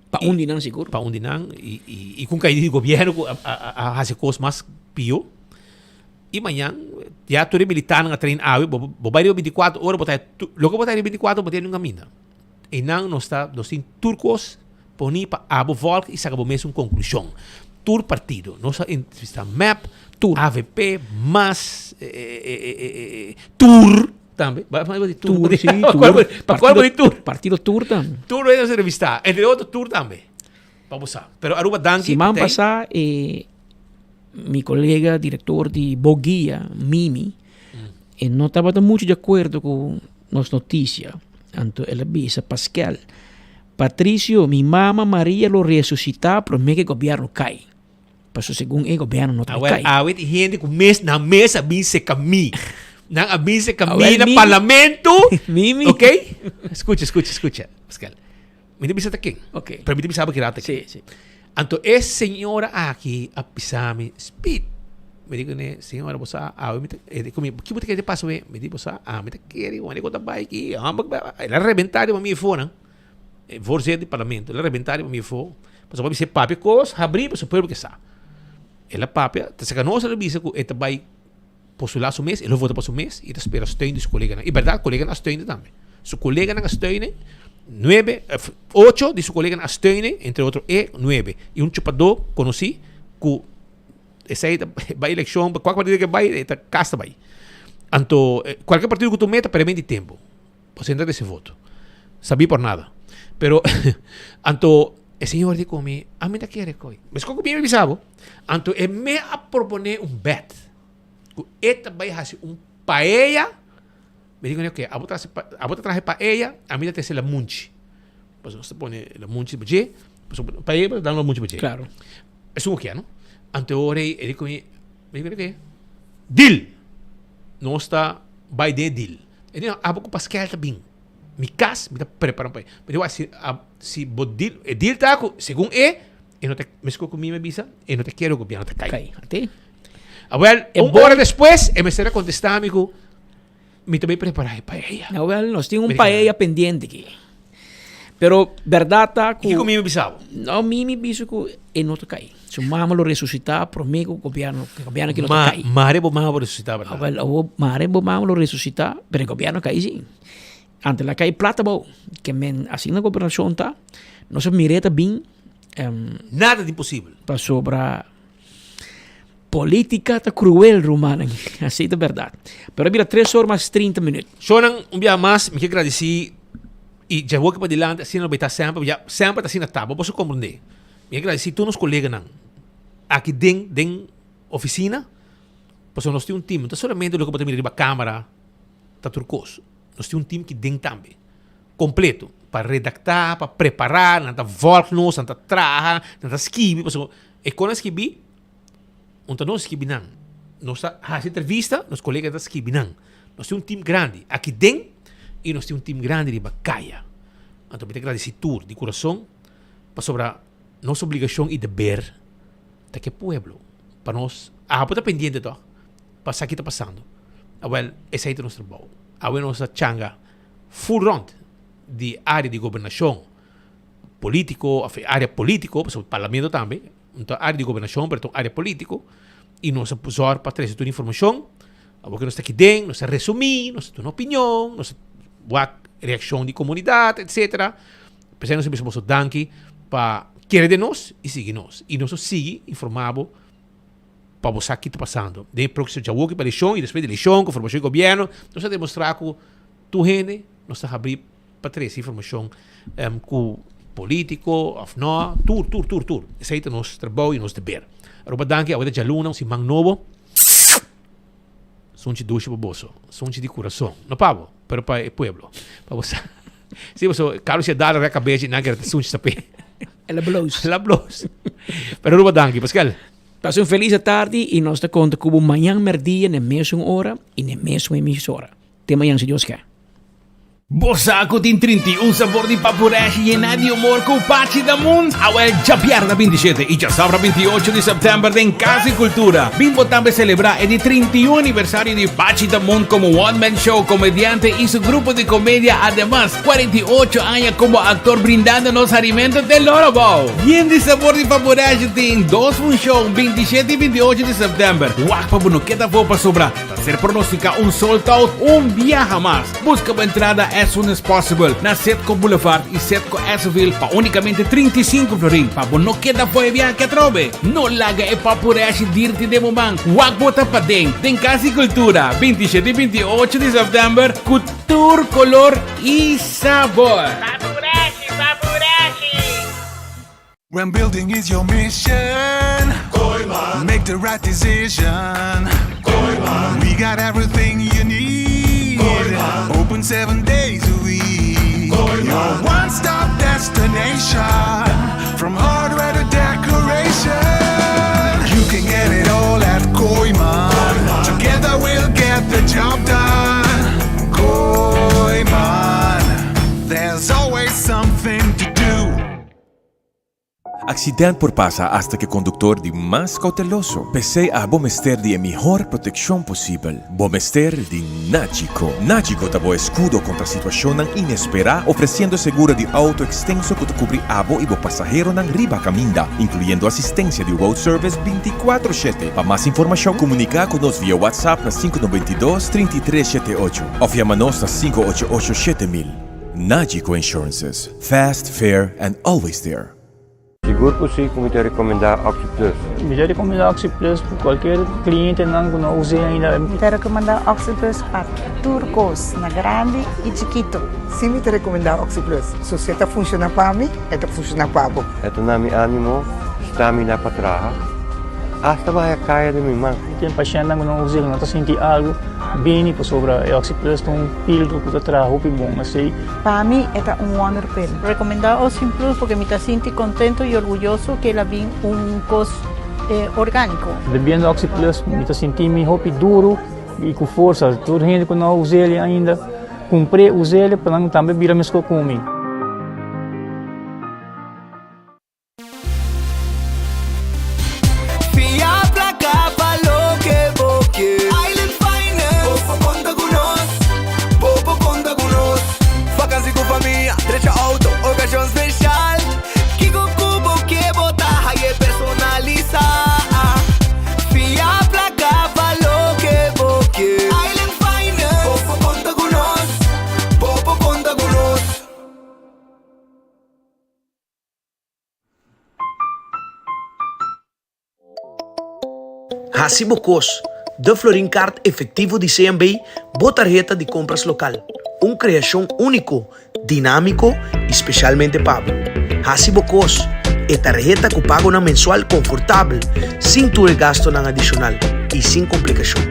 Pa un di nan sigur.
Pa un di nan y y cu un caida di gobierno cu a a haci cos mas pio. Y mañan ya tur e militarnan a train awe bo bo bay riba binticuatro ora bo ta loke bo ta riba binticuatro bo ta yendo un caminda. Eynan nos ta nos tin tur cos poni pa abo volg y saca bo mes un conclusion. Tur partido nos a entrevista mep, avp, mas, tur. Tambe. Ba ba di
Tur, sí, tur.
Pa cual di tur?
Partido Tur tambe.
Tur lo hemos entrevistá. Entre otro Tur tambe. Pa bo sa. Pero Aruba danki.
Siman pasá e mi colega director di Boguia, Mimi, e no tabata mucho di acuerdo cu. nos notisia. Anto el a bisa Paskel, Patricio, mi mama Maria lo resusitá promé ku e gobièrnu kai. Pasobra segun e gobièrnu no ta
Awel,
kai.
awe tin hende ku mes nan mes a bin seka mi. Nan a bin seka mi
Awel,
na
Mimi.
parlamento.
Mimi.
Ok? Skucha, skucha, skucha, Paskel. Mi ta bisa ta ken.
Ok.
Pero mi ta bisa bo ki rato
Sí, sí.
Anto e señora aki a bisa mi, Speed. Mi di kuné, señora, bo sa, awe mi ta, e di ku mi, ki bo ta kere pasa awe? Mi di, bo sa, ami ta kere wende ku ta bai aki, hòmber, el a rebentá riba mi afó nan, e voorzitter di parlamento, el a rebentá riba mi afó, pasobra bo a bisa e papia kos habrí pasobra pueblo ke sa. El a papia, ta saka nos el a bisa ku e ta bai postulá su mes, e lo vota pa su mes i ta spera steun di su koleganan. I bèrdat, koleganan a steun'e tambe. Su koleganan a steun'e, nuebe, ocho di su koleganan a steun'e, entre otro e nuebe. I un chupadó konosí ku esei ta bai elekshon, pa kualke partido ke bai, e ta kas ta bai. Anto, kualke partido ku tu meta, pèrdè menti tempu. Bo senta rese voto. Sabí por nada. Pero, anto, e señor di ku mi, ami ta kere koi. Meskos ku mi a bisa bo. Anto e me a proponé un bèt. Ku e ta bai hasi un paella. Mi di kuné, oke, abo ta hasi, abo ta traha e paella, ami ta trese lamunchi. Pasobra nos ta pone lamunchi pa dje, pasobra paella bo ta dan lamunchi pa dje.
Klaro.
Esun ku kia, no? Anto e ora ei, e di ku mi, mi di kuné, oke, deal! Nos ta bai den e deal. E di, no, abo ku Paskel ta bin mi kas, mi ta prepara un paella. Mi di, wak, si, si bo deal, e deal ta ku segun e, E no ta, mesco cu mi me bisa, e no ta kere gobierno ta cay.
Cay, ate.
Awel,
E
un
bon-
hora despues, e mester a contesta mi cu mi ta bay prepara e paella.
Awel, nos tin un
Mi di,
paella pendiente aki. Pero berdad ta cu...
Kico mi mi bisa bo?
No, mi mi bisa cu e no ta cay. Su mama lo resucita prome cu gobierno, cu gobierno aki no ta
Ma,
cay.
mare bo mama bo resucita, berdad?
Awel, awo, mare bo mama lo resucita, pero e gobierno cay si. Antes la cay plata abou. Ke men asina gobernacion ta, nos a mir'é ta bin.
Nada ta imposibel.
Pasobra politica ta cruel rumannan, así ta berdad. Pero a bira tres or mas trinta minuut.
Shownan, un biaha mas mi ke gradisí i dja hoki padilanti asina lo bay ta semper, ya semper ta asina ta, bo boso komprendé. Mi ke gradisí tur nos koleganan aki den den oficina, pasobra nos tin un team, no ta solamente loke bo ta mira riba camera ta tur kos. Nos tin un team ki den tambe, completo, pa redacta, pa prepara, nan ta volg nos, nan ta traha, nan ta skibi, pasobra e kon a skibi, un ta nos skibi nan. Nos ta hasi entrevista, nos colega ta skibi nan. Nos tin un team grandi aki den y nos tin un team grandi riba caya. Anto mi ta gradeci tur di curason, pasobra nos obligacion y deber ta ke pueblo, pa nos, abo ta pendiente toch? pa sa ki ta pasando. Awel, esei ta nos trabou. Awe nos a changa full rond di area di gobernashon politico of e area politico, pasobra parlamento tambe no ta area di gobernashon pero ta un area politico y nos a zorg pa trese tur informashon. Awor ke nos ta aki den, nos ta resumi, nos ta duna opinion, nos ta wak reakshon di komunidat, etcetera. P'esei nos a bisa boso danki pa kere den nos y sigui nos. Y nos lo sigui informa bo. pa bo sa ki ta pasando. Den e próksimo djawoki pa elekshon i despues di elekshon ku formashon di gobièrnu, nos ta demostrá ku tur hende nos ta habrí pa trese informashon ku polítiko òf nò, tur, tur, tur, tur. Esei ta nos trabou i nos deber. Aruba danki, awe ta djaluna, un siman nobo. Sunchi dushi pa boso, sunchi di kurason. No pa bo, pero pa e pueblo. Pa bo sa. Si boso, Carlos ya dal rek kabes i nan kere ta sunchi sa pe.
El a bloos.
El a bloos. Pero Aruba danki, Pascal.
Pasa un feliz atardi y nos ta conta cu bo mañan merdia n'e mesun ora y n'e mesun emisora. Te mañan si Dios ke.
Bo sa cu tin 31 sabor di papureshi yena di humor cu Pachi Damun? Awel djabièrnè 27 y djasabra 28 di september den Cas di Cultura. Bin bo tambe celebra e di 31 aniversario di Pachi Damun como one man show comediante y su grupo di comedia ademas 48 aña como actor brindando nos harimento te loro bou. Yen di sabor di papureshi tin dos funcion 27 y 28 di september. Wak pa bo no keda afo pasobra ta ser pronostica un sold out un biaha mas. Busca bo entrada as soon as possible na Setco Boulevard y Setco Esseville pa unicamente 35 florin pa bo no keda fo'i viahe atrobe. No laga e papureshi dirti den bo man. Wak bo ta paden den Cas di Cultura 27 y 28 di september cu tur color y sabor.
Papureshi, papureshi!
When building is your mission, Kooyman. Make the right decision. Kooyman. We got everything you need. Kooyman. Open 7 days a week. Your one stop destination. From hardware to decoration. You can get it all at Kooyman. Together we'll get the job done. Kooyman. There's always something to do.
Accident por pasa hasta cu e conductor di mas cauteloso. P'esey abo mester di e mihor proteccion posibel. Bo mester di Nagico. Nagico ta bo escudo contra situacionnan inespera, ofreciendo seguro di auto extenso cu ta cubri abo y bo pasaheronan riba caminda, incluyendo asistencia di road service binticuatro shete. Pa mas informacion, comunica cu nos via WhatsApp na sinku 92 33 shete ocho of yama nos na 588 7000. Nagico Insurances. Fast, fair and always there.
Sigur ku si ku mi ta rekomendá OxiPlus.
Mi ta rekomendá OxiPlus pa kualkier klientenan ku no us'é ainda.
Mi ta rekomendá OxiPlus pa tur kos, na grandi i chikitu.
Si mi ta rekomendá OxiPlus. So si e ta funshoná pa mi, e ta funshoná pa bo.
E ta na mi ánimo, stamina pa traha, asta baha e kaya den mi man.
Tin pashèntnan ku no us'é, ku no ta sinti algu bini pasobra e OxiPlus ta un pildo ku ta traha hopi bon. Esei.
Pa mi e ta un wonder pill.
Recomenda Oxin Plus porque mi ta sinti contento y orguyoso que el a bin un cos organico.
Bebiendo Oxi Plus mi ta sinti mi hopi duro y cu forsa. Tur hende cu no a us'el ainda cumpr'e us'el pa nan tambe bira mesco cu mi.
Fia placa pa loke bo ke. Island Finance. Bo por conta cu nos. Bo por conta cu nos. Vakantie cu famia, drecha auto, ocasion special. Kico cu bo ke bo ta haye personalisa. Fia placa pa loke bo ke. Island Finance. Bo por conta cu nos. Bo por conta cu nos.
Hasi bo kos, De Florin Card Efectivo di CMB, bo tarheta di compras local. Un creacion unico, dinamico y specialmente pa bo. Hasi bo kos, e tarheta cu pagonan mensual confortabel, sin tur e gastonan adicional y sin complicacion.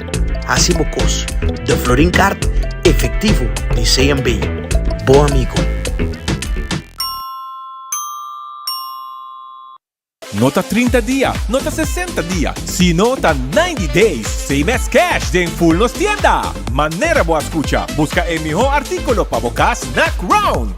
Hasi bo kos, De Florin Card Efectivo di CMB, bo amigo.
No ta 30 dia, no ta 60 dia, sino ta 90 days same as cash den full nos tienda! Manera bo a scucha, busca e miho articulo pa bo cas na Crown!